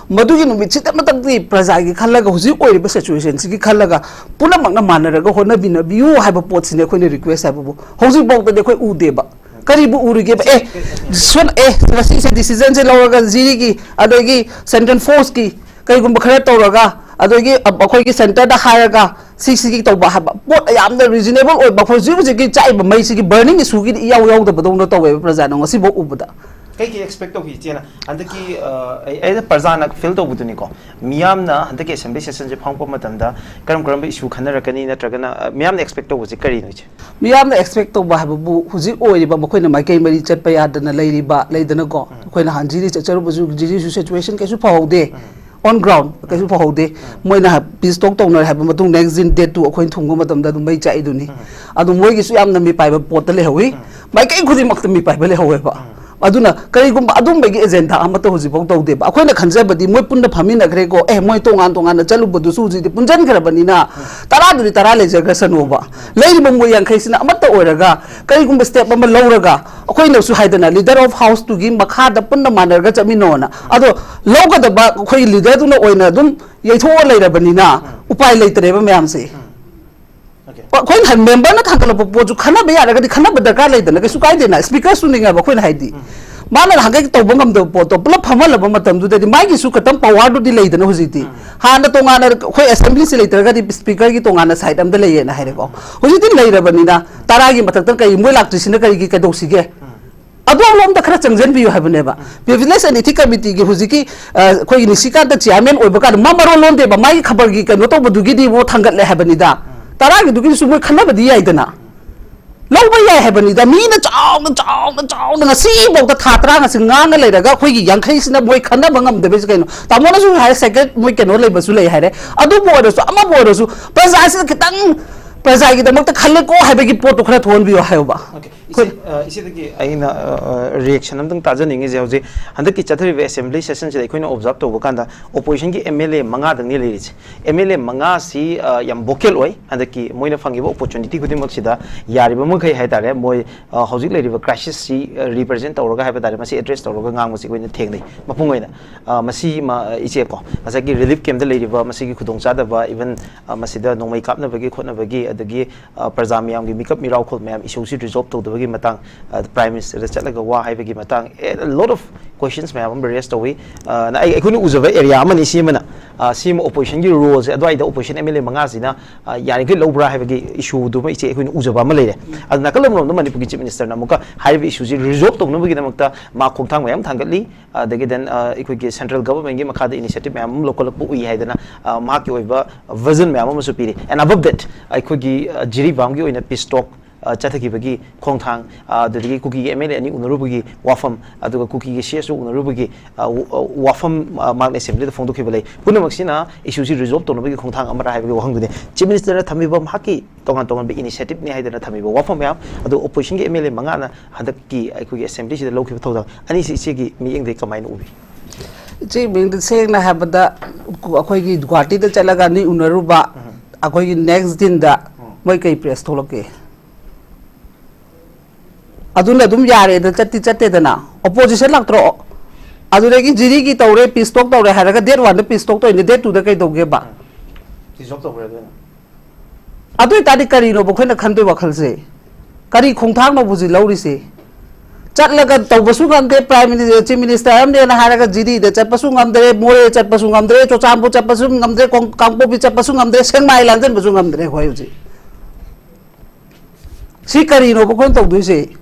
ꯃꯗꯨꯒꯤ ꯅꯨꯃꯤꯠꯁꯤꯗꯃꯛꯇꯗꯤ ꯄ꯭ꯔꯖꯥꯒꯤ ꯈꯜꯂꯒ, ꯍꯧꯖꯤꯛ ꯑꯣꯏꯔꯤꯕ ꯁꯤꯆꯨꯋꯦꯁꯟꯁꯤꯒꯤ ꯈꯜꯂꯒ, ꯄꯨꯝꯅꯃꯛꯅ ꯃꯥꯟꯅꯔꯒ ꯍꯣꯠꯅꯕꯤꯅꯕꯤꯌꯨ ꯍꯥꯏꯕ ꯄꯣꯠꯁꯤꯅꯦ ꯑꯩꯈꯣꯏꯅ ꯔꯤꯀ꯭ꯋꯦꯁ ꯍꯥꯏꯕꯕꯨ꯫ ꯍꯧꯖꯤꯛꯐꯥꯎꯗꯗꯤ ꯑꯩꯈꯣꯏ ꯎꯗꯦꯕ꯫ ꯀꯔꯤꯕꯨ ꯎꯔꯤꯒꯦꯕ? ꯑꯦ, ꯁꯨꯝ, ꯑꯦ, ꯉꯁꯤꯁꯦ ꯗꯤꯁꯤꯖꯟꯁꯦ ꯂꯧꯔꯒ ꯖꯤꯔꯤꯒꯤ, ꯑꯗꯒꯤ ꯁꯦꯟꯇ꯭ꯔꯦꯜ ꯐꯣꯔꯁꯀꯤ ꯀꯩꯒꯨꯝꯕ ꯈꯔ ꯇꯧꯔꯒ, ꯑꯗꯒꯤ ꯑꯩꯈꯣꯏꯒꯤ ꯁꯦꯟꯇꯔꯗ ꯍꯥꯏꯔꯒ, ꯁꯤꯁꯤꯒꯤ ꯇꯧꯕ ꯍꯥꯏꯕ ꯄꯣꯠ ꯌꯥꯝꯅ ꯔꯤꯖꯅꯦꯕꯜ ꯑꯣꯏꯕ, ꯑꯩꯈꯣꯏ ꯍꯧꯖꯤꯛ ꯍꯧꯖꯤꯛꯀꯤ ꯆꯥꯛꯏꯕ ꯃꯩꯁꯤꯒꯤ ꯕꯔꯅꯤꯡ ꯏꯁꯨꯒꯤꯗꯤ ꯏꯌꯥꯎ ꯌꯥꯎꯗꯕꯗꯧꯅ ꯇꯧꯋꯦꯕ ꯄ꯭ꯔꯖꯥꯅ ꯉꯁꯤꯐꯥꯎ ꯎꯕꯗ꯫ ꯀꯩ ꯀꯩ ꯑꯦꯛꯁꯄꯦꯛ ꯇꯧꯈꯤ ꯏꯆꯦꯅ? ꯍꯟꯗꯛꯀꯤ, ꯑ, ꯑꯩ, ꯑꯩꯅ ꯄ꯭ꯔꯖꯥꯅ ꯐꯤꯜ ꯇꯧꯕꯗꯨꯅꯤꯀꯣ, ꯃꯤꯌꯥꯝꯅ ꯍꯟꯗꯛꯀꯤ ꯑꯦꯁꯦꯝꯕ꯭ꯂꯤ ꯁꯦꯁꯟꯁꯦ ꯐꯝꯃꯛꯄ ꯃꯇꯝꯗ ꯀꯔꯝ ꯀꯔꯝꯕ ꯏꯁꯨ ꯈꯟꯅꯔꯛꯀꯅꯤ, ꯅꯠꯇ꯭ꯔꯒꯅ, ꯑ, ꯃꯤꯌꯥꯝꯅ ꯑꯦꯛꯁꯄꯦꯛ ꯇꯧꯕꯁꯦ ꯀꯔꯤꯅꯣ, ꯏꯆꯦ? ꯃꯤꯌꯥꯝꯅ ꯑꯦꯛꯁꯄꯦꯛ ꯇꯧꯕ ꯍꯥꯏꯕꯕꯨ, ꯍꯧꯖꯤꯛ ꯑꯣꯏꯔꯤꯕ ꯃꯈꯣꯏꯅ ꯃꯥꯏꯀꯩ ꯃꯔꯤ ꯆꯠꯄ ꯌꯥꯗꯅ ꯂꯩꯔꯤꯕ, ꯂꯩꯗꯅꯀꯣ꯫ ꯑꯩꯈꯣꯏ ꯅꯍꯥꯟ ꯖꯤꯔꯤ ꯆꯠꯆꯔꯨꯕꯁꯨ, ꯖꯤꯔꯤꯁꯨ ꯁꯤꯆꯨꯋꯦꯁꯟ ꯀꯩꯁꯨ ꯐꯍꯧꯗꯦ꯫ on ground ꯀꯩꯁꯨ ꯐꯍꯧꯗꯦ꯫ ꯃꯣꯏꯅ peace talk ꯇꯧꯅꯔꯦ ꯍꯥꯏꯕ ꯃꯇꯨꯡ next day date two ꯑꯩꯈꯣꯏꯅ ꯊꯨꯡꯕ ꯃꯇꯝꯗ ꯑꯗꯨꯝ ꯃꯩ ꯆꯥꯛꯏꯗꯨꯅꯤ꯫ ꯑꯗꯨ ꯃꯣꯏꯒꯤꯁꯨ ꯌꯥꯝꯅ ꯃꯤꯄꯥꯏꯕ ꯄꯣꯠꯇ ꯂꯩꯍꯧꯋꯤ꯫ ꯃꯥꯏꯀꯩ ꯈꯨꯗꯤꯡꯃꯛꯇ ꯃꯤꯄꯥꯏꯕ ꯂꯩꯍꯧꯋꯦꯕ꯫ ꯑꯗꯨꯅ ꯀꯔꯤꯒꯨꯝꯕ ꯑꯗꯨꯝꯕꯒꯤ agenda ꯑꯃꯠꯇ ꯍꯧꯖꯤꯛꯐꯥꯎ ꯇꯧꯗꯦꯕ꯫ ꯑꯩꯈꯣꯏꯅ ꯈꯟꯖꯕꯗꯤ ꯃꯣꯏ ꯄꯨꯟꯅ ꯐꯝꯃꯤꯟꯅꯈ꯭ꯔꯦꯀꯣ, ꯑꯦ, ꯃꯣꯏ ꯇꯣꯉꯥꯟ ꯇꯣꯉꯥꯟꯅ ꯆꯠꯂꯨꯕꯗꯨꯁꯨ ꯍꯧꯖꯤꯛꯇꯤ ꯄꯨꯟꯁꯤꯟꯈ꯭ꯔꯕꯅꯤꯅ ꯇꯔꯥꯗꯨꯗꯤ ꯇꯔꯥ ꯂꯩꯖꯈ꯭ꯔꯁꯅꯨꯕ꯫ ꯂꯩꯔꯤꯕ ꯃꯣꯏ ꯌꯥꯡꯈꯩꯁꯤꯅ ꯑꯃꯠꯇ ꯑꯣꯏꯔꯒ ꯀꯔꯤꯒꯨꯝꯕ step ꯑꯃ ꯂꯧꯔꯒ, ꯑꯩꯈꯣꯏꯅꯁꯨ ꯍꯥꯏꯗꯅ leader of houseꯇꯨꯒꯤ ꯃꯈꯥꯗ ꯄꯨꯟꯅ ꯃꯥꯟꯅꯔꯒ ꯆꯠꯃꯤꯟꯅꯧꯅ꯫ ꯑꯗꯣ ꯂꯧꯒꯗꯕ ꯑꯩꯈꯣꯏꯒꯤ leaderꯗꯨꯅ ꯑꯣꯏꯅ ꯑꯗꯨꯝ ꯌꯩꯊꯣꯛꯑ ꯂꯩꯔꯕꯅꯤꯅ ꯎꯄꯥꯏ ꯂꯩꯇ꯭ꯔꯦꯕ ꯃꯌꯥꯝꯁꯦ꯫ ꯑꯩꯈꯣꯏꯅ ꯍꯥꯏ, memberꯅ ꯊꯥꯡꯒꯠꯂꯛꯄ ꯄꯣꯠꯁꯨ ꯈꯟꯅꯕ ꯌꯥꯔꯒꯗꯤ ꯈꯟꯅꯕ ꯗꯔꯀꯥꯔ ꯂꯩꯗꯅ, ꯀꯩꯁꯨ ꯀꯥꯏꯗꯦꯅ꯫ Speakerꯁꯨꯅꯤꯡꯉꯕ ꯑꯩꯈꯣꯏꯅ ꯍꯥꯏꯗꯤ꯫ ꯃꯥꯅ ꯅꯍꯥꯟꯒꯩ ꯇꯧꯕ ꯉꯝꯗꯕ ꯄꯣꯠꯇꯣ ꯄꯨꯂꯞ ꯐꯝꯍꯜꯂꯕ ꯃꯇꯝꯗꯨꯗꯗꯤ ꯃꯥꯒꯤꯁꯨ ꯈꯤꯇꯪ powerꯗꯨꯗꯤ ꯂꯩꯗꯅ ꯍꯧꯖꯤꯛꯇꯤ꯫ ꯍꯥꯟꯅ ꯇꯣꯉꯥꯟꯅ ꯑꯩꯈꯣꯏ assemblyꯁꯤ ꯂꯩꯇ꯭ꯔꯒꯗꯤ speakerꯒꯤ ꯇꯣꯉꯥꯟꯅ side ꯑꯝꯗ ꯂꯩꯌꯦꯅ ꯍꯥꯏꯔꯦꯀꯣ꯫ ꯍꯧꯖꯤꯛꯇꯤ ꯂꯩꯔꯕꯅꯤꯅ ꯇꯔꯥꯒꯤ ꯃꯊꯛꯇ ꯀꯩ ꯃꯣꯏ ꯂꯥꯛꯇ꯭ꯔꯤꯁꯤꯅ ꯀꯔꯤꯒꯤ ꯀꯩꯗꯧꯁꯤꯒꯦ? ꯑꯗꯣꯝꯂꯣꯝꯗ ꯈꯔ ꯆꯪꯁꯤꯟꯕꯤꯌꯨ ꯍꯥꯏꯕꯅꯦꯕ꯫ Privilege and Ethics Committeeꯒꯤ ꯍꯧꯖꯤꯛꯀꯤ, ꯑ, ꯑꯩꯈꯣꯏꯒꯤ ꯅꯤꯁꯤꯀꯥꯟꯇ chairman ꯑꯣꯏꯕ ꯀꯥꯟꯗ ꯃꯥ ꯃꯔꯣꯟ ꯂꯣꯟꯗꯦꯕ, ꯃꯥꯒꯤ ꯈꯕꯔꯒꯤ ꯀꯩꯅꯣ ꯇꯧꯕꯗꯨꯒꯤꯗꯤ ꯃꯣ ꯊꯥꯡꯒꯠꯂꯦ ꯍꯥꯏꯕꯅꯤꯗ꯫ ꯇꯔꯥꯒꯤꯗꯨꯒꯤꯁꯨ ꯃꯣꯏ ꯈꯟꯅꯕꯗꯤ ꯌꯥꯏꯗꯅ꯫ ꯂꯧꯕ ꯌꯥꯏ ꯍꯥꯏꯕꯅꯤꯗ꯫ ꯃꯤꯅ ꯆꯥꯎꯅ, ꯆꯥꯎꯅ, ꯆꯥꯎꯅ ꯉꯁꯤꯐꯥꯎꯗ ꯊꯥ ꯇꯔꯥ ꯉꯁꯤ ꯉꯥꯡꯉ ꯂꯩꯔꯒ ꯑꯩꯈꯣꯏꯒꯤ ꯌꯥꯡꯈꯩꯁꯤꯅ ꯃꯣꯏ ꯈꯟꯅꯕ ꯉꯝꯗꯕꯩꯁꯤ ꯀꯩꯅꯣ? ꯇꯥꯃꯣꯅꯁꯨ ꯍꯥꯏ, second ꯃꯣꯏ ꯀꯩꯅꯣ ꯂꯩꯕꯁꯨ ꯂꯩ ꯍꯥꯏꯔꯦ꯫ ꯑꯗꯨꯕꯨ ꯑꯣꯏꯔꯁꯨ, ꯑꯃꯕꯨ ꯑꯣꯏꯔꯁꯨ, ꯄ꯭ꯔꯖꯥꯁꯤꯗ ꯈꯤꯇꯪ, ꯄ꯭ꯔꯖꯥꯒꯤꯗꯃꯛꯇ ꯈꯜꯂꯦꯀꯣ ꯍꯥꯏꯕꯒꯤ ꯄꯣꯠꯇꯣ ꯈꯔ ꯊꯣꯛꯍꯟꯕꯤꯌꯨ ꯍꯥꯏꯌꯣꯕ꯫ Okay. ꯏꯆꯦ, ꯑꯩꯈꯣꯏ ꯑ, ꯏꯆꯦꯗꯒꯤ ꯑꯩꯅ, ꯑ, ꯑ, reaction ꯑꯝꯇꯪ ꯇꯥꯖꯅꯤꯡꯉꯤꯁꯦ, ꯍꯧꯖꯤꯛ ꯍꯟꯗꯛꯀꯤ ꯆꯠꯊꯔꯤꯕ assembly sessionꯁꯤꯗ ꯑꯩꯈꯣꯏꯅ observe ꯇꯧꯕ ꯀꯥꯟꯗ oppositionꯒꯤ MLA ꯃꯉꯥꯗꯪꯅꯤ ꯂꯩꯔꯤꯁꯦ꯫ MLA ꯃꯉꯥꯁꯤ, ꯑ, ꯌꯥꯝ vocal ꯑꯣꯏ꯫ ꯍꯟꯗꯛꯀꯤ ꯃꯣꯏꯅ ꯐꯪꯉꯤꯕ opportunity ꯈꯨꯗꯤꯡꯃꯛꯁꯤꯗ ꯌꯥꯔꯤꯕ ꯃꯈꯩ ꯍꯥꯏꯇꯥꯔꯦ, ꯃꯣꯏ, ꯑ, ꯍꯧꯖꯤꯛ ꯂꯩꯔꯤꯕ crisisꯁꯤ, ꯑ, represent ꯇꯧꯔꯒ ꯍꯥꯏꯕ ꯇꯥꯔꯦ, ꯃꯁꯤ address ꯇꯧꯔꯒ ꯉꯥꯡꯕꯁꯤ ꯑꯩꯈꯣꯏꯅ ꯊꯦꯡꯅꯩ꯫ ꯃꯄꯨꯡ ꯑꯣꯏꯅ, ꯑ, ꯃꯁꯤ ꯃ-, ꯏꯆꯦꯀꯣ, ꯉꯁꯥꯏꯒꯤ relief campꯇ ꯂꯩꯔꯤꯕ ꯃꯁꯤꯒꯤ ꯈꯨꯗꯣꯡꯆꯥꯗꯕ, even, ꯑ, ꯃꯁꯤꯗ ꯅꯣꯡꯃꯩ ꯀꯥꯞꯅꯕꯒꯤ ꯈꯣꯠꯅꯕꯒꯤ, ꯑꯗꯒꯤ, ꯑ, ꯄ꯭ꯔꯖꯥ ꯃꯌꯥꯝꯒꯤ ꯃꯤꯀꯞ ꯃꯤꯔꯥꯎ ꯈꯣꯜ ꯃꯌꯥꯝ issueꯁꯤ resolve ꯇꯧꯗꯕꯒꯤ ꯃꯇꯥꯡ, ꯑ, Prime Ministerꯗ ꯆꯠꯂꯒ ꯋꯥ ꯍꯥꯏꯕꯒꯤ ꯃꯇꯥꯡ, a lot of questions ꯃꯌꯥꯝ ꯑꯃ raise ꯇꯧꯏ꯫ ꯑ, ꯅ-, ꯑꯩ, ꯑꯩꯈꯣꯏꯅ ꯎꯖꯕ area ꯑꯃꯅꯤ ꯁꯤ ꯑꯃꯅ, ꯑ, ꯁꯤ ꯑꯃ oppositionꯒꯤ roleꯁꯦ ꯑꯗꯨꯋꯥꯏꯗ opposition MLA ꯃꯉꯥꯁꯤꯅ, ꯑ, ꯌꯥꯔꯤꯈꯩ ꯂꯧꯕ꯭ꯔꯥ ꯍꯥꯏꯕꯒꯤ issueꯗꯨꯃ ꯏꯆꯦ ꯑꯩꯈꯣꯏꯅ ꯎꯖꯕ ꯑꯃ ꯂꯩꯔꯦ꯫ ꯑꯗꯨ ꯅꯥꯀꯜ ꯑꯃꯔꯣꯝꯗ ꯃꯅꯤꯄꯨꯔꯒꯤ Chief Ministerꯅ ꯑꯃꯨꯛꯀ ꯍꯥꯏꯔꯤꯕ issueꯁꯤ resolve ꯇꯧꯅꯕꯒꯤꯗꯃꯛꯇ ꯃꯥ ꯈꯣꯡꯊꯥꯡ ꯃꯌꯥꯝ ꯊꯥꯡꯒꯠꯂꯤ꯫ ꯑꯗꯒꯤ then, ꯑ, ꯑꯩꯈꯣꯏꯒꯤ central governmentꯀꯤ ꯃꯈꯥꯗ initiative ꯃꯌꯥꯝ ꯑꯃ ꯂꯧꯈꯠꯂꯛꯄ ꯎꯏ ꯍꯥꯏꯗꯅ, ꯑ, ꯃꯍꯥꯛꯀꯤ ꯑꯣꯏꯕ vision ꯃꯌꯥꯝ ꯑꯃꯁꯨ ꯄꯤꯔꯤ꯫ And above that, ꯑꯩꯈꯣꯏꯒꯤ, ꯑ, ꯖꯤꯔꯤꯕꯥꯝꯒꯤ ꯑꯣꯏꯅ peace talk, ꯑ, ꯆꯠꯊꯈꯤꯕꯒꯤ ꯈꯣꯡꯊꯥꯡ, ꯑ, ꯑꯗꯨꯗꯒꯤ ꯀꯨꯀꯤꯒꯤ M L A ꯑꯅꯤ ꯎꯅꯔꯨꯕꯒꯤ ꯋꯥꯐꯝ, ꯑꯗꯨꯒ ꯀꯨꯀꯤꯒꯤ C S O ꯎꯅꯔꯨꯕꯒꯤ, ꯑ, ꯋ-, ꯑ, ꯋꯥꯐꯝ, ꯑ, ꯃꯍꯥꯛꯅ assembly ꯗ ꯐꯣꯡꯗꯣꯛꯈꯤꯕ ꯂꯩ꯫ ꯄꯨꯝꯅꯃꯛꯁꯤꯅ issue ꯁꯤ resolve ꯇꯧꯅꯕꯒꯤ ꯈꯣꯡꯊꯥꯡ ꯑꯃꯔ ꯍꯥꯏꯕꯒꯤ ꯋꯥꯍꯪꯗꯨꯅꯤ꯫ Chief Minister ꯅ ꯊꯝꯃꯤꯕ ꯃꯍꯥꯛꯀꯤ ꯇꯣꯉꯥꯟ ꯇꯣꯉꯥꯟꯕ initiative ꯅꯤ ꯍꯥꯏꯗꯅ ꯊꯝꯃꯤꯕ ꯋꯥꯐꯝ ꯃꯌꯥꯝ ꯑꯗꯨ opposition ꯒꯤ M L A ꯃꯉꯥꯅ ꯍꯟꯗꯛꯀꯤ ꯑꯩꯈꯣꯏꯒꯤ assembly ꯁꯤꯗ ꯂꯧꯈꯤꯕ ꯊꯧꯗꯥꯡ ꯑꯅꯤꯁꯤ ꯏꯆꯦꯒꯤ ꯃꯤꯠꯌꯦꯡꯗꯒꯤ ꯀꯃꯥꯏꯅ ꯎꯕꯤ? ꯏꯆꯦ ꯃꯤꯡꯗ ꯁꯦꯡꯅ ꯍꯥꯏꯕꯗ, ꯑꯩꯈꯣꯏꯒꯤ ꯒꯨꯍꯥꯇꯤꯗ ꯆꯠꯂꯒ ꯑꯅꯤ ꯎꯅꯔꯨꯕ, ꯑꯩꯈꯣꯏꯒꯤ next ꯗꯤꯟꯗ ꯃꯣꯏ ꯀꯩ press ꯊꯣꯛꯂꯛꯀꯦ? ꯑꯗꯨꯅ ꯑꯗꯨꯝ ꯌꯥꯔꯦꯗ, ꯆꯠꯇꯤ ꯆꯠꯇꯦꯗꯅ꯫ Opposition ꯂꯥꯛꯇ꯭ꯔꯣ? ꯑꯗꯨꯗꯒꯤ ꯖꯤꯔꯤꯒꯤ ꯇꯧꯔꯦ, peace talk ꯇꯧꯔꯦ ꯍꯥꯏꯔꯒ date one ꯗ peace talk ꯇꯧꯔꯤꯅꯦ, date two ꯗ ꯀꯩꯗꯧꯒꯦꯕ? Dissolve ꯇꯧꯈ꯭ꯔꯦ ꯑꯗꯨꯅ꯫ ꯑꯗꯨ ꯑꯣꯏꯇꯥꯔꯗꯤ ꯀꯔꯤꯅꯣꯕ ꯑꯩꯈꯣꯏꯅ ꯈꯟꯗꯣꯏ ꯋꯥꯈꯜꯁꯦ? ꯀꯔꯤ ꯈꯣꯡꯊꯥꯡꯅꯣꯕ ꯍꯧꯖꯤꯛ ꯂꯧꯔꯤꯁꯦ? ꯆꯠꯂꯒ ꯇꯧꯕꯁꯨ ꯉꯝꯗꯦ, Prime Minister, Chief Minister ꯑꯃꯅꯦꯅ ꯍꯥꯏꯔꯒ ꯖꯤꯔꯤꯗ ꯆꯠꯄꯁꯨ ꯉꯝꯗ꯭ꯔꯦ, ꯃꯣꯔꯦ ꯆꯠꯄꯁꯨ ꯉꯝꯗ꯭ꯔꯦ, ꯆꯨꯔꯆꯥꯟꯄꯨꯔ ꯆꯠꯄꯁꯨ ꯉꯝꯗ꯭ꯔꯦ, ꯀꯣꯡ-, ꯀꯥꯡꯄꯣꯛꯄꯤ ꯆꯠꯄꯁꯨ ꯉꯝꯗ꯭ꯔꯦ, ꯁꯦꯛꯃꯥꯏ ꯂꯥꯟꯖꯟꯕꯁꯨ ꯉꯝꯗ꯭ꯔꯦ ꯑꯩꯈꯣꯏ ꯍꯧꯖꯤꯛ꯫ ꯁꯤ ꯀꯔꯤꯅꯣꯕ ꯑꯩꯈꯣꯏꯅ ꯇꯧꯗꯣꯏꯁꯦ?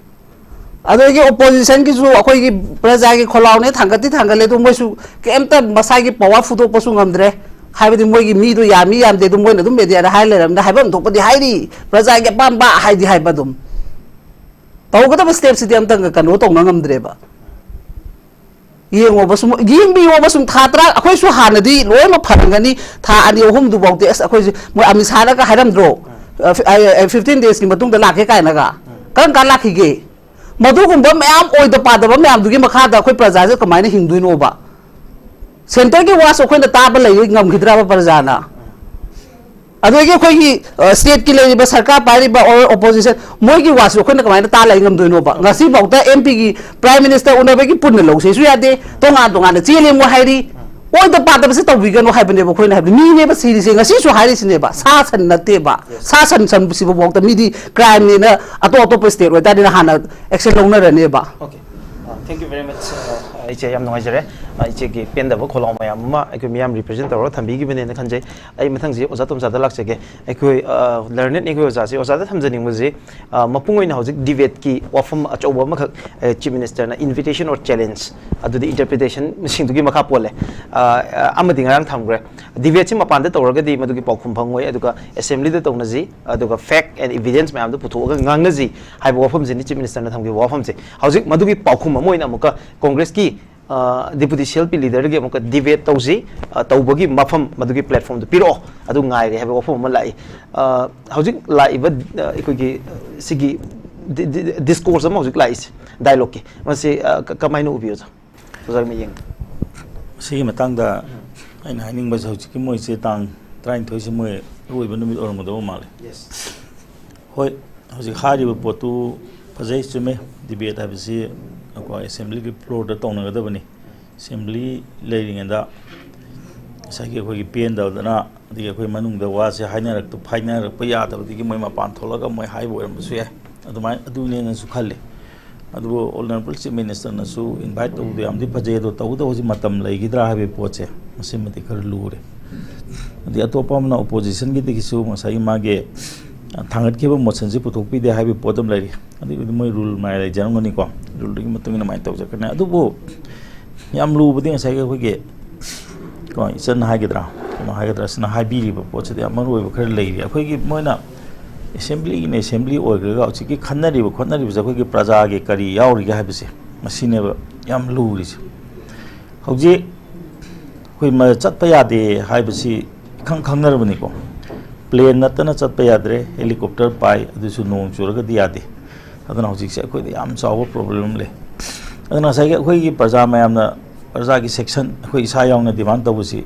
ꯑꯗꯒꯤ opposition ꯒꯤꯁꯨ ꯑꯩꯈꯣꯏꯒꯤ ꯄ꯭ꯔꯖꯥꯒꯤ ꯈꯣꯜꯂꯥꯎꯅꯦ, ꯊꯥꯡꯒꯠꯇꯤ ꯊꯥꯡꯒꯠꯂꯦ, ꯑꯗꯨ ꯃꯣꯏꯁꯨ ꯀꯩꯝꯇ ꯃꯁꯥꯒꯤ power ꯐꯨꯗꯣꯛꯄꯁꯨ ꯉꯝꯗ꯭ꯔꯦ꯫ ꯍꯥꯏꯕꯗꯤ ꯃꯣꯏꯒꯤ ꯃꯤꯗꯣ ꯌꯥꯝꯃꯤ ꯌꯥꯝꯗꯦ ꯑꯗꯨꯝ ꯃꯣꯏꯅ ꯑꯗꯨꯝ media ꯗ ꯍꯥꯏ ꯂꯩꯔꯕꯅꯤꯅ ꯍꯥꯏꯐꯝ ꯊꯣꯛꯄꯗꯤ ꯍꯥꯏꯔꯤ, ꯄ꯭ꯔꯖꯥꯒꯤ ꯑꯄꯥꯝꯕ ꯍꯥꯏꯗꯤ ꯍꯥꯏꯕ ꯑꯗꯨꯝ꯫ ꯇꯧꯒꯗꯕ step ꯁꯤꯗꯤ ꯑꯝꯇꯪꯒ ꯀꯩꯅꯣ ꯇꯧꯅ ꯉꯝꯗ꯭ꯔꯦꯕ꯫ ꯌꯦꯡꯉꯣꯕ ꯁꯨꯝ, ꯌꯦꯡꯕꯤꯌꯣꯕ ꯁꯨꯝ, ꯊꯥ ꯇꯔꯥ, ꯑꯩꯈꯣꯏꯁꯨ ꯍꯥꯟꯅꯗꯤ ꯂꯣꯏꯅꯃꯛ ꯐꯔꯝꯒꯅꯤ, ꯊꯥ ꯑꯅꯤ ꯑꯍꯨꯝꯗꯨꯐꯥꯎꯗꯤ ꯑꯁ ꯑꯩꯈꯣꯏꯁꯦ, ꯃꯣꯏ ꯑꯃꯤꯠ ꯁꯥꯍꯅꯒ ꯍꯥꯏꯔꯝꯗ꯭ꯔꯣ? ꯑ, ꯐꯤ-, ꯑ, ꯑ, fifteen days ꯀꯤ ꯃꯇꯨꯡꯗ ꯂꯥꯛꯀꯦ ꯀꯥꯏꯅꯒ꯫ ꯀꯔꯝ ꯀꯥꯟ ꯂꯥꯛꯈꯤꯒꯦ? ꯃꯗꯨꯒꯨꯝꯕ ꯃꯌꯥꯝ ꯑꯣꯏꯗ ꯄꯥꯗꯕ ꯃꯌꯥꯝꯗꯨꯒꯤ ꯃꯈꯥꯗ ꯑꯩꯈꯣꯏ ꯄ꯭ꯔꯖꯥꯁꯦ ꯀꯃꯥꯏꯅ ꯍꯤꯡꯗꯣꯏꯅꯣꯕ? Centre ꯒꯤ ꯋꯥꯁꯨ ꯑꯩꯈꯣꯏꯅ ꯇꯥꯕ ꯂꯩ ꯉꯝꯈꯤꯗ꯭ꯔꯕ ꯄ꯭ꯔꯖꯥꯅ? ꯑꯗꯒꯤ ꯑꯩꯈꯣꯏꯒꯤ, ꯑ, state ꯀꯤ ꯂꯩꯔꯤꯕ ꯁꯔꯀꯥꯔ ꯄꯥꯏꯔꯤꯕ or opposition, ꯃꯣꯏꯒꯤ ꯋꯥꯁꯨ ꯑꯩꯈꯣꯏꯅ ꯀꯃꯥꯏꯅ ꯇꯥ ꯂꯩ ꯉꯝꯗꯣꯏꯅꯣꯕ? ꯉꯁꯤꯐꯥꯎꯗ M P ꯒꯤ, Prime Minister ꯎꯅꯕꯒꯤ ꯄꯨꯟꯅ ꯂꯧꯁꯦꯁꯨ ꯌꯥꯗꯦ, ꯇꯣꯉꯥꯟ ꯇꯣꯉꯥꯟꯅ ꯆꯦꯜꯂꯦ ꯃꯣꯏ ꯍꯥꯏꯔꯤ꯫ ꯑꯣꯏꯗ ꯄꯥꯗꯕꯁꯦ ꯇꯧꯕꯤꯒꯅꯨ ꯍꯥꯏꯕꯅꯦꯕ ꯑꯩꯈꯣꯏꯅ ꯍꯥꯏꯕꯗꯤ꯫ ꯃꯤꯅꯦꯕ ꯁꯤꯔꯤꯁꯦ, ꯉꯁꯤꯁꯨ ꯍꯥꯏꯔꯤꯁꯤꯅꯦꯕ, ꯁꯥ ꯁꯟ ꯅꯠꯇꯦꯕ꯫ ꯁꯥ ꯁꯟ ꯁꯟ ꯁꯤꯕꯐꯥꯎꯗ ꯃꯤꯗꯤ crime ꯅꯦꯅ ꯑꯇꯣꯞ ꯑꯇꯣꯞꯄ state ꯑꯣꯏꯇꯥꯔꯗꯤ ꯍꯥꯟꯅ action ꯂꯧꯅꯔꯅꯦꯕ꯫ Okay. Uh, thank you very much. Uh, ꯏꯆꯦ, ꯌꯥꯝ ꯅꯨꯡꯉꯥꯏꯖꯔꯦ꯫ ꯑ, ꯏꯆꯦꯒꯤ ꯄꯦꯟꯗꯕ ꯈꯣꯜꯂꯥꯎ ꯃꯌꯥꯝ ꯑꯃ ꯑꯩꯈꯣꯏ ꯃꯤꯌꯥꯝ represent ꯇꯧꯔꯒ ꯊꯝꯕꯤꯈꯤꯕꯅꯦꯅ ꯈꯟꯖꯩ꯫ ꯑꯩ ꯃꯊꯪꯁꯤ ꯑꯣꯖꯥ ꯇꯣꯝꯆꯥꯗ ꯂꯥꯛꯆꯒꯦ꯫ ꯑꯩꯈꯣꯏ, ꯑ, learned ꯑꯩꯈꯣꯏ ꯑꯣꯖꯥꯁꯤ, ꯑꯣꯖꯥꯗ ꯊꯝꯖꯅꯤꯡꯕꯁꯤ, ꯑ, ꯃꯄꯨꯡ ꯑꯣꯏꯅ ꯍꯧꯖꯤꯛ debateꯀꯤ ꯋꯥꯐꯝ ꯑꯆꯧꯕ ꯑꯃꯈꯛ, ꯑ, Chief Ministerꯅ invitation or challenge, ꯑꯗꯨꯗꯤ interpretationꯁꯤꯡꯗꯨꯒꯤ ꯃꯈꯥ ꯄꯣꯜꯂꯦ꯫ ꯑ, ꯑ, ꯑꯃꯗꯤ ꯉꯔꯥꯡ ꯊꯝꯈ꯭ꯔꯦ꯫ Debateꯁꯤ ꯃꯄꯥꯟꯗ ꯇꯧꯔꯒꯗꯤ ꯃꯗꯨꯒꯤ ꯄꯥꯎꯈꯨꯝ ꯐꯪꯉꯣꯏ, ꯑꯗꯨꯒ assemblyꯗ ꯇꯧꯅꯁꯤ, ꯑꯗꯨꯒ fact and evidence ꯃꯌꯥꯝꯗꯨ ꯄꯨꯊꯣꯛꯑꯒ ꯉꯥꯡꯅꯁꯤ ꯍꯥꯏꯕ ꯋꯥꯐꯝꯁꯤꯅꯤ Chief Ministerꯅ ꯊꯝꯈꯤꯕ ꯋꯥꯐꯝꯁꯦ꯫ ꯍꯧꯖꯤꯛ ꯃꯗꯨꯒꯤ ꯄꯥꯎꯈꯨꯝ ꯑꯃ ꯑꯣꯏꯅ ꯑꯃꯨꯛꯀ Congressꯀꯤ, ꯑ, Deputy CLP leaderꯗꯒꯤ ꯑꯃꯨꯛꯀ debate ꯇꯧꯁꯤ, ꯑ, ꯇꯧꯕꯒꯤ ꯃꯐꯝ, ꯃꯗꯨꯒꯤ platformꯗꯨ ꯄꯤꯔꯛꯑꯣ, ꯑꯗꯨ ꯉꯥꯏꯔꯦ ꯍꯥꯏꯕ ꯋꯥꯐꯝ ꯑꯃ ꯂꯥꯛꯏ꯫ ꯑ, ꯍꯧꯖꯤꯛ ꯂꯥꯛꯏꯕ, ꯑ, ꯑꯩꯈꯣꯏꯒꯤ, ꯑ, ꯁꯤꯒꯤ ꯗꯤ-, ꯗꯤ-, discourse ꯑꯃ ꯍꯧꯖꯤꯛ ꯂꯥꯛꯏꯁꯦ, dialogueꯀꯤ, ꯃꯁꯤ, ꯑ, ꯀ-, ꯀꯃꯥꯏꯅ ꯎꯕꯤ, ꯑꯣꯖꯥ? ꯑꯣꯖꯥꯒꯤ ꯃꯤꯠꯌꯦꯡ꯫ ꯁꯤꯒꯤ ꯃꯇꯥꯡꯗ ꯑꯩꯅ ꯍꯥꯏꯅꯤꯡꯕꯁꯦ, ꯍꯧꯖꯤꯛꯀꯤ ꯃꯣꯏꯁꯦ ꯇꯥꯡ ꯇꯔꯥꯅꯤꯊꯣꯏꯁꯦ ꯃꯣꯏ ꯑꯔꯣꯏꯕ ꯅꯨꯃꯤꯠ ꯑꯣꯏꯔꯝꯒꯗꯧꯕ ꯃꯥꯜꯂꯦ꯫ Yes. ꯍꯣꯏ, ꯍꯧꯖꯤꯛ ꯍꯥꯏꯔꯤꯕ ꯄꯣꯠꯇꯨ ꯐꯖꯩ, ꯆꯨꯝꯃꯦ꯫ Debate ꯍꯥꯏꯕꯁꯤ ꯑꯩꯈꯣꯏ assemblyꯒꯤ floorꯗ ꯇꯧꯅꯒꯗꯕꯅꯤ꯫ Assembly ꯂꯩꯔꯤꯉꯩꯗ ꯉꯁꯥꯏꯒꯤ ꯑꯩꯈꯣꯏꯒꯤ ꯄꯦꯟꯗꯕꯗꯅ, ꯑꯗꯒꯤ ꯑꯩꯈꯣꯏ ꯃꯅꯨꯡꯗ ꯋꯥꯁꯦ ꯍꯥꯏꯅꯔꯛꯇ-, ꯍꯥꯏꯅꯔꯛꯄ ꯌꯥꯗꯕꯗꯒꯤ ꯃꯣꯏ ꯃꯄꯥꯟ ꯊꯣꯛꯂꯒ ꯃꯣꯏ ꯍꯥꯏꯕ ꯑꯣꯏꯔꯝꯕꯁꯨ ꯌꯥꯏ꯫ ꯑꯗꯨꯃꯥꯏꯅ ꯑꯗꯨꯅꯦꯅꯁꯨ ꯈꯜꯂꯤ꯫ ꯑꯗꯨꯕꯨ Honourable Chief Ministerꯅꯁꯨ invite ꯇꯧꯕꯗꯣ ꯌꯥꯝꯗꯤ ꯐꯖꯩ, ꯑꯗꯣ ꯇꯧꯕꯇꯕꯨ ꯍꯧꯖꯤꯛ ꯃꯇꯝ ꯂꯩꯈꯤꯗ꯭ꯔꯥ ꯍꯥꯏꯕꯒꯤ ꯄꯣꯠꯁꯦ, ꯃꯁꯤꯃꯗꯤ ꯈꯔ ꯂꯨꯔꯦ꯫ ꯑꯗꯩ ꯑꯇꯣꯞꯄ ꯑꯃꯅ oppositionꯒꯤꯗꯒꯤꯁꯨ ꯉꯁꯥꯏꯒꯤ ꯃꯥꯒꯤ, ꯑ, ꯊꯥꯡꯒꯠꯈꯤꯕ motionꯁꯤ ꯄꯨꯊꯣꯛꯄꯤꯗꯦ ꯍꯥꯏꯕꯒꯤ ꯄꯣꯠ ꯑꯃ ꯂꯩꯔꯤ꯫ ꯑꯗꯨꯒꯤꯕꯨꯗꯤ ꯃꯣꯏ rule ꯃꯥꯏ ꯂꯩꯖꯔꯝꯒꯅꯤꯀꯣ, ruleꯗꯨꯒꯤ ꯃꯇꯨꯡ ꯏꯟꯅ ꯑꯗꯨꯃꯥꯏꯅ ꯇꯧꯖꯔꯛꯀꯅꯤ꯫ ꯑꯗꯨꯕꯨ ꯌꯥꯝ ꯂꯨꯕꯗꯤ ꯉꯁꯥꯏꯒꯤ ꯑꯩꯈꯣꯏꯒꯤ, ꯀꯣ, ꯏꯆꯟ ꯍꯥꯏꯒꯗ꯭ꯔꯥ, ꯀꯩꯅꯣ ꯍꯥꯏꯒꯗ꯭ꯔꯥ, ꯁꯤꯅ ꯍꯥꯏꯕꯤꯔꯤꯕ ꯄꯣꯠꯁꯤꯗꯤ ꯌꯥꯝ ꯃꯔꯨ ꯑꯣꯏꯕ ꯈꯔ ꯂꯩꯔꯤ꯫ ꯑꯩꯈꯣꯏꯒꯤ ꯃꯣꯏꯅ assemblyꯒꯤꯅ assembly ꯑꯣꯏꯈ꯭ꯔꯒ ꯍꯧꯖꯤꯛꯀꯤ ꯈꯟꯅꯔꯤꯕ ꯈꯣꯠꯅꯔꯤꯕꯁꯦ ꯑꯩꯈꯣꯏꯒꯤ ꯄ꯭ꯔꯖꯥꯒꯤ ꯀꯔꯤ ꯌꯥꯎꯔꯤꯒꯦ ꯍꯥꯏꯕꯁꯦ, ꯃꯁꯤꯅꯦꯕ ꯌꯥꯝ ꯂꯨꯔꯤꯁꯦ꯫ ꯍꯧꯖꯤꯛ ꯑꯩꯈꯣꯏ ꯃ-, ꯆꯠꯄ ꯌꯥꯗꯦ ꯍꯥꯏꯕꯁꯤ ꯏꯈꯪ ꯈꯪꯅꯔꯕꯅꯤꯀꯣ꯫ Plane ꯅꯠꯇꯅ ꯆꯠꯄ ꯌꯥꯗ꯭ꯔꯦ, helicopter ꯄꯥꯏ, ꯑꯗꯨꯁꯨ ꯅꯣꯡ ꯆꯨꯔꯒꯗꯤ ꯌꯥꯗꯦ꯫ ꯑꯗꯨꯅ ꯍꯧꯖꯤꯛꯁꯦ ꯑꯩꯈꯣꯏꯗ ꯌꯥꯝ ꯆꯥꯎꯕ problem ꯑꯃ ꯂꯩ꯫ ꯑꯗꯨꯅ ꯉꯁꯥꯏꯒꯤ ꯑꯩꯈꯣꯏꯒꯤ ꯄ꯭ꯔꯖꯥ ꯃꯌꯥꯝꯅ, ꯄ꯭ꯔꯖꯥꯒꯤ section ꯑꯩꯈꯣꯏ ꯏꯁꯥ ꯌꯥꯎꯅ demand ꯇꯧꯕꯁꯤ,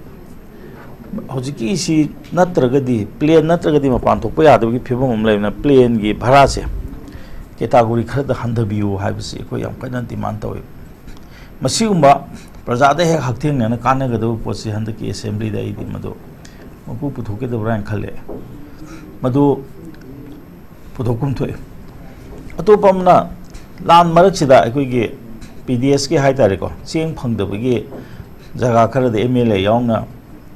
ꯍꯧꯖꯤꯛꯀꯤꯁꯤ ꯅꯠꯇ꯭ꯔꯒꯗꯤ, plane ꯅꯠꯇ꯭ꯔꯒꯗꯤ ꯃꯄꯥꯟ ꯊꯣꯛꯄ ꯌꯥꯗꯕꯒꯤ ꯐꯤꯕꯝ ꯑꯃ ꯂꯩꯕꯅ, planeꯒꯤ ꯚꯔꯥꯁꯦ category ꯈꯔꯗ ꯍꯟꯊꯕꯤꯌꯨ ꯍꯥꯏꯕꯁꯤ ꯑꯩꯈꯣꯏ ꯌꯥꯝ ꯀꯟꯅ demand ꯇꯧꯋꯤ꯫ ꯃꯁꯤꯒꯨꯝꯕ ꯄ꯭ꯔꯖꯥꯗ ꯍꯦꯛ ꯍꯛꯊꯦꯡꯅꯅ ꯀꯥꯟꯅꯒꯗꯕ ꯄꯣꯠꯁꯤ ꯍꯟꯗꯛꯀꯤ assemblyꯗ ꯑꯩꯗꯤ ꯃꯗꯨ ꯃꯄꯨ ꯄꯨꯊꯣꯛꯀꯗꯕ꯭ꯔꯥ ꯍꯥꯏꯅ ꯈꯜꯂꯦ꯫ ꯃꯗꯨ ꯄꯨꯊꯣꯛꯐꯝ ꯊꯣꯛꯏ꯫ ꯑꯇꯣꯞꯄ ꯑꯃꯅ, ꯂꯥꯟ ꯃꯔꯛꯁꯤꯗ ꯑꯩꯈꯣꯏꯒꯤ ꯄꯤ ꯗꯤ ꯑꯦꯁꯀꯤ ꯍꯥꯏ ꯇꯥꯔꯦꯀꯣ, ꯆꯦꯡ ꯐꯪꯗꯕꯒꯤ ꯖꯒꯥ ꯈꯔꯗ ꯑꯦꯝ ꯑꯦꯜ ꯑꯦ ꯌꯥꯎꯅ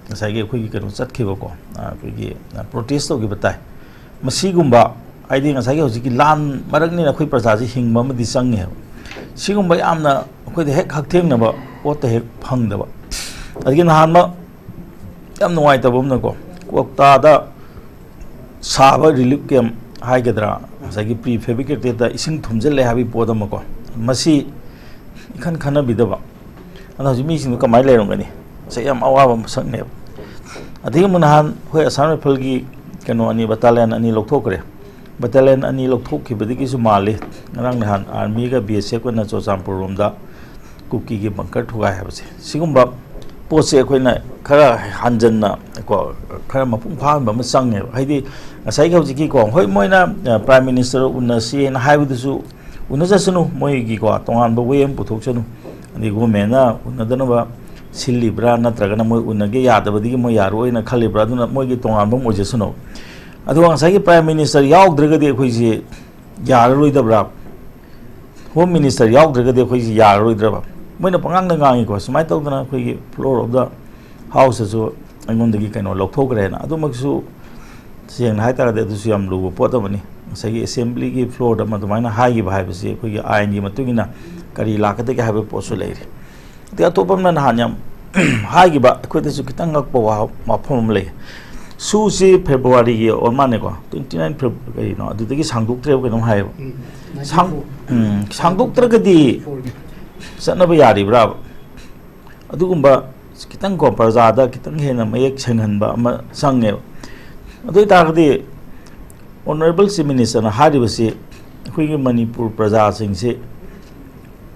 ꯉꯁꯥꯏꯒꯤ ꯑꯩꯈꯣꯏꯒꯤ ꯀꯩꯅꯣ ꯆꯠꯈꯤꯕꯀꯣ, ꯑꯩꯈꯣꯏꯒꯤ ꯄ꯭ꯔꯣꯇꯦꯁ ꯇꯧꯈꯤꯕ ꯇꯥꯏ꯫ ꯃꯁꯤꯒꯨꯝꯕ ꯍꯥꯏꯗꯤ ꯉꯁꯥꯏꯒꯤ ꯍꯧꯖꯤꯛꯀꯤ ꯂꯥꯟ ꯃꯔꯛꯅꯤꯅ ꯑꯩꯈꯣꯏ ꯄ꯭ꯔꯖꯥꯁꯤ ꯍꯤꯡꯕ ꯑꯃꯗꯤ ꯆꯪꯉꯦꯕ꯫ ꯁꯤꯒꯨꯝꯕ ꯌꯥꯝꯅ ꯑꯩꯈꯣꯏꯗ ꯍꯦꯛ ꯍꯛꯊꯦꯡꯅꯕ ꯄꯣꯠꯇ ꯍꯦꯛ ꯐꯪꯗꯕ꯫ ꯑꯗꯒꯤ ꯅꯍꯥꯟꯃꯛ ꯌꯥꯝ ꯅꯨꯡꯉꯥꯏꯇꯕ ꯑꯃꯅꯀꯣ, ꯀ꯭ꯋꯥꯛꯇꯥꯗ ꯁꯥꯕ ꯔꯤꯂꯤꯐ ꯀꯦꯝ ꯍꯥꯏꯒꯗ꯭ꯔꯥ, ꯉꯁꯥꯏꯒꯤ ꯄ꯭ꯔꯤ ꯐꯦꯕ꯭ꯔꯤꯀꯦꯇꯦꯠꯇ ꯏꯁꯤꯡ ꯊꯨꯝꯖꯤꯜꯂꯦ ꯍꯥꯏꯕꯒꯤ ꯄꯣꯠ ꯑꯃꯀꯣ, ꯃꯁꯤ ꯏꯈꯟ ꯈꯟꯅꯕꯤꯗꯕ꯫ ꯑꯗꯣ ꯍꯧꯖꯤꯛ ꯃꯤꯁꯤꯡꯗꯣ ꯀꯃꯥꯏꯅ ꯂꯩꯔꯝꯒꯅꯤ? ꯉꯁꯥꯏ ꯌꯥꯝ ꯑꯋꯥꯕ ꯃꯁꯛꯅꯦꯕ꯫ ꯑꯗꯒꯤ ꯑꯃꯨꯛ ꯅꯍꯥꯟ ꯑꯩꯈꯣꯏ ꯑꯁꯥꯝ ꯔꯥꯏꯐꯜꯒꯤ ꯀꯩꯅꯣ ꯑꯅꯤ, ꯕꯇꯥꯂꯤꯌꯟ ꯑꯅꯤ ꯂꯧꯊꯣꯛꯈ꯭ꯔꯦ꯫ ꯕꯇꯥꯂꯤꯌꯟ ꯑꯅꯤ ꯂꯧꯊꯣꯛꯈꯤꯕꯗꯒꯤꯁꯨ ꯃꯥꯜꯂꯤ, ꯉꯔꯥꯡ ꯅꯍꯥꯟ ꯑꯥꯔꯃꯤꯒ ꯕꯤ ꯑꯦꯁ ꯑꯦꯐꯀꯅ ꯆꯨꯔꯆꯥꯟꯄꯨꯔ ꯔꯣꯝꯗ ꯀꯨꯀꯤꯒꯤ ꯕꯪꯀꯔ ꯊꯨꯒꯥꯏ ꯍꯥꯏꯕꯁꯦ꯫ ꯁꯤꯒꯨꯝꯕ ꯄꯣꯠꯁꯦ ꯑꯩꯈꯣꯏꯅ ꯈꯔ ꯍꯟꯖꯟꯅ ꯀꯣ, ꯈꯔ ꯃꯄꯨꯡ ꯐꯥꯍꯟꯕ ꯑꯃ ꯆꯪꯉꯦꯕ꯫ ꯍꯥꯏꯗꯤ ꯉꯁꯥꯏꯒꯤ ꯍꯧꯖꯤꯛꯀꯤꯀꯣ, ꯍꯣꯏ, ꯃꯣꯏꯅ, ꯑ, ꯄ꯭ꯔꯥꯏꯝ ꯃꯤꯅꯤꯁꯇꯔ ꯎꯅꯁꯦꯅ ꯍꯥꯏꯕꯗꯨꯁꯨ ꯎꯅꯖꯁꯅꯨ, ꯃꯣꯏꯒꯤꯀꯣ ꯇꯣꯉꯥꯟꯕ ꯋꯦ ꯑꯃ ꯄꯨꯊꯣꯛꯆꯅꯨ꯫ ꯑꯗꯩ ꯒꯣꯔꯃꯦꯟꯅ ꯎꯅꯗꯅꯕ ꯁꯤꯜꯂꯤꯕ꯭ꯔꯥ, ꯅꯠꯇ꯭ꯔꯒꯅ ꯃꯣꯏ ꯎꯅꯒꯦ ꯌꯥꯗꯕꯗꯒꯤ ꯃꯣꯏ ꯌꯥꯔꯣꯏꯅ ꯈꯜꯂꯤꯕ꯭ꯔꯥ, ꯑꯗꯨꯅ ꯃꯣꯏꯒꯤ ꯇꯣꯉꯥꯟꯕ ꯑꯃ ꯑꯣꯏꯖꯁꯅꯨ꯫ ꯑꯗꯨꯒ ꯉꯁꯥꯏꯒꯤ ꯄ꯭ꯔꯥꯏꯝ ꯃꯤꯅꯤꯁꯇꯔ ꯌꯥꯎꯗ꯭ꯔꯒꯗꯤ ꯑꯩꯈꯣꯏꯁꯤ ꯌꯥꯔꯔꯣꯏꯗꯕ꯭ꯔꯥ? ꯍꯣꯝ ꯃꯤꯅꯤꯁꯇꯔ ꯌꯥꯎꯗ꯭ꯔꯒꯗꯤ ꯑꯩꯈꯣꯏꯁꯤ ꯌꯥꯔꯔꯣꯏꯗ꯭ꯔꯕ? ꯃꯣꯏꯅ ꯄꯉꯥꯡꯗ ꯉꯥꯡꯉꯤꯀꯣ, ꯁꯨꯃꯥꯏꯅ ꯇꯧꯗꯅ ꯑꯩꯈꯣꯏꯒꯤ floor of the houseꯇꯁꯨ ꯑꯩꯉꯣꯟꯗꯒꯤ ꯀꯩꯅꯣ ꯂꯧꯊꯣꯛꯈ꯭ꯔꯦꯅ꯫ ꯑꯗꯨꯃꯛꯁꯨ ꯁꯦꯡꯅ ꯍꯥꯏꯇꯥꯔꯒꯗꯤ ꯑꯗꯨꯁꯨ ꯌꯥꯝ ꯂꯨꯕ ꯄꯣꯠ ꯑꯃꯅꯤ꯫ ꯉꯁꯥꯏꯒꯤ ꯑꯦꯁꯦꯝꯕ꯭ꯂꯤꯒꯤ floorꯗ ꯑꯃ ꯑꯗꯨꯃꯥꯏꯅ ꯍꯥꯏꯈꯤꯕ ꯍꯥꯏꯕꯁꯤ ꯑꯩꯈꯣꯏꯒꯤ ꯑꯥꯏꯟꯒꯤ ꯃꯇꯨꯡ ꯏꯟꯅ ꯀꯔꯤ ꯂꯥꯛꯀꯗꯒꯦ ꯍꯥꯏꯕ ꯄꯣꯠꯁꯨ ꯂꯩꯔꯤ꯫ ꯑꯗꯩ ꯑꯇꯣꯞꯄ ꯑꯃꯅ ꯅꯍꯥꯟ ꯌꯥꯝ ꯍꯥꯏꯈꯤꯕ, ꯑꯩꯈꯣꯏꯗꯁꯨ ꯈꯤꯇꯪ ꯉꯛꯄ ꯋꯥ-, ꯋꯥꯐꯝ ꯑꯃ ꯂꯩ꯫ ꯁꯨꯁꯤ ꯐꯦꯕ꯭ꯔꯨꯋꯥꯔꯤꯒꯤ ꯑꯣꯏꯔ ꯃꯥꯜꯂꯦꯀꯣ, twenty nine Feb-, ꯀꯩꯅꯣ, ꯑꯗꯨꯗꯒꯤ ꯁꯥꯡꯗꯣꯛꯇ꯭ꯔꯦꯕ ꯀꯩꯅꯣꯝ ꯍꯥꯏꯌꯦꯕ꯫ ꯎꯝ, ꯁꯥꯡ-, ꯎꯝ, ꯁꯥꯡꯗꯣꯛꯇ꯭ꯔꯒꯗꯤ ꯐꯣꯔꯒꯤ꯫ ꯆꯠꯅꯕ ꯌꯥꯔꯤꯕ꯭ꯔꯥꯕ? ꯑꯗꯨꯒꯨꯝꯕ ꯈꯤꯇꯪ ꯀꯣ, ꯄ꯭ꯔꯖꯥꯗ ꯈꯤꯇꯪ ꯍꯦꯟꯅ ꯃꯌꯦꯛ ꯁꯦꯡꯍꯟꯕ ꯑꯃ ꯆꯪꯉꯦꯕ꯫ ꯑꯗꯨ ꯑꯣꯏ ꯇꯥꯔꯒꯗꯤ Honourable Chief Ministerꯅ ꯍꯥꯏꯔꯤꯕꯁꯤ ꯑꯩꯈꯣꯏꯒꯤ ꯃꯅꯤꯄꯨꯔ ꯄ꯭ꯔꯖꯥꯁꯤꯡꯁꯤ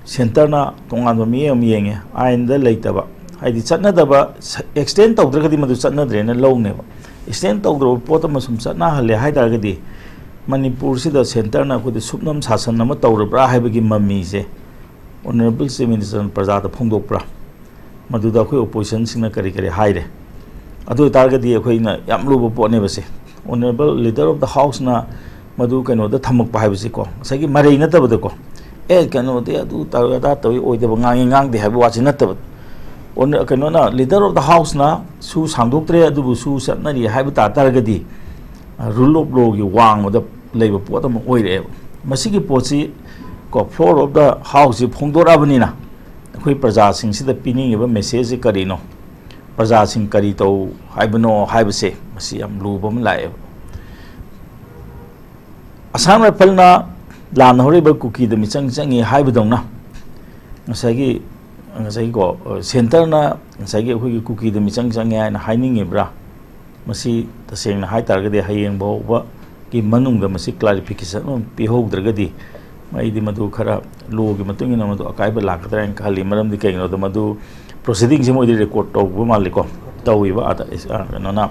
centreꯅ ꯇꯣꯉꯥꯟꯕ ꯃꯤꯠꯌꯦꯡ ꯑꯃ ꯌꯦꯡꯉꯦ, ꯑꯥꯏꯟꯗ ꯂꯩꯇꯕ, ꯍꯥꯏꯗꯤ ꯆꯠꯅꯗꯕ, extend ꯇꯧꯗ꯭ꯔꯒꯗꯤ ꯃꯗꯨ ꯆꯠꯅꯗ꯭ꯔꯦꯅ ꯂꯧꯅꯦꯕ꯫ Extend ꯇꯧꯗ꯭ꯔꯕ ꯄꯣꯠ ꯑꯃ ꯁꯨꯝ ꯆꯠꯅꯍꯜꯂꯦ ꯍꯥꯏ ꯇꯥꯔꯒꯗꯤ ꯃꯅꯤꯄꯨꯔꯁꯤꯗ centreꯅ ꯑꯩꯈꯣꯏꯗ ꯁꯨꯞꯅꯝ ꯁꯥꯁꯟ ꯑꯃ ꯇꯧꯔꯕ꯭ꯔꯥ ꯍꯥꯏꯕꯒꯤ ꯃꯃꯤꯁꯦ Honourable Chief Ministerꯅ ꯄ꯭ꯔꯖꯥꯗ ꯐꯣꯡꯗꯣꯛꯄ꯭ꯔꯥ? ꯃꯗꯨꯗ ꯑꯩꯈꯣꯏ oppositionꯁꯤꯡꯅ ꯀꯔꯤ ꯀꯔꯤ ꯍꯥꯏꯔꯦ? ꯑꯗꯨ ꯑꯣꯏꯇꯥꯔꯒꯗꯤ ꯑꯩꯈꯣꯏꯅ ꯌꯥꯝ ꯂꯨꯕ ꯄꯣꯠꯅꯦꯕ ꯁꯦ꯫ Honourable Leader of the Houseꯅ ꯃꯗꯨ ꯀꯩꯅꯣꯗ ꯊꯝꯃꯛꯄ ꯍꯥꯏꯕꯁꯤꯀꯣ, ꯉꯁꯥꯏꯒꯤ ꯃꯔꯩ ꯅꯠꯇꯕꯗꯀꯣ, ꯑꯦ, ꯀꯩꯅꯣꯗꯤ ꯑꯗꯨ ꯇꯧꯋꯦ, ꯑꯗꯥ ꯇꯧꯋꯤ, ꯑꯣꯏꯗꯕ ꯉꯥꯡꯉꯤ, ꯉꯥꯡꯗꯦ ꯍꯥꯏꯕ ꯋꯥꯁꯤ ꯅꯠꯇꯕ꯫ ꯑꯣꯟ-, ꯀꯩꯅꯣꯅ, leader of the houseꯅ ꯁꯨ ꯁꯥꯡꯗꯣꯛꯇ꯭ꯔꯦ, ꯑꯗꯨꯕꯨ ꯁꯨ ꯆꯠꯅꯔꯤ ꯍꯥꯏꯕ ꯇꯥ ꯇꯥꯔꯒꯗꯤ, ꯑ, rule of lawꯒꯤ ꯋꯥꯡꯃꯗ ꯂꯩꯕ ꯄꯣꯠ ꯑꯃ ꯑꯣꯏꯔꯛꯑꯦꯕ꯫ ꯃꯁꯤꯒꯤ ꯄꯣꯠꯁꯤ ꯀꯣ, floor of the houseꯁꯤ ꯐꯣꯡꯗꯣꯔꯛꯑꯕꯅꯤꯅ, ꯑꯩꯈꯣꯏ ꯄ꯭ꯔꯖꯥꯁꯤꯡꯁꯤꯗ ꯄꯤꯅꯤꯡꯉꯤꯕ messageꯁꯤ ꯀꯔꯤꯅꯣ? ꯄ꯭ꯔꯖꯥꯁꯤꯡ ꯀꯔꯤ ꯇꯧ ꯍꯥꯏꯕꯅꯣ ꯍꯥꯏꯕꯁꯦ, ꯃꯁꯤ ꯌꯥꯝ ꯂꯨꯕ ꯑꯃ ꯂꯥꯛꯑꯦꯕ꯫ ꯑꯁꯥꯝ ꯔꯥꯏꯐꯜꯅ ꯂꯥꯟ ꯍꯧꯔꯛꯏꯕ ꯀꯨꯀꯤꯗ ꯃꯤꯆꯪ ꯆꯪꯉꯤ ꯍꯥꯏꯕꯗꯧꯅ, ꯉꯁꯥꯏꯒꯤ, ꯉꯁꯥꯏꯒꯤꯀꯣ, ꯁꯦꯟꯇꯔꯅ ꯉꯁꯥꯏꯒꯤ ꯑꯩꯈꯣꯏꯒꯤ ꯀꯨꯀꯤꯗ ꯃꯤꯆꯪ ꯆꯪꯉꯦ ꯍꯥꯏꯅ ꯍꯥꯏꯅꯤꯡꯉꯤꯕ꯭ꯔꯥ? ꯃꯁꯤ ꯇꯁꯦꯡꯅ ꯍꯥꯏꯇꯥꯔꯒꯗꯤ, ꯍꯌꯦꯡ ꯐꯥꯎꯕꯒꯤ ꯃꯅꯨꯡꯗ ꯃꯁꯤ clarification ꯑꯃ ꯄꯤꯍꯧꯗ꯭ꯔꯒꯗꯤ, ꯑꯩꯗꯤ ꯃꯗꯨ ꯈꯔ lawꯒꯤ ꯃꯇꯨꯡ ꯏꯟꯅ ꯃꯗꯨ ꯑꯀꯥꯏꯕ ꯂꯥꯛꯀꯗ꯭ꯔꯥ ꯍꯥꯏꯅ ꯈꯜꯂꯤ꯫ ꯃꯔꯝꯗꯤ ꯀꯩꯒꯤꯅꯣꯗ, ꯃꯗꯨ proceedingꯁꯤ ꯃꯣꯏꯗꯤ record ꯇꯧꯕ ꯃꯥꯜꯂꯤꯀꯣ, ꯇꯧꯋꯤꯕ ꯑꯥꯗ, ꯑ, ꯀꯩꯅꯣꯅ,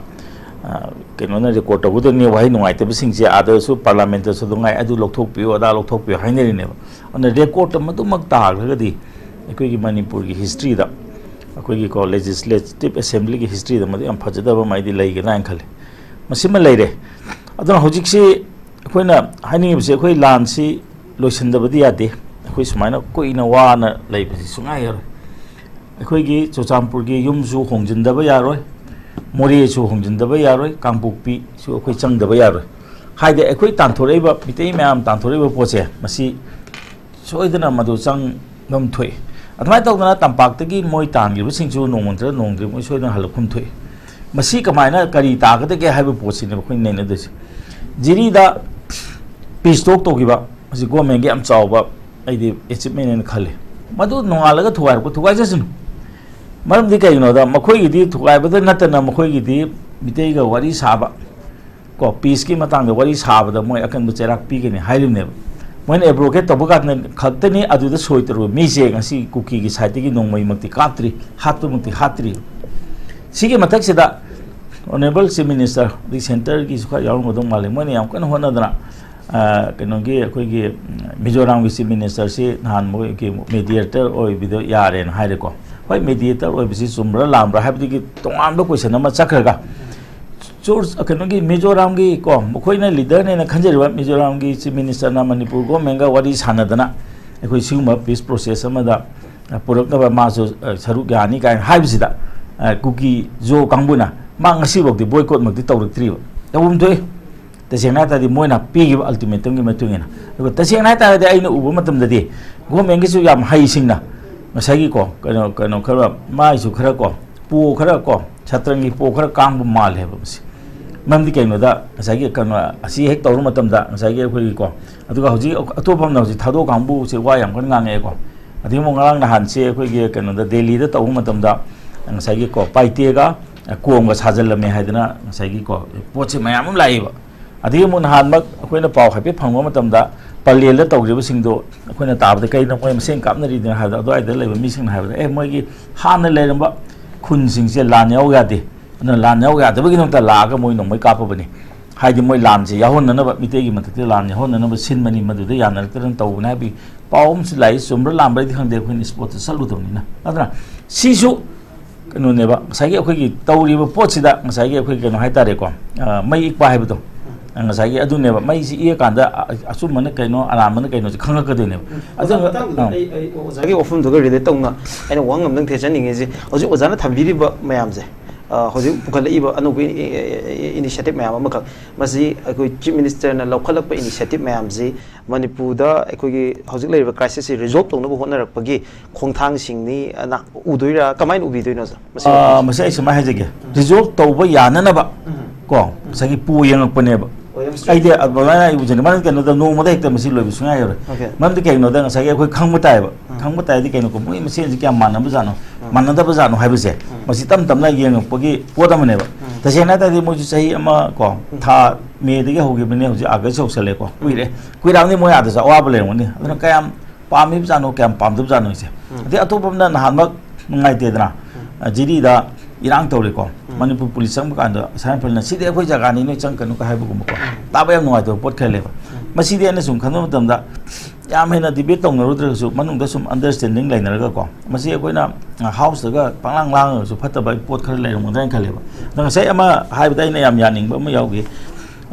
ꯑ, ꯀꯩꯅꯣꯅ record ꯇꯧꯒꯗꯕꯅꯤ꯫ ꯋꯥꯍꯩ ꯅꯨꯡꯉꯥꯏꯇꯕꯁꯤꯡꯁꯦ ꯑꯥꯗꯁꯨ, parliamentꯇꯁꯨ ꯑꯗꯨꯝ ꯉꯥꯏ, "ꯑꯗꯨ ꯂꯧꯊꯣꯛꯄꯤꯌꯨ, ꯑꯗꯥ ꯂꯧꯊꯣꯛꯄꯤꯌꯨ" ꯍꯥꯏꯅꯔꯤꯅꯦꯕ꯫ ꯑꯗꯨꯅ recordꯇ ꯃꯗꯨꯃꯛ ꯇꯥꯈ꯭ꯔꯒꯗꯤ, ꯑꯩꯈꯣꯏꯒꯤ ꯃꯅꯤꯄꯨꯔꯒꯤ historyꯗ, ꯑꯩꯈꯣꯏꯒꯤꯀꯣ, legislative assemblyꯒꯤ historyꯗ ꯃꯗꯨ ꯌꯥꯝ ꯐꯖꯗꯕ ꯑꯃ ꯑꯩꯗꯤ ꯂꯩꯒꯗ꯭ꯔꯥ ꯍꯥꯏꯅ ꯈꯜꯂꯤ꯫ ꯃꯁꯤꯃ ꯂꯩꯔꯦ꯫ ꯑꯗꯨꯅ ꯍꯧꯖꯤꯛꯁꯤ ꯑꯩꯈꯣꯏꯅ ꯍꯥꯏꯅꯤꯡꯉꯤꯕꯁꯤ, ꯑꯩꯈꯣꯏ ꯂꯥꯟꯁꯤ ꯂꯣꯏꯁꯤꯟꯗꯕꯗꯤ ꯌꯥꯗꯦ꯫ ꯑꯩꯈꯣꯏ ꯁꯨꯃꯥꯏꯅ ꯀꯨꯏꯅ ꯋꯥꯅ ꯂꯩꯕꯁꯤ ꯁꯨꯡꯌꯥ ꯌꯥꯔꯣꯏ꯫ ꯑꯩꯈꯣꯏꯒꯤ ꯆꯨꯔꯆꯥꯟꯄꯨꯔꯒꯤ ꯌꯨꯝꯁꯨ ꯍꯣꯡꯖꯤꯟꯗꯕ ꯌꯥꯔꯣꯏ, ꯃꯣꯔꯦꯁꯨ ꯍꯣꯡꯖꯤꯟꯗꯕ ꯌꯥꯔꯣꯏ, ꯀꯥꯡꯄꯣꯛꯄꯤꯁꯨ ꯑꯩꯈꯣꯏ ꯆꯪꯗꯕ ꯌꯥꯔꯣꯏ꯫ ꯍꯥꯏꯗꯤ, ꯑꯩꯈꯣꯏ ꯇꯥꯟꯊꯣꯔꯛꯏꯕ, ꯃꯤꯇꯩ ꯃꯌꯥꯝ ꯇꯥꯟꯊꯣꯔꯛꯏꯕ ꯄꯣꯠꯁꯦ, ꯃꯁꯤ ꯁꯣꯏꯗꯅ ꯃꯗꯨ ꯆꯪꯐꯝ ꯊꯣꯛꯏ꯫ ꯑꯗꯨꯃꯥꯏꯅ ꯇꯧꯗꯅ ꯇꯝꯄꯥꯛꯇꯒꯤ ꯃꯣꯏ ꯇꯥꯟꯈꯤꯕꯁꯤꯡꯁꯨ ꯅꯣꯡꯃ ꯅꯠꯇ꯭ꯔꯒ ꯅꯣꯡꯃꯗꯤ ꯃꯣꯏ ꯁꯣꯏꯗꯅ ꯍꯜꯂꯛꯐꯝ ꯊꯣꯛꯏ꯫ ꯃꯁꯤ ꯀꯃꯥꯏꯅ, ꯀꯔꯤ ꯇꯥꯒꯗꯒꯦ ꯍꯥꯏꯕ ꯄꯣꯠꯁꯤꯅꯦꯕ ꯑꯩꯈꯣꯏꯅ ꯅꯩꯅꯗꯣꯏꯁꯦ꯫ ꯖꯤꯔꯤꯗ peace talk ꯇꯧꯈꯤꯕ, ꯃꯁꯤ governmentꯀꯤ ꯌꯥꯝ ꯆꯥꯎꯕ, ꯑꯩꯗꯤ, achievement ꯍꯥꯏꯅ ꯈꯜꯂꯤ꯫ ꯃꯗꯨ ꯅꯣꯡꯉꯥꯜꯂꯒ ꯊꯨꯒꯥꯏꯔꯛꯄ, ꯊꯨꯒꯥꯏꯖꯁꯅꯨ꯫ ꯃꯔꯝꯗꯤ ꯀꯩꯒꯤꯅꯣꯗ, ꯃꯈꯣꯏꯒꯤꯗꯤ ꯊꯨꯒꯥꯏꯕꯗ ꯅꯠꯇꯅ, ꯃꯈꯣꯏꯒꯤꯗꯤ ꯃꯤꯇꯩꯒ ꯋꯥꯔꯤ ꯁꯥꯕ, ꯀꯣ, peaceꯀꯤ ꯃꯇꯥꯡꯗ ꯋꯥꯔꯤ ꯁꯥꯕꯗ ꯃꯣꯏ ꯑꯀꯟꯕ ꯆꯩꯔꯥꯛ ꯄꯤꯒꯅꯤ ꯍꯥꯏꯔꯤꯕꯅꯦꯕ꯫ ꯃꯣꯏꯅ abrogate ꯇꯧꯕ ꯀꯥꯟꯗ ꯈꯛꯇꯅꯤ ꯑꯗꯨꯗ ꯁꯣꯏ ꯇꯧꯔꯨꯕ ꯃꯤꯁꯦ꯫ ꯉꯁꯤ ꯀꯨꯀꯤꯒꯤ sideꯇꯒꯤ ꯅꯣꯡꯃꯩꯃꯛꯇꯤ ꯀꯥꯞꯇ꯭ꯔꯤ, ꯍꯥꯠꯄꯃꯛꯇꯤ ꯍꯥꯠꯇ꯭ꯔꯤ꯫ ꯁꯤꯒꯤ ꯃꯊꯛꯁꯤꯗ Honourable Chief Minister, ꯑꯗꯩ centreꯒꯤꯁꯨ ꯈꯔ ꯌꯥꯎꯔꯝꯒꯗꯧ ꯃꯥꯜꯂꯤ, ꯃꯣꯏꯅ ꯌꯥꯝ ꯀꯟꯅ ꯍꯣꯠꯅꯗꯅ, ꯑ, ꯀꯩꯅꯣꯒꯤ, ꯑꯩꯈꯣꯏꯒꯤ, ꯎꯝ, ꯃꯤꯖꯣꯔꯥꯝꯒꯤ Chief Ministerꯁꯤ ꯅꯍꯥꯟ ꯃꯣꯏꯒꯤ mediator ꯑꯣꯏꯕꯗꯣ ꯌꯥꯔꯦꯅ ꯍꯥꯏꯔꯦꯀꯣ꯫ ꯍꯣꯏ, mediator ꯑꯣꯏꯕꯁꯤ ꯆꯨꯝꯕ꯭ꯔꯥ ꯂꯥꯟꯕ꯭ꯔꯥ ꯍꯥꯏꯕꯗꯒꯤ ꯇꯣꯉꯥꯟꯕ question ꯑꯃ ꯆꯠꯈ꯭ꯔꯒ, ꯆꯨꯔ-, ꯀꯩꯅꯣꯒꯤ ꯃꯤꯖꯣꯔꯥꯝꯒꯤ ꯀꯣ, ꯃꯈꯣꯏꯅ leaderꯅꯦꯅ ꯈꯟꯖꯔꯤꯕ ꯃꯤꯖꯣꯔꯥꯝꯒꯤ Chief Ministerꯅ ꯃꯅꯤꯄꯨꯔ governmentꯒ ꯋꯥꯔꯤ ꯁꯥꯟꯅꯗꯅ, ꯑꯩꯈꯣꯏ ꯁꯤꯒꯨꯝꯕ peace process ꯑꯃꯗ ꯄꯨꯔꯛꯅꯕ ꯃꯥꯁꯨ ꯁꯔꯨꯛ ꯌꯥꯅꯤ ꯀꯥꯏꯅ ꯍꯥꯏꯕꯁꯤꯗ, ꯀꯨꯀꯤ ꯖꯣ ꯀꯥꯡꯕꯨꯅ ꯃꯥ ꯉꯁꯤꯐꯥꯎꯗꯤ boycott ꯃꯛꯇꯤ ꯇꯧꯔꯛꯇ꯭ꯔꯤꯕ꯫ ꯇꯧꯐꯝ ꯊꯣꯛꯏ꯫ ꯇꯁꯦꯡꯅ ꯍꯥꯏ ꯇꯥꯔꯗꯤ ꯃꯣꯏꯅ ꯄꯤꯈꯤꯕ ultimatum ꯒꯤ ꯃꯇꯨꯡ ꯏꯟꯅ꯫ ꯑꯗꯨꯒ ꯇꯁꯦꯡꯅ ꯍꯥꯏ ꯇꯥꯔꯒꯗꯤ ꯑꯩꯅ ꯎꯕ ꯃꯇꯝꯗꯗꯤ government ꯒꯤꯁꯨ ꯌꯥꯝ ꯍꯩꯁꯤꯡꯅ ꯉꯁꯥꯏꯒꯤꯀꯣ, ꯀꯩꯅꯣ, ꯀꯩꯅꯣ ꯈꯔ, ꯃꯥꯏꯁꯨ ꯈꯔ ꯀꯣ, ꯄꯣ ꯈꯔ ꯀꯣ, ꯁꯇ꯭ꯔꯪꯒꯤ ꯄꯣ ꯈꯔ ꯀꯥꯡꯕ ꯃꯥꯜꯂꯦꯕ ꯃꯁꯤ꯫ ꯃꯔꯝꯗꯤ ꯀꯩꯅꯣꯗ, ꯉꯁꯥꯏꯒꯤ ꯀꯩꯅꯣ, ꯑꯁꯤ ꯍꯦꯛ ꯇꯧꯔꯨ ꯃꯇꯝꯗ ꯉꯁꯥꯏꯒꯤ ꯑꯩꯈꯣꯏꯒꯤꯀꯣ, ꯑꯗꯨꯒ ꯍꯧꯖꯤꯛ ꯑꯇꯣꯞꯄ ꯑꯃꯅ ꯍꯧꯖꯤꯛ ꯊꯥꯗꯣꯛ ꯀꯥꯡꯕꯨꯁꯦ ꯋꯥ ꯌꯥꯝ ꯀꯟꯅ ꯉꯥꯡꯉꯛꯑꯦꯀꯣ꯫ ꯑꯗꯒꯤ ꯑꯃꯨꯛ ꯉꯔꯥꯡ ꯅꯍꯥꯟꯁꯦ ꯑꯩꯈꯣꯏꯒꯤ ꯀꯩꯅꯣꯗ, ꯗꯦꯜꯂꯤꯗ ꯇꯧꯕ ꯃꯇꯝꯗ ꯉꯁꯥꯏꯒꯤꯀꯣ, ꯄꯥꯏꯇꯦꯒ ꯀꯣꯝꯒ ꯁꯥꯖꯜꯂꯝꯃꯦ ꯍꯥꯏꯗꯅ ꯉꯁꯥꯏꯒꯤꯀꯣ, ꯄꯣꯠꯁꯦ ꯃꯌꯥꯝ ꯑꯃ ꯂꯥꯛꯏꯕ꯫ ꯑꯗꯒꯤ ꯑꯃꯨꯛ ꯅꯍꯥꯟꯃꯛ ꯑꯩꯈꯣꯏꯅ ꯄꯥꯎ ꯍꯥꯏꯐꯦꯠ ꯐꯪꯕ ꯃꯇꯝꯗ, ꯄꯂꯦꯜꯗ ꯇꯧꯈꯤꯕꯁꯤꯡꯗꯣ ꯑꯩꯈꯣꯏꯅ ꯇꯥꯕꯗ, "ꯀꯩꯅꯣ ꯃꯣꯏ ꯃꯁꯦꯟ ꯀꯥꯞꯅꯔꯤꯗꯨꯅ?" ꯍꯥꯏꯕꯗ, ꯑꯗꯨꯋꯥꯏꯗ ꯂꯩꯕ ꯃꯤꯁꯤꯡꯅ ꯍꯥꯏꯕꯗ, "ꯑꯦ, ꯃꯣꯏꯒꯤ ꯍꯥꯟꯅ ꯂꯩꯔꯝꯕ ꯈꯨꯟꯁꯤꯡꯁꯦ ꯂꯥꯟ ꯌꯥꯎ ꯌꯥꯗꯦ, ꯑꯗꯨꯅ ꯂꯥꯟ ꯌꯥꯎ ꯌꯥꯗꯕꯒꯤꯗꯃꯛꯇ ꯂꯥꯛꯑꯒ ꯃꯣꯏ ꯅꯣꯡꯃꯩ ꯀꯥꯞꯄꯕꯅꯤ, ꯍꯥꯏꯗꯤ ꯃꯣꯏ ꯂꯥꯟꯁꯦ ꯌꯥꯎꯍꯟꯅꯅꯕ, ꯃꯤꯇꯩꯒꯤ ꯃꯊꯛꯇ ꯂꯥꯟ ꯌꯥꯎꯍꯟꯅꯅꯕ ꯁꯤꯟꯕꯅꯤ, ꯃꯗꯨꯗ ꯌꯥꯅꯔꯛꯇꯗꯅ ꯇꯧꯕꯅꯤ" ꯍꯥꯏꯕꯒꯤ ꯄꯥꯎ ꯑꯃꯁꯨ ꯂꯥꯛꯏ꯫ ꯆꯨꯝꯕ꯭ꯔꯥ ꯂꯥꯟꯕ꯭ꯔꯥꯗꯤ ꯈꯪꯗꯦ, ꯑꯩꯈꯣꯏꯅ spot ꯇ ꯆꯠꯂꯨꯗꯕꯅꯤꯅ꯫ ꯑꯗꯨꯅ ꯁꯤꯁꯨ ꯀꯩꯅꯣꯅꯦꯕ, ꯉꯁꯥꯏꯒꯤ ꯑꯩꯈꯣꯏꯒꯤ ꯇꯧꯔꯤꯕ ꯄꯣꯠꯁꯤꯗ ꯉꯁꯥꯏꯒꯤ ꯑꯩꯈꯣꯏ ꯀꯩꯅꯣ ꯍꯥꯏꯇꯥꯔꯦꯀꯣ, ꯑ, ꯃꯩ ꯏꯛꯄ ꯍꯥꯏꯕꯗꯣ, ꯑ, ꯉꯁꯥꯏꯒꯤ ꯑꯗꯨꯅꯦꯕ, ꯃꯩꯁꯤ ꯏꯛꯑꯀꯥꯟꯗ ꯑ-, ꯑꯆꯨꯝꯕꯅ ꯀꯩꯅꯣ, ꯑꯔꯥꯟꯕꯅ ꯀꯩꯅꯣꯁꯦ ꯈꯪꯉꯛꯀꯗꯣꯏꯅꯦꯕ꯫ ꯑꯣꯖꯥ, ꯑꯗꯨꯅ, ꯃꯇꯥꯡꯗꯨꯗ ꯑ꯫ ꯑꯩ, ꯑꯩ ꯑꯣꯖꯥꯒꯤ ꯋꯥꯐꯝꯗꯨꯒ relate ꯇꯧꯅ ꯑꯩꯅ ꯋꯥꯍꯪ ꯑꯝꯇꯪ ꯊꯦꯠꯆꯅꯤꯡꯉꯤꯁꯦ, ꯍꯧꯖꯤꯛ ꯑꯣꯖꯥꯅ ꯊꯝꯕꯤꯔꯤꯕ ꯃꯌꯥꯝꯁꯦ, ꯑ, ꯍꯧꯖꯤꯛ ꯄꯨꯈꯠꯂꯛꯏꯕ ꯑꯅꯧꯕ ꯏ-, ꯏ-, ꯏ-, initiative ꯃꯌꯥꯝ ꯑꯃꯈꯛ, ꯃꯁꯤ ꯑꯩꯈꯣꯏ Chief Minister ꯅ ꯂꯧꯈꯠꯂꯛꯄ initiative ꯃꯌꯥꯝꯁꯤ ꯃꯅꯤꯄꯨꯔꯗ ꯑꯩꯈꯣꯏꯒꯤ ꯍꯧꯖꯤꯛ ꯂꯩꯔꯤꯕ crisis ꯁꯤ resolve ꯇꯧꯅꯕ ꯍꯣꯠꯅꯔꯛꯄꯒꯤ ꯈꯣꯡꯊꯥꯡꯁꯤꯡꯅꯤ, ꯑꯅ ꯎꯗꯣꯏꯔꯥ? ꯀꯃꯥꯏꯅ ꯎꯕꯤꯗꯣꯏꯅꯣ, ꯁꯥꯔ? ꯃꯁꯤ ꯑꯥ, ꯃꯁꯤ ꯑꯩ ꯁꯨꯃꯥꯏꯅ ꯍꯥꯏꯖꯒꯦ꯫ Resolve ꯇꯧꯕ ꯌꯥꯅꯅꯕ ꯎꯝ꯫ ꯀꯣ, ꯉꯁꯥꯏꯒꯤ ꯄꯣ ꯌꯦꯡꯉꯛꯄꯅꯦꯕ꯫ ꯑꯣ, ꯌꯥꯝ strict꯫ ꯑꯩꯗꯤ ꯑꯗꯨꯃꯥꯏꯅ ꯑꯩ ꯎꯖꯅꯤ꯫ ꯃꯔꯝꯗꯤ ꯀꯩꯅꯣꯗ ꯅꯣꯡꯃꯗ ꯍꯦꯛꯇ ꯃꯁꯤ ꯂꯣꯏꯕ ꯁꯨꯡꯌꯥ ꯌꯥꯔꯣꯏ꯫ Okay꯫ ꯃꯔꯝꯗꯤ ꯀꯩꯒꯤꯅꯣꯗ ꯉꯁꯥꯏꯒꯤ ꯑꯩꯈꯣꯏ ꯈꯪꯕ ꯇꯥꯏꯌꯦꯕ꯫ ꯎꯝ꯫ ꯈꯪꯕ ꯇꯥꯏꯗꯤ ꯀꯩꯅꯣ, ꯃꯣꯏ ꯃꯁꯦꯟꯁꯦ ꯀꯌꯥꯝ ꯃꯥꯟꯅꯕꯖꯥꯠꯅꯣ, ꯎꯝ꯫ ꯃꯥꯟꯅꯗꯕꯖꯥꯠꯅꯣ ꯍꯥꯏꯕꯁꯦ, ꯎꯝ꯫ ꯃꯁꯤ ꯇꯞ ꯇꯞꯅ ꯌꯦꯡꯉꯛꯄꯒꯤ ꯄꯣꯠ ꯑꯃꯅꯦꯕ꯫ ꯎꯝ꯫ ꯇꯁꯦꯡꯅ ꯍꯥꯏ ꯇꯥꯔꯗꯤ ꯃꯣꯏꯁꯨ ꯆꯍꯤ ꯑꯃ ꯀꯣ, ꯎꯝ꯫ ꯊꯥ ꯃꯦꯗꯒꯤ ꯍꯧꯈꯤꯕꯅꯦ, ꯍꯧꯖꯤꯛ ꯑꯥꯒꯁ ꯌꯧꯁꯜꯂꯦꯀꯣ, ꯎꯝ꯫ ꯀꯨꯏꯔꯦ꯫ ꯀꯨꯏꯔꯛꯑꯕꯅꯤ ꯃꯣꯏ ꯑꯥꯗꯁꯨ ꯑꯋꯥꯕ ꯂꯩꯔꯝꯒꯅꯤ꯫ ꯑꯗꯨꯅ ꯀꯌꯥꯝ ꯄꯥꯝꯃꯤꯕꯖꯥꯠꯅꯣ, ꯀꯌꯥꯝ ꯄꯥꯝꯗꯕꯖꯥꯠꯅꯣ ꯍꯥꯏꯁꯦ꯫ ꯎꯝ꯫ ꯑꯗꯩ ꯑꯇꯣꯞꯄ ꯑꯃꯅ ꯅꯍꯥꯟꯃꯛ ꯅꯨꯡꯉꯥꯏꯇꯦꯗꯅ, ꯎꯝ꯫ ꯑ, ꯖꯤꯔꯤꯗ ꯏꯔꯥꯡ ꯇꯧꯔꯦꯀꯣ꯫ ꯎꯝ꯫ ꯃꯅꯤꯄꯨꯔ ꯄꯨꯂꯤꯁ ꯆꯪꯕ ꯀꯥꯟꯗ ꯑꯁꯥꯏ ꯐꯜꯅ, "ꯁꯤꯗꯤ ꯑꯩꯈꯣꯏ ꯖꯒꯥꯅꯤ, ꯅꯣꯏ ꯆꯪꯒꯅꯨ"ꯀ ꯍꯥꯏꯕꯒꯨꯝꯕꯀꯣ꯫ ꯎꯝ꯫ ꯇꯥꯕ ꯌꯥꯝ ꯅꯨꯡꯉꯥꯏꯇꯕ ꯄꯣꯠ ꯈꯔ ꯂꯩꯕ꯫ ꯎꯝ꯫ ꯃꯁꯤꯗꯤ ꯑꯩꯅ ꯁꯨꯝ ꯈꯟꯕ ꯃꯇꯝꯗ ꯌꯥꯝ ꯍꯦꯟꯅ debate ꯇꯧꯅꯔꯨꯗ꯭ꯔꯒꯁꯨ ꯃꯅꯨꯡꯗ ꯁꯨꯝ understanding ꯂꯩꯅꯔꯒꯀꯣ꯫ ꯃꯁꯤ ꯑꯩꯈꯣꯏꯅ, ꯑ, ꯍꯥꯎꯁꯇꯒ ꯄꯪꯂꯥꯡ ꯂꯥꯡꯉꯒꯁꯨ ꯐꯠꯇꯕ ꯄꯣꯠ ꯈꯔ ꯂꯩꯔꯝꯒꯗ꯭ꯔꯥ ꯍꯥꯏꯅ ꯈꯜꯂꯦꯕ꯫ ꯑꯗꯣ ꯉꯁꯥꯏ ꯑꯃ ꯍꯥꯏꯕꯗ ꯑꯩꯅ ꯌꯥꯝ ꯌꯥꯅꯤꯡꯕ ꯑꯃ ꯌꯥꯎꯈꯤ꯫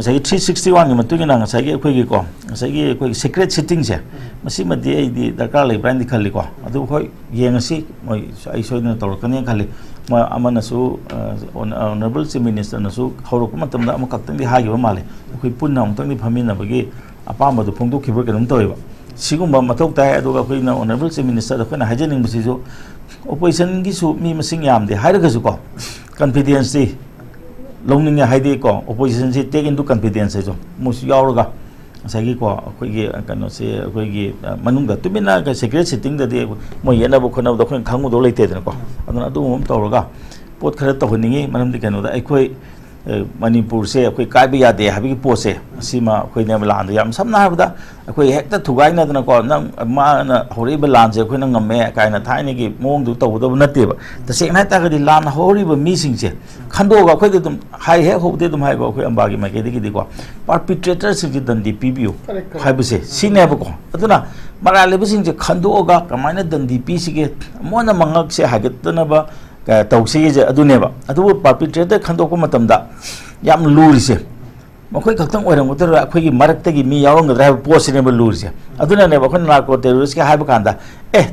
ꯉꯁꯥꯏꯒꯤ ꯊ꯭ꯔꯤ ꯁꯤꯛꯁꯇꯤ ꯋꯥꯟꯒꯤ ꯃꯇꯨꯡ ꯏꯟꯅ ꯉꯁꯥꯏꯒꯤ ꯑꯩꯈꯣꯏꯒꯤꯀꯣ, ꯉꯁꯥꯏꯒꯤ ꯑꯩꯈꯣꯏꯒꯤ ꯁꯦꯀ꯭ꯔꯦꯠ ꯁꯤꯇꯤꯡꯁꯦ, ꯃꯁꯤꯃꯗꯤ ꯑꯩꯗꯤ ꯗꯔꯀꯥꯔ ꯂꯩꯕ꯭ꯔꯥ ꯍꯥꯏꯅꯗꯤ ꯈꯜꯂꯤꯀꯣ꯫ ꯑꯗꯨ ꯍꯣꯏ, ꯌꯦꯡꯉꯁꯤ, ꯃꯣꯏ, ꯑꯩ ꯁꯣꯏꯗꯅ ꯇꯧꯔꯛꯀꯅꯤꯅ ꯈꯜꯂꯤ꯫ ꯃꯣꯏ ꯑꯃꯅꯁꯨ, ꯑ, ꯑꯣꯅ-, ꯑꯣꯅꯔꯦꯕꯜ ꯆꯤꯐ ꯃꯤꯅꯤꯁꯇꯔꯅꯁꯨ ꯍꯧꯔꯛꯄ ꯃꯇꯝꯗ ꯑꯃꯈꯛꯇꯪꯗꯤ ꯍꯥꯏꯈꯤꯕ ꯃꯥꯜꯂꯦ, ꯑꯩꯈꯣꯏ ꯄꯨꯟꯅ ꯑꯃꯨꯛꯇꯪꯗꯤ ꯐꯝꯃꯤꯟꯅꯕꯒꯤ ꯑꯄꯥꯝꯕꯗꯣ ꯐꯣꯡꯗꯣꯛꯈꯤꯕ꯭ꯔꯥ ꯀꯩꯅꯣꯝ ꯇꯧꯋꯦꯕ꯫ ꯁꯤꯒꯨꯝꯕ ꯃꯊꯧ ꯇꯥꯏ꯫ ꯑꯗꯨꯒ ꯑꯩꯈꯣꯏꯅ ꯑꯣꯅꯔꯦꯕꯜ ꯆꯤꯐ ꯃꯤꯅꯤꯁꯇꯔꯗ ꯑꯩꯈꯣꯏꯅ ꯍꯥꯏꯖꯅꯤꯡꯕꯁꯤꯁꯨ, ꯑꯣꯄꯣꯖꯤꯁꯟꯒꯤꯁꯨ ꯃꯤ ꯃꯁꯤꯡ ꯌꯥꯝꯗꯦ ꯍꯥꯏꯔꯒꯁꯨꯀꯣ, ꯀꯟꯐꯤꯗꯦꯟꯁꯇꯤ ꯂꯧꯅꯤꯡꯉꯦ, ꯍꯥꯏꯗꯤꯀꯣ, ꯑꯣꯄꯣꯖꯤꯁꯟꯁꯤ take into confidence ꯍꯥꯏꯁꯨ ꯃꯣꯏꯁꯨ ꯌꯥꯎꯔꯒ, ꯉꯁꯥꯏꯒꯤꯀꯣ, ꯑꯩꯈꯣꯏꯒꯤ ꯀꯩꯅꯣꯁꯦ, ꯑꯩꯈꯣꯏꯒꯤ, ꯑ, ꯃꯅꯨꯡꯗ ꯇꯨꯃꯤꯟꯅ ꯁꯦꯀ꯭ꯔꯦꯠ ꯁꯤꯇꯤꯡꯗꯗꯤ ꯃꯣꯏ ꯌꯦꯠꯅꯕ ꯈꯣꯠꯅꯕꯗꯣ ꯑꯩꯈꯣꯏꯅ ꯈꯪꯉꯨꯗꯧ ꯂꯩꯇꯦꯗꯅꯀꯣ꯫ ꯑꯗꯨꯅ ꯑꯗꯨꯒꯨꯝꯕ ꯑꯃ ꯇꯧꯔꯒ ꯄꯣꯠ ꯈꯔ ꯇꯧꯍꯟꯅꯤꯡꯉꯤ꯫ ꯃꯔꯝꯗꯤ ꯀꯩꯅꯣꯗ ꯑꯩꯈꯣꯏ, ꯑ, ꯃꯅꯤꯄꯨꯔꯁꯦ ꯑꯩꯈꯣꯏ ꯀꯥꯏꯕ ꯌꯥꯗꯦ ꯍꯥꯏꯕꯒꯤ ꯄꯣꯠꯁꯦ, ꯑꯁꯤꯃ ꯑꯩꯈꯣꯏꯅꯦꯕ ꯂꯥꯟꯗ ꯌꯥꯝ ꯁꯝꯅ ꯍꯥꯏꯔꯕꯗ, ꯑꯩꯈꯣꯏ ꯍꯦꯛꯇ ꯊꯨꯒꯥꯏꯅꯗꯅꯀꯣ, ꯅꯪ, ꯃꯥꯅ ꯍꯧꯔꯛꯏꯕ ꯂꯥꯟꯁꯦ ꯑꯩꯈꯣꯏꯅ ꯉꯝꯃꯦ ꯀꯥꯏꯅ ꯊꯥꯏꯅꯒꯤ ꯃꯑꯣꯡꯗꯨ ꯇꯧꯒꯗꯕ ꯅꯠꯇꯦꯕ꯫ ꯇꯁꯦꯡꯅ ꯍꯥꯏꯇꯥꯔꯒꯗꯤ ꯂꯥꯟ ꯍꯧꯔꯤꯕ ꯃꯤꯁꯤꯡꯁꯦ ꯈꯟꯗꯣꯛꯑꯒ, ꯑꯩꯈꯣꯏꯗꯤ ꯑꯗꯨꯝ ꯍꯥꯏ, ꯍꯦꯛ ꯍꯧꯕꯗꯤ ꯑꯗꯨꯝ ꯍꯥꯏꯕ, ꯑꯩꯈꯣꯏ ꯑꯝꯕꯥꯒꯤ ꯃꯥꯏꯀꯩꯗꯒꯤꯗꯤꯀꯣ, ꯄꯥꯔꯄꯤꯇ꯭ꯔꯦꯇꯔꯁꯤꯡꯁꯦ ꯗꯟꯗꯤ ꯄꯤꯕꯤꯌꯨ ꯍꯥꯏꯕꯁꯦ ꯁꯤꯅꯦꯕꯀꯣ꯫ ꯑꯗꯨꯅ ꯃꯔꯥꯜ ꯂꯩꯕꯁꯤꯡꯁꯦ ꯈꯟꯗꯣꯛꯑꯒ ꯀꯃꯥꯏꯅ ꯗꯟꯗꯤ ꯄꯤꯁꯤꯒꯦ, ꯃꯣꯏꯅ ꯃꯉꯛꯁꯦ ꯍꯥꯏꯒꯠꯇꯅꯕ, ꯑ, ꯇꯧꯁꯤꯒꯦꯁꯦ ꯑꯗꯨꯅꯦꯕ꯫ ꯑꯗꯨꯕꯨ ꯄꯥꯔꯄꯤꯇ꯭ꯔꯦꯇꯔ ꯈꯟꯗꯣꯛꯄ ꯃꯇꯝꯗ ꯌꯥꯝ ꯂꯨꯔꯤꯁꯦ, ꯃꯈꯣꯏ ꯈꯛꯇꯪ ꯑꯣꯏꯔꯝꯒꯗ꯭ꯔꯥ, ꯑꯩꯈꯣꯏꯒꯤ ꯃꯔꯛꯇꯒꯤ ꯃꯤ ꯌꯥꯎꯔꯝꯒꯗ꯭ꯔꯥ ꯍꯥꯏꯕ ꯄꯣꯠꯁꯤꯅꯦꯕ ꯂꯨꯔꯤꯁꯦ꯫ ꯑꯗꯨꯅꯅꯦꯕ ꯑꯩꯈꯣꯏꯅ ꯅꯥꯔꯀꯣ ꯇꯦꯔꯣꯔꯤꯁꯀꯤ ꯍꯥꯏꯕ ꯀꯥꯟꯗ, "ꯑꯦ,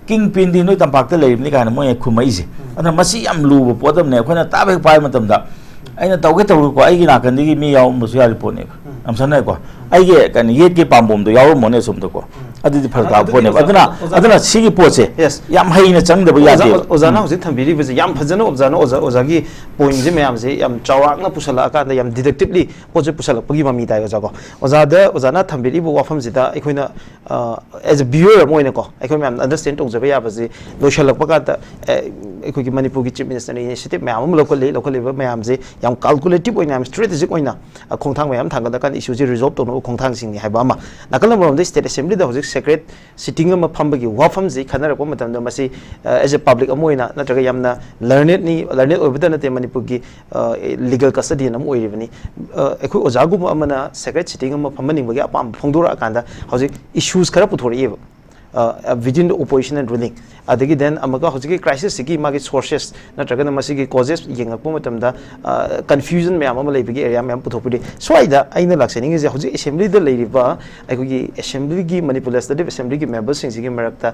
ꯀꯤꯡ ꯄꯤꯟꯗꯤ ꯅꯣꯏ ꯇꯝꯄꯥꯛꯇ ꯂꯩꯔꯤꯕꯅꯤ" ꯀꯥꯏꯅ ꯃꯣꯏꯅ ꯈꯨꯝꯃꯛꯏꯁꯦ꯫ ꯑꯗꯨꯅ ꯃꯁꯤ ꯌꯥꯝ ꯂꯨꯕ ꯄꯣꯠ ꯑꯃꯅꯦ꯫ ꯑꯩꯈꯣꯏꯅ ꯇꯥꯕ ꯍꯦꯛ ꯄꯥꯏꯕ ꯃꯇꯝꯗ, ꯑꯩꯅ ꯇꯧꯒꯦ ꯇꯧꯔꯨꯀꯣ, ꯑꯩꯒꯤ ꯅꯥꯀꯟꯗꯒꯤ ꯃꯤ ꯌꯥꯎꯔꯝꯕꯁꯨ ꯌꯥꯔꯤ ꯄꯣꯠꯅꯦꯕ꯫ ꯌꯥꯝ ꯁꯝꯅ ꯍꯥꯏꯀꯣ, ꯑꯩꯒꯤ ꯀꯩꯅꯣ, ꯌꯦꯠꯀꯤ ꯄꯥꯝꯕꯣꯝꯗꯣ ꯌꯥꯎꯔꯝꯃꯣꯅꯦ ꯑꯁꯣꯝꯗꯀꯣ, ꯑꯗꯨꯗꯤ ꯐꯔꯛ ꯇꯥꯕ ꯑꯗꯨꯗꯤ ꯄꯣꯠꯅꯦꯕ꯫ ꯑꯣꯖꯥ, ꯑꯗꯨꯅ, ꯑꯣꯖꯥ, ꯑꯗꯨꯅ ꯁꯤꯒꯤ ꯄꯣꯠꯁꯦ, yes, ꯌꯥꯝ ꯍꯩꯅ ꯆꯪꯗꯕ ꯑꯣꯖꯥ, ꯌꯥꯗꯦꯕ꯫ ꯑꯣꯖꯥꯅ ꯍꯧꯖꯤꯛ ꯊꯝꯕꯤꯔꯤꯕꯁꯦ ꯌꯥꯝ ꯐꯖꯅ, ꯑꯣꯖꯥꯅ, ꯑꯣꯖꯥ, ꯑꯣꯖꯥꯒꯤ ꯄꯣꯏꯟꯁꯦ ꯃꯌꯥꯝꯁꯦ ꯌꯥꯝ ꯆꯥꯎꯔꯥꯛꯅ ꯄꯨꯁꯜꯂꯛꯑꯀꯥꯟꯗ ꯌꯥꯝ ꯗꯤꯗꯛꯇꯤꯞꯂꯤ ꯄꯣꯠꯁꯦ ꯄꯨꯁꯜꯂꯛꯄꯒꯤ ꯃꯃꯤ ꯇꯥꯏ, ꯑꯣꯖꯥꯀꯣ꯫ ꯑꯣꯖꯥꯗ, ꯑꯣꯖꯥꯅ ꯊꯝꯕꯤꯔꯤꯕ ꯋꯥꯐꯝꯁꯤꯗ ꯑꯩꯈꯣꯏꯅ, ꯑ, as a viewer ꯑꯃ ꯑꯣꯏꯅꯀꯣ, ꯑꯩꯈꯣꯏ ꯃꯌꯥꯝꯅ ꯑꯟꯗꯔꯁ꯭ꯇꯦꯟ ꯇꯧꯖꯕ ꯌꯥꯕꯁꯤ, ꯂꯣꯏꯁꯤꯜꯂꯛꯄ ꯀꯥꯟꯗ, ꯑꯦ, ꯑꯩꯈꯣꯏꯒꯤ ꯃꯅꯤꯄꯨꯔꯒꯤ ꯆꯤꯐ ꯃꯤꯅꯤꯁꯇꯔꯅ ꯏꯅꯤꯁꯤꯌꯦꯇꯤꯚ ꯃꯌꯥꯝ ꯑꯃ ꯂꯧꯈꯠꯂꯤ꯫ ꯂꯧꯈꯠꯂꯤꯕ ꯃꯌꯥꯝꯁꯦ ꯌꯥꯝ ꯀꯥꯜꯀꯨꯂꯦꯇꯤꯚ ꯑꯣꯏꯅ, ꯌꯥꯝ ꯁ꯭ꯇ꯭ꯔꯦꯇꯦꯖꯤꯛ ꯑꯣꯏꯅ, ꯑ, ꯈꯣꯡꯊꯥꯡ ꯃꯌꯥꯝ ꯊꯥꯡꯒꯠꯂꯀꯥꯟꯗ ꯏꯁꯨꯁꯦ ꯔꯤꯖꯣꯜꯕ ꯇꯧꯅꯕ ꯈꯣꯡꯊꯥꯡꯁꯤꯡꯅꯤ ꯍꯥꯏꯕ ꯑꯃ꯫ ꯅꯥꯀꯜ ꯑꯃꯔꯣꯝꯗ ꯁ꯭ꯇꯦꯠ ꯑꯦꯁꯦꯝꯕ꯭ꯂꯤꯗ ꯍꯧꯖꯤꯛ ꯁꯦꯀ꯭ꯔꯦꯠ ꯁꯤꯇꯤꯡ ꯑꯃ ꯐꯝꯕꯒꯤ ꯋꯥꯐꯝꯁꯤ ꯈꯟꯅꯔꯛꯄ ꯃꯇꯝꯗ, ꯃꯁꯤ, ꯑ, as a public ꯑꯃ ꯑꯣꯏꯅ ꯅꯠꯇ꯭ꯔꯒ ꯌꯥꯝꯅ ꯂꯔꯅꯦꯗꯅꯤ, ꯂꯔꯅꯦꯗ ꯑꯣꯏꯕꯇ ꯅꯠꯇꯦ, ꯃꯅꯤꯄꯨꯔꯒꯤ, ꯑ, ꯂꯤꯒꯦꯜ ꯀꯁꯇꯗꯤꯌꯟ ꯑꯃ ꯑꯣꯏꯔꯤꯕꯅꯤ꯫ ꯑ, ꯑꯩꯈꯣꯏ ꯑꯣꯖꯥꯒꯨꯝꯕ ꯑꯃꯅ ꯁꯦꯀ꯭ꯔꯦꯠ ꯁꯤꯇꯤꯡ ꯑꯃ ꯐꯝꯍꯟꯅꯤꯡꯕꯒꯤ ꯑꯄꯥꯝꯕ ꯐꯣꯡꯗꯣꯔꯛꯑꯀꯥꯟꯗ ꯍꯧꯖꯤꯛ ꯏꯁꯨꯁ ꯈꯔ ꯄꯨꯊꯣꯔꯛꯏꯕ, ꯑ, within the opposition and ruling꯫ ꯑꯗꯒꯤ then ꯑꯃꯨꯛꯀ ꯍꯧꯖꯤꯛꯀꯤ crisis ꯁꯤꯒꯤ ꯃꯥꯒꯤ sources ꯅꯠꯇ꯭ꯔꯒꯅ ꯃꯁꯤꯒꯤ causes ꯌꯦꯡꯉꯛꯄ ꯃꯇꯝꯗ, confusion ꯃꯌꯥꯝ ꯑꯃ ꯂꯩꯕꯒꯤ area ꯃꯌꯥꯝ ꯄꯨꯊꯣꯛꯄꯤꯔꯤ꯫ ꯁ꯭ꯋꯥꯏꯗ ꯑꯩꯅ ꯂꯥꯛꯆꯅꯤꯡꯉꯤꯁꯦ, ꯍꯧꯖꯤꯛ assembly ꯗ ꯂꯩꯔꯤꯕ ꯑꯩꯈꯣꯏꯒꯤ assembly ꯒꯤ, ꯃꯅꯤꯄꯨꯔ Legislative Assembly ꯒꯤ member ꯁꯤꯡꯁꯤꯒꯤ ꯃꯔꯛꯇ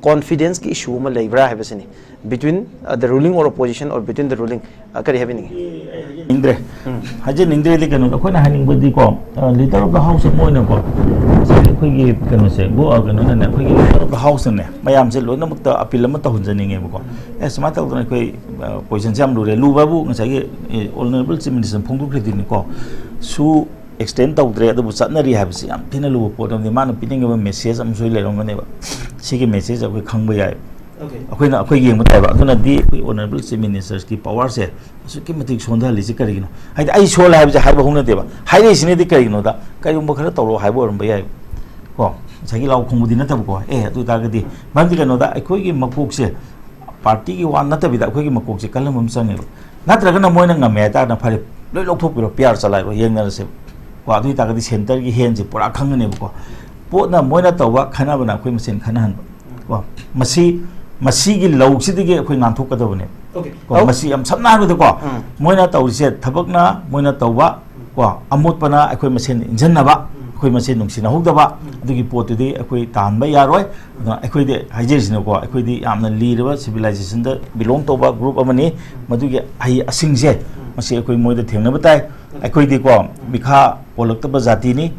confidence ꯀꯤ issue ꯑꯃ ꯂꯩꯕ꯭ꯔꯥ ꯍꯥꯏꯕꯁꯤꯅꯤ, between the ruling or opposition or between the ruling꯫ ꯀꯔꯤ ꯍꯥꯏꯕꯤꯅꯤꯡꯉꯤ? ꯅꯤꯡꯗ꯭ꯔꯦ꯫ ꯍꯥꯏꯖꯅꯤꯡꯗ꯭ꯔꯦꯗꯤ ꯀꯩꯅꯣꯗ, ꯑꯩꯈꯣꯏꯅ ꯍꯥꯏꯅꯤꯡꯕꯗꯤꯀꯣ, leader of the house ꯑꯃ ꯑꯣꯏꯅꯀꯣ, ꯉꯁꯥꯏꯒꯤ ꯑꯩꯈꯣꯏꯒꯤ ꯀꯩꯅꯣꯁꯦ, ꯒꯣ-, ꯀꯩꯅꯣꯅꯅꯦ, ꯑꯩꯈꯣꯏꯒꯤ leader of the house ꯅꯅꯦ ꯃꯌꯥꯝꯁꯦ ꯂꯣꯏꯅꯃꯛꯇ appeal ꯑꯃ ꯇꯧꯍꯟꯖꯅꯤꯡꯉꯦꯕꯀꯣ꯫ ꯑꯦ, ꯁꯨꯃꯥꯏꯅ ꯇꯧꯗꯅ ꯑꯩꯈꯣꯏ position ꯁꯦ ꯌꯥꯝ ꯂꯨꯔꯦ꯫ ꯂꯨꯕ ꯍꯥꯏꯕꯨ ꯉꯁꯥꯏꯒꯤ Honourable Chief Minister ꯅ ꯐꯣꯡꯗꯣꯛꯈ꯭ꯔꯤꯗꯨꯅꯤꯀꯣ꯫ ꯁꯨ extend ꯇꯧꯗ꯭ꯔꯦ, ꯑꯗꯨꯕꯨ ꯆꯠꯅꯔꯤ ꯍꯥꯏꯕꯁꯤ ꯌꯥꯝ ꯊꯤꯅ ꯂꯨꯕ ꯄꯣꯠ ꯑꯃꯅꯤ꯫ ꯃꯥꯅ ꯄꯤꯅꯤꯡꯉꯤꯕ message ꯑꯃꯁꯨ ꯂꯩꯔꯝꯒꯅꯦꯕ꯫ ꯁꯤꯒꯤ message ꯑꯩꯈꯣꯏ ꯈꯪꯕ ꯌꯥꯏ꯫ ꯑꯩꯈꯣꯏꯅ, ꯑꯩꯈꯣꯏ ꯌꯦꯡꯕ ꯇꯥꯏꯕ꯫ ꯑꯗꯨꯅꯗꯤ ꯑꯩꯈꯣꯏ Honourable Chief Minister ꯒꯤ power ꯁꯦ ꯑꯁꯨꯛꯀꯤ ꯃꯇꯤꯛ ꯁꯣꯟꯊꯍꯜꯂꯤꯁꯤ ꯀꯔꯤꯒꯤꯅꯣ? ꯍꯥꯏꯗꯤ ꯑꯩ ꯁꯣꯜꯂꯦ ꯍꯥꯏꯕꯁꯦ ꯍꯥꯏꯕ ꯍꯧꯅꯗꯦꯕ꯫ ꯍꯥꯏꯔꯛꯏꯁꯤꯅꯗꯤ ꯀꯔꯤꯒꯤꯅꯣꯗ, ꯀꯔꯤꯒꯨꯝꯕ ꯈꯔ ꯇꯧꯔꯛꯑꯣ ꯍꯥꯏꯕ ꯑꯣꯏꯔꯝꯕ ꯌꯥꯏꯕ꯫ ꯀꯣ, ꯉꯁꯥꯏꯒꯤ ꯂꯥꯎ ꯈꯣꯡꯕꯗꯤ ꯅꯠꯇꯕꯀꯣ꯫ ꯑꯦ, ꯑꯗꯨ ꯑꯣꯏꯇꯥꯔꯒꯗꯤ, ꯃꯔꯝꯗꯤ ꯀꯩꯅꯣꯗ, ꯑꯩꯈꯣꯏꯒꯤ ꯃꯀꯣꯛꯁꯦ party ꯒꯤ ꯋꯥ ꯅꯠꯇꯕꯤꯗ ꯑꯩꯈꯣꯏꯒꯤ ꯃꯀꯣꯛꯁꯦ ꯀꯜꯍꯟꯕ ꯑꯃ ꯆꯪꯉꯦꯕ꯫ ꯅꯠꯇ꯭ꯔꯒꯅ ꯃꯣꯏꯅ ꯉꯝꯃꯦ ꯍꯥꯏꯇꯥꯔꯒꯅ ꯐꯔꯦ, ꯂꯣꯏ ꯂꯧꯊꯣꯛꯄꯤꯔꯣ, P R ꯆꯂꯥꯏꯔꯣ, ꯌꯦꯡꯅꯔꯁꯦꯕ꯫ ꯀꯣ, ꯑꯗꯨ ꯑꯣꯏꯇꯥꯔꯒꯗꯤ centre ꯒꯤ hand ꯁꯦ ꯄꯨꯔꯥ ꯈꯪꯒꯅꯦꯕꯀꯣ꯫ ꯄꯣꯠꯅ ꯃꯣꯏꯅ ꯇꯧꯕ, ꯈꯟꯅꯕꯅ ꯑꯩꯈꯣꯏ ꯃꯁꯦꯟ ꯈꯟꯅꯍꯟꯕ꯫ ꯀꯣ, ꯃꯁꯤ, ꯃꯁꯤꯒꯤ ꯂꯧꯁꯤꯗꯒꯤ ꯑꯩꯈꯣꯏ ꯅꯥꯟꯊꯣꯛꯀꯗꯕꯅꯦ꯫ ꯀꯣ, ꯃꯁꯤ ꯌꯥꯝ ꯁꯝꯅ ꯍꯥꯏꯔꯕꯗꯀꯣ, ꯃꯣꯏꯅ ꯇꯧꯔꯤꯁꯦ ꯊꯕꯛꯅ ꯃꯣꯏꯅ ꯇꯧꯕ, ꯀꯣ, ꯑꯃꯣꯠꯄꯅ ꯑꯩꯈꯣꯏ ꯃꯁꯦꯟ ꯏꯟꯖꯟꯅꯕ, ꯑꯩꯈꯣꯏ ꯃꯁꯦꯟ ꯅꯨꯡꯁꯤꯅꯍꯧꯗꯕ, ꯑꯗꯨꯒꯤ ꯄꯣꯠꯇꯨꯗꯤ ꯑꯩꯈꯣꯏ ꯇꯥꯍꯟꯕ ꯌꯥꯔꯣꯏ꯫ ꯑꯗꯨꯅ ꯑꯩꯈꯣꯏꯗꯤ ꯍꯥꯏꯖꯔꯤꯁꯤꯅꯀꯣ, ꯑꯩꯈꯣꯏꯗꯤ ꯌꯥꯝꯅ ꯂꯤꯔꯕ civilization ꯗ belong ꯇꯧꯕ group ꯑꯃꯅꯤ꯫ ꯃꯗꯨꯒꯤ ꯑꯍꯩ ꯑꯁꯤꯡꯁꯦ, ꯃꯁꯤ ꯑꯩꯈꯣꯏ ꯃꯣꯏꯗ ꯊꯦꯡꯅꯕ ꯇꯥꯏ꯫ ꯑꯩꯈꯣꯏꯗꯤꯀꯣ, ꯃꯤꯈꯥ ꯄꯣꯜꯂꯛꯇꯕ ꯖꯥꯇꯤꯅꯤ꯫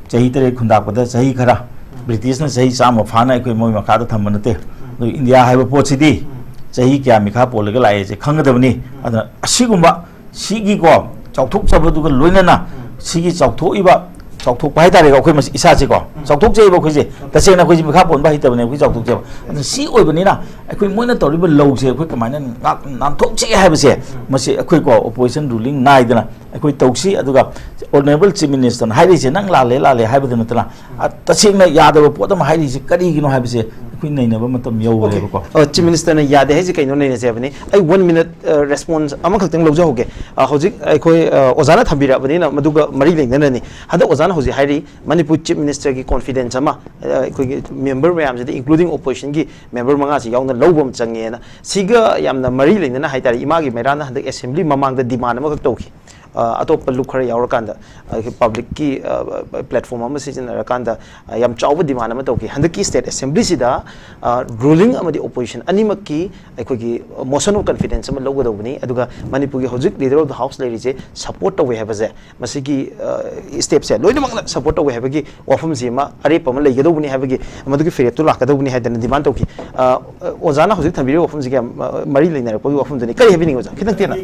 ꯆꯍꯤ ꯇꯔꯦꯠ ꯈꯨꯟꯗꯥꯛꯄꯗ ꯆꯍꯤ ꯈꯔ, British ꯅ ꯆꯍꯤ ꯆꯥꯝꯃ ꯐꯥꯅ ꯑꯩꯈꯣꯏ ꯃꯣꯏ ꯃꯈꯥꯗ ꯊꯝꯕ ꯅꯠꯇꯦ꯫ ꯑꯗꯨ ꯏꯟꯗꯤꯌꯥ ꯍꯥꯏꯕ ꯄꯣꯠꯁꯤꯗꯤ ꯆꯍꯤ ꯀꯌꯥ ꯃꯤꯈꯥ ꯄꯣꯜꯂꯒ ꯂꯥꯛꯑꯦꯁꯦ ꯈꯪꯒꯗꯕꯅꯤ꯫ ꯑꯗꯨꯅ ꯑꯁꯤꯒꯨꯝꯕ, ꯁꯤꯒꯤꯀꯣ, ꯆꯥꯎꯊꯣꯛꯆꯕꯗꯨꯒ ꯂꯣꯏꯅꯅ ꯁꯤꯒꯤ ꯆꯥꯎꯊꯣꯛꯏꯕ, ꯆꯥꯎꯊꯣꯛꯄ ꯍꯥꯏꯇꯥꯔꯦꯀꯣ, ꯑꯩꯈꯣꯏ ꯃꯁꯤ ꯏꯁꯥꯁꯤꯀꯣ, ꯆꯥꯎꯊꯣꯛꯆꯩꯕ ꯑꯩꯈꯣꯏꯁꯦ꯫ ꯇꯁꯦꯡꯅ ꯑꯩꯈꯣꯏꯁꯦ ꯃꯤꯈꯥ ꯄꯣꯟꯕ ꯍꯩꯇꯕꯅꯦ, ꯑꯩꯈꯣꯏ ꯆꯥꯎꯊꯣꯛꯆꯕ꯫ ꯑꯗꯨꯅ ꯁꯤ ꯑꯣꯏꯕꯅꯤꯅ ꯑꯩꯈꯣꯏ ꯃꯣꯏꯅ ꯇꯧꯔꯤꯕ ꯂꯧꯁꯦ ꯑꯩꯈꯣꯏ ꯀꯃꯥꯏꯅ ꯉꯥꯛ-, ꯅꯥꯟꯊꯣꯛꯁꯤꯒꯦ ꯍꯥꯏꯕꯁꯦ, ꯃꯁꯤ ꯑꯩꯈꯣꯏꯀꯣ, opposition ruling ꯅꯥꯏꯗꯅ ꯑꯩꯈꯣꯏ ꯇꯧꯁꯤ꯫ ꯑꯗꯨꯒ Honourable Chief Minister ꯅ ꯍꯥꯏꯔꯤꯁꯦ, "ꯅꯪ ꯂꯥꯜꯂꯦ, ꯂꯥꯜꯂꯦ" ꯍꯥꯏꯕꯗ ꯅꯠꯇꯅ, ꯑ, ꯇꯁꯦꯡꯅ ꯌꯥꯗꯕ ꯄꯣꯠ ꯑꯃ ꯍꯥꯏꯔꯤꯁꯦ ꯀꯔꯤꯒꯤꯅꯣ ꯍꯥꯏꯕꯁꯦ ꯑꯩꯈꯣꯏ ꯅꯩꯅꯕ ꯃꯇꯝ ꯌꯧꯔꯦꯕꯀꯣ꯫ ꯑ, Chief Minister ꯅ ꯌꯥꯗꯦ ꯍꯥꯏꯁꯦ ꯀꯩꯅꯣ ꯅꯩꯅꯁꯦ ꯍꯥꯏꯕꯅꯤ꯫ ꯑꯩ one minute, ꯑ, response ꯑꯃꯈꯛꯇꯪ ꯂꯧꯖꯍꯧꯒꯦ꯫ ꯑ, ꯍꯧꯖꯤꯛ ꯑꯩꯈꯣꯏ, ꯑ, ꯑꯣꯖꯥꯅ ꯊꯝꯕꯤꯔꯛꯑꯕꯅꯤꯅ ꯃꯗꯨꯒ ꯃꯔꯤ ꯂꯩꯅꯅꯅꯤ꯫ ꯍꯟꯗꯛ ꯑꯣꯖꯥꯅ ꯍꯧꯖꯤꯛ ꯍꯥꯏꯔꯤ ꯃꯅꯤꯄꯨꯔ Chief Minister ꯒꯤ confidence ꯑꯃ, ꯑ, ꯑꯩꯈꯣꯏꯒꯤ member ꯃꯌꯥꯝꯁꯤꯗ, including opposition ꯒꯤ member ꯃꯉꯥꯁꯤ ꯌꯥꯎꯅ ꯂꯧꯕ ꯑꯃ ꯆꯪꯉꯦꯅ꯫ ꯁꯤꯒ ꯌꯥꯝꯅ ꯃꯔꯤ ꯂꯩꯅꯅ ꯍꯥꯏꯇꯥꯔꯦ, ꯏꯃꯥꯒꯤ ꯃꯩꯔꯥꯅ ꯍꯟꯗꯛ assembly ꯃꯃꯥꯡꯗ demand ꯑꯃꯈꯛ ꯇꯧꯈꯤ꯫ ꯑ, ꯑꯇꯣꯞꯄ ꯂꯨꯞ ꯈꯔ ꯌꯥꯎꯔꯀꯥꯟꯗ, ꯑ, public ꯀꯤ, ꯑ, platform ꯑꯃ ꯁꯤꯖꯤꯟꯅꯔꯀꯥꯟꯗ, ꯑ, ꯌꯥꯝ ꯆꯥꯎꯕ demand ꯑꯃ ꯇꯧꯈꯤ꯫ ꯍꯟꯗꯛꯀꯤ state assembly ꯁꯤꯗ, ꯑ, ruling ꯑꯃꯗꯤ opposition ꯑꯅꯤꯃꯛꯀꯤ ꯑꯩꯈꯣꯏꯒꯤ motion of confidence ꯑꯃ ꯂꯧꯒꯗꯧꯕꯅꯤ꯫ ꯑꯗꯨꯒ ꯃꯅꯤꯄꯨꯔꯒꯤ ꯍꯧꯖꯤꯛ Leader of the House ꯂꯩꯔꯤꯁꯦ support ꯇꯧꯋꯦ ꯍꯥꯏꯕꯁꯦ, ꯃꯁꯤꯒꯤ, ꯑ, step ꯁꯦ ꯂꯣꯏꯅꯃꯛꯅ support ꯇꯧꯋꯦ ꯍꯥꯏꯕꯒꯤ ꯋꯥꯐꯝꯁꯤ ꯑꯃ ꯑꯔꯦꯞꯄ ꯑꯃ ꯂꯩꯒꯗꯧꯕꯅꯤ ꯍꯥꯏꯕꯒꯤ, ꯃꯗꯨꯒꯤ ꯐꯤꯔꯦꯞꯇꯨ ꯂꯥꯛꯀꯗꯧꯕꯅꯤ ꯍꯥꯏꯗꯅ demand ꯇꯧꯈꯤ꯫ ꯑ, ꯑꯣꯖꯥꯅ ꯍꯧꯖꯤꯛ ꯊꯝꯕꯤꯔꯤꯕ ꯋꯥꯐꯝꯁꯤꯒ ꯌꯥꯝ, ꯑ, ꯃꯔꯤ ꯂꯩꯅꯔꯛꯄꯒꯤ ꯋꯥꯐꯝꯗꯨꯅꯤ꯫ ꯀꯔꯤ ꯍꯥꯏꯕꯤꯅꯤꯡꯉꯤ ꯑꯣꯖꯥ? ꯈꯤꯇꯪ ꯇꯦꯟꯅ꯫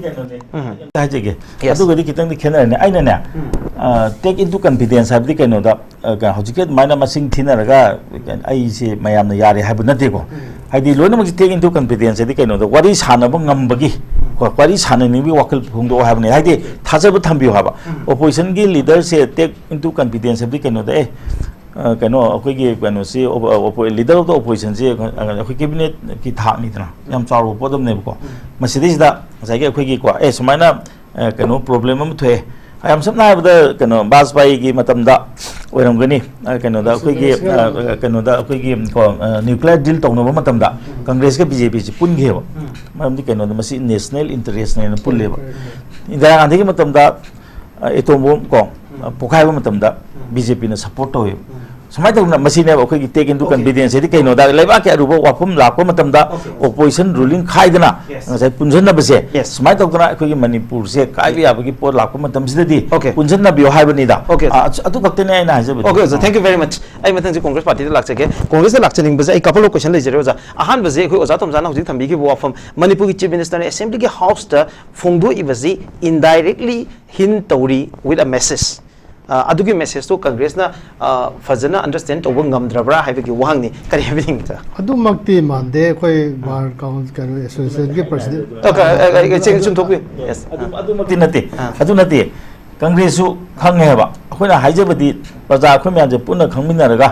ꯎꯝ꯫ ꯍꯥꯏꯖꯒꯦ꯫ Yes. ꯑꯗꯨꯒꯗꯤ ꯈꯤꯇꯪꯗꯤ ꯈꯦꯠꯅꯔꯅꯤ꯫ ꯑꯩꯅꯅꯦ, take into confidence ꯍꯥꯏꯕꯗꯤ ꯀꯩꯅꯣꯗ, ꯑ, ꯀꯩꯅꯣ, ꯍꯧꯖꯤꯛꯀꯤ ꯑꯗꯨꯃꯥꯏꯅ ꯃꯁꯤꯡ ꯊꯤꯅꯔꯒ ꯑꯩꯁꯦ ꯃꯌꯥꯝꯅ ꯌꯥꯔꯦ ꯍꯥꯏꯕ ꯅꯠꯇꯦꯀꯣ꯫ ꯍꯥꯏꯗꯤ ꯂꯣꯏꯅꯃꯛꯁꯦ take into confidence ꯍꯥꯏꯗꯤ ꯀꯩꯅꯣꯗ, ꯋꯥꯔꯤ ꯁꯥꯟꯅꯕ ꯉꯝꯕꯒꯤ, ꯀꯣ, ꯋꯥꯔꯤ ꯁꯥꯟꯅꯅꯤꯡꯕꯒꯤ ꯋꯥꯈꯜ ꯐꯣꯡꯗꯣꯛꯑꯣ ꯍꯥꯏꯕꯅꯤ꯫ ꯍꯥꯏꯗꯤ ꯊꯥꯖꯕ ꯊꯝꯕꯤꯌꯨ ꯍꯥꯏꯕ꯫ Opposition ꯒꯤ leader ꯁꯦ take into confidence ꯍꯥꯏꯕꯗꯤ ꯀꯩꯅꯣꯗ, ꯑꯦ, ꯑ, ꯀꯩꯅꯣ, ꯑꯩꯈꯣꯏꯒꯤ ꯀꯩꯅꯣꯁꯤ, Oppo-, Oppo-, Leader of the Opposition ꯁꯤ ꯑꯩꯈꯣꯏ, ꯑꯩꯈꯣꯏ cabinet ꯀꯤ ꯊꯥꯛꯅꯤꯗꯅ, ꯌꯥꯝ ꯆꯥꯎꯔꯕ ꯄꯣꯠ ꯑꯃꯅꯦꯕꯀꯣ꯫ ꯃꯁꯤꯗꯩꯁꯤꯗ ꯉꯁꯥꯏꯒꯤ ꯑꯩꯈꯣꯏꯒꯤꯀꯣ, ꯑꯦ, ꯁꯨꯃꯥꯏꯅ, ꯑ, ꯀꯩꯅꯣ, problem ꯑꯃ ꯊꯣꯛꯑꯦ꯫ ꯑ, ꯌꯥꯝ ꯁꯝꯅ ꯍꯥꯏꯔꯕꯗ, ꯀꯩꯅꯣ, ꯕꯥꯖꯄꯥꯏꯒꯤ ꯃꯇꯝꯗ ꯑꯣꯏꯔꯝꯒꯅꯤ, ꯑ, ꯀꯩꯅꯣꯗ ꯑꯩꯈꯣꯏꯒꯤ, ꯑ, ꯀꯩꯅꯣꯗ ꯑꯩꯈꯣꯏꯒꯤ, ꯀꯣ, ꯑ, nuclear deal ꯇꯧꯅꯕ ꯃꯇꯝꯗ Congress ꯀ BJP ꯁꯤ ꯄꯨꯟꯈꯤꯑꯕ꯫ ꯃꯔꯝꯗꯤ ꯀꯩꯅꯣꯗ ꯃꯁꯤ national interest ꯅꯦꯅ ꯄꯨꯜꯂꯦꯕ꯫ ꯏꯟꯗꯤꯔꯥ ꯒꯥꯟꯙꯤꯒꯤ ꯃꯇꯝꯗ, ꯑ, atom bomb ꯀꯣ, ꯑ, ꯄꯣꯈꯥꯏꯕ ꯃꯇꯝꯗ BJP ꯅ support ꯇꯧꯋꯦꯕ꯫ ꯁꯨꯃꯥꯏꯅ ꯇꯧꯗꯅ ꯃꯁꯤꯅꯦꯕ ꯑꯩꯈꯣꯏꯒꯤ take into confidence ꯍꯥꯏꯗꯤ ꯀꯩꯅꯣꯗ, ꯂꯩꯕꯥꯛꯀꯤ ꯑꯔꯨꯕ ꯋꯥꯐꯝ ꯂꯥꯛꯄ ꯃꯇꯝꯗ opposition ruling ꯈꯥꯏꯗꯅ ꯉꯁꯥꯏ ꯄꯨꯟꯁꯤꯟꯅꯕꯁꯦ, ꯁꯨꯃꯥꯏꯅ ꯇꯧꯗꯅ ꯑꯩꯈꯣꯏꯒꯤ ꯃꯅꯤꯄꯨꯔꯁꯦ ꯀꯥꯏꯕ ꯌꯥꯕꯒꯤ ꯄꯣꯠ ꯂꯥꯛꯄ ꯃꯇꯝꯁꯤꯗꯗꯤ ꯄꯨꯟꯁꯤꯟꯅꯕꯤꯌꯨ ꯍꯥꯏꯕꯅꯤꯗ꯫ ꯑ, ꯑꯗꯨ ꯈꯛꯇꯅꯦ ꯑꯩꯅ ꯍꯥꯏꯖꯕꯗꯤ꯫ Okay, sir, thank you very much. ꯑꯩ ꯃꯊꯪꯁꯦ Congress Party ꯗ ꯂꯥꯛꯆꯒꯦ꯫ Congress ꯇ ꯂꯥꯛꯆꯅꯤꯡꯕꯁꯦ ꯑꯩ couple of question ꯂꯩꯖꯔꯦ ꯑꯣꯖꯥ꯫ ꯑꯍꯥꯟꯕꯁꯦ ꯑꯩꯈꯣꯏ ꯑꯣꯖꯥ ꯇꯣꯝꯖꯥꯅ ꯍꯧꯖꯤꯛ ꯊꯝꯕꯤꯈꯤꯕ ꯋꯥꯐꯝ, ꯃꯅꯤꯄꯨꯔꯒꯤ Chief Minister ꯅ Assembly ꯒꯤ House ꯇ ꯐꯣꯡꯗꯣꯛꯏꯕꯁꯤ indirectly hint ꯇꯧꯔꯤ with a message꯫ ꯑ, ꯑꯗꯨꯒꯤ message ꯇꯣ Congress ꯅ, ꯑ, ꯐꯖꯅ understand ꯇꯧꯕ ꯉꯝꯗ꯭ꯔꯕ꯭ꯔꯥ ꯍꯥꯏꯕꯒꯤ ꯋꯥꯍꯪꯅꯤ꯫ ꯀꯔꯤ ꯍꯥꯏꯕꯤꯅꯤꯡꯕ, sir? ꯑꯗꯨꯃꯛꯇꯤ ꯃꯥꯟꯗꯦ꯫ ꯑꯩꯈꯣꯏ bar council, ꯀꯩꯅꯣ, association ꯒꯤ president ꯑ, ꯀ-, ꯑ, ꯑ, ꯏꯆꯦ ꯆꯨꯝꯊꯣꯛꯄꯤꯌꯨ꯫ Yes. ꯑꯗꯨ, ꯑꯗꯨꯃꯛꯇꯤ ꯅꯠꯇꯦ꯫ ꯑꯗꯨ ꯅꯠꯇꯦ꯫ Congress ꯁꯨ ꯈꯪꯉꯦ ꯍꯥꯏꯕ꯫ ꯑꯩꯈꯣꯏꯅ ꯍꯥꯏꯖꯕꯗꯤ ꯄ꯭ꯔꯖꯥ ꯑꯩꯈꯣꯏ ꯃꯌꯥꯝꯁꯦ ꯄꯨꯟꯅ ꯈꯪꯃꯤꯟꯅꯔꯒ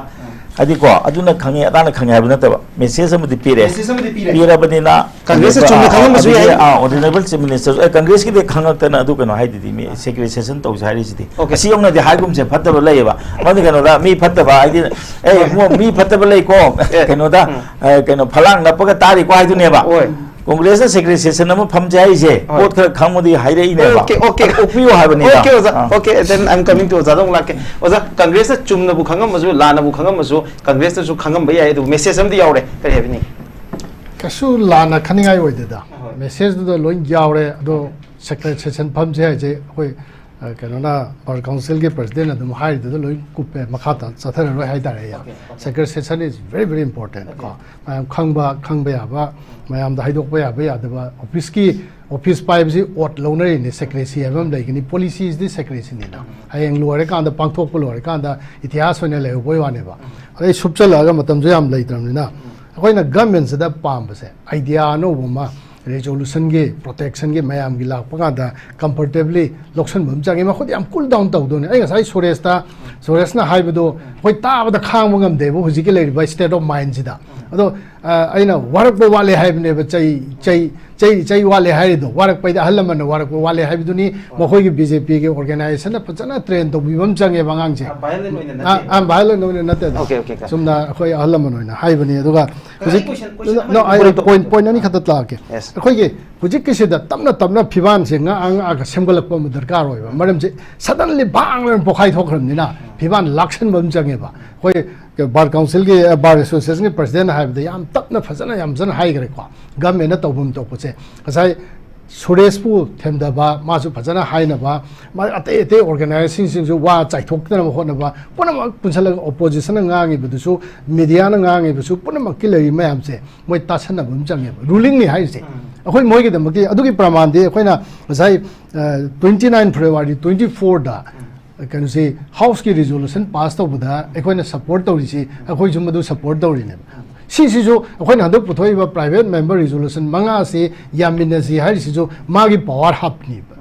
ꯍꯥꯏꯗꯤꯀꯣ, ꯑꯗꯨꯅ ꯈꯪꯉꯦ, ꯑꯗꯥꯅ ꯈꯪꯉꯦ ꯍꯥꯏꯕ ꯅꯠꯇꯕ, ꯃꯦꯁꯦꯖ ꯑꯃꯗꯤ ꯄꯤꯔꯦ꯫ ꯃꯦꯁꯦꯖ ꯑꯃꯗꯤ ꯄꯤꯔꯦ꯫ ꯄꯤꯔꯕꯅꯤꯅ ꯀꯪꯒ꯭ꯔꯦꯁꯅ ꯀꯩꯅꯣ, ꯆꯨꯝꯅ ꯈꯪꯉꯝꯕꯁꯨ ꯑꯗꯒꯤ, ꯌꯥꯏ꯫ ꯑꯥ, ꯑꯣꯅꯔꯦꯕꯜ ꯆꯤꯐ ꯃꯤꯅꯤꯁꯇꯔꯁꯨ, ꯑꯦ, ꯀꯪꯒ꯭ꯔꯦꯁꯀꯤꯗꯤ ꯈꯪꯉꯛꯇꯅ ꯑꯗꯨ ꯀꯩꯅꯣ ꯍꯥꯏꯗꯨꯗꯤ, ꯃꯤ ꯁꯦꯀ꯭ꯔꯦꯠ ꯁꯦꯁꯟ ꯇꯧꯁꯦ ꯍꯥꯏꯔꯤꯁꯤꯗꯤ꯫ Okay. ꯑꯁꯤ ꯌꯧꯅꯗꯤ ꯍꯥꯏꯒꯨꯝꯁꯦ, ꯐꯠꯇꯕ ꯂꯩꯌꯦꯕ꯫ ꯃꯗꯤ ꯀꯩꯅꯣꯗ ꯃꯤ ꯐꯠꯇꯕ ꯍꯥꯏꯗꯤ, ꯑꯦ, ꯏꯕꯨꯡꯉꯣ, ꯃꯤ ꯐꯠꯇꯕ ꯂꯩꯀꯣ, ꯑꯦ, ꯀꯩꯅꯣꯗ, ꯎꯝ꯫ ꯑꯦ, ꯀꯩꯅꯣ, ꯐꯂꯥꯡ ꯅꯞꯄꯒ ꯇꯥꯔꯤꯀꯣ ꯍꯥꯏꯗꯨꯅꯦꯕ꯫ ꯍꯣꯏ꯫ ꯀꯣꯡꯒ꯭ꯔꯦꯁꯅ ꯁꯦꯀ꯭ꯔꯦꯠ ꯁꯦꯁꯟ ꯑꯃ ꯐꯝꯁꯦ ꯍꯥꯏꯔꯤꯁꯦ, ꯍꯣꯏ꯫ ꯄꯣꯠ ꯈꯔ ꯈꯪꯕꯗꯤ ꯍꯥꯏꯔꯛꯏꯅꯦꯕ꯫ Okay, okay. ꯑꯗꯨ ꯑꯣꯛꯄꯤꯌꯣ ꯍꯥꯏꯕꯅꯤꯗ꯫ Okay, ꯑꯣꯖꯥ꯫ ꯑꯥ꯫ Okay, then I'm coming to ꯑꯣꯖꯥꯗ ꯑꯃꯨꯛ ꯂꯥꯛꯀꯦ꯫ ꯑꯣꯖꯥ, ꯀꯪꯒ꯭ꯔꯦꯁꯅ ꯆꯨꯝꯅꯕꯨ ꯈꯪꯉꯝꯃꯁꯨ, ꯂꯥꯟꯅꯕꯨ ꯈꯪꯉꯝꯃꯁꯨ, ꯀꯪꯒ꯭ꯔꯦꯁꯅꯁꯨ ꯈꯪꯉꯝꯕ ꯌꯥꯏ, ꯑꯗꯨꯕꯨ ꯃꯦꯁꯦꯖ ꯑꯃꯗꯤ ꯌꯥꯎꯔꯦ꯫ ꯀꯔꯤ ꯍꯥꯏꯕꯤꯅꯤꯡꯉꯤ? ꯀꯩꯁꯨ ꯂꯥꯟꯅ ꯈꯟꯅꯤꯡꯉꯥꯏ ꯑꯣꯏꯗꯦꯗ꯫ ꯍꯣꯏ꯫ ꯃꯦꯁꯦꯖꯇꯨꯗ ꯂꯣꯏ ꯌꯥꯎꯔꯦ꯫ ꯑꯗꯣ ꯁꯦꯀ꯭ꯔꯦꯠ ꯁꯦꯁꯟ ꯐꯝꯁꯦ ꯍꯥꯏꯁꯦ ꯑꯩꯈꯣꯏ, ꯑ, ꯀꯩꯅꯣꯅ, ꯕꯥꯔ ꯀꯥꯎꯟꯁꯤꯜꯒꯤ ꯄ꯭ꯔꯁꯤꯗꯦꯟ ꯑꯗꯨꯝ ꯍꯥꯏꯔꯤꯗꯨꯗ ꯂꯣꯏ ꯀꯨꯞꯄꯦ, ꯃꯈꯥ ꯇꯥ ꯆꯠꯊꯔꯔꯣꯏ ꯍꯥꯏꯇꯥꯔꯦ ꯑꯩ꯫ Okay, okay. Secret session is very, very important, ꯀꯣ꯫ Okay. ꯃꯌꯥꯝ ꯈꯪꯕ, ꯈꯪꯕ ꯌꯥꯕ, ꯃꯌꯥꯝꯗ ꯍꯥꯏꯗꯣꯛꯄ ꯌꯥꯕ ꯌꯥꯗꯕ, ꯑꯣꯐꯤꯁꯀꯤ, ꯑꯣꯐꯤꯁ ꯄꯥꯏꯕꯁꯤ oath ꯂꯧꯅꯔꯤꯅꯤ, ꯁꯦꯀ꯭ꯔꯦꯁꯤ ꯍꯥꯏꯕ ꯑꯃ ꯂꯩꯒꯅꯤ, ꯄꯣꯂꯤꯁꯤꯁꯤꯗꯤ ꯁꯦꯀ꯭ꯔꯦꯁꯤꯅꯤꯅ꯫ ꯍꯌꯦꯡ ꯂꯣꯏꯔꯀꯥꯟꯗ, ꯄꯥꯡꯊꯣꯛꯄ ꯂꯣꯏꯔꯀꯥꯟꯗ ꯏꯇꯤꯍꯥꯁ ꯑꯣꯏꯅ ꯂꯩꯍꯧꯕꯩ ꯋꯥꯅꯦꯕ꯫ ꯑꯗꯩ ꯁꯨꯞꯆꯜꯂꯛꯑꯒ ꯃꯇꯝꯁꯨ ꯌꯥꯝ ꯂꯩꯇ꯭ꯔꯕꯅꯤꯅ, ꯑꯩꯈꯣꯏꯅ ꯒꯃꯦꯟꯁꯤꯗ ꯄꯥꯝꯕꯁꯦ, ꯑꯥꯏꯗꯤꯌꯥ ꯑꯅꯧꯕ ꯑꯃ, ꯔꯤꯖꯣꯂꯨꯁꯟꯒꯤ, ꯄ꯭ꯔꯣꯇꯦꯛꯁꯟꯒꯤ ꯃꯌꯥꯝꯒꯤ ꯂꯥꯛꯄ ꯀꯥꯟꯗ ꯀꯝꯐꯔꯇꯦꯕꯂꯤ ꯂꯧꯁꯟꯕ ꯑꯃ ꯆꯪꯉꯤ꯫ ꯃꯈꯣꯏꯗꯤ ꯌꯥꯝ ꯀꯨꯜ ꯗꯥꯎꯟ ꯇꯧꯗꯣꯏꯅꯤ꯫ ꯑꯩ ꯉꯁꯥꯏ ꯁꯨꯔꯦꯁꯇ, ꯁꯨꯔꯦꯁꯅ ꯍꯥꯏꯕꯗꯣ ꯑꯩꯈꯣꯏ ꯇꯥꯕꯗ ꯈꯥꯡꯕ ꯉꯝꯗꯦꯕ, ꯍꯧꯖꯤꯛꯀꯤ ꯂꯩꯔꯤꯕ ꯁ꯭ꯇꯦꯠ ꯑꯣꯐ ꯃꯥꯏꯟꯁꯤꯗ꯫ ꯑꯗꯣ, ꯑ, ꯑꯩꯅ ꯋꯥꯔꯛꯄ ꯋꯥꯠꯂꯦ ꯍꯥꯏꯕꯅꯦꯕ, ꯆꯩ, ꯆꯩ, ꯆꯩ, ꯆꯩ ꯋꯥꯠꯂꯦ ꯍꯥꯏꯔꯤꯗꯣ, ꯋꯥꯔꯛꯄꯩꯗ ꯑꯍꯜ ꯂꯃꯟꯅ ꯋꯥꯔꯛꯄ ꯋꯥꯠꯂꯦ ꯍꯥꯏꯕꯗꯨꯅꯤ꯫ ꯃꯈꯣꯏꯒꯤ ꯕꯤ ꯖꯦ ꯄꯤꯒꯤ ꯑꯣꯔꯒꯅꯥꯏꯖꯦꯁꯟꯅ ꯐꯖꯅ ꯇ꯭ꯔꯦꯟ ꯇꯧꯕꯤꯕ ꯑꯃ ꯆꯪꯉꯦꯕ ꯑꯉꯥꯡꯁꯦ꯫ ꯑ, violent ꯑꯣꯏꯅ ꯑ, ꯅꯠꯇꯦ꯫ ꯑ, violent ꯑꯣꯏꯅ ꯅꯠꯇꯦ ꯑꯗꯣ꯫ Okay, okay, okay. ꯆꯨꯝꯅ ꯑꯩꯈꯣꯏ ꯑꯍꯜ ꯂꯃꯟ ꯑꯣꯏꯅ ꯍꯥꯏꯕꯅꯤ꯫ ꯑꯗꯨꯒ ꯑꯩ ꯍꯧꯖꯤꯛ, question, question no, ꯑꯃ ꯑꯩ ꯄꯨꯔꯛꯑꯣ꯫ ꯄꯣꯏꯟ, ꯄꯣꯏꯟ ꯑꯅꯤꯈꯛꯇ ꯂꯥꯛꯀꯦ꯫ Yes. ꯑꯩꯈꯣꯏꯒꯤ ꯍꯧꯖꯤꯛꯀꯤꯁꯤꯗ ꯇꯞꯅ ꯇꯞꯅ ꯐꯤꯕꯥꯜꯁꯦ ꯉꯥꯛꯑ ꯉꯥꯛꯑꯒ ꯁꯦꯝꯒꯠꯂꯛꯄ ꯑꯃ ꯗꯔꯀꯥꯔ ꯑꯣꯏꯕ꯫ ꯃꯔꯝꯁꯦ, ꯁꯗꯟꯂꯤ ꯕꯥꯡ ꯂꯥꯎꯅ ꯄꯣꯈꯥꯏ ꯊꯣꯛꯈ꯭ꯔꯕꯅꯤꯅ ꯐꯤꯕꯥꯜ ꯂꯥꯛꯁꯟꯕ ꯑꯃ ꯆꯪꯉꯦꯕ꯫ ꯑꯩꯈꯣꯏ ꯕꯥꯔ ꯀꯥꯎꯟꯁꯤꯜꯒꯤ, ꯕꯥꯔ ꯑꯦꯁꯣꯁꯤꯌꯦꯁꯟꯒꯤ ꯄ꯭ꯔꯁꯤꯗꯦꯟ ꯍꯥꯏꯕꯗ ꯌꯥꯝ ꯇꯞꯅ, ꯐꯖꯅ, ꯌꯥꯝ ꯐꯖꯅ ꯍꯥꯏꯈ꯭ꯔꯦꯀꯣ, ꯒꯃꯦꯟꯅ ꯇꯧꯐꯝ ꯊꯣꯛꯄꯁꯦ꯫ ꯉꯁꯥꯏ ꯁꯨꯔꯦꯁꯄꯨ ꯊꯦꯝꯗꯕ, ꯃꯥꯁꯨ ꯐꯖꯅ ꯍꯥꯏꯅꯕ, ꯃꯥ ꯑꯇꯩ ꯑꯇꯩ ꯑꯣꯔꯒꯅꯥꯏꯖꯦꯁꯟꯁꯤꯡꯁꯨ ꯋꯥ ꯆꯥꯏꯊꯣꯛꯇꯅꯕ ꯍꯣꯠꯅꯕ, ꯄꯨꯝꯅꯃꯛ ꯄꯨꯟꯁꯤꯜꯂꯒ ꯑꯣꯄꯣꯖꯤꯁꯟꯅ ꯉꯥꯡꯉꯤꯕꯗꯨꯁꯨ, ꯃꯦꯗꯤꯌꯥꯅ ꯉꯥꯡꯉꯤꯕꯁꯨ, ꯄꯨꯝꯅꯃꯛꯀꯤ ꯂꯩꯔꯤꯕ ꯃꯌꯥꯝꯁꯦ ꯃꯣꯏ ꯇꯥꯁꯟꯅꯕ ꯑꯃ ꯆꯪꯉꯦꯕ꯫ ꯔꯨꯂꯤꯡꯅꯤ ꯍꯥꯏꯔꯤꯁꯦ꯫ ꯑꯩꯈꯣꯏ ꯃꯣꯏꯒꯤꯗꯃꯛꯇꯤ ꯑꯗꯨꯒꯤ ꯄ꯭ꯔꯃꯥꯟꯗꯤ ꯑꯩꯈꯣꯏꯅ ꯉꯁꯥꯏ, ꯑ, twenty nine February twenty fourꯗ ꯀꯩꯅꯣꯁꯤ, ꯍꯥꯎꯁꯀꯤ ꯔꯤꯖꯣꯂꯨꯁꯟ ꯄꯥꯁ ꯇꯧꯕꯗ ꯑꯩꯈꯣꯏꯅ ꯁꯄꯣꯔꯠ ꯇꯧꯔꯤꯁꯤ, ꯑꯩꯈꯣꯏꯁꯨ ꯃꯗꯨ ꯁꯄꯣꯔꯠ ꯇꯧꯔꯤꯅꯦꯕ꯫ ꯁꯤꯁꯤꯁꯨ ꯑꯩꯈꯣꯏꯅ ꯍꯟꯗꯛ ꯄꯨꯊꯣꯛꯏꯕ ꯄ꯭ꯔꯥꯏꯚꯦꯠ ꯃꯦꯝꯕꯔ ꯔꯤꯖꯣꯂꯨꯁꯟ ꯃꯉꯥꯁꯤ ꯌꯥꯃꯤꯟꯅꯁꯤ ꯍꯥꯏꯔꯤꯁꯤꯁꯨ ꯃꯥꯒꯤ ꯄꯋꯥꯔ ꯍꯥꯞꯅꯤꯕ꯫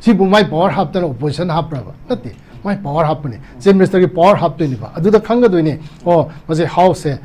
ꯁꯤꯕꯨ ꯃꯥꯏ ꯄꯋꯥꯔ ꯍꯥꯞꯇꯅ ꯑꯣꯄꯣꯖꯤꯁꯟ ꯍꯥꯞꯄ꯭ꯔꯕ? ꯅꯠꯇꯦ꯫ ꯃꯥꯏ ꯄꯋꯥꯔ ꯍꯥꯞꯄꯅꯤ, ꯆꯤꯐ ꯃꯤꯅꯤꯁꯇꯔꯒꯤ ꯄꯋꯥꯔ ꯍꯥꯞꯇꯣꯏꯅꯦꯕ꯫ ꯑꯗꯨꯗ ꯈꯪꯒꯗꯣꯏꯅꯦ, ꯑꯣ, ꯃꯁꯤ ꯍꯥꯎꯁꯁꯦ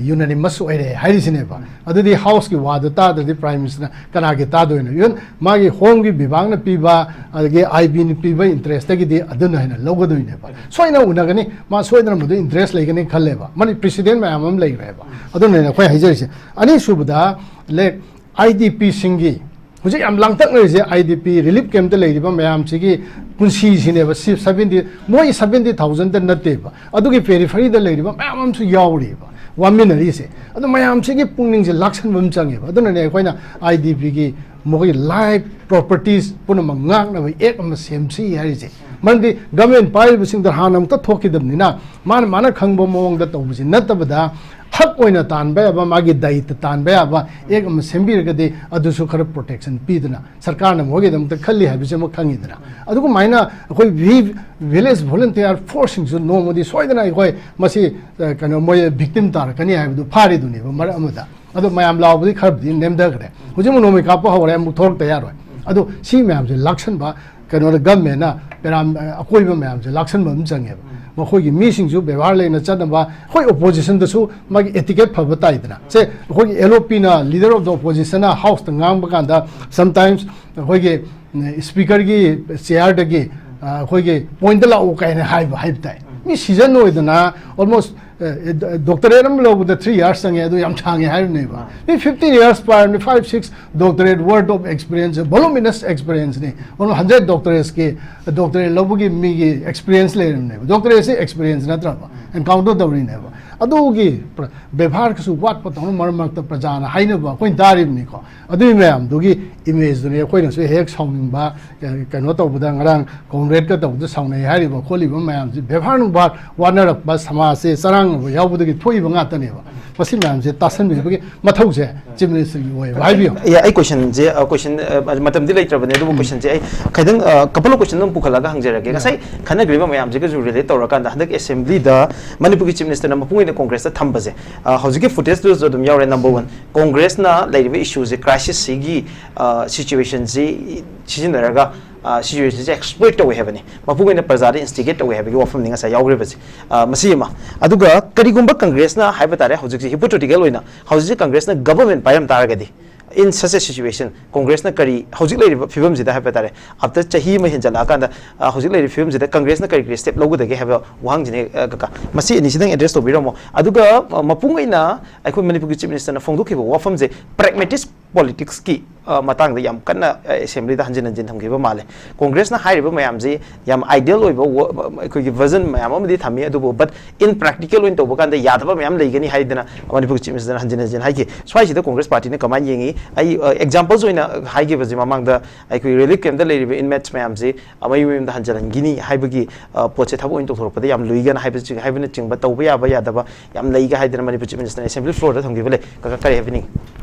ꯌꯨꯅꯥꯅꯤꯃꯁ ꯑꯣꯏꯔꯦ ꯍꯥꯏꯔꯤꯁꯤꯅꯦꯕ꯫ ꯑꯗꯨꯗꯤ ꯍꯥꯎꯁꯀꯤ ꯋꯥꯗꯣ ꯇꯥꯗ꯭ꯔꯗꯤ ꯄ꯭ꯔꯥꯏꯝ ꯃꯤꯅꯤꯁꯇꯔꯅ ꯀꯅꯥꯒꯤ ꯇꯥꯗꯣꯏꯅꯣ? ꯏꯚꯟ ꯃꯥꯒꯤ ꯍꯣꯝꯒꯤ ꯕꯤꯚꯥꯒꯅ ꯄꯤꯕ, ꯑꯗꯒꯤ ꯑꯥꯏ ꯕꯤꯅ ꯄꯤꯕ ꯏꯟꯇꯔꯦꯁꯇꯒꯤꯗꯤ ꯑꯗꯨꯅ ꯍꯦꯟꯅ ꯂꯧꯒꯗꯣꯏꯅꯦꯕ꯫ ꯁꯣꯏꯗꯅ ꯎꯅꯒꯅꯤ, ꯃꯥ ꯁꯣꯏꯗꯅ ꯃꯗꯨ ꯏꯟꯇꯔꯦꯁ ꯂꯩꯒꯅꯤ ꯈꯜꯂꯦꯕ꯫ ꯃꯥꯅꯤ, ꯄ꯭ꯔꯤꯁꯤꯗꯦꯟ ꯃꯌꯥꯝ ꯑꯃ ꯂꯩꯈ꯭ꯔꯦꯕ꯫ ꯑꯗꯨꯅꯅꯦ ꯑꯩꯈꯣꯏ ꯍꯥꯏꯖꯔꯤꯁꯦ꯫ ꯑꯅꯤꯁꯨꯕꯗ, ꯂꯦꯛ, ꯑꯥꯏ ꯗꯤ ꯄꯤꯁꯤꯡꯒꯤ ꯍꯧꯖꯤꯛ ꯌꯥꯝ ꯂꯥꯡꯇꯛꯅꯔꯤꯁꯦ ꯑꯥꯏ ꯗꯤ ꯄꯤ ꯔꯤꯂꯤꯐ ꯀꯦꯝꯞꯇ ꯂꯩꯔꯤꯕ ꯃꯌꯥꯝꯁꯤꯒꯤ ꯄꯨꯟꯁꯤꯁꯤꯅꯦꯕ꯫ ꯁꯤ ꯁꯚꯦꯟꯇꯤ, ꯃꯣꯏ ꯁꯚꯦꯟꯇꯤ ꯊꯥꯎꯖꯟꯗ ꯅꯠꯇꯦꯕ, ꯑꯗꯨꯒꯤ ꯄꯦꯔꯤꯐꯔꯤꯗ ꯂꯩꯔꯤꯕ ꯃꯌꯥꯝ ꯑꯃꯁꯨ ꯌꯥꯎꯔꯤꯕ ꯋꯥꯃꯤꯟꯅꯔꯤꯁꯦ꯫ ꯑꯗꯣ ꯃꯌꯥꯝꯁꯤꯒꯤ ꯄꯨꯛꯅꯤꯡꯁꯦ ꯂꯥꯛꯁꯟꯕ ꯑꯃ ꯆꯪꯉꯦꯕ꯫ ꯑꯗꯨꯅꯅꯦ ꯑꯩꯈꯣꯏꯅ ꯑꯥꯏ ꯗꯤ ꯄꯤꯒꯤ ꯃꯈꯣꯏꯒꯤ ꯂꯥꯏꯐ ꯄ꯭ꯔꯣꯄꯔꯇꯤꯁ ꯄꯨꯝꯅꯃꯛ ꯉꯥꯛꯅꯕ ꯑꯦꯛ ꯑꯃ ꯁꯦꯝꯁꯤ ꯍꯥꯏꯔꯤꯁꯦ꯫ ꯃꯔꯝꯗꯤ ꯒꯃꯦꯟ ꯄꯥꯏꯔꯤꯕꯁꯤꯡꯗꯣ ꯍꯥꯟꯅ ꯑꯃꯨꯛꯇ ꯊꯣꯛꯈꯤꯗꯕꯅꯤꯅ, ꯃꯥꯅ, ꯃꯥꯅ ꯈꯪꯕ ꯃꯑꯣꯡꯗ ꯇꯧꯕꯁꯤ ꯅꯠꯇꯕꯗ, ꯍꯛ ꯑꯣꯏꯅ ꯇꯥꯟꯕ ꯌꯥꯕ, ꯃꯥꯒꯤ ꯗꯥꯏꯇ ꯇꯥꯟꯕ ꯌꯥꯕ ꯑꯦꯛ ꯑꯃ ꯁꯦꯝꯕꯤꯔꯒꯗꯤ, ꯑꯗꯨꯁꯨ ꯈꯔ ꯄ꯭ꯔꯣꯇꯦꯛꯁꯟ ꯄꯤꯗꯅ ꯁꯔꯀꯥꯔꯅ ꯃꯈꯣꯏꯒꯤꯗꯃꯛꯇ ꯈꯜꯂꯤ ꯍꯥꯏꯕꯁꯤꯃ ꯈꯪꯉꯤꯗꯅ꯫ ꯑꯗꯨꯒꯨꯃꯥꯏꯅ ꯑꯩꯈꯣꯏ ꯚꯤ-, ꯚꯤꯂꯦꯖ ꯚꯣꯂꯨꯟꯇꯤꯌꯥꯔ ꯐꯣꯔꯁꯁꯤꯡꯁꯨ ꯅꯣꯡꯃꯗꯤ ꯁꯣꯏꯗꯅ ꯑꯩꯈꯣꯏ ꯃꯁꯤ, ꯑ, ꯀꯩꯅꯣ, ꯃꯣꯏ ꯚꯤꯛꯇꯤꯝ ꯇꯥꯔꯛꯀꯅꯤ ꯍꯥꯏꯕꯗꯨ ꯐꯥꯔꯤꯗꯨꯅꯦꯕ ꯃꯔꯛ ꯑꯃꯗ꯫ ꯑꯗꯣ ꯃꯌꯥꯝ ꯂꯥꯎꯕꯗꯤ ꯈꯔꯕꯨꯗꯤ ꯅꯦꯝꯊꯈ꯭ꯔꯦ꯫ ꯍꯧꯖꯤꯛ ꯑꯃꯨꯛ ꯅꯣꯡꯃꯩ ꯀꯥꯞꯄ ꯍꯧꯔꯦ, ꯑꯃꯨꯛ ꯊꯣꯛꯂꯛꯇ ꯌꯥꯔꯣꯏ꯫ ꯑꯗꯣ ꯁꯤ ꯃꯌꯥꯝꯁꯦ ꯂꯥꯛꯁꯟꯕ, ꯀꯩꯅꯣꯗ ꯒꯃꯦꯟꯅ ꯄꯦꯔꯥꯝ-, ꯑꯀꯣꯏꯕ ꯃꯌꯥꯝꯁꯦ ꯂꯥꯛꯁꯟꯕ ꯑꯃ ꯆꯪꯉꯦꯕ꯫ ꯃꯈꯣꯏꯒꯤ ꯃꯤꯁꯤꯡꯁꯨ ꯕꯦꯕꯥꯔ ꯂꯩꯅ ꯆꯠꯅꯕ, ꯑꯩꯈꯣꯏ ꯑꯣꯄꯣꯖꯤꯁꯟꯗꯁꯨ ꯃꯥꯒꯤ ꯏꯇꯤꯀꯦꯠ ꯐꯕ ꯇꯥꯏꯗꯅ꯫ ꯁꯦ, ꯑꯩꯈꯣꯏꯒꯤ ꯑꯦꯜ ꯑꯣ ꯄꯤꯅ, ꯂꯤꯗꯔ ꯑꯣꯐ ꯗ ꯑꯣꯄꯣꯖꯤꯁꯟꯅ ꯍꯥꯎꯁꯇ ꯉꯥꯡꯕ ꯀꯥꯟꯗ, ꯁꯝꯇꯥꯏꯝꯁ ꯑꯩꯈꯣꯏꯒꯤ, ꯎꯝ, ꯁ꯭ꯄꯤꯀꯔꯒꯤ ꯆꯤꯌꯥꯔꯗꯒꯤ, ꯑ, ꯑꯩꯈꯣꯏꯒꯤ ꯄꯣꯏꯟꯠꯇ ꯂꯥꯛꯎ ꯀꯥꯏꯅ ꯍꯥꯏꯕ, ꯍꯥꯏꯕ ꯇꯥꯏ꯫ ꯃꯤ ꯁꯤꯖꯟ ꯑꯣꯏꯗꯅ almost, ꯑ, ꯑ, ꯗꯣꯛꯇꯔꯦꯠ ꯑꯃ ꯂꯧꯕꯗ ꯊ꯭ꯔꯤ ꯌꯥꯔꯁ ꯆꯪꯉꯦ, ꯑꯗꯨ ꯌꯥꯝ ꯁꯥꯡꯉꯦ ꯍꯥꯏꯔꯤꯅꯦꯕ꯫ ꯃꯤ ꯐꯤꯐꯇꯤꯟ ꯌꯥꯔꯁ ꯄꯥꯏꯔꯕꯅꯤ, five six doctorate worth of experience, voluminous experienceꯅꯤ꯫ ꯑꯣꯟꯂꯤ ꯍꯟꯗ꯭ꯔꯦꯠ ꯗꯣꯛꯇꯔꯦꯠꯁꯀꯤ, ꯗꯣꯛꯇꯔꯦꯠ ꯂꯧꯕꯒꯤ ꯃꯤꯒꯤ ꯑꯦꯛꯁꯄꯤꯔꯤꯌꯦꯟꯁ ꯂꯩꯔꯕꯅꯦꯕ꯫ ꯗꯣꯛꯇꯔꯦꯠꯁꯤ ꯑꯦꯛꯁꯄꯤꯔꯤꯌꯦꯟꯁ ꯅꯠꯇ꯭ꯔꯕ? ꯑꯦꯟꯀꯥꯎꯟꯇꯔ ꯇꯧꯔꯤꯅꯦꯕ꯫ ꯑꯗꯨꯒꯤ ꯄ꯭ꯔ-, ꯕꯦꯕꯥꯔꯒꯁꯨ ꯋꯥꯠꯄ ꯇꯧꯅ ꯃꯔꯛ ꯃꯔꯛꯇ ꯄ꯭ꯔꯖꯥꯅ ꯍꯥꯏꯅꯕ ꯑꯩꯈꯣꯏꯅ ꯇꯥꯔꯤꯕꯅꯤꯀꯣ꯫ ꯑꯗꯨꯒꯤ ꯃꯌꯥꯝꯗꯨꯒꯤ ꯏꯃꯦꯖꯇꯨꯅꯤ ꯑꯩꯈꯣꯏꯅꯁꯨ ꯍꯦꯛ ꯁꯥꯎꯅꯤꯡꯕ, ꯀ-, ꯀꯩꯅꯣ ꯇꯧꯕꯗ, ꯉꯔꯥꯡ ꯀꯣꯡꯒ꯭ꯔꯦꯁꯀ ꯇꯧꯕꯗ ꯁꯥꯎꯅꯩ ꯍꯥꯏꯔꯤꯕ ꯈꯣꯠꯂꯤꯕ ꯃꯌꯥꯝꯁꯤ ꯕꯦꯕꯥꯔ ꯅꯨꯡꯕꯥꯔ ꯋꯥꯅꯔꯛꯄ, ꯁꯃꯥꯖꯁꯦ ꯆꯔꯥꯡꯅꯕ ꯌꯥꯎꯕꯗꯒꯤ ꯊꯣꯛꯏꯕ ꯉꯥꯛꯇꯅꯦꯕ꯫ ꯃꯁꯤ ꯃꯌꯥꯝꯁꯦ ꯇꯥꯁꯟꯕꯤꯕꯒꯤ ꯃꯊꯧꯁꯦ ꯆꯤꯐ ꯃꯤꯅꯤꯁꯇꯔꯒꯤ ꯑꯣꯏꯌꯦꯕ꯫ ꯍꯥꯏꯕꯤꯌꯨ꯫ ꯑꯦ, ꯑꯩ ꯀꯣꯏꯁꯟꯁꯦ, ꯑ, ꯀꯣꯏꯁꯟ, ꯑ, ꯃꯇꯝꯗꯤ ꯂꯩꯇ꯭ꯔꯕꯅꯦ, ꯑꯗꯨꯕꯨ ꯎꯝ꯫ ꯀꯣꯏꯁꯟꯁꯦ ꯑꯩ ꯈꯤꯇꯪ, ꯑ, couple of question ꯑꯗꯨꯝ ꯄꯨꯈꯠꯂꯒ ꯍꯪꯖꯔꯛꯀꯦ꯫ ꯎꯝ꯫ ꯉꯁꯥꯏ ꯈꯟꯅꯈ꯭ꯔꯤꯕ ꯃꯌꯥꯝꯁꯤꯒꯁꯨ ꯔꯤꯂꯦꯠ ꯇꯧꯔꯀꯥꯟꯗ, ꯍꯟꯗꯛ ꯑꯦꯁꯦꯝꯕ꯭ꯂꯤꯗ ꯃꯅꯤꯄꯨꯔꯒꯤ ꯆꯤꯐ ꯃꯤꯅꯤꯁꯇꯔꯅ ꯃꯄꯨꯡ ꯑꯣꯏꯅ ꯀꯣꯡꯒ꯭ꯔꯦꯁꯇ ꯊꯝꯕꯁꯦ, ꯑ, ꯍꯧꯖꯤꯛꯀꯤ ꯐꯨꯇꯦꯖꯇꯨꯁꯨ ꯑꯗꯨꯝ ꯌꯥꯎꯔꯦ, ꯅꯝꯕꯔ ꯋꯥꯟ꯫ ꯀꯣꯡꯒ꯭ꯔꯦꯁꯅ ꯂꯩꯔꯤꯕ ꯏꯁꯨꯁꯦ, ꯀ꯭ꯔꯥꯏꯁꯤꯁꯁꯤꯒꯤ, ꯑ, ꯁꯤꯆꯨꯋꯦꯁꯟꯁꯤ ꯁꯤꯖꯤꯟꯅꯔꯒ ꯁꯤꯆꯨꯋꯦꯁꯟꯁꯦ ꯑꯦꯛꯁꯄ꯭ꯂꯣꯏꯠ ꯇꯧꯋꯦ ꯍꯥꯏꯕꯅꯤ, ꯃꯄꯨꯡ ꯑꯣꯏꯅ ꯄ꯭ꯔꯖꯥꯗ ꯏꯟꯁꯇꯤꯒꯦꯠ ꯇꯧꯋꯦ ꯍꯥꯏꯕꯒꯤ ꯋꯥꯐꯝꯅꯤ ꯉꯁꯥꯏ ꯌꯥꯎꯈ꯭ꯔꯤꯕꯁꯦ꯫ ꯑ, ꯃꯁꯤ ꯑꯃ꯫ ꯑꯗꯨꯒ ꯀꯔꯤꯒꯨꯝꯕ ꯀꯪꯒ꯭ꯔꯦꯁꯅ ꯍꯥꯏꯕ ꯇꯥꯔꯦ, ꯍꯧꯖꯤꯛꯁꯦ ꯍꯤꯄꯣꯊꯦꯇꯤꯀꯦꯜ ꯑꯣꯏꯅ ꯍꯧꯖꯤꯛꯁꯦ ꯀꯪꯒ꯭ꯔꯦꯁꯅ ꯒꯚꯔꯟꯃꯦꯟ ꯄꯥꯏꯔꯝ ꯇꯥꯔꯒꯗꯤ, in such a situation, ꯀꯪꯒ꯭ꯔꯦꯁꯅ ꯀꯔꯤ, ꯍꯧꯖꯤꯛ ꯂꯩꯔꯤꯕ ꯐꯤꯕꯝꯁꯤꯗ ꯍꯥꯏꯕ ꯇꯥꯔꯦ, ꯑꯥꯐꯇꯔ ꯆꯍꯤ ꯑꯃ ꯍꯦꯟꯖꯜꯂꯛꯑꯀꯥꯟꯗ, ꯑ, ꯍꯧꯖꯤꯛ ꯂꯩꯔꯤꯕ ꯐꯤꯕꯝꯁꯤꯗ ꯀꯪꯒ꯭ꯔꯦꯁꯅ ꯀꯔꯤ ꯀꯔꯤ ꯁ꯭ꯇꯦꯞ ꯂꯧꯒꯗꯒꯦ ꯍꯥꯏꯕ ꯋꯥꯍꯪꯁꯤꯅꯦ, ꯑ, ꯀꯀꯥ꯫ ꯃꯁꯤ ꯑꯅꯤꯁꯤꯗꯪ ꯑꯦꯗ꯭ꯔꯦꯁ ꯇꯧꯕꯤꯔꯝꯃꯣ꯫ ꯑꯗꯨꯒ, ꯑ, ꯃꯄꯨꯡ ꯑꯣꯏꯅ ꯑꯩꯈꯣꯏ ꯃꯅꯤꯄꯨꯔꯒꯤ ꯆꯤꯐ ꯃꯤꯅꯤꯁꯇꯔꯅ ꯐꯣꯡꯗꯣꯛꯈꯤꯕ ꯋꯥꯐꯝꯁꯦ ꯄ꯭ꯔꯦꯒꯃꯦꯇꯤꯁ ꯄꯣꯂꯤꯇꯤꯛꯁꯀꯤ, ꯑ, ꯃꯇꯥꯡꯗ ꯌꯥꯝ ꯀꯟꯅ, ꯑ, ꯑꯦꯁꯦꯝꯕ꯭ꯂꯤꯗ ꯍꯟꯖꯤꯟ ꯍꯟꯖꯤꯟ ꯊꯝꯈꯤꯕ ꯃꯥꯜꯂꯦ꯫ ꯀꯣꯡꯒ꯭ꯔꯦꯁꯅ ꯍꯥꯏꯔꯤꯕ ꯃꯌꯥꯝꯁꯤ ꯌꯥꯝ ꯑꯥꯏꯗꯤꯌꯦꯜ ꯑꯣꯏꯕ ꯋꯥ-, ꯑꯩꯈꯣꯏꯒꯤ ꯚꯤꯖꯟ ꯃꯌꯥꯝ ꯑꯃꯗꯤ ꯊꯝꯃꯤ, ꯑꯗꯨꯕꯨ but in practical ꯑꯣꯏꯅ ꯇꯧꯕ ꯀꯥꯟꯗ ꯌꯥꯗꯕ ꯃꯌꯥꯝ ꯂꯩꯒꯅꯤ ꯍꯥꯏꯗꯅ ꯃꯅꯤꯄꯨꯔꯒꯤ ꯆꯤꯐ ꯃꯤꯅꯤꯁꯇꯔꯅ ꯍꯟꯖꯤꯟ ꯍꯟꯖꯤꯟ ꯍꯥꯏꯈꯤ꯫ ꯁ꯭ꯋꯥꯏꯁꯤꯗ ꯀꯣꯡꯒ꯭ꯔꯦꯁ ꯄꯥꯔꯇꯤꯅ ꯀꯃꯥꯏꯅ ꯌꯦꯡꯉꯤ? ꯑꯩ, ꯑ, ꯑꯦꯛꯖꯥꯝꯄꯜꯁ ꯑꯣꯏꯅ ꯍꯥꯏꯈꯤꯕꯁꯦ, ꯃꯃꯥꯡꯗ ꯑꯩꯈꯣꯏ ꯔꯤꯂꯤꯐ ꯀꯦꯝꯞꯇ ꯂꯩꯔꯤꯕ ꯏꯟꯃꯦꯠꯁ ꯃꯌꯥꯝꯁꯤ, ꯑ, ꯃꯌꯨꯝ ꯃꯌꯨꯝꯗ ꯍꯟꯖꯤꯜꯍꯟꯈꯤꯅꯤ ꯍꯥꯏꯕꯒꯤ, ꯑ, ꯄꯣꯠꯁꯦ ꯊꯕꯛ ꯑꯣꯏꯅ ꯇꯧꯊꯣꯔꯛꯄꯗ ꯌꯥꯝ ꯂꯨꯏꯒꯅ ꯍꯥꯏꯕꯁꯤ-, ꯍꯥꯏꯕꯅꯆꯤꯡꯕ ꯇꯧꯕ ꯌꯥꯕ ꯌꯥꯗꯕ ꯌꯥꯝ ꯂꯩꯒ ꯍꯥꯏꯗꯅ ꯃꯅꯤꯄꯨꯔ ꯆꯤꯐ ꯃꯤꯅꯤꯁꯇꯔꯅ ꯑꯦꯁꯦꯝꯕ꯭ꯂꯤ ꯐ꯭ꯂꯣꯔꯗ ꯊꯝꯈꯤꯕ ꯂꯩ꯫ ꯀꯀꯥ, ꯀꯔꯤ ꯍꯥꯏꯕꯤꯅꯤꯡꯉꯤ?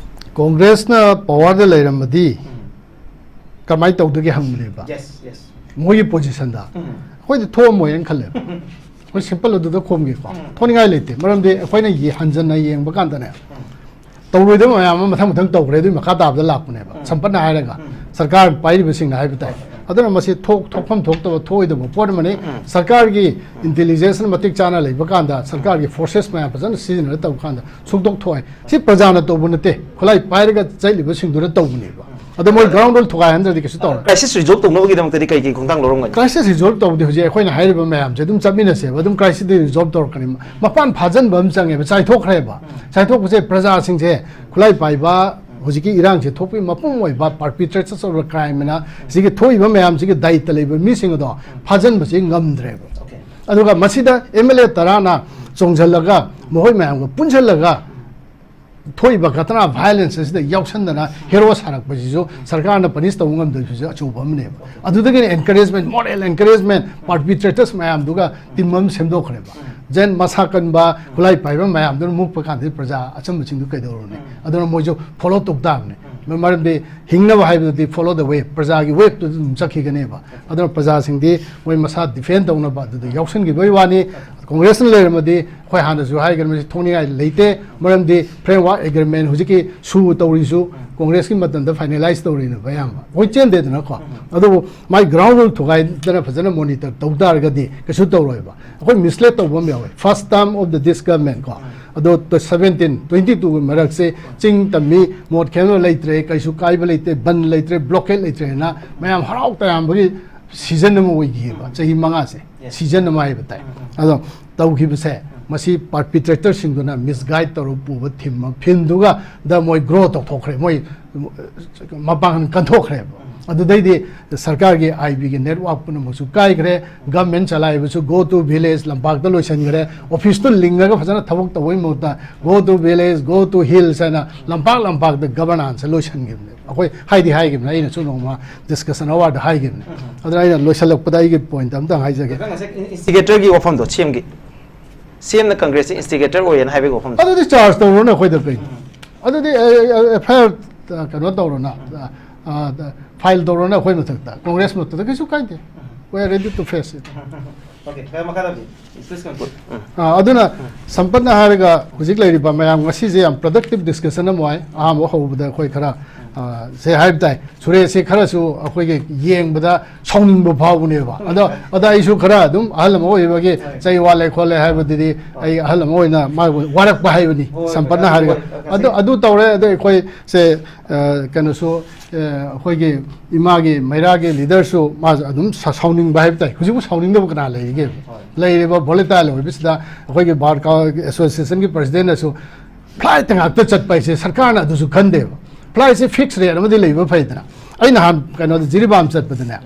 ꯀꯣꯡꯒ꯭ꯔꯦꯁꯅ ꯄꯋꯥꯔꯗ ꯂꯩꯔꯝꯃꯗꯤ ꯀꯃꯥꯏꯅ ꯇꯧꯗꯒꯦ ꯍꯪꯕꯅꯦꯕ꯫ Yes, yes. ꯃꯣꯏꯒꯤ ꯄꯣꯖꯤꯁꯟꯗ ꯑꯩꯈꯣꯏꯗꯤ ꯊꯣꯛꯑꯝꯃꯣꯏꯅ ꯈꯜꯂꯦꯕ꯫ ꯑꯩꯈꯣꯏ ꯁꯤꯝꯄꯜ ꯑꯗꯨꯗ ꯈꯣꯝꯒꯦꯀꯣ꯫ ꯊꯣꯛꯅꯤꯡꯉꯥꯏ ꯂꯩꯇꯦ꯫ ꯃꯔꯝꯗꯤ ꯑꯩꯈꯣꯏꯅ ꯌꯦ-, ꯍꯟꯖꯟꯅ ꯌꯦꯡꯕ ꯀꯥꯟꯗꯅꯦ, ꯇꯧꯔꯣꯏꯗꯕ ꯃꯌꯥꯝ ꯑꯃ ꯃꯊꯪ ꯃꯊꯪ ꯇꯧꯈ꯭ꯔꯦ꯫ ꯑꯗꯨꯒꯤ ꯃꯈꯥ ꯇꯥꯕꯗ ꯂꯥꯛꯄꯅꯦꯕ꯫ ꯁꯝꯄꯠꯅ ꯍꯥꯏꯔꯒ ꯁꯔꯀꯥꯔ ꯄꯥꯏꯔꯤꯕꯁꯤꯡꯅ ꯍꯥꯏꯕ ꯇꯥꯏ꯫ ꯑꯗꯨꯅ ꯃꯁꯤ ꯊꯣꯛ-, ꯊꯣꯛꯐꯝ ꯊꯣꯛꯇꯕ ꯊꯣꯛꯑꯣꯏꯗꯕ ꯄꯣꯠ ꯑꯃꯅꯤ꯫ ꯁꯔꯀꯥꯔꯒꯤ ꯏꯟꯇꯦꯂꯤꯖꯦꯟꯁꯅ ꯃꯇꯤꯛ ꯆꯥꯅ ꯂꯩꯕ ꯀꯥꯟꯗ, ꯁꯔꯀꯥꯔꯒꯤ ꯐꯣꯔꯁꯦꯁ ꯃꯌꯥꯝ ꯐꯖꯅ ꯁꯤꯖꯤꯟꯅꯔ ꯇꯧꯕ ꯀꯥꯟꯗ ꯁꯨꯡꯇꯣꯛ ꯊꯣꯛꯑꯣꯏ꯫ ꯁꯤ ꯄ꯭ꯔꯖꯥꯅ ꯇꯧꯕ ꯅꯠꯇꯦ, ꯈꯨꯠꯂꯥꯏ ꯄꯥꯏꯔꯒ ꯆꯠꯂꯤꯕꯁꯤꯡꯗꯨꯅ ꯇꯧꯕꯅꯦꯕ꯫ ꯑꯗꯣ ꯃꯣꯏ ꯒ꯭ꯔꯥꯎꯟ ꯔꯨꯜ ꯊꯨꯒꯥꯏꯍꯟꯗ꯭ꯔꯗꯤ ꯀꯩꯁꯨ ꯇꯧꯔꯣꯏ꯫ ꯀ꯭ꯔꯥꯏꯁꯤꯁ ꯔꯤꯖꯣꯜꯕ ꯇꯧꯅꯕꯒꯤꯗꯃꯛꯇꯗꯤ ꯀꯩ ꯀꯩ ꯈꯣꯡꯊꯥꯡ ꯂꯧꯔꯝꯒꯅꯤ? ꯀ꯭ꯔꯥꯏꯁꯤꯁ ꯔꯤꯖꯣꯜꯕ ꯇꯧꯕꯗꯤ ꯍꯧꯖꯤꯛ ꯑꯩꯈꯣꯏꯅ ꯍꯥꯏꯔꯤꯕ ꯃꯌꯥꯝꯁꯦ ꯑꯗꯨꯝ ꯆꯠꯃꯤꯟꯅꯁꯦꯕ꯫ ꯑꯗꯨꯝ ꯀ꯭ꯔꯥꯏꯁꯤꯁꯇꯤ ꯔꯤꯖꯣꯜꯕ ꯇꯧꯔꯛꯀꯅꯤ꯫ ꯃꯄꯥꯟ ꯐꯥꯖꯟꯕ ꯑꯃ ꯆꯪꯉꯦꯕ, ꯆꯥꯏꯊꯣꯛꯈ꯭ꯔꯦꯕ꯫ ꯆꯥꯏꯊꯣꯛꯄꯁꯦ ꯄ꯭ꯔꯖꯥꯁꯤꯡꯁꯦ, ꯈꯨꯠꯂꯥꯏ ꯄꯥꯏꯕ, ꯍꯧꯖꯤꯛꯀꯤ ꯏꯔꯥꯡꯁꯦ ꯊꯣꯛꯄꯒꯤ ꯃꯄꯨꯡ ꯑꯣꯏꯕ perpetrators of the crime ꯍꯥꯏꯅ ꯁꯤꯒꯤ ꯊꯣꯛꯏꯕ ꯃꯌꯥꯝꯁꯤꯒꯤ ꯗꯥꯏꯇ ꯂꯩꯕ ꯃꯤꯁꯤꯡ ꯑꯗꯣ ꯐꯥꯖꯟꯕꯁꯦ ꯉꯝꯗ꯭ꯔꯦꯕ꯫ ꯑꯗꯨꯒ ꯃꯁꯤꯗ ꯑꯦꯝ ꯑꯦꯜ ꯑꯦ ꯇꯔꯥꯅ ꯆꯣꯡꯁꯤꯜꯂꯒ ꯃꯈꯣꯏ ꯃꯌꯥꯝꯒ ꯄꯨꯟꯁꯤꯜꯂꯒ ꯊꯣꯛꯏꯕ ꯘꯇꯅꯥ ꯚꯥꯏꯑꯣꯂꯦꯟꯁ ꯑꯁꯤꯗ ꯌꯥꯎꯁꯟꯗꯅ ꯍꯦꯔꯣ ꯁꯥꯔꯛꯄꯁꯤꯁꯨ ꯁꯔꯀꯥꯔꯅ ꯄꯅꯤꯁ ꯇꯧꯕ ꯉꯝꯗꯕꯁꯤꯁꯨ ꯑꯆꯧꯕ ꯑꯃꯅꯦꯕ꯫ ꯑꯗꯨꯗꯒꯤꯅ encouragement, moral encouragement, perpetrators ꯃꯌꯥꯝꯗꯨꯒ ꯇꯤꯝ ꯑꯃ ꯁꯦꯝꯗꯣꯛꯈ꯭ꯔꯦꯕ꯫ ꯖꯦꯟ ꯃꯁꯥ ꯀꯟꯕ, ꯈꯨꯠꯂꯥꯏ ꯄꯥꯏꯕ ꯃꯌꯥꯝꯗꯨꯅ ꯃꯨꯛꯄ ꯀꯥꯟꯗꯗꯤ ꯄ꯭ꯔꯖꯥ ꯑꯆꯝꯕꯁꯤꯡꯗꯨ ꯀꯩꯗꯧꯔꯨꯅꯤ? ꯑꯗꯨꯅ ꯃꯣꯏꯁꯨ ꯐꯣꯂꯣ ꯇꯧ ꯇꯥꯕꯅꯤ꯫ ꯃꯔꯝꯗꯤ ꯍꯤꯡꯅꯕ ꯍꯥꯏꯕꯗꯨꯗꯤ follow the wave, ꯄ꯭ꯔꯖꯥꯒꯤ ꯋꯦꯞꯇꯨꯗ ꯑꯗꯨꯝ ꯆꯠꯈꯤꯒꯅꯦꯕ꯫ ꯑꯗꯨꯅ ꯄ꯭ꯔꯖꯥꯁꯤꯡꯗꯤ ꯃꯣꯏ ꯃꯁꯥ ꯗꯤꯐꯦꯟ ꯇꯧꯅꯕ ꯑꯗꯨꯗ ꯌꯥꯎꯁꯟꯈꯤꯕꯒꯤ ꯋꯥꯅꯤ꯫ ꯀꯣꯡꯒ꯭ꯔꯦꯁꯅ ꯂꯩꯔꯝꯃꯗꯤ ꯑꯩꯈꯣꯏ ꯍꯥꯟꯅꯁꯨ ꯍꯥꯏꯈ꯭ꯔꯕꯅꯤ, ꯊꯣꯛꯅꯤꯡꯉꯥꯏ ꯂꯩꯇꯦ꯫ ꯃꯔꯝꯗꯤ framework agreement ꯍꯧꯖꯤꯛꯀꯤ ꯁꯨ ꯇꯧꯔꯤꯁꯨ ꯀꯣꯡꯒ꯭ꯔꯦꯁꯀꯤ ꯃꯇꯝꯗ ꯐꯥꯏꯅꯦꯂꯥꯏꯁ ꯇꯧꯔꯤꯅꯦꯕ ꯑꯌꯥꯝꯕ꯫ ꯑꯩꯈꯣꯏ ꯆꯦꯟꯗꯦꯗꯅꯀꯣ꯫ ꯑꯗꯨꯕꯨ ꯃꯥꯏ ꯒ꯭ꯔꯥꯎꯟ ꯔꯨꯜ ꯊꯨꯒꯥꯏꯗꯅ ꯐꯖꯅ ꯃꯣꯅꯤꯇꯔ ꯇꯧ ꯇꯥꯔꯒꯗꯤ ꯀꯩꯁꯨ ꯇꯧꯔꯣꯏꯕ꯫ ꯑꯩꯈꯣꯏ ꯃꯤꯁꯂꯦꯗ ꯇꯧꯕ ꯑꯃ ꯌꯥꯎꯋꯦ꯫ First term of the this government ꯀꯣ꯫ ꯑꯗꯣ seventeen, twenty two ꯒꯤ ꯃꯔꯛꯁꯦ ꯆꯤꯡ ꯇꯝꯃꯤ, ꯃꯣꯠ ꯈꯦꯠꯅꯕ ꯂꯩꯇ꯭ꯔꯦ, ꯀꯩꯁꯨ ꯀꯥꯏꯕ ꯂꯩꯇ꯭ꯔꯦ, ꯕꯟ ꯂꯩꯇ꯭ꯔꯦ, ꯕ꯭ꯂꯣꯀꯦꯠ ꯂꯩꯇ꯭ꯔꯦꯅ ꯃꯌꯥꯝ ꯍꯔꯥꯎ ꯇꯌꯥꯝꯕꯒꯤ ꯁꯤꯖꯟ ꯑꯃ ꯑꯣꯏꯈꯤꯑꯕ꯫ ꯆꯍꯤ ꯃꯉꯥꯁꯦ ꯁꯤꯖꯟ ꯑꯃ ꯍꯥꯏꯕ ꯇꯥꯏ꯫ ꯑꯗꯣ ꯇꯧꯈꯤꯕꯁꯦ ꯃꯁꯤ ꯄꯥꯔꯄꯤꯇ꯭ꯔꯦꯇꯔꯁꯤꯡꯗꯨꯅ ꯃꯤꯁꯒꯥꯏꯗ ꯇꯧꯔꯒ ꯄꯨꯕ ꯊꯤꯝ ꯑꯃ, ꯐꯤꯝꯗꯨꯒ ꯗ ꯃꯣꯏ ꯒ꯭ꯔꯣ ꯇꯧꯊꯣꯛꯈ꯭ꯔꯦ, ꯃꯣꯏ ꯃꯄꯥꯡꯒꯜ ꯀꯟꯊꯣꯛꯈ꯭ꯔꯦꯕ꯫ ꯑꯗꯨꯗꯩꯗꯤ ꯁꯔꯀꯥꯔꯒꯤ ꯑꯥꯏ ꯕꯤꯒꯤ ꯅꯦꯠꯋꯥꯛ ꯄꯨꯝꯅꯃꯛꯁꯨ ꯀꯥꯏꯈ꯭ꯔꯦ꯫ ꯒꯚꯔꯟꯃꯦꯟ ꯆꯂꯥꯏꯕꯁꯨ go to village, ꯂꯝꯄꯥꯛꯇ ꯂꯣꯏꯁꯤꯟꯈ꯭ꯔꯦ꯫ ꯑꯣꯐꯤꯁꯇꯨ ꯂꯤꯡꯉꯒ ꯐꯖꯅ ꯊꯕꯛ ꯇꯧꯕꯒꯤ ꯃꯍꯨꯠꯇ go to village, go to hills ꯍꯥꯏꯅ ꯂꯝꯄꯥꯛ ꯂꯝꯄꯥꯛꯇ ꯒꯕꯔꯅꯥꯟꯁꯁꯦ ꯂꯣꯏꯁꯤꯟꯈꯤꯕꯅꯦ꯫ ꯑꯩꯈꯣꯏ ꯍꯥꯏꯗꯤ ꯍꯥꯏꯈꯤꯕꯅꯦ, ꯑꯩꯅꯁꯨ ꯅꯣꯡꯃ ꯗꯤꯁꯀꯁꯟ ꯑꯋꯥꯔꯗ ꯍꯥꯏꯈꯤꯕꯅꯦ꯫ ꯑꯗꯨꯅ ꯑꯩꯅ ꯂꯣꯏꯁꯤꯜꯂꯛꯄꯗ ꯑꯩꯒꯤ ꯄꯣꯏꯟꯠ ꯑꯝꯇꯪ ꯍꯥꯏꯖꯒꯦ꯫ ꯏꯟꯁꯇꯤꯒꯦꯇꯔꯒꯤ ꯋꯥꯐꯝꯗꯣ ꯁꯤ ꯑꯦꯝꯒꯤ ꯁꯤ ꯑꯦꯝꯅ ꯀꯪꯒ꯭ꯔꯦꯁꯁꯦ ꯏꯟꯁꯇꯤꯒꯦꯇꯔ ꯑꯣꯏꯌꯦꯅ ꯍꯥꯏꯕꯒꯤ ꯋꯥꯐꯝꯗꯣ꯫ ꯑꯗꯨꯗꯤ ꯆꯥꯔꯖ ꯇꯧꯔꯣꯅ ꯑꯩꯈꯣꯏꯗ ꯀꯩꯅꯣ꯫ ꯑꯗꯨꯗꯤ ꯑꯦꯐ ꯑꯥꯏ ꯑꯥꯔ ꯀꯩꯅꯣ ꯇꯧꯔꯣꯅ, ꯐꯥꯏꯜ ꯇꯧꯔꯣꯅ ꯑꯩꯈꯣꯏ ꯃꯊꯛꯇ, ꯀꯣꯡꯒ꯭ꯔꯦꯁ ꯃꯊꯛꯇ, ꯀꯩꯁꯨ ꯀꯥꯏꯗꯦ꯫ We are ready to face it. Okay, ꯃꯈꯥ ꯇꯥꯕꯤ꯫ Please continue. ꯑ, ꯑꯗꯨꯅ ꯁꯝꯄꯠꯅ ꯍꯥꯏꯔꯒ ꯍꯧꯖꯤꯛ ꯂꯩꯔꯤꯕ ꯃꯌꯥꯝ ꯉꯁꯤꯁꯦ ꯌꯥꯝ ꯄ꯭ꯔꯗꯛꯇꯤꯞ ꯗꯤꯁꯀꯁꯟ ꯑꯃ ꯑꯣꯏ꯫ ꯑꯍꯥꯟꯕ ꯍꯧꯕꯗ ꯑꯩꯈꯣꯏ ꯈꯔ, ꯑ, ꯁꯦ ꯍꯥꯏꯕ ꯇꯥꯏ, ꯁꯨꯔꯦꯁꯁꯦ ꯈꯔꯁꯨ ꯑꯩꯈꯣꯏꯒꯤ ꯌꯦꯡꯕꯗ ꯁꯥꯎꯅꯤꯡꯕ ꯐꯥꯎꯕꯅꯦꯕ꯫ ꯑꯗꯣ, ꯑꯗ ꯑꯩꯁꯨ ꯈꯔ ꯑꯗꯨꯝ ꯑꯍꯜ ꯑꯃ ꯑꯣꯏꯕꯒꯤ ꯆꯩ ꯋꯥꯠꯂꯦ ꯈꯣꯠꯂꯦ ꯍꯥꯏꯕꯗꯨꯗꯤ ꯑꯩ ꯑꯍꯜ ꯑꯃ ꯑꯣꯏꯅ ꯃꯥꯕꯨ ꯋꯥꯔꯛꯄ ꯍꯥꯏꯕꯅꯤ, ꯁꯝꯄꯠꯅ ꯍꯥꯏꯔꯒ꯫ ꯑꯗꯨ, ꯑꯗꯨ ꯇꯧꯔꯦ꯫ ꯑꯗꯣ ꯑꯩꯈꯣꯏꯁꯦ, ꯑ, ꯀꯩꯅꯣꯁꯨ, ꯑ, ꯑꯩꯈꯣꯏꯒꯤ ꯏꯃꯥꯒꯤ ꯃꯩꯔꯥꯒꯤ ꯂꯤꯗꯔꯁꯨ ꯃꯥꯁꯨ ꯑꯗꯨꯝ ꯁꯥ-, ꯁꯥꯎꯅꯤꯡꯕ ꯍꯥꯏꯕ ꯇꯥꯏ꯫ ꯍꯧꯖꯤꯛꯄꯨ ꯁꯥꯎꯅꯤꯡꯗꯕ ꯀꯅꯥ ꯂꯩꯔꯤꯒꯦ? ꯂꯩꯔꯤꯕ ꯚꯣꯂꯦꯇꯥꯏꯜ ꯑꯣꯏꯕꯁꯤꯗ ꯑꯩꯈꯣꯏꯒꯤ ꯕꯥꯔ ꯀꯥꯎꯟꯁꯤꯜꯒꯤ ꯄ꯭ꯔꯁꯤꯗꯦꯟꯅꯁꯨ ꯐ꯭ꯂꯥꯏꯠꯇ ꯉꯥꯛꯇ ꯆꯠꯄ ꯍꯥꯏꯁꯦ ꯁꯔꯀꯥꯔꯅ ꯑꯗꯨꯁꯨ ꯈꯟꯗꯦꯕ꯫ ꯐ꯭ꯂꯥꯏꯠꯁꯦ ꯐꯤꯛꯁ ꯔꯦꯠ ꯑꯃꯗꯤ ꯂꯩꯕ ꯐꯩꯗꯅ꯫ ꯑꯩ ꯅꯍꯥꯟ ꯀꯩꯅꯣꯗ ꯖꯤꯔꯤꯕꯥꯝ ꯆꯠꯄꯗꯅꯦ,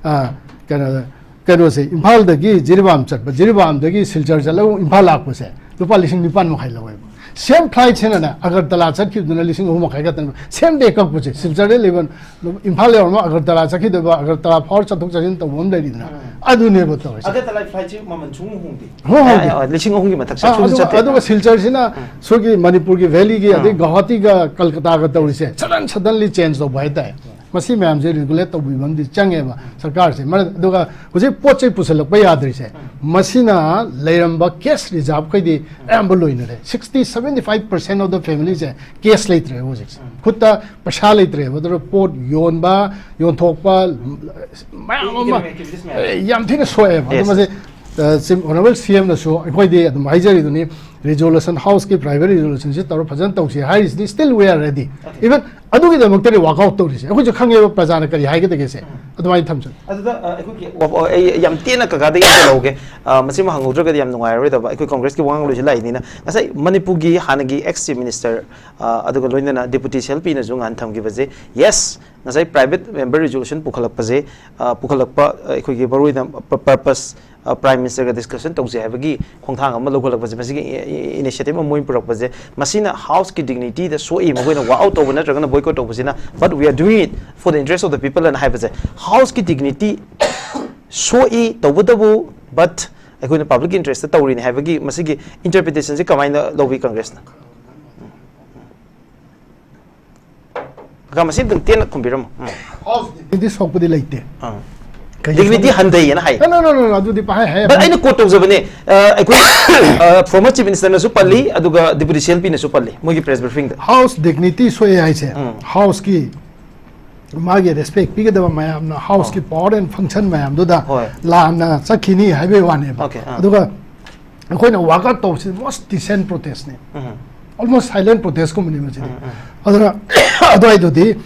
ꯑ, ꯀꯩꯅꯣꯗ, ꯀꯩꯅꯣꯁꯦ, ꯏꯝꯐꯥꯜꯗꯒꯤ ꯖꯤꯔꯤꯕꯥꯝ ꯆꯠꯄ, ꯖꯤꯔꯤꯕꯥꯝꯗꯒꯤ ꯁꯤꯜꯆꯔ ꯆꯠꯂꯒ ꯏꯝꯐꯥꯜ ꯂꯥꯛꯄꯁꯦ ꯂꯨꯄꯥ ꯂꯤꯁꯤꯡ ꯅꯤꯄꯥꯟ ꯃꯈꯥꯏ ꯂꯧꯋꯦꯕ꯫ ꯁꯦꯝ ꯐ꯭ꯂꯥꯏꯠꯁꯤꯅꯅꯦ ꯑꯒꯔꯇꯂꯥ ꯆꯠꯈꯤꯕꯗꯨꯅ ꯂꯤꯁꯤꯡ ꯑꯍꯨꯝ ꯃꯈꯥꯏ ꯈꯛꯇꯅꯦꯕ꯫ ꯁꯦꯝ ꯗꯦ ꯀꯛꯄꯁꯦ, ꯁꯤꯜꯆꯔꯗ ꯂꯩꯕ ꯏꯝꯐꯥꯜ ꯌꯧꯔꯝꯃ ꯑꯒꯔꯇꯂꯥ ꯆꯠꯈꯤꯗꯣꯏꯕ, ꯑꯒꯔꯇꯂꯥ ꯐꯥꯎꯔ ꯆꯠꯊꯣꯛ ꯆꯠꯁꯤꯟ ꯇꯧꯕ ꯑꯃ ꯂꯩꯔꯤꯗꯅ, ꯑꯗꯨꯅꯦꯕ ꯇꯧꯔꯤꯁꯦ꯫ ꯑꯒꯔꯇꯂꯥ ꯐ꯭ꯂꯥꯏꯠꯁꯤ ꯃꯃꯜ ꯁꯨꯡꯍꯣꯡ ꯍꯣꯡꯗꯦ꯫ ꯍꯣꯡ ꯍꯣꯡꯗꯦ꯫ ꯑ, ꯑ, ꯂꯤꯁꯤꯡ ꯑꯍꯨꯝꯒꯤ ꯃꯊꯛ ꯑ, ꯁꯨꯡꯆꯠ ꯑꯗꯨꯒ, ꯆꯠꯇꯦ꯫ ꯑꯗꯨꯒ ꯁꯤꯜꯆꯔꯁꯤꯅ ꯁꯣꯏꯒꯤ ꯃꯅꯤꯄꯨꯔꯒꯤ ꯚꯦꯂꯤꯒꯤ ꯑꯗꯩ ꯒꯧꯍꯥꯇꯤꯒ ꯀꯜꯀꯇꯥꯒ ꯇꯧꯔꯤꯁꯦ, sudden suddenly change ꯇꯧꯕ ꯍꯥꯏꯇꯥꯔꯦ꯫ ꯃꯁꯤ ꯃꯌꯥꯝꯁꯦ ꯔꯤꯒꯨꯂꯦꯠ ꯇꯧꯕꯤꯕ ꯑꯃꯗꯤ ꯆꯪꯉꯦꯕ ꯁꯔꯀꯥꯔꯁꯦ꯫ ꯃꯔ-, ꯑꯗꯨꯒ ꯍꯧꯖꯤꯛ ꯄꯣꯠ ꯆꯩ ꯄꯨꯁꯜꯂꯛꯄ ꯌꯥꯗ꯭ꯔꯤꯁꯦ, ꯃꯁꯤꯅ ꯂꯩꯔꯝꯕ ꯀꯦꯁ ꯔꯤꯖꯥꯕꯈꯩꯗꯤ ꯑꯌꯥꯝꯕ ꯂꯣꯏꯅꯔꯦ꯫ Sixty seventy five percent of the familyꯁꯦ ꯀꯦꯁ ꯂꯩꯇ꯭ꯔꯦꯕ ꯍꯧꯖꯤꯛꯁꯦ꯫ ꯈꯨꯠꯇ ꯄꯩꯁꯥ ꯂꯩꯇ꯭ꯔꯦꯕ꯫ ꯑꯗꯨꯅ ꯄꯣꯠ ꯌꯣꯟꯕ, ꯌꯣꯟꯊꯣꯛꯄ, ꯃꯌꯥꯝ ꯑꯃ, economic activities ꯃꯌꯥꯝ꯫ ꯑꯦ, ꯌꯥꯝ ꯊꯤꯅ ꯁꯣꯛꯑꯦꯕ꯫ ꯑꯗꯨ Yes. ꯃꯁꯤ, ꯑ, ꯁꯤ Honourable C M ꯅꯁꯨ ꯑꯩꯈꯣꯏꯗꯤ ꯑꯗꯨꯝ ꯍꯥꯏꯖꯔꯤꯗꯨꯅꯤ, ꯔꯤꯖꯣꯂꯨꯁꯟ, ꯍꯥꯎꯁꯀꯤ ꯄ꯭ꯔꯥꯏꯚꯦꯠ ꯔꯤꯖꯣꯂꯨꯁꯟꯁꯤ ꯇꯧꯔ ꯐꯖꯅ ꯇꯧꯁꯤ ꯍꯥꯏꯔꯤꯁꯤꯗꯤ, still we are ready. Okay. Even ꯑꯗꯨꯒꯤꯗꯃꯛꯇꯅꯤ ꯋꯥꯛꯑꯥꯎꯠ ꯇꯧꯔꯤꯁꯦ꯫ ꯑꯩꯈꯣꯏꯁꯨ ꯈꯪꯉꯦꯕ ꯄ꯭ꯔꯖꯥꯅ ꯀꯔꯤ ꯍꯥꯏꯒꯗꯒꯦꯁꯦ꯫ ꯎꯝ. ꯑꯗꯨꯃꯥꯏꯅ ꯊꯝꯖꯒꯦ꯫ ꯑꯗꯨꯗ, ꯑ, ꯑꯩꯈꯣꯏꯒꯤ, ꯑ, ꯑ, ꯑꯩ ꯌꯥꯝ ꯇꯦꯟꯅ ꯀꯀꯥꯗꯒꯤ ꯑꯝꯇ ꯂꯧꯒꯦ꯫ ꯑ, ꯃꯁꯤꯃ ꯍꯪꯍꯧꯗ꯭ꯔꯒꯗꯤ ꯌꯥꯝ ꯅꯨꯡꯉꯥꯏꯔꯔꯣꯏꯗꯕ꯫ ꯑꯩꯈꯣꯏ ꯀꯣꯡꯒ꯭ꯔꯦꯁꯀꯤ ꯋꯥꯉꯥꯡ ꯂꯣꯏꯁꯤꯜꯂꯛꯏꯅꯤꯅ, ꯉꯁꯥꯏ ꯃꯅꯤꯄꯨꯔꯒꯤ ꯍꯥꯟꯅꯒꯤ ex Chief Minister, ꯑ, ꯑꯗꯨꯒ ꯂꯣꯏꯅꯅ Deputy C L Pꯅꯁꯨ ꯉꯍꯥꯟ ꯊꯝꯈꯤꯕꯁꯦ, yes, ꯉꯁꯥꯏ private member resolution ꯄꯨꯈꯠꯂꯛꯄꯁꯦ, ꯑ, ꯄꯨꯈꯠꯂꯛꯄ, ꯑ, ꯑꯩꯈꯣꯏꯒꯤ ꯃꯔꯨꯑꯣꯏꯅ ꯄ-, purpose, ꯑ, Prime Ministerꯒ discussion ꯇꯧꯁꯦ ꯍꯥꯏꯕꯒꯤ ꯈꯣꯡꯊꯥꯡ ꯑꯃ ꯂꯧꯈꯠꯂꯛꯄꯁꯦ, ꯃꯁꯤꯒꯤ ꯏ-, ꯏ-, initiative ꯑꯃ ꯃꯣꯏꯅ ꯄꯨꯔꯛꯄꯁꯦ, ꯃꯁꯤꯅ Houseꯀꯤ dignityꯗ ꯁꯣꯛꯏ, ꯃꯈꯣꯏꯅ walk out ꯇꯧꯕ ꯅꯠꯇ꯭ꯔꯒꯅ boycott ꯇꯧꯕꯁꯤꯅ, but we are doing it for the interest of the people ꯑꯅ ꯍꯥꯏꯕꯁꯦ, Houseꯀꯤ dignity ꯁꯣꯛꯏ, ꯇꯧꯕꯇꯕꯨ, but ꯑꯩꯈꯣꯏꯅ public interestꯇ ꯇꯧꯔꯤꯅꯤ ꯍꯥꯏꯕꯒꯤ ꯃꯁꯤꯒꯤ interpretationꯁꯦ ꯀꯃꯥꯏꯅ ꯂꯧꯕꯤ ꯀꯪꯒ꯭ꯔꯦꯁꯅ? ꯀꯀꯥ, ꯃꯁꯤ ꯑꯝꯇꯪ ꯇꯦꯟꯅ ꯈꯨꯝꯕꯤꯔꯝꯃꯣ꯫ ꯎꯝ꯫ Houseꯗꯤ ꯁꯣꯛꯄꯗꯤ ꯂꯩꯇꯦ꯫ ꯑꯥ꯫ ꯀꯩꯁꯨ dignity ꯁꯣꯛ- ꯍꯟꯊꯩꯌꯦꯅ ꯍꯥꯏ꯫ No, no, no, no, no, ꯑꯗꯨꯗꯤ ꯄꯪꯍꯥꯏ ꯍꯥꯏ꯫ But ꯑꯩꯅ quote ꯇꯧꯖꯕꯅꯦ, ꯑ, ꯑꯩꯈꯣꯏ, ꯑ, former Chief Ministerꯅꯁꯨ ꯄꯜꯂꯤ, ꯑꯗꯨꯒ Deputy C L Pꯅꯁꯨ ꯄꯜꯂꯤ, ꯃꯣꯏꯒꯤ press briefingꯗ꯫ House dignity ꯁꯣꯛꯑꯦ ꯍꯥꯏꯁꯦ, ꯎꯝ. Houseꯀꯤ ꯃꯥꯒꯤ respect ꯄꯤꯒꯗꯕ ꯃꯌꯥꯝꯅ Houseꯀꯤ ꯑꯣ. Power and function ꯃꯌꯥꯝꯗꯨꯗ ꯍꯣꯏ. ꯂꯥꯟꯅ ꯆꯠꯈꯤꯅꯤ ꯍꯥꯏꯕꯒꯤ ꯋꯥꯅꯦꯕ꯫ Okay, ꯑꯥ. ꯑꯗꯨꯒ ꯑꯩꯈꯣꯏꯅ walk out ꯇꯧꯕꯁꯤ most decent protestꯅꯤ꯫ ꯎꯝ. Almost silent protestꯀꯨꯝꯕꯅꯤ ꯃꯁꯤꯗꯤ꯫ ꯎꯝ, ꯎꯝ. ꯑꯗꯨꯅ ꯑꯗꯨꯋꯥꯏꯗꯨꯗꯤ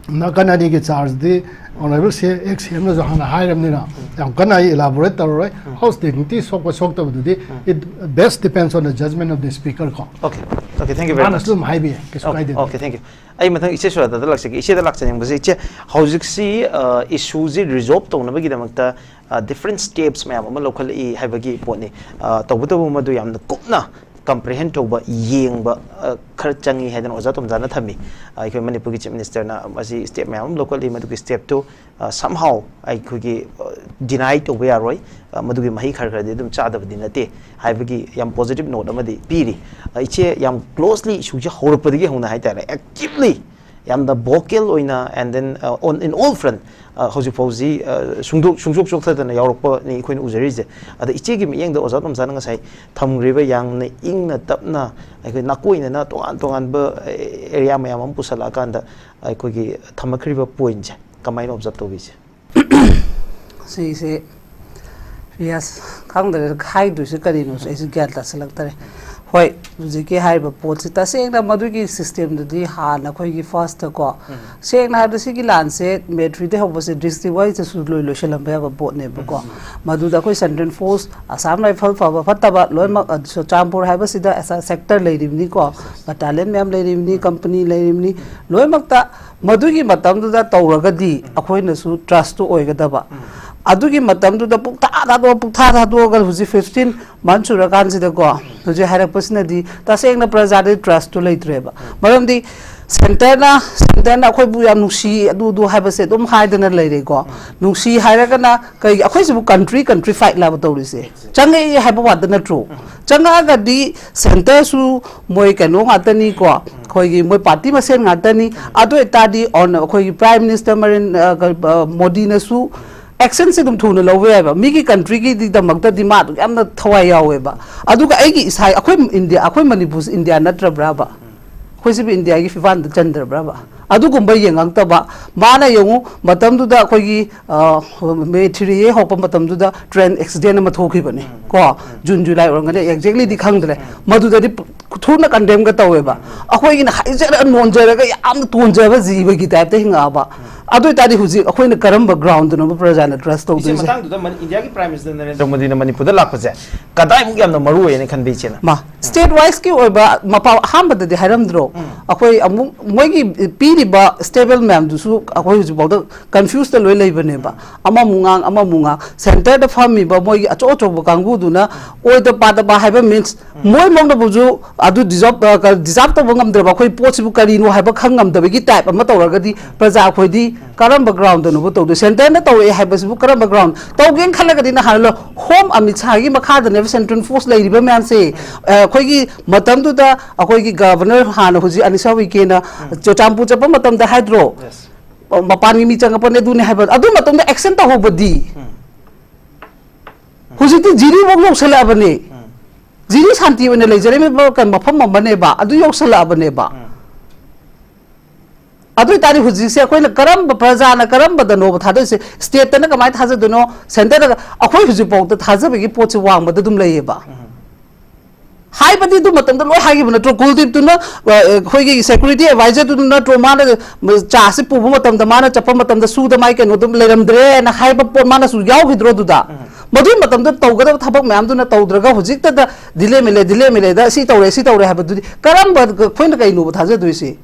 ꯅꯥꯀꯟ ꯑꯅꯤꯒꯤ chargeꯗꯤ Honourable C-, ex CMꯅꯁꯨ ꯍꯥꯟꯅ ꯍꯥꯏꯔꯕꯅꯤꯅ ꯌꯥꯝ ꯀꯟꯅ ꯑꯩ elaborate ꯇꯧꯔꯔꯣꯏ꯫ ꯎꯝ. House dignity ꯁꯣꯛꯄ ꯁꯣꯛꯇꯕꯗꯨꯗꯤ ꯎꯝ. It best depends on the judgment of the Speaker ꯀꯣ꯫ Okay, okay, thank you very much. ꯃꯥꯅꯁꯨ ꯑꯗꯨꯝ ꯍꯥꯏꯕꯤ ꯌꯥꯏ, ꯀꯩꯁꯨ Okay, ꯀꯥꯏꯗꯦ꯫ Okay, thank you. ꯑꯩ ꯃꯊꯪ ꯏꯆꯦ ꯁꯣꯔꯥꯗꯥꯗ ꯂꯥꯛꯆꯒꯦ꯫ ꯏꯆꯦꯗ ꯂꯥꯛꯆꯅꯤꯡꯕꯁꯦ, ꯏꯆꯦ, ꯍꯧꯖꯤꯛꯁꯤ, ꯑ, issueꯁꯤ resolve ꯇꯧꯅꯕꯒꯤꯗꯃꯛꯇ, ꯑ, different steps ꯃꯌꯥꯝ ꯑꯃ ꯂꯧꯈꯠꯂꯛꯏ ꯍꯥꯏꯕꯒꯤ ꯄꯣꯠꯅꯤ꯫ ꯑ, ꯇꯧꯕꯇꯕꯨ ꯃꯗꯨ ꯌꯥꯝꯅ ꯀꯨꯞꯅ comprehend ꯇꯧꯕ, ꯌꯦꯡꯕ, ꯑ, ꯈꯔ ꯆꯪꯉꯤ ꯍꯥꯏꯗꯅ ꯑꯣꯖꯥ ꯇꯣꯝꯖꯥꯅ ꯊꯝꯃꯤ꯫ ꯑ, ꯑꯩꯈꯣꯏ ꯃꯅꯤꯄꯨꯔꯒꯤ Chief Ministerꯅ ꯃꯁꯤ step ꯃꯌꯥꯝ ꯑꯃ ꯂꯧꯈꯠꯂꯤ, ꯃꯗꯨꯒꯤ stepꯇꯨ, ꯑ, somehow ꯑꯩꯈꯣꯏꯒꯤ, ꯑ, deny ꯇꯧꯕ ꯌꯥꯔꯣꯏ꯫ ꯑ, ꯃꯗꯨꯒꯤ ꯃꯍꯩ ꯈꯔ ꯈꯔꯗꯤ ꯑꯗꯨꯝ ꯆꯥꯗꯕꯗꯤ ꯅꯠꯇꯦ ꯍꯥꯏꯕꯒꯤ ꯌꯥꯝ positive note ꯑꯃꯗꯤ ꯄꯤꯔꯤ꯫ ꯑ, ꯏꯆꯦ, ꯌꯥꯝ closely issueꯁꯦ ꯍꯧꯔꯛꯄꯗꯒꯤ ꯍꯧꯅ ꯍꯥꯏꯇꯥꯔꯦ, actively ꯌꯥꯝꯅ vocal ꯑꯣꯏꯅ and then on in all front ꯍꯧꯖꯤꯛ ꯐꯥꯎꯁꯤ ꯁꯨꯡꯗꯣꯛ ꯁꯨꯡꯁꯣꯛ ꯆꯣꯛꯊꯗꯅ ꯌꯥꯎꯔꯛꯄꯅꯤ ꯑꯩꯈꯣꯏꯅ ꯎꯖꯔꯤꯁꯦ꯫ ꯑꯗ ꯏꯆꯦꯒꯤ ꯃꯤꯠꯌꯦꯡꯗ ꯑꯣꯖꯥ ꯇꯣꯝꯆꯥꯅ ꯉꯁꯥꯏ ꯊꯝꯈ꯭ꯔꯤꯕ ꯌꯥꯝꯅ ꯏꯪꯅ ꯇꯞꯅ ꯑꯩꯈꯣꯏ ꯅꯥꯀꯣꯏꯅꯅ ꯇꯣꯉꯥꯟ ꯇꯣꯉꯥꯟꯕ area ꯃꯌꯥꯝ ꯑꯃ ꯄꯨꯁꯜꯂꯛꯑꯀꯥꯟꯗ ꯑꯩꯈꯣꯏꯒꯤ ꯊꯝꯃꯛꯈ꯭ꯔꯤꯕ pointꯁꯦ ꯀꯃꯥꯏꯅ observe ꯇꯧꯕꯤꯁꯦ? ꯁꯤꯁꯦ ꯔꯤꯌꯥꯁ, ꯈꯪꯗ꯭ꯔꯦ ꯍꯥꯏꯗꯣꯏꯁꯦ ꯀꯔꯤꯅꯣꯁꯨ ꯑꯩꯁꯨ ꯒ꯭ꯌꯥꯟ ꯇꯥꯁꯤꯜꯂꯛꯇꯔꯦ꯫ ꯍꯣꯏ, ꯍꯧꯖꯤꯛꯀꯤ ꯍꯥꯏꯔꯤꯕ ꯄꯣꯠꯁꯤ ꯇꯁꯦꯡꯅ ꯃꯗꯨꯒꯤ systemꯗꯨꯗꯤ ꯍꯥꯟꯅ ꯑꯩꯈꯣꯏꯒꯤ firstꯀꯣ, ꯁꯦꯡꯅ ꯍꯥꯏꯔꯕꯗ ꯁꯤꯒꯤ ꯂꯥꯟꯁꯦ May threeꯗꯒꯤ ꯍꯧꯕꯁꯦ district wiseꯇꯁꯨ ꯂꯣꯏ ꯂꯣꯏꯁꯤꯜꯂꯝꯕ ꯌꯥꯕ ꯄꯣꯠꯅꯦꯕꯀꯣ꯫ ꯃꯗꯨꯗ ꯑꯩꯈꯣꯏ Central Force, Assam Rifle ꯐꯕ ꯐꯠꯇꯕ ꯂꯣꯏꯅꯃꯛ, ꯑꯗꯨ ꯆꯨꯔꯆꯥꯟꯄꯨꯔ ꯍꯥꯏꯕꯁꯤꯗ ꯑꯦꯁ ꯑꯥꯔ sector ꯂꯩꯔꯤꯕꯅꯤꯀꯣ, battalion ꯃꯌꯥꯝ ꯂꯩꯔꯤꯕꯅꯤ, company ꯂꯩꯔꯤꯕꯅꯤ, ꯂꯣꯏꯅꯃꯛꯇ ꯃꯗꯨꯒꯤ ꯃꯇꯝꯗꯨꯗ ꯇꯧꯔꯒꯗꯤ ꯑꯩꯈꯣꯏꯅꯁꯨ trustꯇꯨ ꯑꯣꯏꯒꯗꯕ꯫ ꯑꯗꯨꯒꯤ ꯃꯇꯝꯗꯨꯗ ꯄꯨꯡꯊꯥ ꯊꯥꯗꯣꯛꯑ ꯄꯨꯡꯊꯥ ꯊꯥꯗꯣꯛꯑꯒ ꯍꯧꯖꯤꯛ fifteen month ꯁꯨꯔꯀꯥꯟꯁꯤꯗꯀꯣ, ꯍꯧꯖꯤꯛ ꯍꯥꯏꯔꯛꯄꯁꯤꯅꯗꯤ ꯇꯁꯦꯡꯅ ꯄ꯭ꯔꯖꯥꯗ trustꯇꯨ ꯂꯩꯇ꯭ꯔꯦꯕ꯫ ꯃꯔꯝꯗꯤ centreꯅ centreꯅ ꯑꯩꯈꯣꯏꯕꯨ ꯌꯥꯝ ꯅꯨꯡꯁꯤ ꯑꯗꯨ ꯑꯗꯨ ꯍꯥꯏꯕꯁꯦ ꯑꯗꯨꯝ ꯍꯥꯏꯗꯅ ꯂꯩꯔꯦꯀꯣ꯫ ꯅꯨꯡꯁꯤ ꯍꯥꯏꯔꯒꯅ ꯀꯩ, ꯑꯩꯈꯣꯏꯁꯤꯕꯨ country country fight ꯂꯥꯕ ꯇꯧꯔꯤꯁꯦ? ꯆꯪꯉꯛꯏ ꯍꯥꯏꯕ ꯋꯥꯗ ꯅꯠꯇ꯭ꯔꯣ? ꯆꯪꯉꯛꯑꯒꯗꯤ centreꯁꯨ ꯃꯣꯏ ꯀꯩꯅꯣ ꯉꯥꯛꯇꯅꯤꯀꯣ, ꯑꯩꯈꯣꯏꯒꯤ ꯃꯣꯏ party ꯃꯁꯦꯟ ꯉꯥꯛꯇꯅꯤ꯫ ꯑꯗꯨ ꯑꯣꯏꯇꯥꯔꯗꯤ on ꯑꯩꯈꯣꯏꯒꯤ Prime Minister ꯅꯔꯦꯟ-, ꯑ, ꯀ-, ꯑ, ꯃꯣꯗꯤꯅꯁꯨ actionꯁꯦ ꯑꯗꯨꯝ ꯊꯨꯅ ꯂꯧꯕ ꯌꯥꯏꯕ꯫ ꯃꯤꯒꯤ countryꯒꯤꯗꯃꯛꯇꯗꯤ ꯃꯥ ꯑꯗꯨꯛ ꯌꯥꯝꯅ ꯊꯋꯥꯏ ꯌꯥꯎꯋꯦꯕ꯫ ꯑꯗꯨꯒ ꯑꯩꯒꯤ ꯏꯁꯥ, ꯑꯩꯈꯣꯏ ꯏꯟꯗꯤꯌꯥ, ꯑꯩꯈꯣꯏ ꯃꯅꯤꯄꯨꯔꯁꯤ ꯏꯟꯗꯤꯌꯥ ꯅꯠꯇ꯭ꯔꯕ꯭ꯔꯥꯕ? ꯑꯩꯈꯣꯏꯁꯤꯕꯨ ꯏꯟꯗꯤꯌꯥꯒꯤ ꯐꯤꯕꯥꯟꯗ ꯆꯟꯗ꯭ꯔꯕ꯭ꯔꯥꯕ? ꯑꯗꯨꯒꯨꯝꯕ ꯌꯦꯡꯉꯛꯇꯕ꯫ ꯃꯥꯅ ꯌꯦꯡꯉꯨ, ꯃꯇꯝꯗꯨꯗ ꯑꯩꯈꯣꯏꯒꯤ, ꯑ, May three ꯍꯧꯔꯛꯄ ꯃꯇꯝꯗꯨꯗ train accident ꯑꯃ ꯊꯣꯛꯈꯤꯕꯅꯤ ꯀꯣ꯫ June, July ꯑꯣꯏꯔꯝꯒꯅꯤ, exactlyꯗꯤ ꯈꯪꯗ꯭ꯔꯦ꯫ ꯃꯗꯨꯗꯗꯤ ꯄꯨ-, ꯊꯨꯅ condemnꯒ ꯇꯧꯋꯦꯕ꯫ ꯑꯩꯈꯣꯏꯒꯤꯅ ꯍꯥꯏꯖꯔ ꯅꯣꯟꯖꯔꯒ ꯌꯥꯝꯅ ꯇꯣꯟꯖꯕ ꯖꯤꯕꯒꯤ typeꯇ ꯍꯤꯡꯉꯛꯑꯕ꯫ ꯑꯗꯨ ꯑꯣꯏꯇꯥꯔꯗꯤ ꯍꯧꯖꯤꯛ ꯑꯩꯈꯣꯏꯅ ꯀꯔꯝꯕ groundꯗꯅꯣꯕ ꯄ꯭ꯔꯖꯥꯅ trust ꯏꯆꯦ, ꯇꯧꯗꯣꯏꯁꯦ? ꯃꯇꯥꯡꯗꯨꯗ ꯃꯅꯤ-, ꯏꯟꯗꯤꯌꯥꯒꯤ Prime Minister ꯅꯔꯦꯟꯗ꯭ꯔ ꯃꯣꯗꯤꯅ ꯃꯅꯤꯄꯨꯔꯗ ꯂꯥꯛꯄꯁꯦ ꯀꯗꯥꯏꯃꯨꯛ ꯌꯥꯝꯅ ꯃꯔꯨ ꯑꯣꯏꯌꯦꯅ ꯈꯟꯕꯤ ꯏꯆꯦꯅ? ꯃꯥ, state wiseꯀꯤ ꯑꯣꯏꯕ ꯃꯄꯥ ꯑꯍꯥꯟꯕꯗꯗꯤ ꯍꯥꯏꯔꯝꯗ꯭ꯔꯣ? ꯑꯩꯈꯣꯏ ꯑꯃꯨꯛ ꯃꯣꯏꯒꯤ ꯄꯤꯔꯤꯕ stable ꯃꯌꯥꯝꯗꯨꯁꯨ ꯑꯩꯈꯣꯏ ꯍꯧꯖꯤꯛꯐꯥꯎꯗ confuseꯇ ꯂꯣꯏ ꯂꯩꯕꯅꯦꯕ꯫ ꯑꯃꯃꯨꯛ ꯉꯥꯡ, ꯑꯃꯃꯨꯛ ꯉꯥꯡ, centreꯗ ꯐꯝꯃꯤꯕ ꯃꯣꯏꯒꯤ ꯑꯆꯧ ꯑꯆꯧꯕ ꯀꯥꯡꯕꯨꯗꯨꯅ ꯑꯣꯏꯗ ꯄꯥꯗꯕ ꯍꯥꯏꯕ means ꯃꯣꯏꯃꯛꯅꯕꯨꯁꯨ ꯑꯗꯨ deserve, ꯑ, ꯀ-, deserve ꯇꯧꯕ ꯉꯝꯗ꯭ꯔꯕ ꯑꯩꯈꯣꯏ ꯄꯣꯠꯁꯤꯕꯨ ꯀꯔꯤꯅꯣ ꯍꯥꯏꯕ ꯈꯪ ꯉꯝꯗꯕꯒꯤ type ꯑꯃ ꯇꯧꯔꯒꯗꯤ ꯄ꯭ꯔꯖꯥ ꯑꯩꯈꯣꯏꯗꯤ ꯀꯔꯝꯕ ꯒ꯭ꯔꯥꯎꯟꯗꯅꯣꯕ ꯇꯧꯗꯣꯏ? ꯁꯦꯟꯇꯔꯅ ꯇꯧꯔꯛꯑꯦ ꯍꯥꯏꯕꯁꯤꯕꯨ ꯀꯔꯝꯕ ꯒ꯭ꯔꯥꯎꯟ ꯇꯧꯒꯦꯅ ꯈꯜꯂꯒꯗꯤ ꯅꯍꯥꯟ ꯂꯣ-, ꯍꯣꯝ ꯑꯃꯤꯠ ꯁꯥꯍꯒꯤ ꯃꯈꯥꯗꯅꯦꯕ ꯁꯦꯟꯇ꯭ꯔꯦꯜ ꯐꯣꯔꯁ ꯂꯩꯔꯤꯕ ꯃꯌꯥꯝꯁꯦ꯫ ꯑ, ꯑꯩꯈꯣꯏꯒꯤ ꯃꯇꯝꯗꯨꯗ ꯑꯩꯈꯣꯏꯒꯤ ꯒꯚꯔꯅꯔ ꯍꯥꯟꯅ ꯍꯧꯖꯤꯛ ꯑꯅꯤꯁꯥ ꯎꯏꯀꯦꯅ ꯆꯨꯔꯆꯥꯟꯄꯨꯔ ꯆꯠꯄ ꯃꯇꯝꯗ ꯍꯥꯏꯗ꯭ꯔꯣ? ꯃꯄꯥꯟꯒꯤ ꯃꯤ ꯆꯪꯉꯛꯄꯅꯦ ꯑꯗꯨꯅꯦ ꯍꯥꯏꯕ꯫ ꯑꯗꯨ ꯃꯇꯝꯗ ꯑꯦꯛꯁꯟ ꯇꯧꯍꯧꯕꯗꯤ ꯍꯧꯖꯤꯛꯇꯤ ꯖꯤꯔꯤꯐꯥꯎ ꯌꯧꯁꯜꯂꯛꯑꯕꯅꯦ꯫ ꯖꯤꯔꯤ ꯁꯥꯟꯇꯤ ꯑꯣꯏꯅ ꯂꯩꯖꯔꯝꯃꯤꯕ ꯀ-, ꯃꯐꯝ ꯑꯃꯅꯦꯕ, ꯑꯗꯨ ꯌꯧꯁꯜꯂꯛꯑꯕꯅꯦꯕ꯫ ꯑꯗꯨ ꯑꯣꯏꯇꯥꯔꯗꯤ ꯍꯧꯖꯤꯛꯁꯦ ꯑꯩꯈꯣꯏꯅ ꯀꯔꯝꯕ, ꯄ꯭ꯔꯖꯥꯅ ꯀꯔꯝꯕꯗꯅꯣꯕ ꯊꯥꯗꯣꯏꯁꯦ? ꯁ꯭ꯇꯦꯠꯇꯅ ꯀꯃꯥꯏꯅ ꯊꯥꯖꯗꯣꯏꯅꯣ? ꯁꯦꯟꯇꯔꯗ? ꯑꯩꯈꯣꯏ ꯍꯧꯖꯤꯛꯐꯥꯎꯗ ꯊꯥꯖꯕꯒꯤ ꯄꯣꯠꯁꯦ ꯋꯥꯡꯃꯗ ꯑꯗꯨꯝ ꯂꯩꯌꯦꯕ꯫ ꯍꯥꯏꯕꯗꯤ ꯑꯗꯨ ꯃꯇꯝꯗ ꯂꯣꯏ ꯍꯥꯏꯈꯤꯕ ꯅꯠꯇ꯭ꯔꯣ? ꯀꯨꯜꯗꯤꯞꯇꯨꯅ, ꯑ, ꯑꯩꯈꯣꯏꯒꯤ ꯁꯦꯀ꯭ꯌꯨꯔꯤꯇꯤ ꯑꯦꯗꯚꯥꯏꯖꯔꯗꯨꯅ ꯅꯠꯇ꯭ꯔꯣ ꯃꯥꯅ ꯆꯥꯁꯤ ꯄꯨꯕ ꯃꯇꯝꯗ ꯃꯥꯅ ꯆꯠꯄ ꯃꯇꯝꯗ ꯁꯨꯗ ꯃꯥꯏ ꯀꯩꯅꯣꯗꯣ ꯂꯩꯔꯝꯗ꯭ꯔꯦꯅ ꯍꯥꯏꯕ ꯄꯣꯠ ꯃꯥꯅꯁꯨ ꯌꯥꯎꯈꯤꯗ꯭ꯔꯣ ꯑꯗꯨꯗ? ꯃꯗꯨꯒꯤ ꯃꯇꯝꯗ ꯇꯧꯒꯗꯕ ꯊꯕꯛ ꯃꯌꯥꯝꯗꯨꯅ ꯇꯧꯗ꯭ꯔꯒ ꯍꯧꯖꯤꯛꯇꯗ ꯗꯤꯂꯦ ꯃꯤꯂꯦ, ꯗꯤꯂꯦ ꯃꯤꯂꯦꯗ ꯁꯤ ꯇꯧꯔꯦ, ꯁꯤ ꯇꯧꯔꯦ ꯍꯥꯏꯕꯗꯨꯗꯤ ꯀꯔꯝꯕ ꯑꯩꯈꯣꯏꯅ ꯀꯩꯅꯣꯕ ꯊꯥꯖꯗꯣꯏꯁꯤ?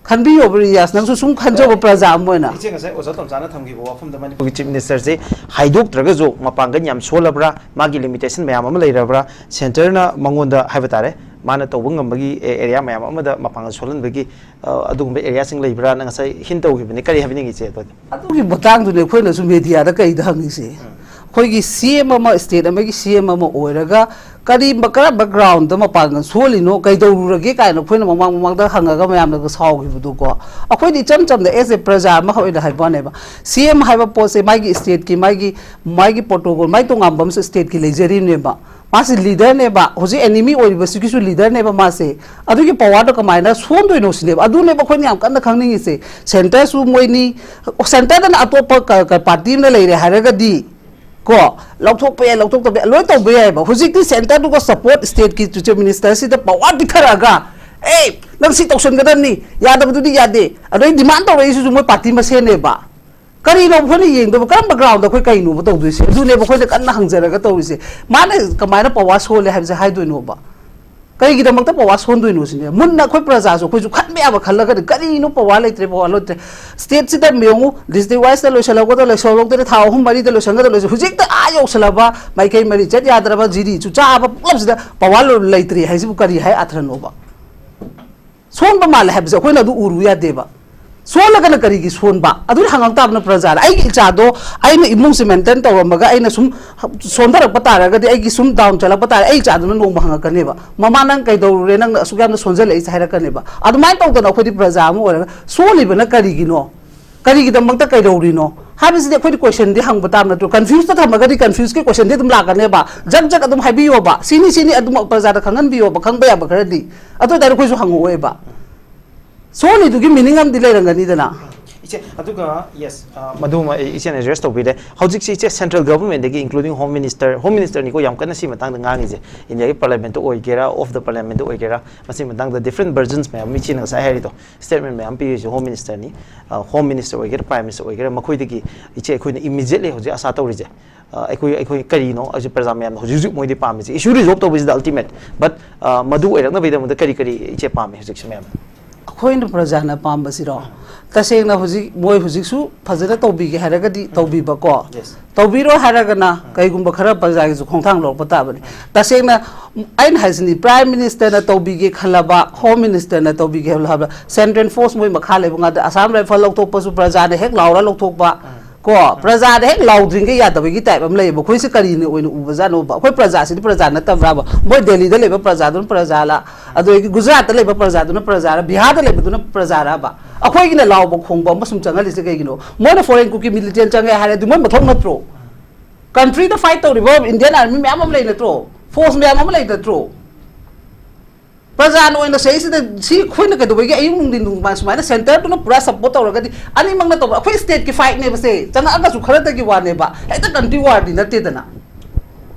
ꯈꯟꯕꯤꯌꯣꯕ ꯔꯤꯌꯥꯁ, ꯅꯪꯁꯨ ꯁꯨꯝ ꯈꯟꯖꯧꯕ ꯄ꯭ꯔꯖꯥ ꯑꯃ ꯑꯣꯏꯅ꯫ ꯏꯆꯦ, ꯉꯁꯥꯏ ꯑꯣꯖꯥ ꯇꯣꯝꯆꯥꯅ ꯊꯝꯈꯤꯕ ꯋꯥꯐꯝꯗ ꯃꯅꯤꯄꯨꯔꯒꯤ ꯆꯤꯐ ꯃꯤꯅꯤꯁꯇꯔꯁꯦ ꯍꯥꯏꯗꯣꯛꯇ꯭ꯔꯒꯁꯨ ꯃꯄꯥꯡꯒꯜ ꯌꯥꯝ ꯁꯣꯜꯂꯕ꯭ꯔꯥ, ꯃꯥꯒꯤ ꯂꯤꯃꯤꯇꯦꯁꯟ ꯃꯌꯥꯝ ꯑꯃ ꯂꯩꯔꯕ꯭ꯔꯥ, ꯁꯦꯟꯇꯔꯅ ꯃꯉꯣꯟꯗ ꯍꯥꯏꯕ ꯇꯥꯔꯦ, ꯃꯥꯅ ꯇꯧꯕ ꯉꯝꯕꯒꯤ ꯑꯦ-, ꯑꯦꯔꯤꯌꯥ ꯃꯌꯥꯝ ꯑꯃꯗ ꯃꯄꯥꯡꯒꯜ ꯁꯣꯜꯍꯟꯕꯒꯤ, ꯑ, ꯑꯗꯨꯒꯨꯝꯕ ꯑꯦꯔꯤꯌꯥꯁꯤꯡ ꯂꯩꯕ꯭ꯔꯥ? ꯅꯪ ꯉꯁꯥꯏ ꯍꯤꯟ ꯇꯧꯈꯤꯕꯅꯤ, ꯀꯔꯤ ꯍꯥꯏꯕꯤꯅꯤꯡꯉꯤ ꯏꯆꯦ ꯑꯗꯨꯗꯤ? ꯑꯗꯨꯒꯤ ꯃꯇꯥꯡꯗꯨꯅꯦ ꯑꯩꯈꯣꯏꯅꯁꯨ ꯃꯦꯗꯤꯌꯥꯗ ꯀꯩꯗ ꯍꯪꯉꯤꯁꯦ꯫ ꯑꯩꯈꯣꯏꯒꯤ ꯁꯤ ꯑꯦꯝ ꯑꯃ, ꯁ꯭ꯇꯦꯠ ꯑꯃꯒꯤ ꯁꯤ ꯑꯦꯝ ꯑꯃ ꯑꯣꯏꯔꯒ ꯀꯔꯤ, ꯀꯔꯝꯕ ꯒ꯭ꯔꯥꯎꯟꯗ ꯃꯄꯥꯡꯒꯜ ꯁꯣꯜꯂꯤꯅꯣ, ꯀꯩꯗꯧꯔꯨꯔꯒꯦ ꯀꯥꯏꯅ ꯑꯩꯈꯣꯏꯅ ꯃꯃꯥꯡ ꯃꯃꯥꯡꯗ ꯍꯪꯉꯒ ꯃꯌꯥꯝꯅꯒ ꯁꯥꯎꯈꯤꯕꯗꯨꯀꯣ꯫ ꯑꯩꯈꯣꯏꯗꯤ ꯏꯆꯝ ꯆꯝꯅ ꯑꯦꯁ ꯑꯦ ꯄ꯭ꯔꯖꯥ ꯑꯃ ꯑꯣꯏꯅ ꯍꯥꯏꯕ ꯋꯥꯅꯦꯕ꯫ ꯁꯤ ꯑꯦꯝ ꯍꯥꯏꯕ ꯄꯣꯠꯁꯦ ꯃꯥꯒꯤ ꯁ꯭ꯇꯦꯠꯀꯤ, ꯃꯥꯒꯤ, ꯃꯥꯒꯤ ꯄ꯭ꯔꯣꯇꯣꯀꯣꯜ, ꯃꯥꯒꯤ ꯇꯣꯉꯥꯟꯕ ꯑꯃꯁꯨ ꯁ꯭ꯇꯦꯠꯀꯤ ꯂꯩꯖꯔꯤꯕꯅꯦꯕ꯫ ꯃꯥꯁꯤ ꯂꯤꯗꯔꯅꯦꯕ, ꯍꯧꯖꯤꯛ ꯑꯦꯅꯤꯃꯤ ꯑꯣꯏꯔꯤꯕꯁꯤꯒꯤꯁꯨ ꯂꯤꯗꯔꯅꯦꯕ ꯃꯥꯁꯦ꯫ ꯑꯗꯨꯒꯤ ꯄꯋꯥꯔꯗꯣ ꯀꯃꯥꯏꯅ ꯁꯣꯟꯗꯣꯏꯅꯣ ꯁꯤꯅꯦꯕ꯫ ꯑꯗꯨꯅꯦꯕ ꯑꯩꯈꯣꯏꯅ ꯌꯥꯝ ꯀꯟꯅ ꯈꯪꯅꯤꯡꯉꯤꯁꯦ꯫ ꯁꯦꯟꯇꯔꯁꯨ ꯃꯣꯏꯅꯤ, ꯁꯦꯟꯇꯔꯗꯅ ꯑꯇꯣꯞꯄ ꯀ-, ꯀ-, ꯄꯥꯔꯇꯤ ꯑꯃꯅ ꯂꯩꯔꯦ ꯍꯥꯏꯔꯒꯗꯤ ꯀꯣ, ꯂꯧꯊꯣꯛꯄ ꯌꯥꯏ, ꯂꯧꯊꯣꯛꯇꯕ ꯌꯥꯏ, ꯂꯣꯏ ꯇꯧꯕ ꯌꯥꯏꯑꯕ꯫ ꯍꯧꯖꯤꯛꯇꯤ ꯁꯦꯟꯇꯔꯗꯨꯒ ꯁꯄꯣꯔꯠ ꯁ꯭ꯇꯦꯠꯀꯤ ꯆꯤꯐ ꯃꯤꯅꯤꯁꯇꯔꯁꯤꯗ ꯄꯋꯥꯔ ꯄꯤꯊꯔꯛꯑꯒ, "ꯑꯦ, ꯅꯪ ꯁꯤ ꯇꯧꯁꯟꯒꯗꯕꯅꯤ, ꯌꯥꯗꯕꯗꯨꯗꯤ ꯌꯥꯗꯦ", ꯑꯗꯩ ꯗꯤꯃꯥꯟ ꯇꯧꯔꯛꯏꯁꯤꯁꯨ ꯃꯣꯏ ꯄꯥꯔꯇꯤ ꯃꯁꯦꯟꯅꯦꯕ꯫ ꯀꯔꯤꯅꯣ ꯑꯩꯈꯣꯏꯅ ꯌꯦꯡꯗꯕ? ꯀꯔꯝꯕ ꯒ꯭ꯔꯥꯎꯟꯗ ꯑꯩꯈꯣꯏ ꯀꯩꯅꯣꯕ ꯇꯧꯗꯣꯏꯁꯦ? ꯑꯗꯨꯅꯦꯕ ꯑꯩꯈꯣꯏꯅ ꯀꯟꯅ ꯍꯪꯖꯔꯒ ꯇꯧꯔꯤꯁꯦ꯫ ꯃꯥꯅ ꯀꯃꯥꯏꯅ ꯄꯋꯥꯔ ꯁꯣꯜꯂꯦ ꯍꯥꯏꯕꯁꯦ ꯍꯥꯏꯗꯣꯏꯅꯣꯕ? ꯀꯔꯤꯒꯤꯗꯃꯛꯇ ꯄꯋꯥꯔ ꯁꯣꯟꯗꯣꯏꯅꯣ ꯁꯤꯅꯦ꯫ ꯃꯨꯟꯅ ꯑꯩꯈꯣꯏ ꯄ꯭ꯔꯖꯥꯁꯨ ꯑꯩꯈꯣꯏꯁꯨ ꯈꯟꯕ ꯌꯥꯕ ꯈꯜꯂꯒꯗꯤ, ꯀꯔꯤꯅꯣ ꯄꯋꯥꯔ ꯂꯩꯇ꯭ꯔꯦ, ꯄꯋꯥꯔ ꯂꯩꯇ꯭ꯔꯦ? ꯁ꯭ꯇꯦꯠꯁꯤꯗ ꯌꯦꯡꯉꯨ, ꯗꯤꯁꯇ꯭ꯔꯤꯛ ꯋꯥꯏꯁꯇ ꯂꯣꯏꯁꯤꯜꯍꯧꯒꯗꯕ, ꯂꯣꯏꯁꯤꯜꯍꯧꯗꯣꯏꯅꯦ, ꯊꯥ ꯑꯍꯨꯝ ꯃꯔꯤꯗ ꯂꯣꯏꯁꯤꯟꯒꯗꯕ, ꯂꯣꯏꯁꯤꯜ-, ꯍꯧꯖꯤꯛꯇ ꯑꯥ ꯌꯧꯁꯤꯜꯂꯕ ꯃꯥꯏꯀꯩ ꯃꯔꯤ ꯆꯠ ꯌꯥꯗ꯭ꯔꯕ, ꯖꯤꯔꯤ ꯆꯨꯆꯥꯕ ꯄꯨꯂꯞꯁꯤꯗ ꯄꯋꯥꯔ ꯂꯩꯇ꯭ꯔꯦ ꯍꯥꯏꯁꯤꯕꯨ ꯀꯔꯤ ꯍꯥꯏ ꯑꯥꯊ꯭ꯔꯅꯣꯕ? ꯁꯣꯟꯕ ꯃꯥꯜꯂꯦ ꯍꯥꯏꯕꯁꯦ ꯑꯩꯈꯣꯏꯅ ꯑꯗꯨ ꯎꯔꯨ ꯌꯥꯗꯦꯕ꯫ ꯁꯣꯜꯂꯒꯅ ꯀꯔꯤꯒꯤ ꯁꯣꯟꯕ? ꯑꯗꯨꯗꯤ ꯍꯪꯉꯛ ꯇꯥꯕꯅ ꯄ꯭ꯔꯖꯥꯗ꯫ ꯑꯩꯒꯤ ꯏꯆꯥꯗꯣ ꯑꯩꯅ ꯏꯃꯨꯡꯁꯦ ꯃꯦꯟꯇꯦꯟ ꯇꯧꯔꯝꯃꯒ ꯑꯩꯅ ꯁꯨꯝ ꯁꯣꯟꯊꯔꯛꯄ ꯇꯥꯔꯒꯗꯤ, ꯑꯩꯒꯤ ꯁꯨꯝ ꯗꯥꯎꯟ ꯆꯠꯂꯛꯄ ꯇꯥꯔꯦ, ꯑꯩ ꯏꯆꯥꯗꯨꯅ ꯅꯣꯡꯃ ꯍꯪꯉꯛꯀꯅꯦꯕ, "ꯃꯃꯥ, ꯅꯪ ꯀꯩꯗꯧꯔꯨꯔꯦ? ꯅꯪꯅ ꯑꯁꯨꯛ ꯌꯥꯝꯅ ꯁꯣꯟꯖꯜꯂꯛꯏꯁꯦ?" ꯍꯥꯏꯔꯛꯀꯅꯦꯕ꯫ ꯑꯗꯨꯃꯥꯏꯅ ꯇꯧꯗꯅ ꯑꯩꯈꯣꯏꯗꯤ ꯄ꯭ꯔꯖꯥ ꯑꯃ ꯑꯣꯏꯔꯒ ꯁꯣꯜꯂꯤꯕꯅ ꯀꯔꯤꯒꯤꯅꯣ? ꯀꯔꯤꯒꯤꯗꯃꯛꯇ ꯀꯩꯗꯧꯔꯤꯅꯣ ꯍꯥꯏꯕꯁꯤꯗꯤ ꯑꯩꯈꯣꯏꯗꯤ ꯀꯣꯏꯁꯟꯗꯤ ꯍꯪꯕ ꯇꯥꯕ ꯅꯠꯇ꯭ꯔꯣ? ꯀꯟꯐ꯭ꯌꯨꯁꯇ ꯊꯝꯃꯒꯗꯤ ꯀꯟꯐ꯭ꯌꯨꯁꯀꯤ ꯀꯣꯏꯁꯟꯗꯤ ꯑꯗꯨꯝ ꯂꯥꯛꯀꯅꯦꯕ꯫ ꯖꯛ ꯖꯛ ꯑꯗꯨꯝ ꯍꯥꯏꯕꯤꯌꯣꯕ, "ꯁꯤꯅꯤ, ꯁꯤꯅꯤ", ꯑꯗꯨꯝ ꯄ꯭ꯔꯖꯥꯗ ꯈꯪꯍꯟꯕꯤꯌꯣꯕ, ꯈꯪꯕ ꯌꯥꯕ ꯈꯔꯗꯤ꯫ ꯑꯗꯨ ꯑꯣꯏꯇꯥꯔꯗꯤ ꯑꯩꯈꯣꯏꯁꯨ ꯍꯪꯉꯛꯑꯣꯏꯕ꯫ ꯁꯣꯜꯂꯤꯗꯨꯒꯤ ꯃꯤꯅꯤꯡ ꯑꯃꯗꯤ ꯂꯩꯔꯝꯒꯅꯤꯗꯅ꯫ ꯏꯆꯦ, ꯑꯗꯨꯒ, ꯌꯦꯁ, ꯃꯗꯨꯃ ꯑꯩ ꯏꯆꯦꯅ ꯑꯦꯗ꯭ꯔꯦꯁ ꯇꯧꯕꯤꯔꯦ꯫ ꯍꯧꯖꯤꯛꯁꯤ ꯏꯆꯦ, central ꯒꯚꯔꯟꯃꯦꯟꯠꯇꯒꯤ, including home minister, home ꯃꯤꯅꯤꯁꯇꯔꯅꯤꯀꯣ ꯌꯥꯝ ꯀꯟꯅ ꯁꯤ ꯃꯇꯥꯡꯗ ꯉꯥꯡꯉꯤꯁꯦ, ꯏꯟꯗꯤꯌꯥꯒꯤ ꯄꯥꯔꯂꯤꯌꯥꯃꯦꯟꯠꯇ ꯑꯣꯏꯒꯦꯔꯥ, ꯑꯣꯐ ꯗ ꯄꯥꯔꯂꯤꯌꯥꯃꯦꯟꯠꯇ ꯑꯣꯏꯒꯦꯔꯥ, ꯃꯁꯤ ꯃꯇꯥꯡꯗ ꯗꯤꯐ꯭ꯔꯦꯟꯠ ꯚꯔꯖꯟꯁ ꯃꯌꯥꯝ ꯑꯃ ꯏꯆꯦꯅ ꯉꯁꯥꯏ ꯍꯥꯏꯔꯤꯗꯣ, ꯁ꯭ꯇꯦꯠꯃꯦꯟꯠ ꯃꯌꯥꯝ ꯄꯤꯔꯤꯁꯦ ꯍꯣꯝ ꯃꯤꯅꯤꯁꯇꯔꯅꯤ꯫ ꯍꯣꯝ ꯃꯤꯅꯤꯁꯇꯔ ꯑꯣꯏꯒꯦꯔꯥ, ꯄ꯭ꯔꯥꯏꯝ ꯃꯤꯅꯤꯁꯇꯔ ꯑꯣꯏꯒꯦꯔꯥ, ꯃꯈꯣꯏꯗꯒꯤ ꯏꯆꯦ ꯑꯩꯈꯣꯏꯅ ꯏꯃꯤꯗꯤꯌꯦꯠꯂꯤ ꯍꯧꯖꯤꯛ ꯑꯁꯥ ꯇꯧꯔꯤꯁꯦ, ꯑ, ꯑꯩꯈꯣꯏ, ꯑꯩꯈꯣꯏ ꯀꯔꯤꯅꯣ ꯍꯧꯖꯤꯛ ꯄ꯭ꯔꯖꯥ ꯃꯌꯥꯝꯅ ꯍꯧꯖꯤꯛ ꯍꯧꯖꯤꯛ ꯃꯣꯏꯗꯤ ꯄꯥꯝꯃꯤꯁꯦ? ꯏꯁꯨ ꯔꯤꯖꯣꯜꯕ ꯇꯧꯕꯁꯤꯗ ꯑꯜꯇꯤꯃꯦꯠ, ꯕꯠ, ꯑ, ꯃꯗꯨ ꯑꯣꯏꯔꯛꯅꯕꯒꯤꯗꯃꯛꯇ ꯀꯔꯤ ꯀꯔꯤ ꯏꯆꯦ ꯄꯥꯝꯃꯤ ꯍꯧꯖꯤꯛꯁꯦ ꯃꯌꯥꯝꯅ? ꯑꯩꯈꯣꯏꯅ ꯄ꯭ꯔꯖꯥꯅ ꯄꯥꯝꯕꯁꯤꯔꯣ? ꯇꯁꯦꯡꯅ ꯍꯧꯖꯤꯛ ꯃꯣꯏ ꯍꯧꯖꯤꯛꯁꯨ ꯐꯖꯅ ꯇꯧꯕꯤꯒꯦ ꯍꯥꯏꯔꯒꯗꯤ ꯇꯧꯕꯤꯕꯀꯣ, ꯌꯦꯁ꯫ ꯇꯧꯕꯤꯔꯣꯏ ꯍꯥꯏꯔꯒꯅ ꯀꯩꯒꯨꯝꯕ ꯈꯔ ꯄ꯭ꯔꯖꯥꯒꯤꯁꯨ ꯈꯣꯡꯊꯥꯡ ꯂꯧꯔꯛꯄ ꯇꯥꯕꯅꯤ꯫ ꯇꯁꯦꯡꯅ ꯑꯩꯅ ꯍꯥꯏꯁꯤꯅꯤ, ꯄ꯭ꯔꯥꯏꯝ ꯃꯤꯅꯤꯁꯇꯔꯅ ꯇꯧꯕꯤꯒꯦ ꯈꯜꯂꯕ, ꯍꯣꯝ ꯃꯤꯅꯤꯁꯇꯔꯅ ꯇꯧꯕꯤꯒꯦ ꯈꯜꯂꯕ, ꯁꯦꯟꯇ꯭ꯔꯦꯜ ꯐꯣꯔꯁ ꯃꯣꯏ ꯃꯈꯥ ꯂꯩꯕ ꯉꯥꯛꯇ꯫ ꯑꯁꯥꯝ ꯔꯥꯏꯐꯜ ꯂꯧꯊꯣꯛꯄꯁꯨ ꯄ꯭ꯔꯖꯥꯅ ꯍꯦꯛ ꯂꯥꯎꯔ ꯂꯧꯊꯣꯛꯄ, ꯀꯣ, ꯄ꯭ꯔꯖꯥꯗ ꯍꯦꯛ ꯂꯥꯎꯗ꯭ꯔꯤꯉꯩ ꯌꯥꯗꯕꯒꯤ ꯇꯥꯏꯞ ꯑꯃ ꯂꯩꯌꯦꯕ꯫ ꯑꯩꯈꯣꯏꯁꯦ ꯀꯔꯤꯅ ꯑꯣꯏꯅ ꯎꯕꯖꯥꯠꯅꯣꯕ? ꯑꯩꯈꯣꯏ ꯄ꯭ꯔꯖꯥꯁꯤꯗꯤ ꯄ꯭ꯔꯖꯥ ꯅꯠꯇꯕ꯭ꯔꯥꯕ? ꯃꯣꯏ ꯗꯦꯜꯂꯤꯗ ꯂꯩꯕ ꯄ꯭ꯔꯖꯥꯗꯨꯅ ꯄ꯭ꯔꯖꯥꯂ, ꯑꯗꯒꯤ ꯒꯨꯖꯔꯥꯠꯇ ꯂꯩꯕ ꯄ꯭ꯔꯖꯥꯗꯨꯅ ꯄ꯭ꯔꯖꯥꯔ, ꯕꯤꯍꯥꯔꯗ ꯂꯩꯕꯗꯨꯅ ꯄ꯭ꯔꯖꯥꯔꯕ? ꯑꯩꯈꯣꯏꯒꯤꯅ ꯂꯥꯎꯕ ꯈꯣꯡꯕ ꯑꯃ ꯁꯨꯝ ꯆꯪꯍꯜꯂꯤꯁꯦ ꯀꯩꯒꯤꯅꯣ? ꯃꯣꯏꯅ ꯐꯣꯔꯦꯟ ꯀꯨꯀꯤ ꯃꯤꯂꯤꯇꯦꯟ ꯆꯪꯉꯦ ꯍꯥꯏꯔꯗꯤ ꯃꯣꯏ ꯃꯊꯧ ꯅꯠꯇ꯭ꯔꯣ? ꯀꯟꯇ꯭ꯔꯤꯗ ꯐꯥꯏꯠ ꯇꯧꯔꯤꯕ ꯏꯟꯗꯤꯌꯟ ꯑꯥꯔꯃꯤ ꯃꯌꯥꯝ ꯑꯃ ꯂꯩ ꯅꯠꯇ꯭ꯔꯣ? ꯐꯣꯔꯁ ꯃꯌꯥꯝ ꯑꯃ ꯂꯩ ꯅꯠꯇ꯭ꯔꯣ? ꯄ꯭ꯔꯖꯥꯅ ꯑꯣꯏꯅ ꯁꯤꯗꯩꯁꯤꯗ ꯁꯤ ꯑꯩꯈꯣꯏꯅ ꯀꯩꯗꯧꯕꯒꯤ ꯑꯌꯨꯛ ꯅꯨꯡꯊꯤꯟ ꯅꯨꯡꯗꯥꯡ ꯁꯨꯃꯥꯏꯅ ꯁꯦꯟꯇꯔꯗꯨꯅ ꯄꯨꯔꯥ ꯁꯞꯄꯣꯔꯠ ꯇꯧꯔꯒꯗꯤ ꯑꯅꯤꯃꯛꯅ ꯇꯧꯕ? ꯑꯩꯈꯣꯏ ꯁ꯭ꯇꯦꯠꯀꯤ ꯐꯥꯏꯠꯅꯦꯕ ꯁꯦ, ꯆꯪꯉꯛꯑꯒꯁꯨ ꯈꯔꯗꯒꯤ ꯋꯥꯅꯦꯕ, ꯍꯦꯛꯇ ꯀꯟꯇ꯭ꯔꯤ ꯋꯥꯔꯗꯤ ꯅꯠꯇꯦꯗꯅ꯫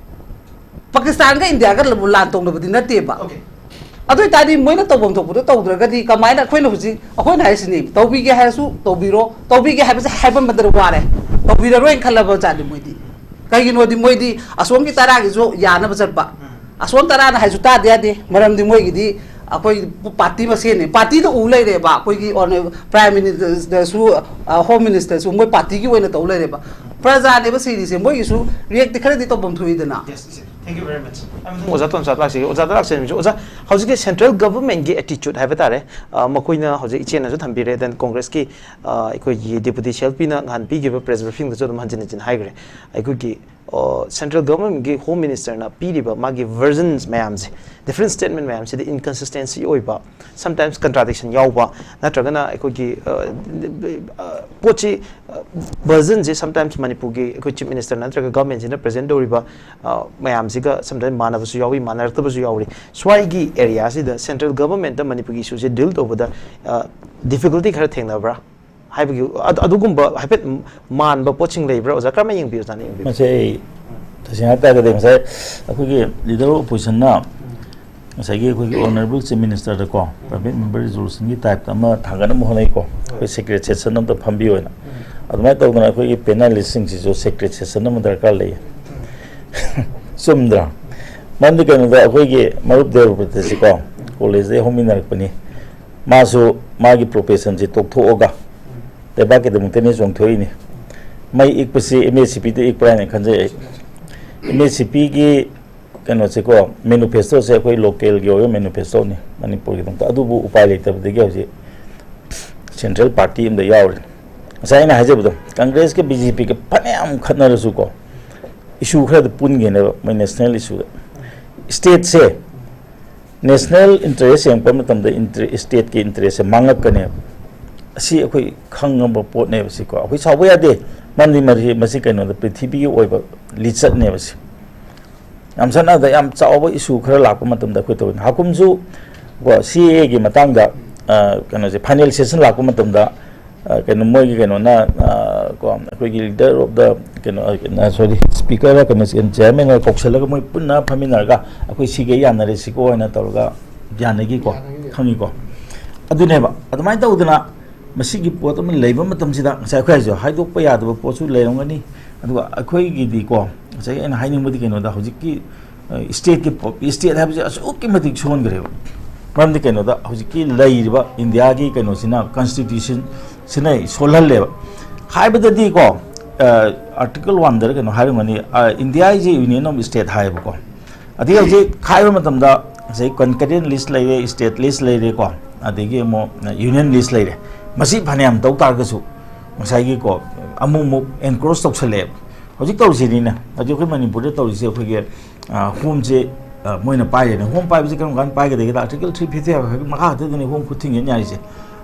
ꯄꯥꯀꯤꯁꯇꯥꯟꯒ ꯏꯟꯗꯤꯌꯥꯒ ꯂꯥꯟ ꯇꯧꯅꯕꯗꯤ ꯅꯠꯇꯦꯕ꯫ Okay. ꯑꯗꯨ ꯑꯣꯏꯇꯥꯔꯗꯤ ꯃꯣꯏꯅ ꯇꯧꯐꯝ ꯊꯣꯛꯄꯗꯣ ꯇꯧꯗ꯭ꯔꯒꯗꯤ ꯀꯃꯥꯏꯅ? ꯑꯩꯈꯣꯏꯅ ꯍꯧꯖꯤꯛ ꯑꯩꯈꯣꯏꯅ ꯍꯥꯏꯁꯤꯅꯤ, ꯇꯧꯕꯤꯒꯦ ꯍꯥꯏꯔꯁꯨ ꯇꯧꯕꯤꯔꯣ, ꯇꯧꯕꯤꯒꯦ ꯍꯥꯏꯕꯁꯦ ꯍꯥꯏꯕ ꯃꯇꯝꯗ ꯋꯥꯔꯦ, ꯇꯧꯕꯤꯔꯔꯣꯏꯅ ꯈꯜꯂꯕ ꯖꯥꯠꯅꯤ ꯃꯣꯏꯗꯤ꯫ ꯀꯩꯒꯤꯅꯣꯗꯤ ꯃꯣꯏꯗꯤ ꯑꯁꯣꯝꯒꯤ ꯇꯔꯥꯒꯤꯁꯨ ꯌꯥꯅꯕ ꯆꯠꯄ, ꯑꯁꯣꯝ ꯇꯔꯥꯅ ꯍꯥꯏꯁꯨ ꯇꯥꯗ ꯌꯥꯗꯦ, ꯃꯔꯝꯗꯤ ꯃꯣꯏꯒꯤꯗꯤ ꯑꯩꯈꯣꯏ ꯄꯥꯔꯇꯤ ꯃꯁꯦꯟꯅꯦ, ꯄꯥꯔꯇꯤꯗ ꯎ ꯂꯩꯔꯦꯕ꯫ ꯑꯩꯈꯣꯏꯒꯤ ꯄ꯭ꯔꯥꯏꯝ ꯃꯤꯅꯤꯁꯇꯔꯁꯨ, ꯍꯣꯝ ꯃꯤꯅꯤꯁꯇꯔꯁꯨ ꯃꯣꯏ ꯄꯥꯔꯇꯤꯒꯤ ꯑꯣꯏꯅ ꯇꯧ ꯂꯩꯔꯦꯕ꯫ ꯄ꯭ꯔꯖꯥꯅꯦꯕ ꯁꯤꯔꯤꯁꯦ, ꯃꯣꯏꯒꯤꯁꯨ ꯔꯤꯌꯦꯛꯇꯤ ꯈꯔꯗꯤ ꯇꯧꯐꯝ ꯊꯣꯛꯏꯗꯅ꯫ Yes, ꯏꯆꯦ꯫ Thank you very much. ꯑꯣꯖꯥ ꯇꯣꯟꯆꯥ ꯂꯥꯛꯆꯒꯦ꯫ ꯑꯣꯖꯥꯗ ꯂꯥꯛꯆꯔꯤꯕꯁꯤ, ꯑꯣꯖꯥ, ꯍꯧꯖꯤꯛꯀꯤ central government ꯒꯤ attitude ꯍꯥꯏꯕ ꯇꯥꯔꯦ, ꯑ, ꯃꯈꯣꯏꯅ ꯍꯧꯖꯤꯛ ꯏꯆꯦꯅꯁꯨ ꯊꯝꯕꯤꯔꯦ, then Congress ꯀꯤ, ꯑ, ꯑꯩꯈꯣꯏꯒꯤ deputy ꯁꯦꯜ ꯄꯤꯅ ꯉꯍꯥꯟ ꯄꯤꯈꯤꯕ press briefing ꯗꯁꯨ ꯑꯗꯨꯝ ꯍꯟꯖꯤꯟ ꯍꯟꯖꯤꯟ ꯍꯥꯏꯈ꯭ꯔꯦ꯫ ꯑꯩꯈꯣꯏꯒꯤ, ꯑ, central government ꯒꯤ home minister ꯅ ꯄꯤꯔꯤꯕ ꯃꯥꯒꯤ versions ꯃꯌꯥꯝꯁꯦ, different statement ꯃꯌꯥꯝꯁꯤꯗ inconsistency ꯑꯣꯏꯕ, sometimes contradiction ꯌꯥꯎꯕ, ꯅꯠꯇ꯭ꯔꯒꯅ ꯑꯩꯈꯣꯏꯒꯤ, ꯑ, ꯑ, ꯄꯣꯠꯁꯤ, ꯑ, version ꯁꯦ sometimes ꯃꯅꯤꯄꯨꯔꯒꯤ ꯑꯩꯈꯣꯏ chief minister ꯅꯠꯇ꯭ꯔꯒ government ꯁꯤꯅ present ꯇꯧꯔꯤꯕ, ꯑ, ꯃꯌꯥꯝꯁꯤꯒ sometimes ꯃꯥꯟꯅꯕꯁꯨ ꯌꯥꯎꯏ, ꯃꯥꯟꯅꯔꯛꯇꯕꯁꯨ ꯌꯥꯎꯔꯤ꯫ ꯁ꯭ꯋꯥꯏꯒꯤ area ꯁꯤꯗ central government ꯇ ꯃꯅꯤꯄꯨꯔꯒꯤ issue ꯁꯦ deal ꯇꯧꯕꯗ, ꯑ, difficulty ꯈꯔ ꯊꯦꯡꯅꯕ꯭ꯔꯥ ꯍꯥꯏꯕꯒꯤ, ꯑ-, ꯑꯗꯨꯒꯨꯝꯕ ꯍꯥꯏꯐꯦꯠ ꯃꯥꯟꯕ ꯄꯣꯠꯁꯤꯡ ꯂꯩꯕ꯭ꯔꯥ? ꯑꯣꯖꯥ, ꯀꯔꯝꯍꯥꯏꯅ ꯌꯦꯡꯕꯤꯕꯖꯥꯠꯅꯤ? ꯌꯦꯡꯕꯤꯕ? ꯃꯁꯤ ꯑꯩ ꯇꯁꯦꯡꯅ ꯍꯥꯏ ꯇꯥꯔꯒꯗꯤ ꯉꯁꯥꯏ ꯑꯩꯈꯣꯏꯒꯤ leader of opposition ꯅ ꯉꯁꯥꯏꯒꯤ ꯑꯩꯈꯣꯏꯒꯤ honourable chief minister ꯗꯀꯣ, private member resolution ꯒꯤ type ꯇ ꯑꯃ ꯊꯥꯡꯒꯠꯅꯕ ꯍꯣꯠꯅꯩꯀꯣ, ꯑꯩꯈꯣꯏ secret session ꯑꯝꯇ ꯐꯝꯕꯤꯌꯣꯅ꯫ ꯑꯗꯨꯃꯥꯏꯅ ꯇꯧꯗꯅ ꯑꯩꯈꯣꯏꯒꯤ panelist ꯁꯤꯡꯁꯤꯁꯨ secret session ꯑꯃ ꯗꯔꯀꯥꯔ ꯂꯩꯌꯦ꯫ ꯆꯨꯝꯗ꯭ꯔꯥ? ꯃꯔꯝꯗꯤ ꯀꯩꯅꯣꯗ, ꯑꯩꯈꯣꯏꯒꯤ ꯃꯔꯨꯞ ꯗꯦꯕꯕ꯭ꯔꯇꯁꯤꯀꯣ, college ꯗꯒꯤ ꯍꯧꯃꯤꯟꯅꯔꯛꯄꯅꯤ꯫ ꯃꯥꯁꯨ ꯃꯥꯒꯤ profession ꯁꯤ ꯇꯣꯛꯊꯣꯛꯑꯒ ꯂꯩꯕꯥꯛꯀꯤꯗꯃꯛꯇꯅꯤ ꯆꯣꯡꯊꯣꯛꯏꯅꯤ꯫ ꯃꯩ ꯏꯛꯄꯁꯤ M H C P ꯗ ꯏꯛꯄ꯭ꯔꯥ ꯍꯥꯏꯅ ꯈꯟꯖꯩ ꯑꯩ꯫ M H C P ꯒꯤ ꯀꯩꯅꯣꯁꯦꯀꯣ, manifesto ꯁꯦ ꯑꯩꯈꯣꯏ local ꯒꯤ ꯑꯣꯏꯕ manifesto ꯅꯤ ꯃꯅꯤꯄꯨꯔꯒꯤꯗꯃꯛꯇ, ꯑꯗꯨꯕꯨ ꯎꯄꯥꯏ ꯂꯩꯇꯕꯗꯒꯤ ꯍꯧꯖꯤꯛ central party ꯑꯃꯗ ꯌꯥꯎꯔꯤ꯫ ꯉꯁꯥꯏ ꯑꯩꯅ ꯍꯥꯏꯖꯕꯗꯣ, Congress ꯀ B J P ꯒ ꯐꯅꯌꯥꯝ ꯈꯠꯅꯔꯁꯨꯀꯣ, issue ꯈꯔꯗ ꯄꯨꯟꯒꯦꯅꯦꯕ, ꯃꯣꯏ national issue ꯗ꯫ State ꯁꯦ national interest ꯌꯦꯡꯉꯛꯄ ꯃꯇꯝꯗ inter-, state ꯀꯤ interest ꯁꯦ ꯃꯥꯡꯉꯛꯀꯅꯦꯕ꯫ ꯑꯁꯤ ꯑꯩꯈꯣꯏ ꯈꯪꯉꯕ ꯄꯣꯠꯅꯦꯕ ꯁꯤꯀꯣ꯫ ꯑꯩꯈꯣꯏ ꯁꯥꯎꯕ ꯌꯥꯗꯦ, ꯃꯔꯝꯗꯤ ꯃꯁꯤ, ꯃꯁꯤ ꯀꯩꯅꯣꯗ, ꯄ꯭ꯔꯤꯊꯤꯕꯤꯒꯤ ꯑꯣꯏꯕ ꯂꯤꯆꯠꯅꯦꯕ ꯁꯤ꯫ ꯌꯥꯝ ꯆꯠꯅꯗ, ꯌꯥꯝ ꯆꯥꯎꯕ issue ꯈꯔ ꯂꯥꯛꯄ ꯃꯇꯝꯗ ꯑꯩꯈꯣꯏ ꯇꯧꯏ꯫ ꯍꯥꯀꯨꯝꯁꯨ ꯀꯣ, C A A ꯒꯤ ꯃꯇꯥꯡꯗ, ꯑ, ꯀꯩꯅꯣꯁꯦ, final session ꯂꯥꯛꯄ ꯃꯇꯝꯗ, ꯑ, ꯀꯩꯅꯣ, ꯃꯣꯏꯒꯤ ꯀꯩꯅꯣꯅ, ꯑ, ꯀꯣ, ꯑꯩꯈꯣꯏꯒꯤ leader of the, ꯀꯩꯅꯣ, ꯑ, sorry, speaker ꯔ, ꯀꯩꯅꯣ, chairman ꯔ ꯀꯧꯁꯜꯂꯒ ꯃꯣꯏ ꯄꯨꯟꯅ ꯐꯝꯃꯤꯟꯅꯔꯒ ꯑꯩꯈꯣꯏ ꯁꯤꯒꯩ ꯌꯥꯅꯔꯦ ꯁꯤꯀꯣ ꯍꯥꯏꯅ ꯇꯧꯔꯒ ꯌꯥꯅꯈꯤꯀꯣ, ꯈꯪꯉꯤꯀꯣ꯫ ꯑꯗꯨꯅꯦꯕ, ꯑꯗꯨꯃꯥꯏꯅ ꯇꯧꯗꯅ ꯃꯁꯤꯒꯤ ꯄꯣꯠ ꯑꯃ ꯂꯩꯕ ꯃꯇꯝꯁꯤꯗ ꯉꯁꯥꯏ ꯑꯩꯈꯣꯏ ꯍꯥꯏꯁꯦ, ꯍꯥꯏꯗꯣꯛꯄ ꯌꯥꯗꯕ ꯄꯣꯠꯁꯨ ꯂꯩꯔꯝꯒꯅꯤ꯫ ꯑꯗꯨꯒ ꯑꯩꯈꯣꯏꯒꯤꯗꯤꯀꯣ, ꯉꯁꯥꯏꯒꯤ ꯑꯩꯅ ꯍꯥꯏꯅꯤꯡꯕꯗꯤ ꯀꯩꯅꯣꯗ, ꯍꯧꯖꯤꯛꯀꯤ, ꯑ, state ꯀꯤ ꯄꯣ-, state ꯍꯥꯏꯕꯁꯦ ꯑꯁꯨꯛꯀꯤ ꯃꯇꯤꯛ ꯁꯣꯟꯈ꯭ꯔꯦꯕ꯫ ꯃꯔꯝꯗꯤ ꯀꯩꯅꯣꯗ, ꯍꯧꯖꯤꯛꯀꯤ ꯂꯩꯔꯤꯕ ꯏꯟꯗꯤꯌꯥꯒꯤ ꯀꯩꯅꯣꯁꯤꯅ, constitution ꯁꯤꯅ ꯁꯣꯜꯍꯜꯂꯦꯕ꯫ ꯍꯥꯏꯕꯗꯗꯤꯀꯣ, ꯑ, ꯑꯥꯔꯇꯤꯀꯜ ꯋꯥꯟꯗꯔ ꯀꯩꯅꯣ ꯍꯥꯏꯔꯝꯒꯅꯤ, ꯏꯟꯗꯤꯌꯥ ꯏꯁꯦ ꯌꯨꯅꯤꯌꯟ ꯑꯣꯐ ꯁ꯭ꯇꯦꯠ ꯍꯥꯏꯌꯦꯕꯀꯣ꯫ ꯑꯗꯒꯤ ꯍꯧꯖꯤꯛ ꯈꯥꯏꯕ ꯃꯇꯝꯗ ꯉꯁꯥꯏ ꯀꯟꯀꯔꯦꯟ ꯂꯤꯁ ꯂꯩꯔꯦ, ꯁ꯭ꯇꯦꯠ ꯂꯤꯁ ꯂꯩꯔꯦꯀꯣ, ꯑꯗꯒꯤ ꯑꯃꯨꯛ ꯌꯨꯅꯤꯌꯟ ꯂꯤꯁ ꯂꯩꯔꯦ꯫ ꯃꯁꯤ ꯐꯅꯌꯥꯝ ꯇꯧ ꯇꯥꯔꯒꯁꯨ ꯉꯁꯥꯏꯒꯤꯀꯣ ꯑꯃꯨꯛ ꯑꯃꯨꯛ ꯑꯦꯟꯀ꯭ꯔꯣꯁ ꯇꯧꯁꯜꯂꯛꯑꯦꯕ꯫ ꯍꯧꯖꯤꯛ ꯇꯧꯔꯤꯁꯤꯅꯤꯅꯦ, ꯍꯧꯖꯤꯛ ꯑꯩꯈꯣꯏ ꯃꯅꯤꯄꯨꯔꯗ ꯇꯧꯔꯤꯁꯦ ꯑꯩꯈꯣꯏꯒꯤ ꯍꯣꯝꯁꯦ ꯃꯣꯏꯅ ꯄꯥꯏꯔꯦꯅꯦ꯫ ꯍꯣꯝ ꯄꯥꯏꯕꯁꯤ ꯀꯔꯝ ꯀꯥꯟꯗ ꯄꯥꯏꯒꯗꯒꯦꯗ? ꯑꯥꯔꯇꯤꯀꯜ ꯊ꯭ꯔꯤ ꯐꯤꯐꯇꯤ ꯍꯥꯏꯕ ꯃꯈꯥ ꯈꯛꯇꯗꯅꯤ ꯍꯣꯝ ꯈꯨꯠ ꯊꯤꯡꯖꯤꯟ ꯌꯥꯔꯤꯁꯦ꯫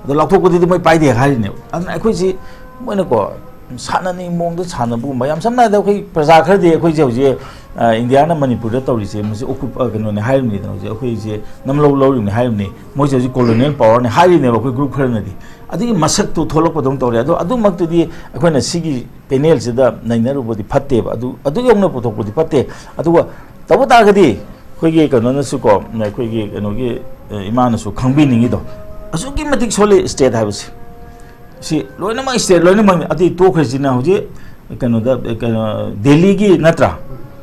ꯑꯗꯣ ꯂꯥꯎꯊꯣꯛꯄꯗꯨꯗꯤ ꯃꯣꯏ ꯄꯥꯏꯗꯦ ꯍꯥꯏꯔꯤꯅꯦꯕ꯫ ꯑꯗꯨꯅ ꯑꯩꯈꯣꯏꯁꯤ ꯃꯣꯏꯅꯀꯣ ꯁꯥꯟꯅꯅꯤꯡ ꯃꯑꯣꯡꯗ ꯁꯥꯟꯅꯕꯒꯨꯝꯕ, ꯌꯥꯝ ꯁꯝꯅ ꯍꯥꯏꯔꯕꯗ ꯑꯩꯈꯣꯏ ꯄ꯭ꯔꯖꯥ ꯈꯔꯗꯤ ꯑꯩꯈꯣꯏꯁꯦ ꯍꯧꯖꯤꯛ ꯏꯟꯗꯤꯌꯥꯅ ꯃꯅꯤꯄꯨꯔꯗ ꯇꯧꯔꯤꯁꯦ ꯃꯁꯤ ꯑꯣꯀꯨꯞ ꯀꯩꯅꯣꯅꯦ ꯍꯥꯏꯔꯤꯕꯅꯤꯗꯅ, ꯍꯧꯖꯤꯛ ꯑꯩꯈꯣꯏꯁꯦ ꯅꯝꯂꯧ ꯂꯧꯔꯤꯕꯅꯤ ꯍꯥꯏꯔꯤꯕꯅꯤ, ꯃꯣꯏꯁꯦ ꯍꯧꯖꯤꯛ ꯀꯣꯂꯣꯅꯤꯌꯦꯜ ꯄꯋꯥꯔꯅꯤ ꯍꯥꯏꯔꯤꯅꯦꯕ ꯑꯩꯈꯣꯏ ꯒ꯭ꯔꯨꯞ ꯈꯔꯅꯗꯤ꯫ ꯑꯗꯨꯒꯤ ꯃꯁꯛꯇꯨ ꯊꯣꯛꯂꯛꯄꯗꯧꯅ ꯇꯧꯔꯦ꯫ ꯑꯗꯣ ꯑꯗꯨꯃꯛꯇꯨꯗꯤ ꯑꯩꯈꯣꯏꯅ ꯁꯤꯒꯤ ꯄꯦꯅꯦꯜꯁꯤꯗ ꯅꯩꯅꯔꯨꯕꯗꯤ ꯐꯠꯇꯦꯕ꯫ ꯑꯗꯨ ꯑꯗꯨ ꯌꯧꯅ ꯄꯨꯊꯣꯛꯄꯗꯤ ꯐꯠꯇꯦ꯫ ꯑꯗꯨꯒ ꯇꯧꯕ ꯇꯥꯔꯒꯗꯤ ꯑꯩꯈꯣꯏꯒꯤ ꯀꯩꯅꯣꯅꯁꯨꯀꯣ, ꯑꯩꯈꯣꯏꯒꯤ ꯀꯩꯅꯣꯒꯤ ꯏꯃꯥꯅꯁꯨ ꯈꯪꯕꯤꯅꯤꯡꯉꯤꯗꯣ, ꯑꯁꯨꯛꯀꯤ ꯃꯇꯤꯛ ꯁꯣꯜꯂꯤ ꯁ꯭ꯇꯦꯠ ꯍꯥꯏꯕꯁꯤ꯫ ꯁꯤ ꯂꯣꯏꯅꯃꯛ ꯁ꯭ꯇꯦꯠ ꯂꯣꯏꯅꯃꯛ ꯑꯇꯩ ꯇꯣꯛꯈ꯭ꯔꯁꯤꯅ ꯍꯧꯖꯤꯛ ꯀꯩꯅꯣꯗ, ꯀꯩꯅꯣ, ꯗꯦꯜꯂꯤꯒꯤ ꯅꯠꯇ꯭ꯔꯥ?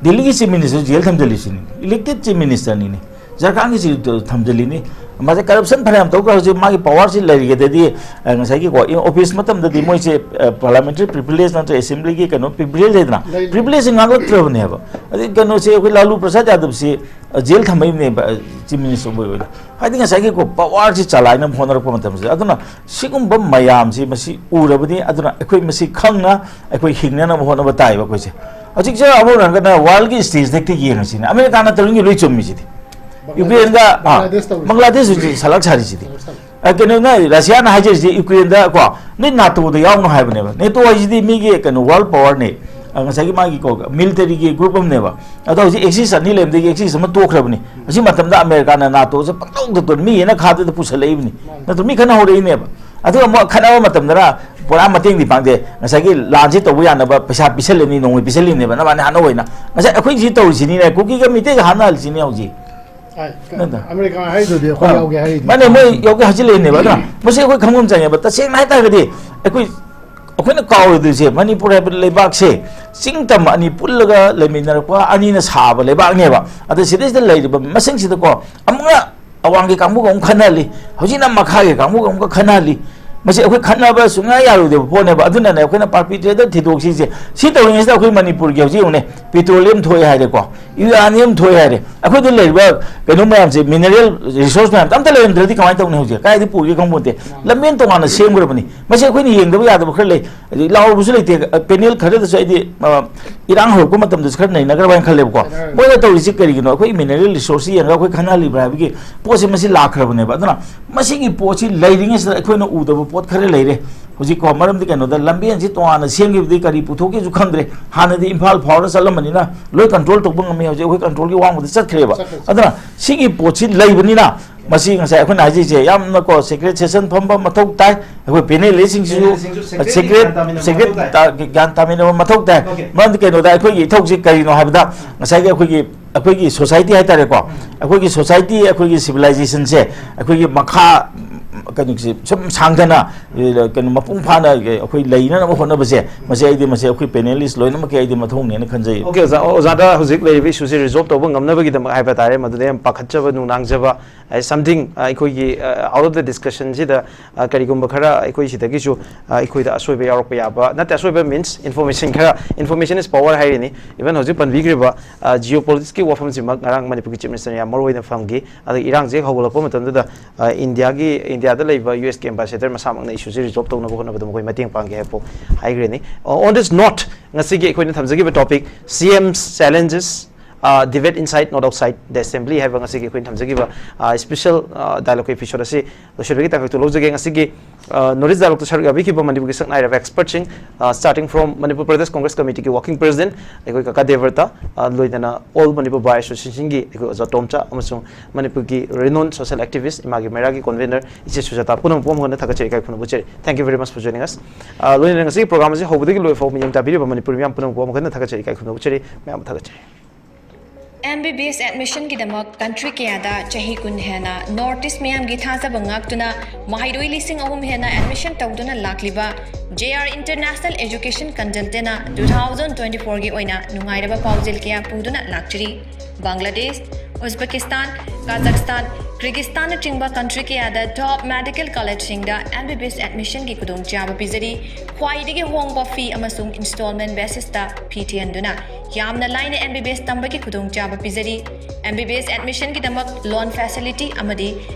ꯗꯦꯜꯂꯤꯒꯤ ꯆꯤꯐ ꯃꯤꯅꯤꯁꯇꯔ ꯖꯦꯜ ꯊꯝꯖꯤꯜꯂꯤꯁꯤꯅꯤ, ꯏꯂꯦꯛꯇꯦꯠ ꯆꯤꯐ ꯃꯤꯅꯤꯁꯇꯔꯅꯤꯅꯦ꯫ ꯖꯔꯈꯥꯟꯒꯤ ꯆꯤꯐ ꯊꯝꯖꯤꯜꯂꯤꯅꯤ꯫ ꯃꯥꯁꯦ ꯀꯔꯞꯁꯟ ꯐꯅꯌꯥꯝ ꯇꯧꯈ꯭ꯔ ꯍꯧꯖꯤꯛ ꯃꯥꯒꯤ ꯄꯋꯥꯔꯁꯤ ꯂꯩꯔꯤꯒꯗꯗꯤ, ꯑ, ꯉꯁꯥꯏꯒꯤꯀꯣ, ꯑꯣꯐꯤꯁ ꯃꯇꯝꯗꯗꯤ ꯃꯣꯏꯁꯦ, ꯑ, ꯄꯥꯔꯂꯥꯃꯦꯟꯇꯔꯤ ꯄ꯭ꯔꯤꯚꯤꯂꯦꯖ ꯅꯠꯇ꯭ꯔ ꯑꯦꯁꯦꯝꯕ꯭ꯂꯤꯒꯤ ꯀꯩꯅꯣ ꯄ꯭ꯔꯤꯚꯤꯂꯦꯖ ꯂꯩꯗꯅ, ꯂꯩ, ꯂꯩ꯫ ꯄ꯭ꯔꯤꯚꯤꯂꯦꯖꯁꯦ ꯉꯥꯛꯂꯛꯇ꯭ꯔꯕꯅꯦꯕ꯫ ꯑꯗꯩ ꯀꯩꯅꯣꯁꯦ ꯑꯩꯈꯣꯏ ꯂꯥꯂꯨ ꯄ꯭ꯔꯁꯥꯗ ꯌꯥꯗꯕꯁꯤ, ꯑ, ꯖꯦꯜ ꯊꯝꯃꯛꯏꯕꯅꯦꯕ, ꯑ, ꯆꯤꯐ ꯃꯤꯅꯤꯁꯇꯔ ꯑꯣꯏ ꯑꯣꯏꯅ꯫ ꯍꯥꯏꯗꯤ ꯉꯁꯥꯏꯒꯤꯀꯣ ꯄꯋꯥꯔꯁꯤ ꯆꯂꯥꯏꯅꯕ ꯍꯣꯠꯅꯔꯛꯄ ꯃꯇꯝꯁꯤꯗ꯫ ꯑꯗꯨꯅ ꯁꯤꯒꯨꯝꯕ ꯃꯌꯥꯝꯁꯤ ꯃꯁꯤ ꯎꯔꯕꯗꯤ, ꯑꯗꯨꯅ ꯑꯩꯈꯣꯏ ꯃꯁꯤ ꯈꯪꯅ ꯑꯩꯈꯣꯏ ꯍꯤꯡꯅꯅꯕ ꯍꯣꯠꯅꯕ ꯇꯥꯏꯕ ꯑꯩꯈꯣꯏꯁꯦ꯫ ꯍꯧꯖꯤꯛꯁꯦ ꯑꯃꯔꯣꯝꯗꯅ ꯋꯥꯔꯜꯒꯤ ꯁ꯭ꯇꯦꯖꯇ ꯍꯦꯛꯇ ꯌꯦꯡꯉꯁꯤꯅꯦ, ꯑꯃꯦꯔꯤꯀꯥꯅ ꯇꯧꯔꯤꯉꯩ ꯂꯣꯏ ꯆꯨꯝꯃꯤꯁꯤꯗꯤ꯫ ꯕꯪꯒ꯭ꯂꯥꯗꯦꯁ, ꯌꯨꯀ꯭ꯔꯦꯟꯒ, ꯑꯥ, ꯕꯪꯒ꯭ꯂꯥꯗꯦꯁ ꯇꯧꯔꯤꯁꯦ꯫ ꯕꯪꯒ꯭ꯂꯥꯗꯦꯁ ꯍꯧꯖꯤꯛ ꯁꯂꯥꯛ ꯁꯥꯔꯤꯁꯤꯗꯤ꯫ ꯁꯂꯥꯛ ꯁꯥꯔꯤ꯫ ꯑ, ꯀꯩꯅꯣꯅ, ꯔꯁꯤꯌꯥꯅ ꯍꯥꯏꯖꯔꯤꯁꯦ ꯌꯨꯀ꯭ꯔꯦꯟꯗ ꯀꯣ, ꯅꯣꯏ ꯅꯥꯇꯣꯗ ꯌꯥꯎꯅꯨ ꯍꯥꯏꯕꯅꯦꯕ꯫ ꯅꯦꯇꯣ ꯍꯥꯏꯁꯤꯗꯤ ꯃꯤꯒꯤ ꯀꯩꯅꯣ ꯋꯥꯔꯜ ꯄꯋꯥꯔꯅꯤ꯫ ꯑ, ꯉꯁꯥꯏꯒꯤ ꯃꯥꯒꯤ ꯀꯣ, ꯃꯤꯂꯤꯇꯔꯤꯒꯤ ꯒ꯭ꯔꯨꯞ ꯑꯃꯅꯦꯕ꯫ ꯑꯗꯣ ꯍꯧꯖꯤꯛ ꯑꯦꯛꯁꯤꯁ ꯑꯅꯤ ꯂꯩꯔꯝꯕꯗꯒꯤ ꯑꯦꯛꯁꯤꯁ ꯑꯃ ꯇꯣꯛꯈ꯭ꯔꯕꯅꯤ꯫ ꯑꯁꯤ ꯃꯇꯝꯗ ꯑꯃꯦꯔꯤꯀꯥꯅ ꯅꯥꯇꯣꯁꯦ ꯄꯪꯇꯧꯗ ꯇꯧ, ꯃꯤ ꯍꯦꯟꯅ ꯈꯥꯗꯗ ꯄꯨꯁꯜꯂꯛꯏꯕꯅꯤ꯫ ꯃꯥꯅꯤ꯫ ꯅꯠꯇ꯭ꯔ ꯃꯤ ꯈꯠꯅ ꯍꯧꯔꯛꯏꯅꯦꯕ꯫ ꯑꯗꯨꯒ ꯑꯃꯨꯛ ꯈꯠꯅꯕ ꯃꯇꯝꯗꯅ ꯄꯨꯔꯥ ꯃꯇꯦꯡꯗꯤ ꯄꯥꯡꯗꯦ꯫ ꯉꯁꯥꯏꯒꯤ ꯂꯥꯟꯁꯤ ꯇꯧꯕ ꯌꯥꯅꯕ ꯄꯩꯁꯥ ꯄꯤꯁꯜꯂꯤꯕꯅꯤ, ꯅꯣꯡꯃꯩ ꯄꯤꯁꯜꯂꯤꯕꯅꯦꯕ, ꯅꯕꯥꯅꯤ ꯍꯥꯠꯅ ꯑꯣꯏꯅ꯫ ꯉꯁꯥꯏ ꯑꯩꯈꯣꯏ ꯁꯤ ꯇꯧꯔꯤꯁꯤꯅꯤꯅꯦ, ꯀꯨꯀꯤꯒ ꯃꯤꯇꯩꯒ ꯍꯥꯠꯅꯍꯜꯂꯤꯁꯤꯅꯦ ꯍꯧꯖꯤꯛ꯫ ꯑꯥꯏ, ꯅꯠꯇ꯭ꯔ? ꯑꯃꯦꯔꯤꯀꯥ ꯍꯥꯏꯗꯨꯗꯤ ꯑꯩꯈꯣꯏ ꯑꯥ꯫ ꯌꯥꯎꯒꯦ ꯍꯥꯏꯔꯤꯅꯤ꯫ ꯃꯥꯅꯦ, ꯃꯣꯏ ꯌꯥꯎꯒꯦ ꯍꯥꯏꯖꯤꯜꯂꯛꯏꯅꯦꯕ꯫ ꯑꯗꯨꯅ ꯃꯁꯤ ꯑꯩꯈꯣꯏ ꯈꯪꯐꯝ ꯆꯪꯉꯦꯕ꯫ ꯇꯁꯦꯡꯅ ꯍꯥꯏꯇꯥꯔꯒꯗꯤ ꯑꯩꯈꯣꯏ, ꯑꯩꯈꯣꯏꯅ ꯀꯥꯎꯔꯣꯏꯗꯣꯏꯁꯦ ꯃꯅꯤꯄꯨꯔ ꯍꯥꯏꯕ ꯂꯩꯕꯥꯛꯁꯦ ꯆꯤꯡ ꯇꯝ ꯑꯅꯤ ꯄꯨꯜꯂꯒ ꯂꯩꯃꯤꯟꯅꯔꯛꯄ ꯑꯅꯤꯅ ꯁꯥꯕ ꯂꯩꯕꯥꯛꯅꯦꯕ꯫ ꯑꯗ ꯁꯤꯗꯩꯁꯤꯗ ꯂꯩꯔꯤꯕ ꯃꯁꯤꯡꯁꯤꯗꯀꯣ ꯑꯃꯨꯛꯅ ꯑꯋꯥꯡꯒꯤ ꯀꯥꯡꯕꯨꯒ ꯑꯃꯨꯛ ꯈꯟꯅꯍꯜꯂꯤ, ꯍꯧꯖꯤꯛꯅ ꯃꯈꯥꯒꯤ ꯀꯥꯡꯕꯨꯒ ꯑꯃꯨꯛꯀ ꯈꯟꯅꯍꯜꯂꯤ꯫ ꯃꯁꯤ ꯑꯩꯈꯣꯏ ꯈꯠꯅꯕ ꯁꯨꯡꯌꯥ ꯌꯥꯔꯣꯏꯗꯕ ꯄꯣꯠꯅꯦꯕ꯫ ꯑꯗꯨꯅꯅꯦ ꯑꯩꯈꯣꯏꯅ ꯄꯥꯔꯄꯤꯇ꯭ꯔꯦꯇꯔ ꯊꯤꯗꯣꯛꯁꯤꯁꯦ꯫ ꯁꯤ ꯇꯧꯔꯤꯉꯩꯁꯤꯗ ꯑꯩꯈꯣꯏ ꯃꯅꯤꯄꯨꯔꯒꯤ ꯍꯧꯖꯤꯛ ꯌꯦꯡꯉꯨꯅꯦ, ꯄꯦꯇ꯭ꯔꯣꯂꯤꯌꯝ ꯊꯣꯛꯑꯦ ꯍꯥꯏꯔꯦꯀꯣ, ꯌꯨꯔꯥꯅꯤꯌꯝ ꯊꯣꯛꯑꯦ ꯍꯥꯏꯔꯦ, ꯑꯩꯈꯣꯏꯗ ꯂꯩꯔꯤꯕ ꯀꯩꯅꯣ ꯃꯌꯥꯝꯁꯦ, ꯃꯤꯅꯔꯦꯜ ꯔꯤꯁꯣꯔꯁ ꯃꯌꯥꯝꯁꯦ ꯑꯝꯇ ꯂꯩꯔꯝꯗ꯭ꯔꯗꯤ ꯀꯃꯥꯏꯅ ꯇꯧꯅꯤ? ꯍꯧꯖꯤꯛ ꯀꯥꯏꯗ ꯄꯨꯒꯦ ꯈꯪꯄꯣꯟꯇꯦ꯫ ꯂꯝꯕꯦꯟ ꯇꯣꯉꯥꯟꯅ ꯁꯦꯝꯈ꯭ꯔꯕꯅꯤ꯫ ꯃꯁꯤ ꯑꯩꯈꯣꯏꯅ ꯌꯦꯡꯗꯕ ꯌꯥꯗꯕ ꯈꯔ ꯂꯩ꯫ ꯍꯧꯖꯤꯛ ꯂꯥꯎꯔꯨꯕꯁꯨ ꯂꯩꯇꯦ꯫ ꯄꯦꯅꯦꯜ ꯈꯔꯗꯁꯨ ꯑꯩꯗꯤ, ꯑ, ꯏꯔꯥꯡ ꯍꯧꯔꯛꯄ ꯃꯇꯝꯗꯁꯨ ꯈꯔ ꯅꯩꯅꯈ꯭ꯔꯕ ꯍꯥꯏꯅ ꯈꯜꯂꯦꯕꯀꯣ꯫ ꯃꯣꯏꯅ ꯇꯧꯔꯤꯁꯤ ꯀꯔꯤꯒꯤꯅꯣ? ꯑꯩꯈꯣꯏ ꯃꯤꯅꯔꯦꯜ ꯔꯤꯁꯣꯔꯁꯁꯤ ꯌꯦꯡꯉꯒ ꯑꯩꯈꯣꯏ ꯈꯟꯅꯍꯜꯂꯤꯕ꯭ꯔꯥ ꯍꯥꯏꯕꯒꯤ ꯄꯣꯠꯁꯤ ꯃꯁꯤ ꯂꯥꯛꯈ꯭ꯔꯕꯅꯦꯕ꯫ ꯑꯗꯨꯅ ꯃꯁꯤꯒꯤ ꯄꯣꯠꯁꯤ ꯂꯩꯔꯤꯉꯩꯁꯤꯗ ꯑꯩꯈꯣꯏꯅ ꯎꯗꯕ ꯄꯣꯠ ꯈꯔ ꯂꯩꯔꯦ ꯍꯧꯖꯤꯛꯀꯣ꯫ ꯃꯔꯝꯗꯤ ꯀꯩꯅꯣꯗ, ꯂꯝꯕꯦꯟꯁꯤ ꯇꯣꯉꯥꯟꯅ ꯁꯦꯝꯈꯤꯕꯗꯤ ꯀꯔꯤ ꯄꯨꯊꯣꯛꯀꯦꯁꯨ ꯈꯪꯗ꯭ꯔꯦ꯫ ꯍꯥꯟꯅꯗꯤ ꯏꯝꯐꯥꯜ ꯐꯥꯎꯔ ꯆꯠꯂꯝꯕꯅꯤꯅ ꯂꯣꯏ ꯀꯟꯇ꯭ꯔꯣꯜ ꯇꯧꯕ ꯉꯝꯃꯤ꯫ ꯍꯧꯖꯤꯛ ꯑꯩꯈꯣꯏ ꯀꯟꯇ꯭ꯔꯣꯜꯒꯤ ꯋꯥꯡꯃꯗ ꯆꯠꯈ꯭ꯔꯦꯕ꯫ ꯆꯠꯈ꯭ꯔꯦ, ꯆꯠꯈ꯭ꯔꯦ꯫ ꯑꯗꯨꯅ ꯁꯤꯒꯤ ꯄꯣꯠꯁꯤ ꯂꯩꯕꯅꯤꯅ, ꯃꯁꯤ ꯉꯁꯥꯏ ꯑꯩꯈꯣꯏꯅ ꯍꯥꯏꯖꯩꯁꯦ, ꯌꯥꯝꯅꯀꯣ, ꯁꯦꯀ꯭ꯔꯦꯠ ꯁꯦꯁꯟ ꯐꯝꯕ ꯃꯊꯧ ꯇꯥꯏ꯫ ꯑꯩꯈꯣꯏ ꯄꯦꯅꯦꯜ ꯂꯩꯁꯤꯡꯁꯤꯁꯨ ꯄꯦꯅꯦꯜꯁꯤꯡꯁꯨ ꯁꯦꯀ꯭ꯔꯦꯠ ꯁꯦꯀ꯭ꯔꯦꯠ, ꯒ꯭ꯌꯥꯟ ꯇꯥꯃꯤꯟꯅꯕ ꯁꯦꯀ꯭ꯔꯦꯠ ꯃꯊꯧ ꯇꯥꯏ꯫ ꯇꯥ-, ꯒ꯭ꯌꯥꯟ ꯇꯥꯃꯤꯟꯅꯕ ꯃꯊꯧ ꯇꯥꯏ꯫ ꯑꯣꯀꯦ꯫ ꯃꯔꯝꯗꯤ ꯀꯩꯅꯣꯗ, ꯑꯩꯈꯣꯏꯒꯤ ꯏꯊꯧꯁꯤ ꯀꯔꯤꯅꯣ ꯍꯥꯏꯕꯗ, ꯉꯁꯥꯏꯒꯤ ꯑꯩꯈꯣꯏꯒꯤ, ꯑꯩꯈꯣꯏꯒꯤ ꯁꯣꯁꯥꯏꯇꯤ ꯍꯥꯏꯇꯥꯔꯦꯀꯣ, ꯑꯩꯈꯣꯏꯒꯤ ꯁꯣꯁꯥꯏꯇꯤ, ꯑꯩꯈꯣꯏꯒꯤ ꯁꯤꯚꯤꯂꯥꯏꯖꯦꯁꯟꯁꯦ, ꯑꯩꯈꯣꯏꯒꯤ ꯃꯈꯥ, ꯀꯩꯅꯣꯁꯦ ꯁꯨꯝ ꯁꯥꯡꯊꯅ, ꯀꯩꯅꯣ, ꯃꯄꯨꯡ ꯐꯥꯅ ꯑꯩꯈꯣꯏ ꯂꯩꯅꯅꯕ ꯍꯣꯠꯅꯕꯁꯦ, ꯃꯁꯤ ꯑꯩꯗꯤ, ꯃꯁꯤ ꯑꯩꯈꯣꯏ ꯄꯦꯅꯦꯂꯤꯁ ꯂꯣꯏꯅꯃꯛꯀꯤ ꯑꯩꯗꯤ ꯃꯊꯧꯅꯦꯅ ꯈꯟꯖꯩ꯫ ꯑꯣꯀꯦ, ꯑꯣꯖꯥ, ꯑꯣꯖꯥꯗ ꯍꯧꯖꯤꯛ ꯂꯩꯔꯤꯕ ꯏꯁꯨꯁꯦ ꯔꯤꯖꯣꯜꯕ ꯇꯧꯕ ꯉꯝꯅꯕꯒꯤꯗꯃꯛ ꯍꯥꯏꯕ ꯇꯥꯔꯦ, ꯃꯗꯨꯗ ꯌꯥꯝ ꯄꯥꯈꯠꯆꯕ, ꯅꯨꯡꯅꯥꯡꯖꯕ, something, ꯑꯩꯈꯣꯏꯒꯤ, out of the discussion ꯁꯤꯗ, ꯀꯔꯤꯒꯨꯝꯕ ꯈꯔ ꯑꯩꯈꯣꯏ ꯁꯤꯗꯒꯤꯁꯨ, ꯑꯩꯈꯣꯏꯗ ꯑꯁꯣꯏꯕ ꯌꯥꯎꯔꯛꯄ ꯌꯥꯕ, ꯅꯠꯇꯦ, ꯑꯁꯣꯏꯕ means information ꯈꯔ, information is power ꯍꯥꯏꯔꯤꯅꯤ꯫ Even ꯍꯧꯖꯤꯛ ꯄꯟꯕꯤꯈ꯭ꯔꯤꯕ, ꯖꯤꯑꯣ ꯄꯣꯂꯤꯇꯤꯛꯁꯀꯤ ꯋꯥꯐꯝꯁꯤꯃꯛ ꯉꯔꯥꯡ ꯃꯅꯤꯄꯨꯔꯒꯤ ꯆꯤꯐ ꯃꯤꯅꯤꯁꯇꯔꯅ ꯌꯥꯝ ꯃꯔꯨ ꯑꯣꯏꯅ ꯐꯪꯈꯤ꯫ ꯑꯗ ꯏꯔꯥꯡꯁꯦ ꯍꯦꯛ ꯍꯧꯒꯠꯂꯛꯄ ꯃꯇꯝꯗꯨꯗ, ꯏꯟꯗꯤꯌꯥꯒꯤ, ꯏꯟꯗꯤꯌꯥꯗ ꯂꯩꯕ ꯌꯨ ꯑꯦꯁꯀꯤ ꯑꯦꯝꯕꯥꯁꯦꯗꯔ ꯃꯁꯥꯃꯛꯅ ꯏꯁꯨꯁꯦ ꯔꯤꯖꯣꯜꯕ ꯇꯧꯅꯕ ꯍꯣꯠꯅꯕꯗ ꯃꯈꯣꯏ ꯃꯇꯦꯡ ꯄꯥꯡꯒꯦ ꯍꯥꯏꯕ ꯍꯥꯏꯈ꯭ꯔꯤꯅꯤ꯫ On this note, ꯉꯁꯤꯒꯤ ꯑꯩꯈꯣꯏꯅ ꯊꯝꯖꯈꯤꯕ topic, C M's challenges, debate inside, not outside the assembly ꯍꯥꯏꯕ ꯉꯁꯤꯒꯤ ꯑꯩꯈꯣꯏꯅ ꯊꯝꯖꯈꯤꯕ special dialogue episode ꯑꯁꯤ ꯂꯣꯏꯁꯤꯟꯕꯒꯤ ꯇꯥꯡꯀꯛꯇ ꯂꯧꯖꯒꯦ꯫ ꯉꯁꯤꯒꯤ North East Dialogueꯇ ꯁꯔꯨꯛ ꯌꯥꯕꯤꯈꯤꯕ ꯃꯅꯤꯄꯨꯔꯒꯤ ꯁꯛ ꯅꯥꯏꯔꯕ expertꯁꯤꯡ, starting from Manipur Pradesh Congress Committeeꯒꯤ working president ꯑꯩꯈꯣꯏ ꯀꯀꯥ ꯗꯦꯕꯔꯇ, ꯂꯣꯏꯅꯅ All Manipur Bar Associationꯒꯤ ꯑꯩꯈꯣꯏ ꯑꯣꯖꯥ ꯇꯣꯝꯆꯥ, ꯑꯃꯁꯨꯡ ꯃꯅꯤꯄꯨꯔꯒꯤ renowned social activist ꯏꯃꯥꯒꯤ ꯃꯩꯔꯥꯒꯤ convener ꯏꯆꯦ ꯁꯨꯖꯥꯇꯥ, ꯄꯨꯝꯅꯃꯛꯄꯨ ꯑꯃꯨꯛ ꯍꯟꯅ ꯊꯥꯒꯠꯆꯔꯤ, ꯏꯀꯥꯏ ꯈꯨꯝꯅꯕ ꯎꯠꯆꯔꯤ꯫ Thank you very much for joining us. ꯂꯣꯏꯅꯅ ꯉꯁꯤꯒꯤ program ꯑꯁꯤ ꯍꯧꯕꯗꯒꯤ ꯂꯣꯏꯐꯥꯎ ꯃꯤꯠꯌꯦꯡ ꯇꯥꯕꯤꯔꯤꯕ ꯃꯅꯤꯄꯨꯔ ꯃꯤꯌꯥꯝ ꯄꯨꯝꯅꯃꯛꯄꯨ ꯑꯃꯨꯛ ꯍꯟꯅ ꯊꯥꯒꯠꯆꯔꯤ, ꯏꯀꯥꯏ ꯈꯨꯝꯅꯕ ꯎꯠꯆꯔꯤ꯫ ꯃꯌꯥꯝꯕꯨ ꯊꯥꯒꯠꯆꯔꯤ꯫ M B B S admissionꯒꯤꯗꯃꯛ country ꯀꯌꯥꯗ ꯆꯍꯤ ꯀꯨꯟ ꯍꯦꯟꯅ North East ꯃꯤꯌꯥꯝꯒꯤ ꯊꯥꯖꯕ ꯉꯥꯛꯇꯨꯅ ꯃꯍꯩꯔꯣꯏ ꯂꯤꯁꯤꯡ ꯑꯍꯨꯝ ꯍꯦꯟꯅ admission ꯇꯧꯗꯨꯅ ꯂꯥꯛꯂꯤꯕ J R International Education Consultantꯅ two thousand twenty fourꯒꯤ ꯑꯣꯏꯅ ꯅꯨꯡꯉꯥꯏꯔꯕ ꯄꯥꯎꯖꯦꯜ ꯀꯌꯥ ꯄꯨꯗꯨꯅ ꯂꯥꯛꯆꯔꯤ꯫ ꯕꯪꯒ꯭ꯂꯥꯗꯦꯁ, ꯎꯖꯕꯦꯀꯤꯁꯇꯥꯟ, ꯀꯥꯖꯥꯛꯁꯇꯥꯟ, ꯀꯤꯔꯒꯤꯁꯇꯥꯟꯅꯆꯤꯡꯕ ꯀꯟꯇ꯭ꯔꯤ ꯀꯌꯥꯗ ꯇꯣꯞ ꯃꯦꯗꯤꯀꯦꯜ ꯀꯣꯂꯦꯖꯁꯤꯡꯗ ꯑꯦꯝ ꯕꯤ ꯕꯤ ꯑꯦꯁ ꯑꯦꯗꯃꯤꯁꯟꯒꯤ ꯈꯨꯗꯣꯡꯆꯥꯕ ꯄꯤꯖꯔꯤ꯫ ꯈ꯭ꯋꯥꯏꯗꯒꯤ ꯍꯣꯡꯕ ꯐꯤ ꯑꯃꯁꯨꯡ ꯏꯟꯁꯇꯣꯜꯃꯦꯟ ꯕꯦꯁꯤꯁꯇ ꯐꯤ ꯊꯤꯍꯟꯗꯨꯅ ꯌꯥꯝꯅ ꯂꯥꯏꯅ ꯑꯦꯝ ꯕꯤ ꯕꯤ ꯑꯦꯁ ꯇꯝꯕꯒꯤ ꯈꯨꯗꯣꯡꯆꯥꯕ ꯄꯤꯖꯔꯤ꯫ ꯑꯦꯝ ꯕꯤ ꯕꯤ ꯑꯦꯁ ꯑꯦꯗꯃꯤꯁꯟꯒꯤꯗꯃꯛ ꯂꯣꯟ ꯐꯦꯁꯤꯂꯤꯇꯤ ꯑꯃꯗꯤ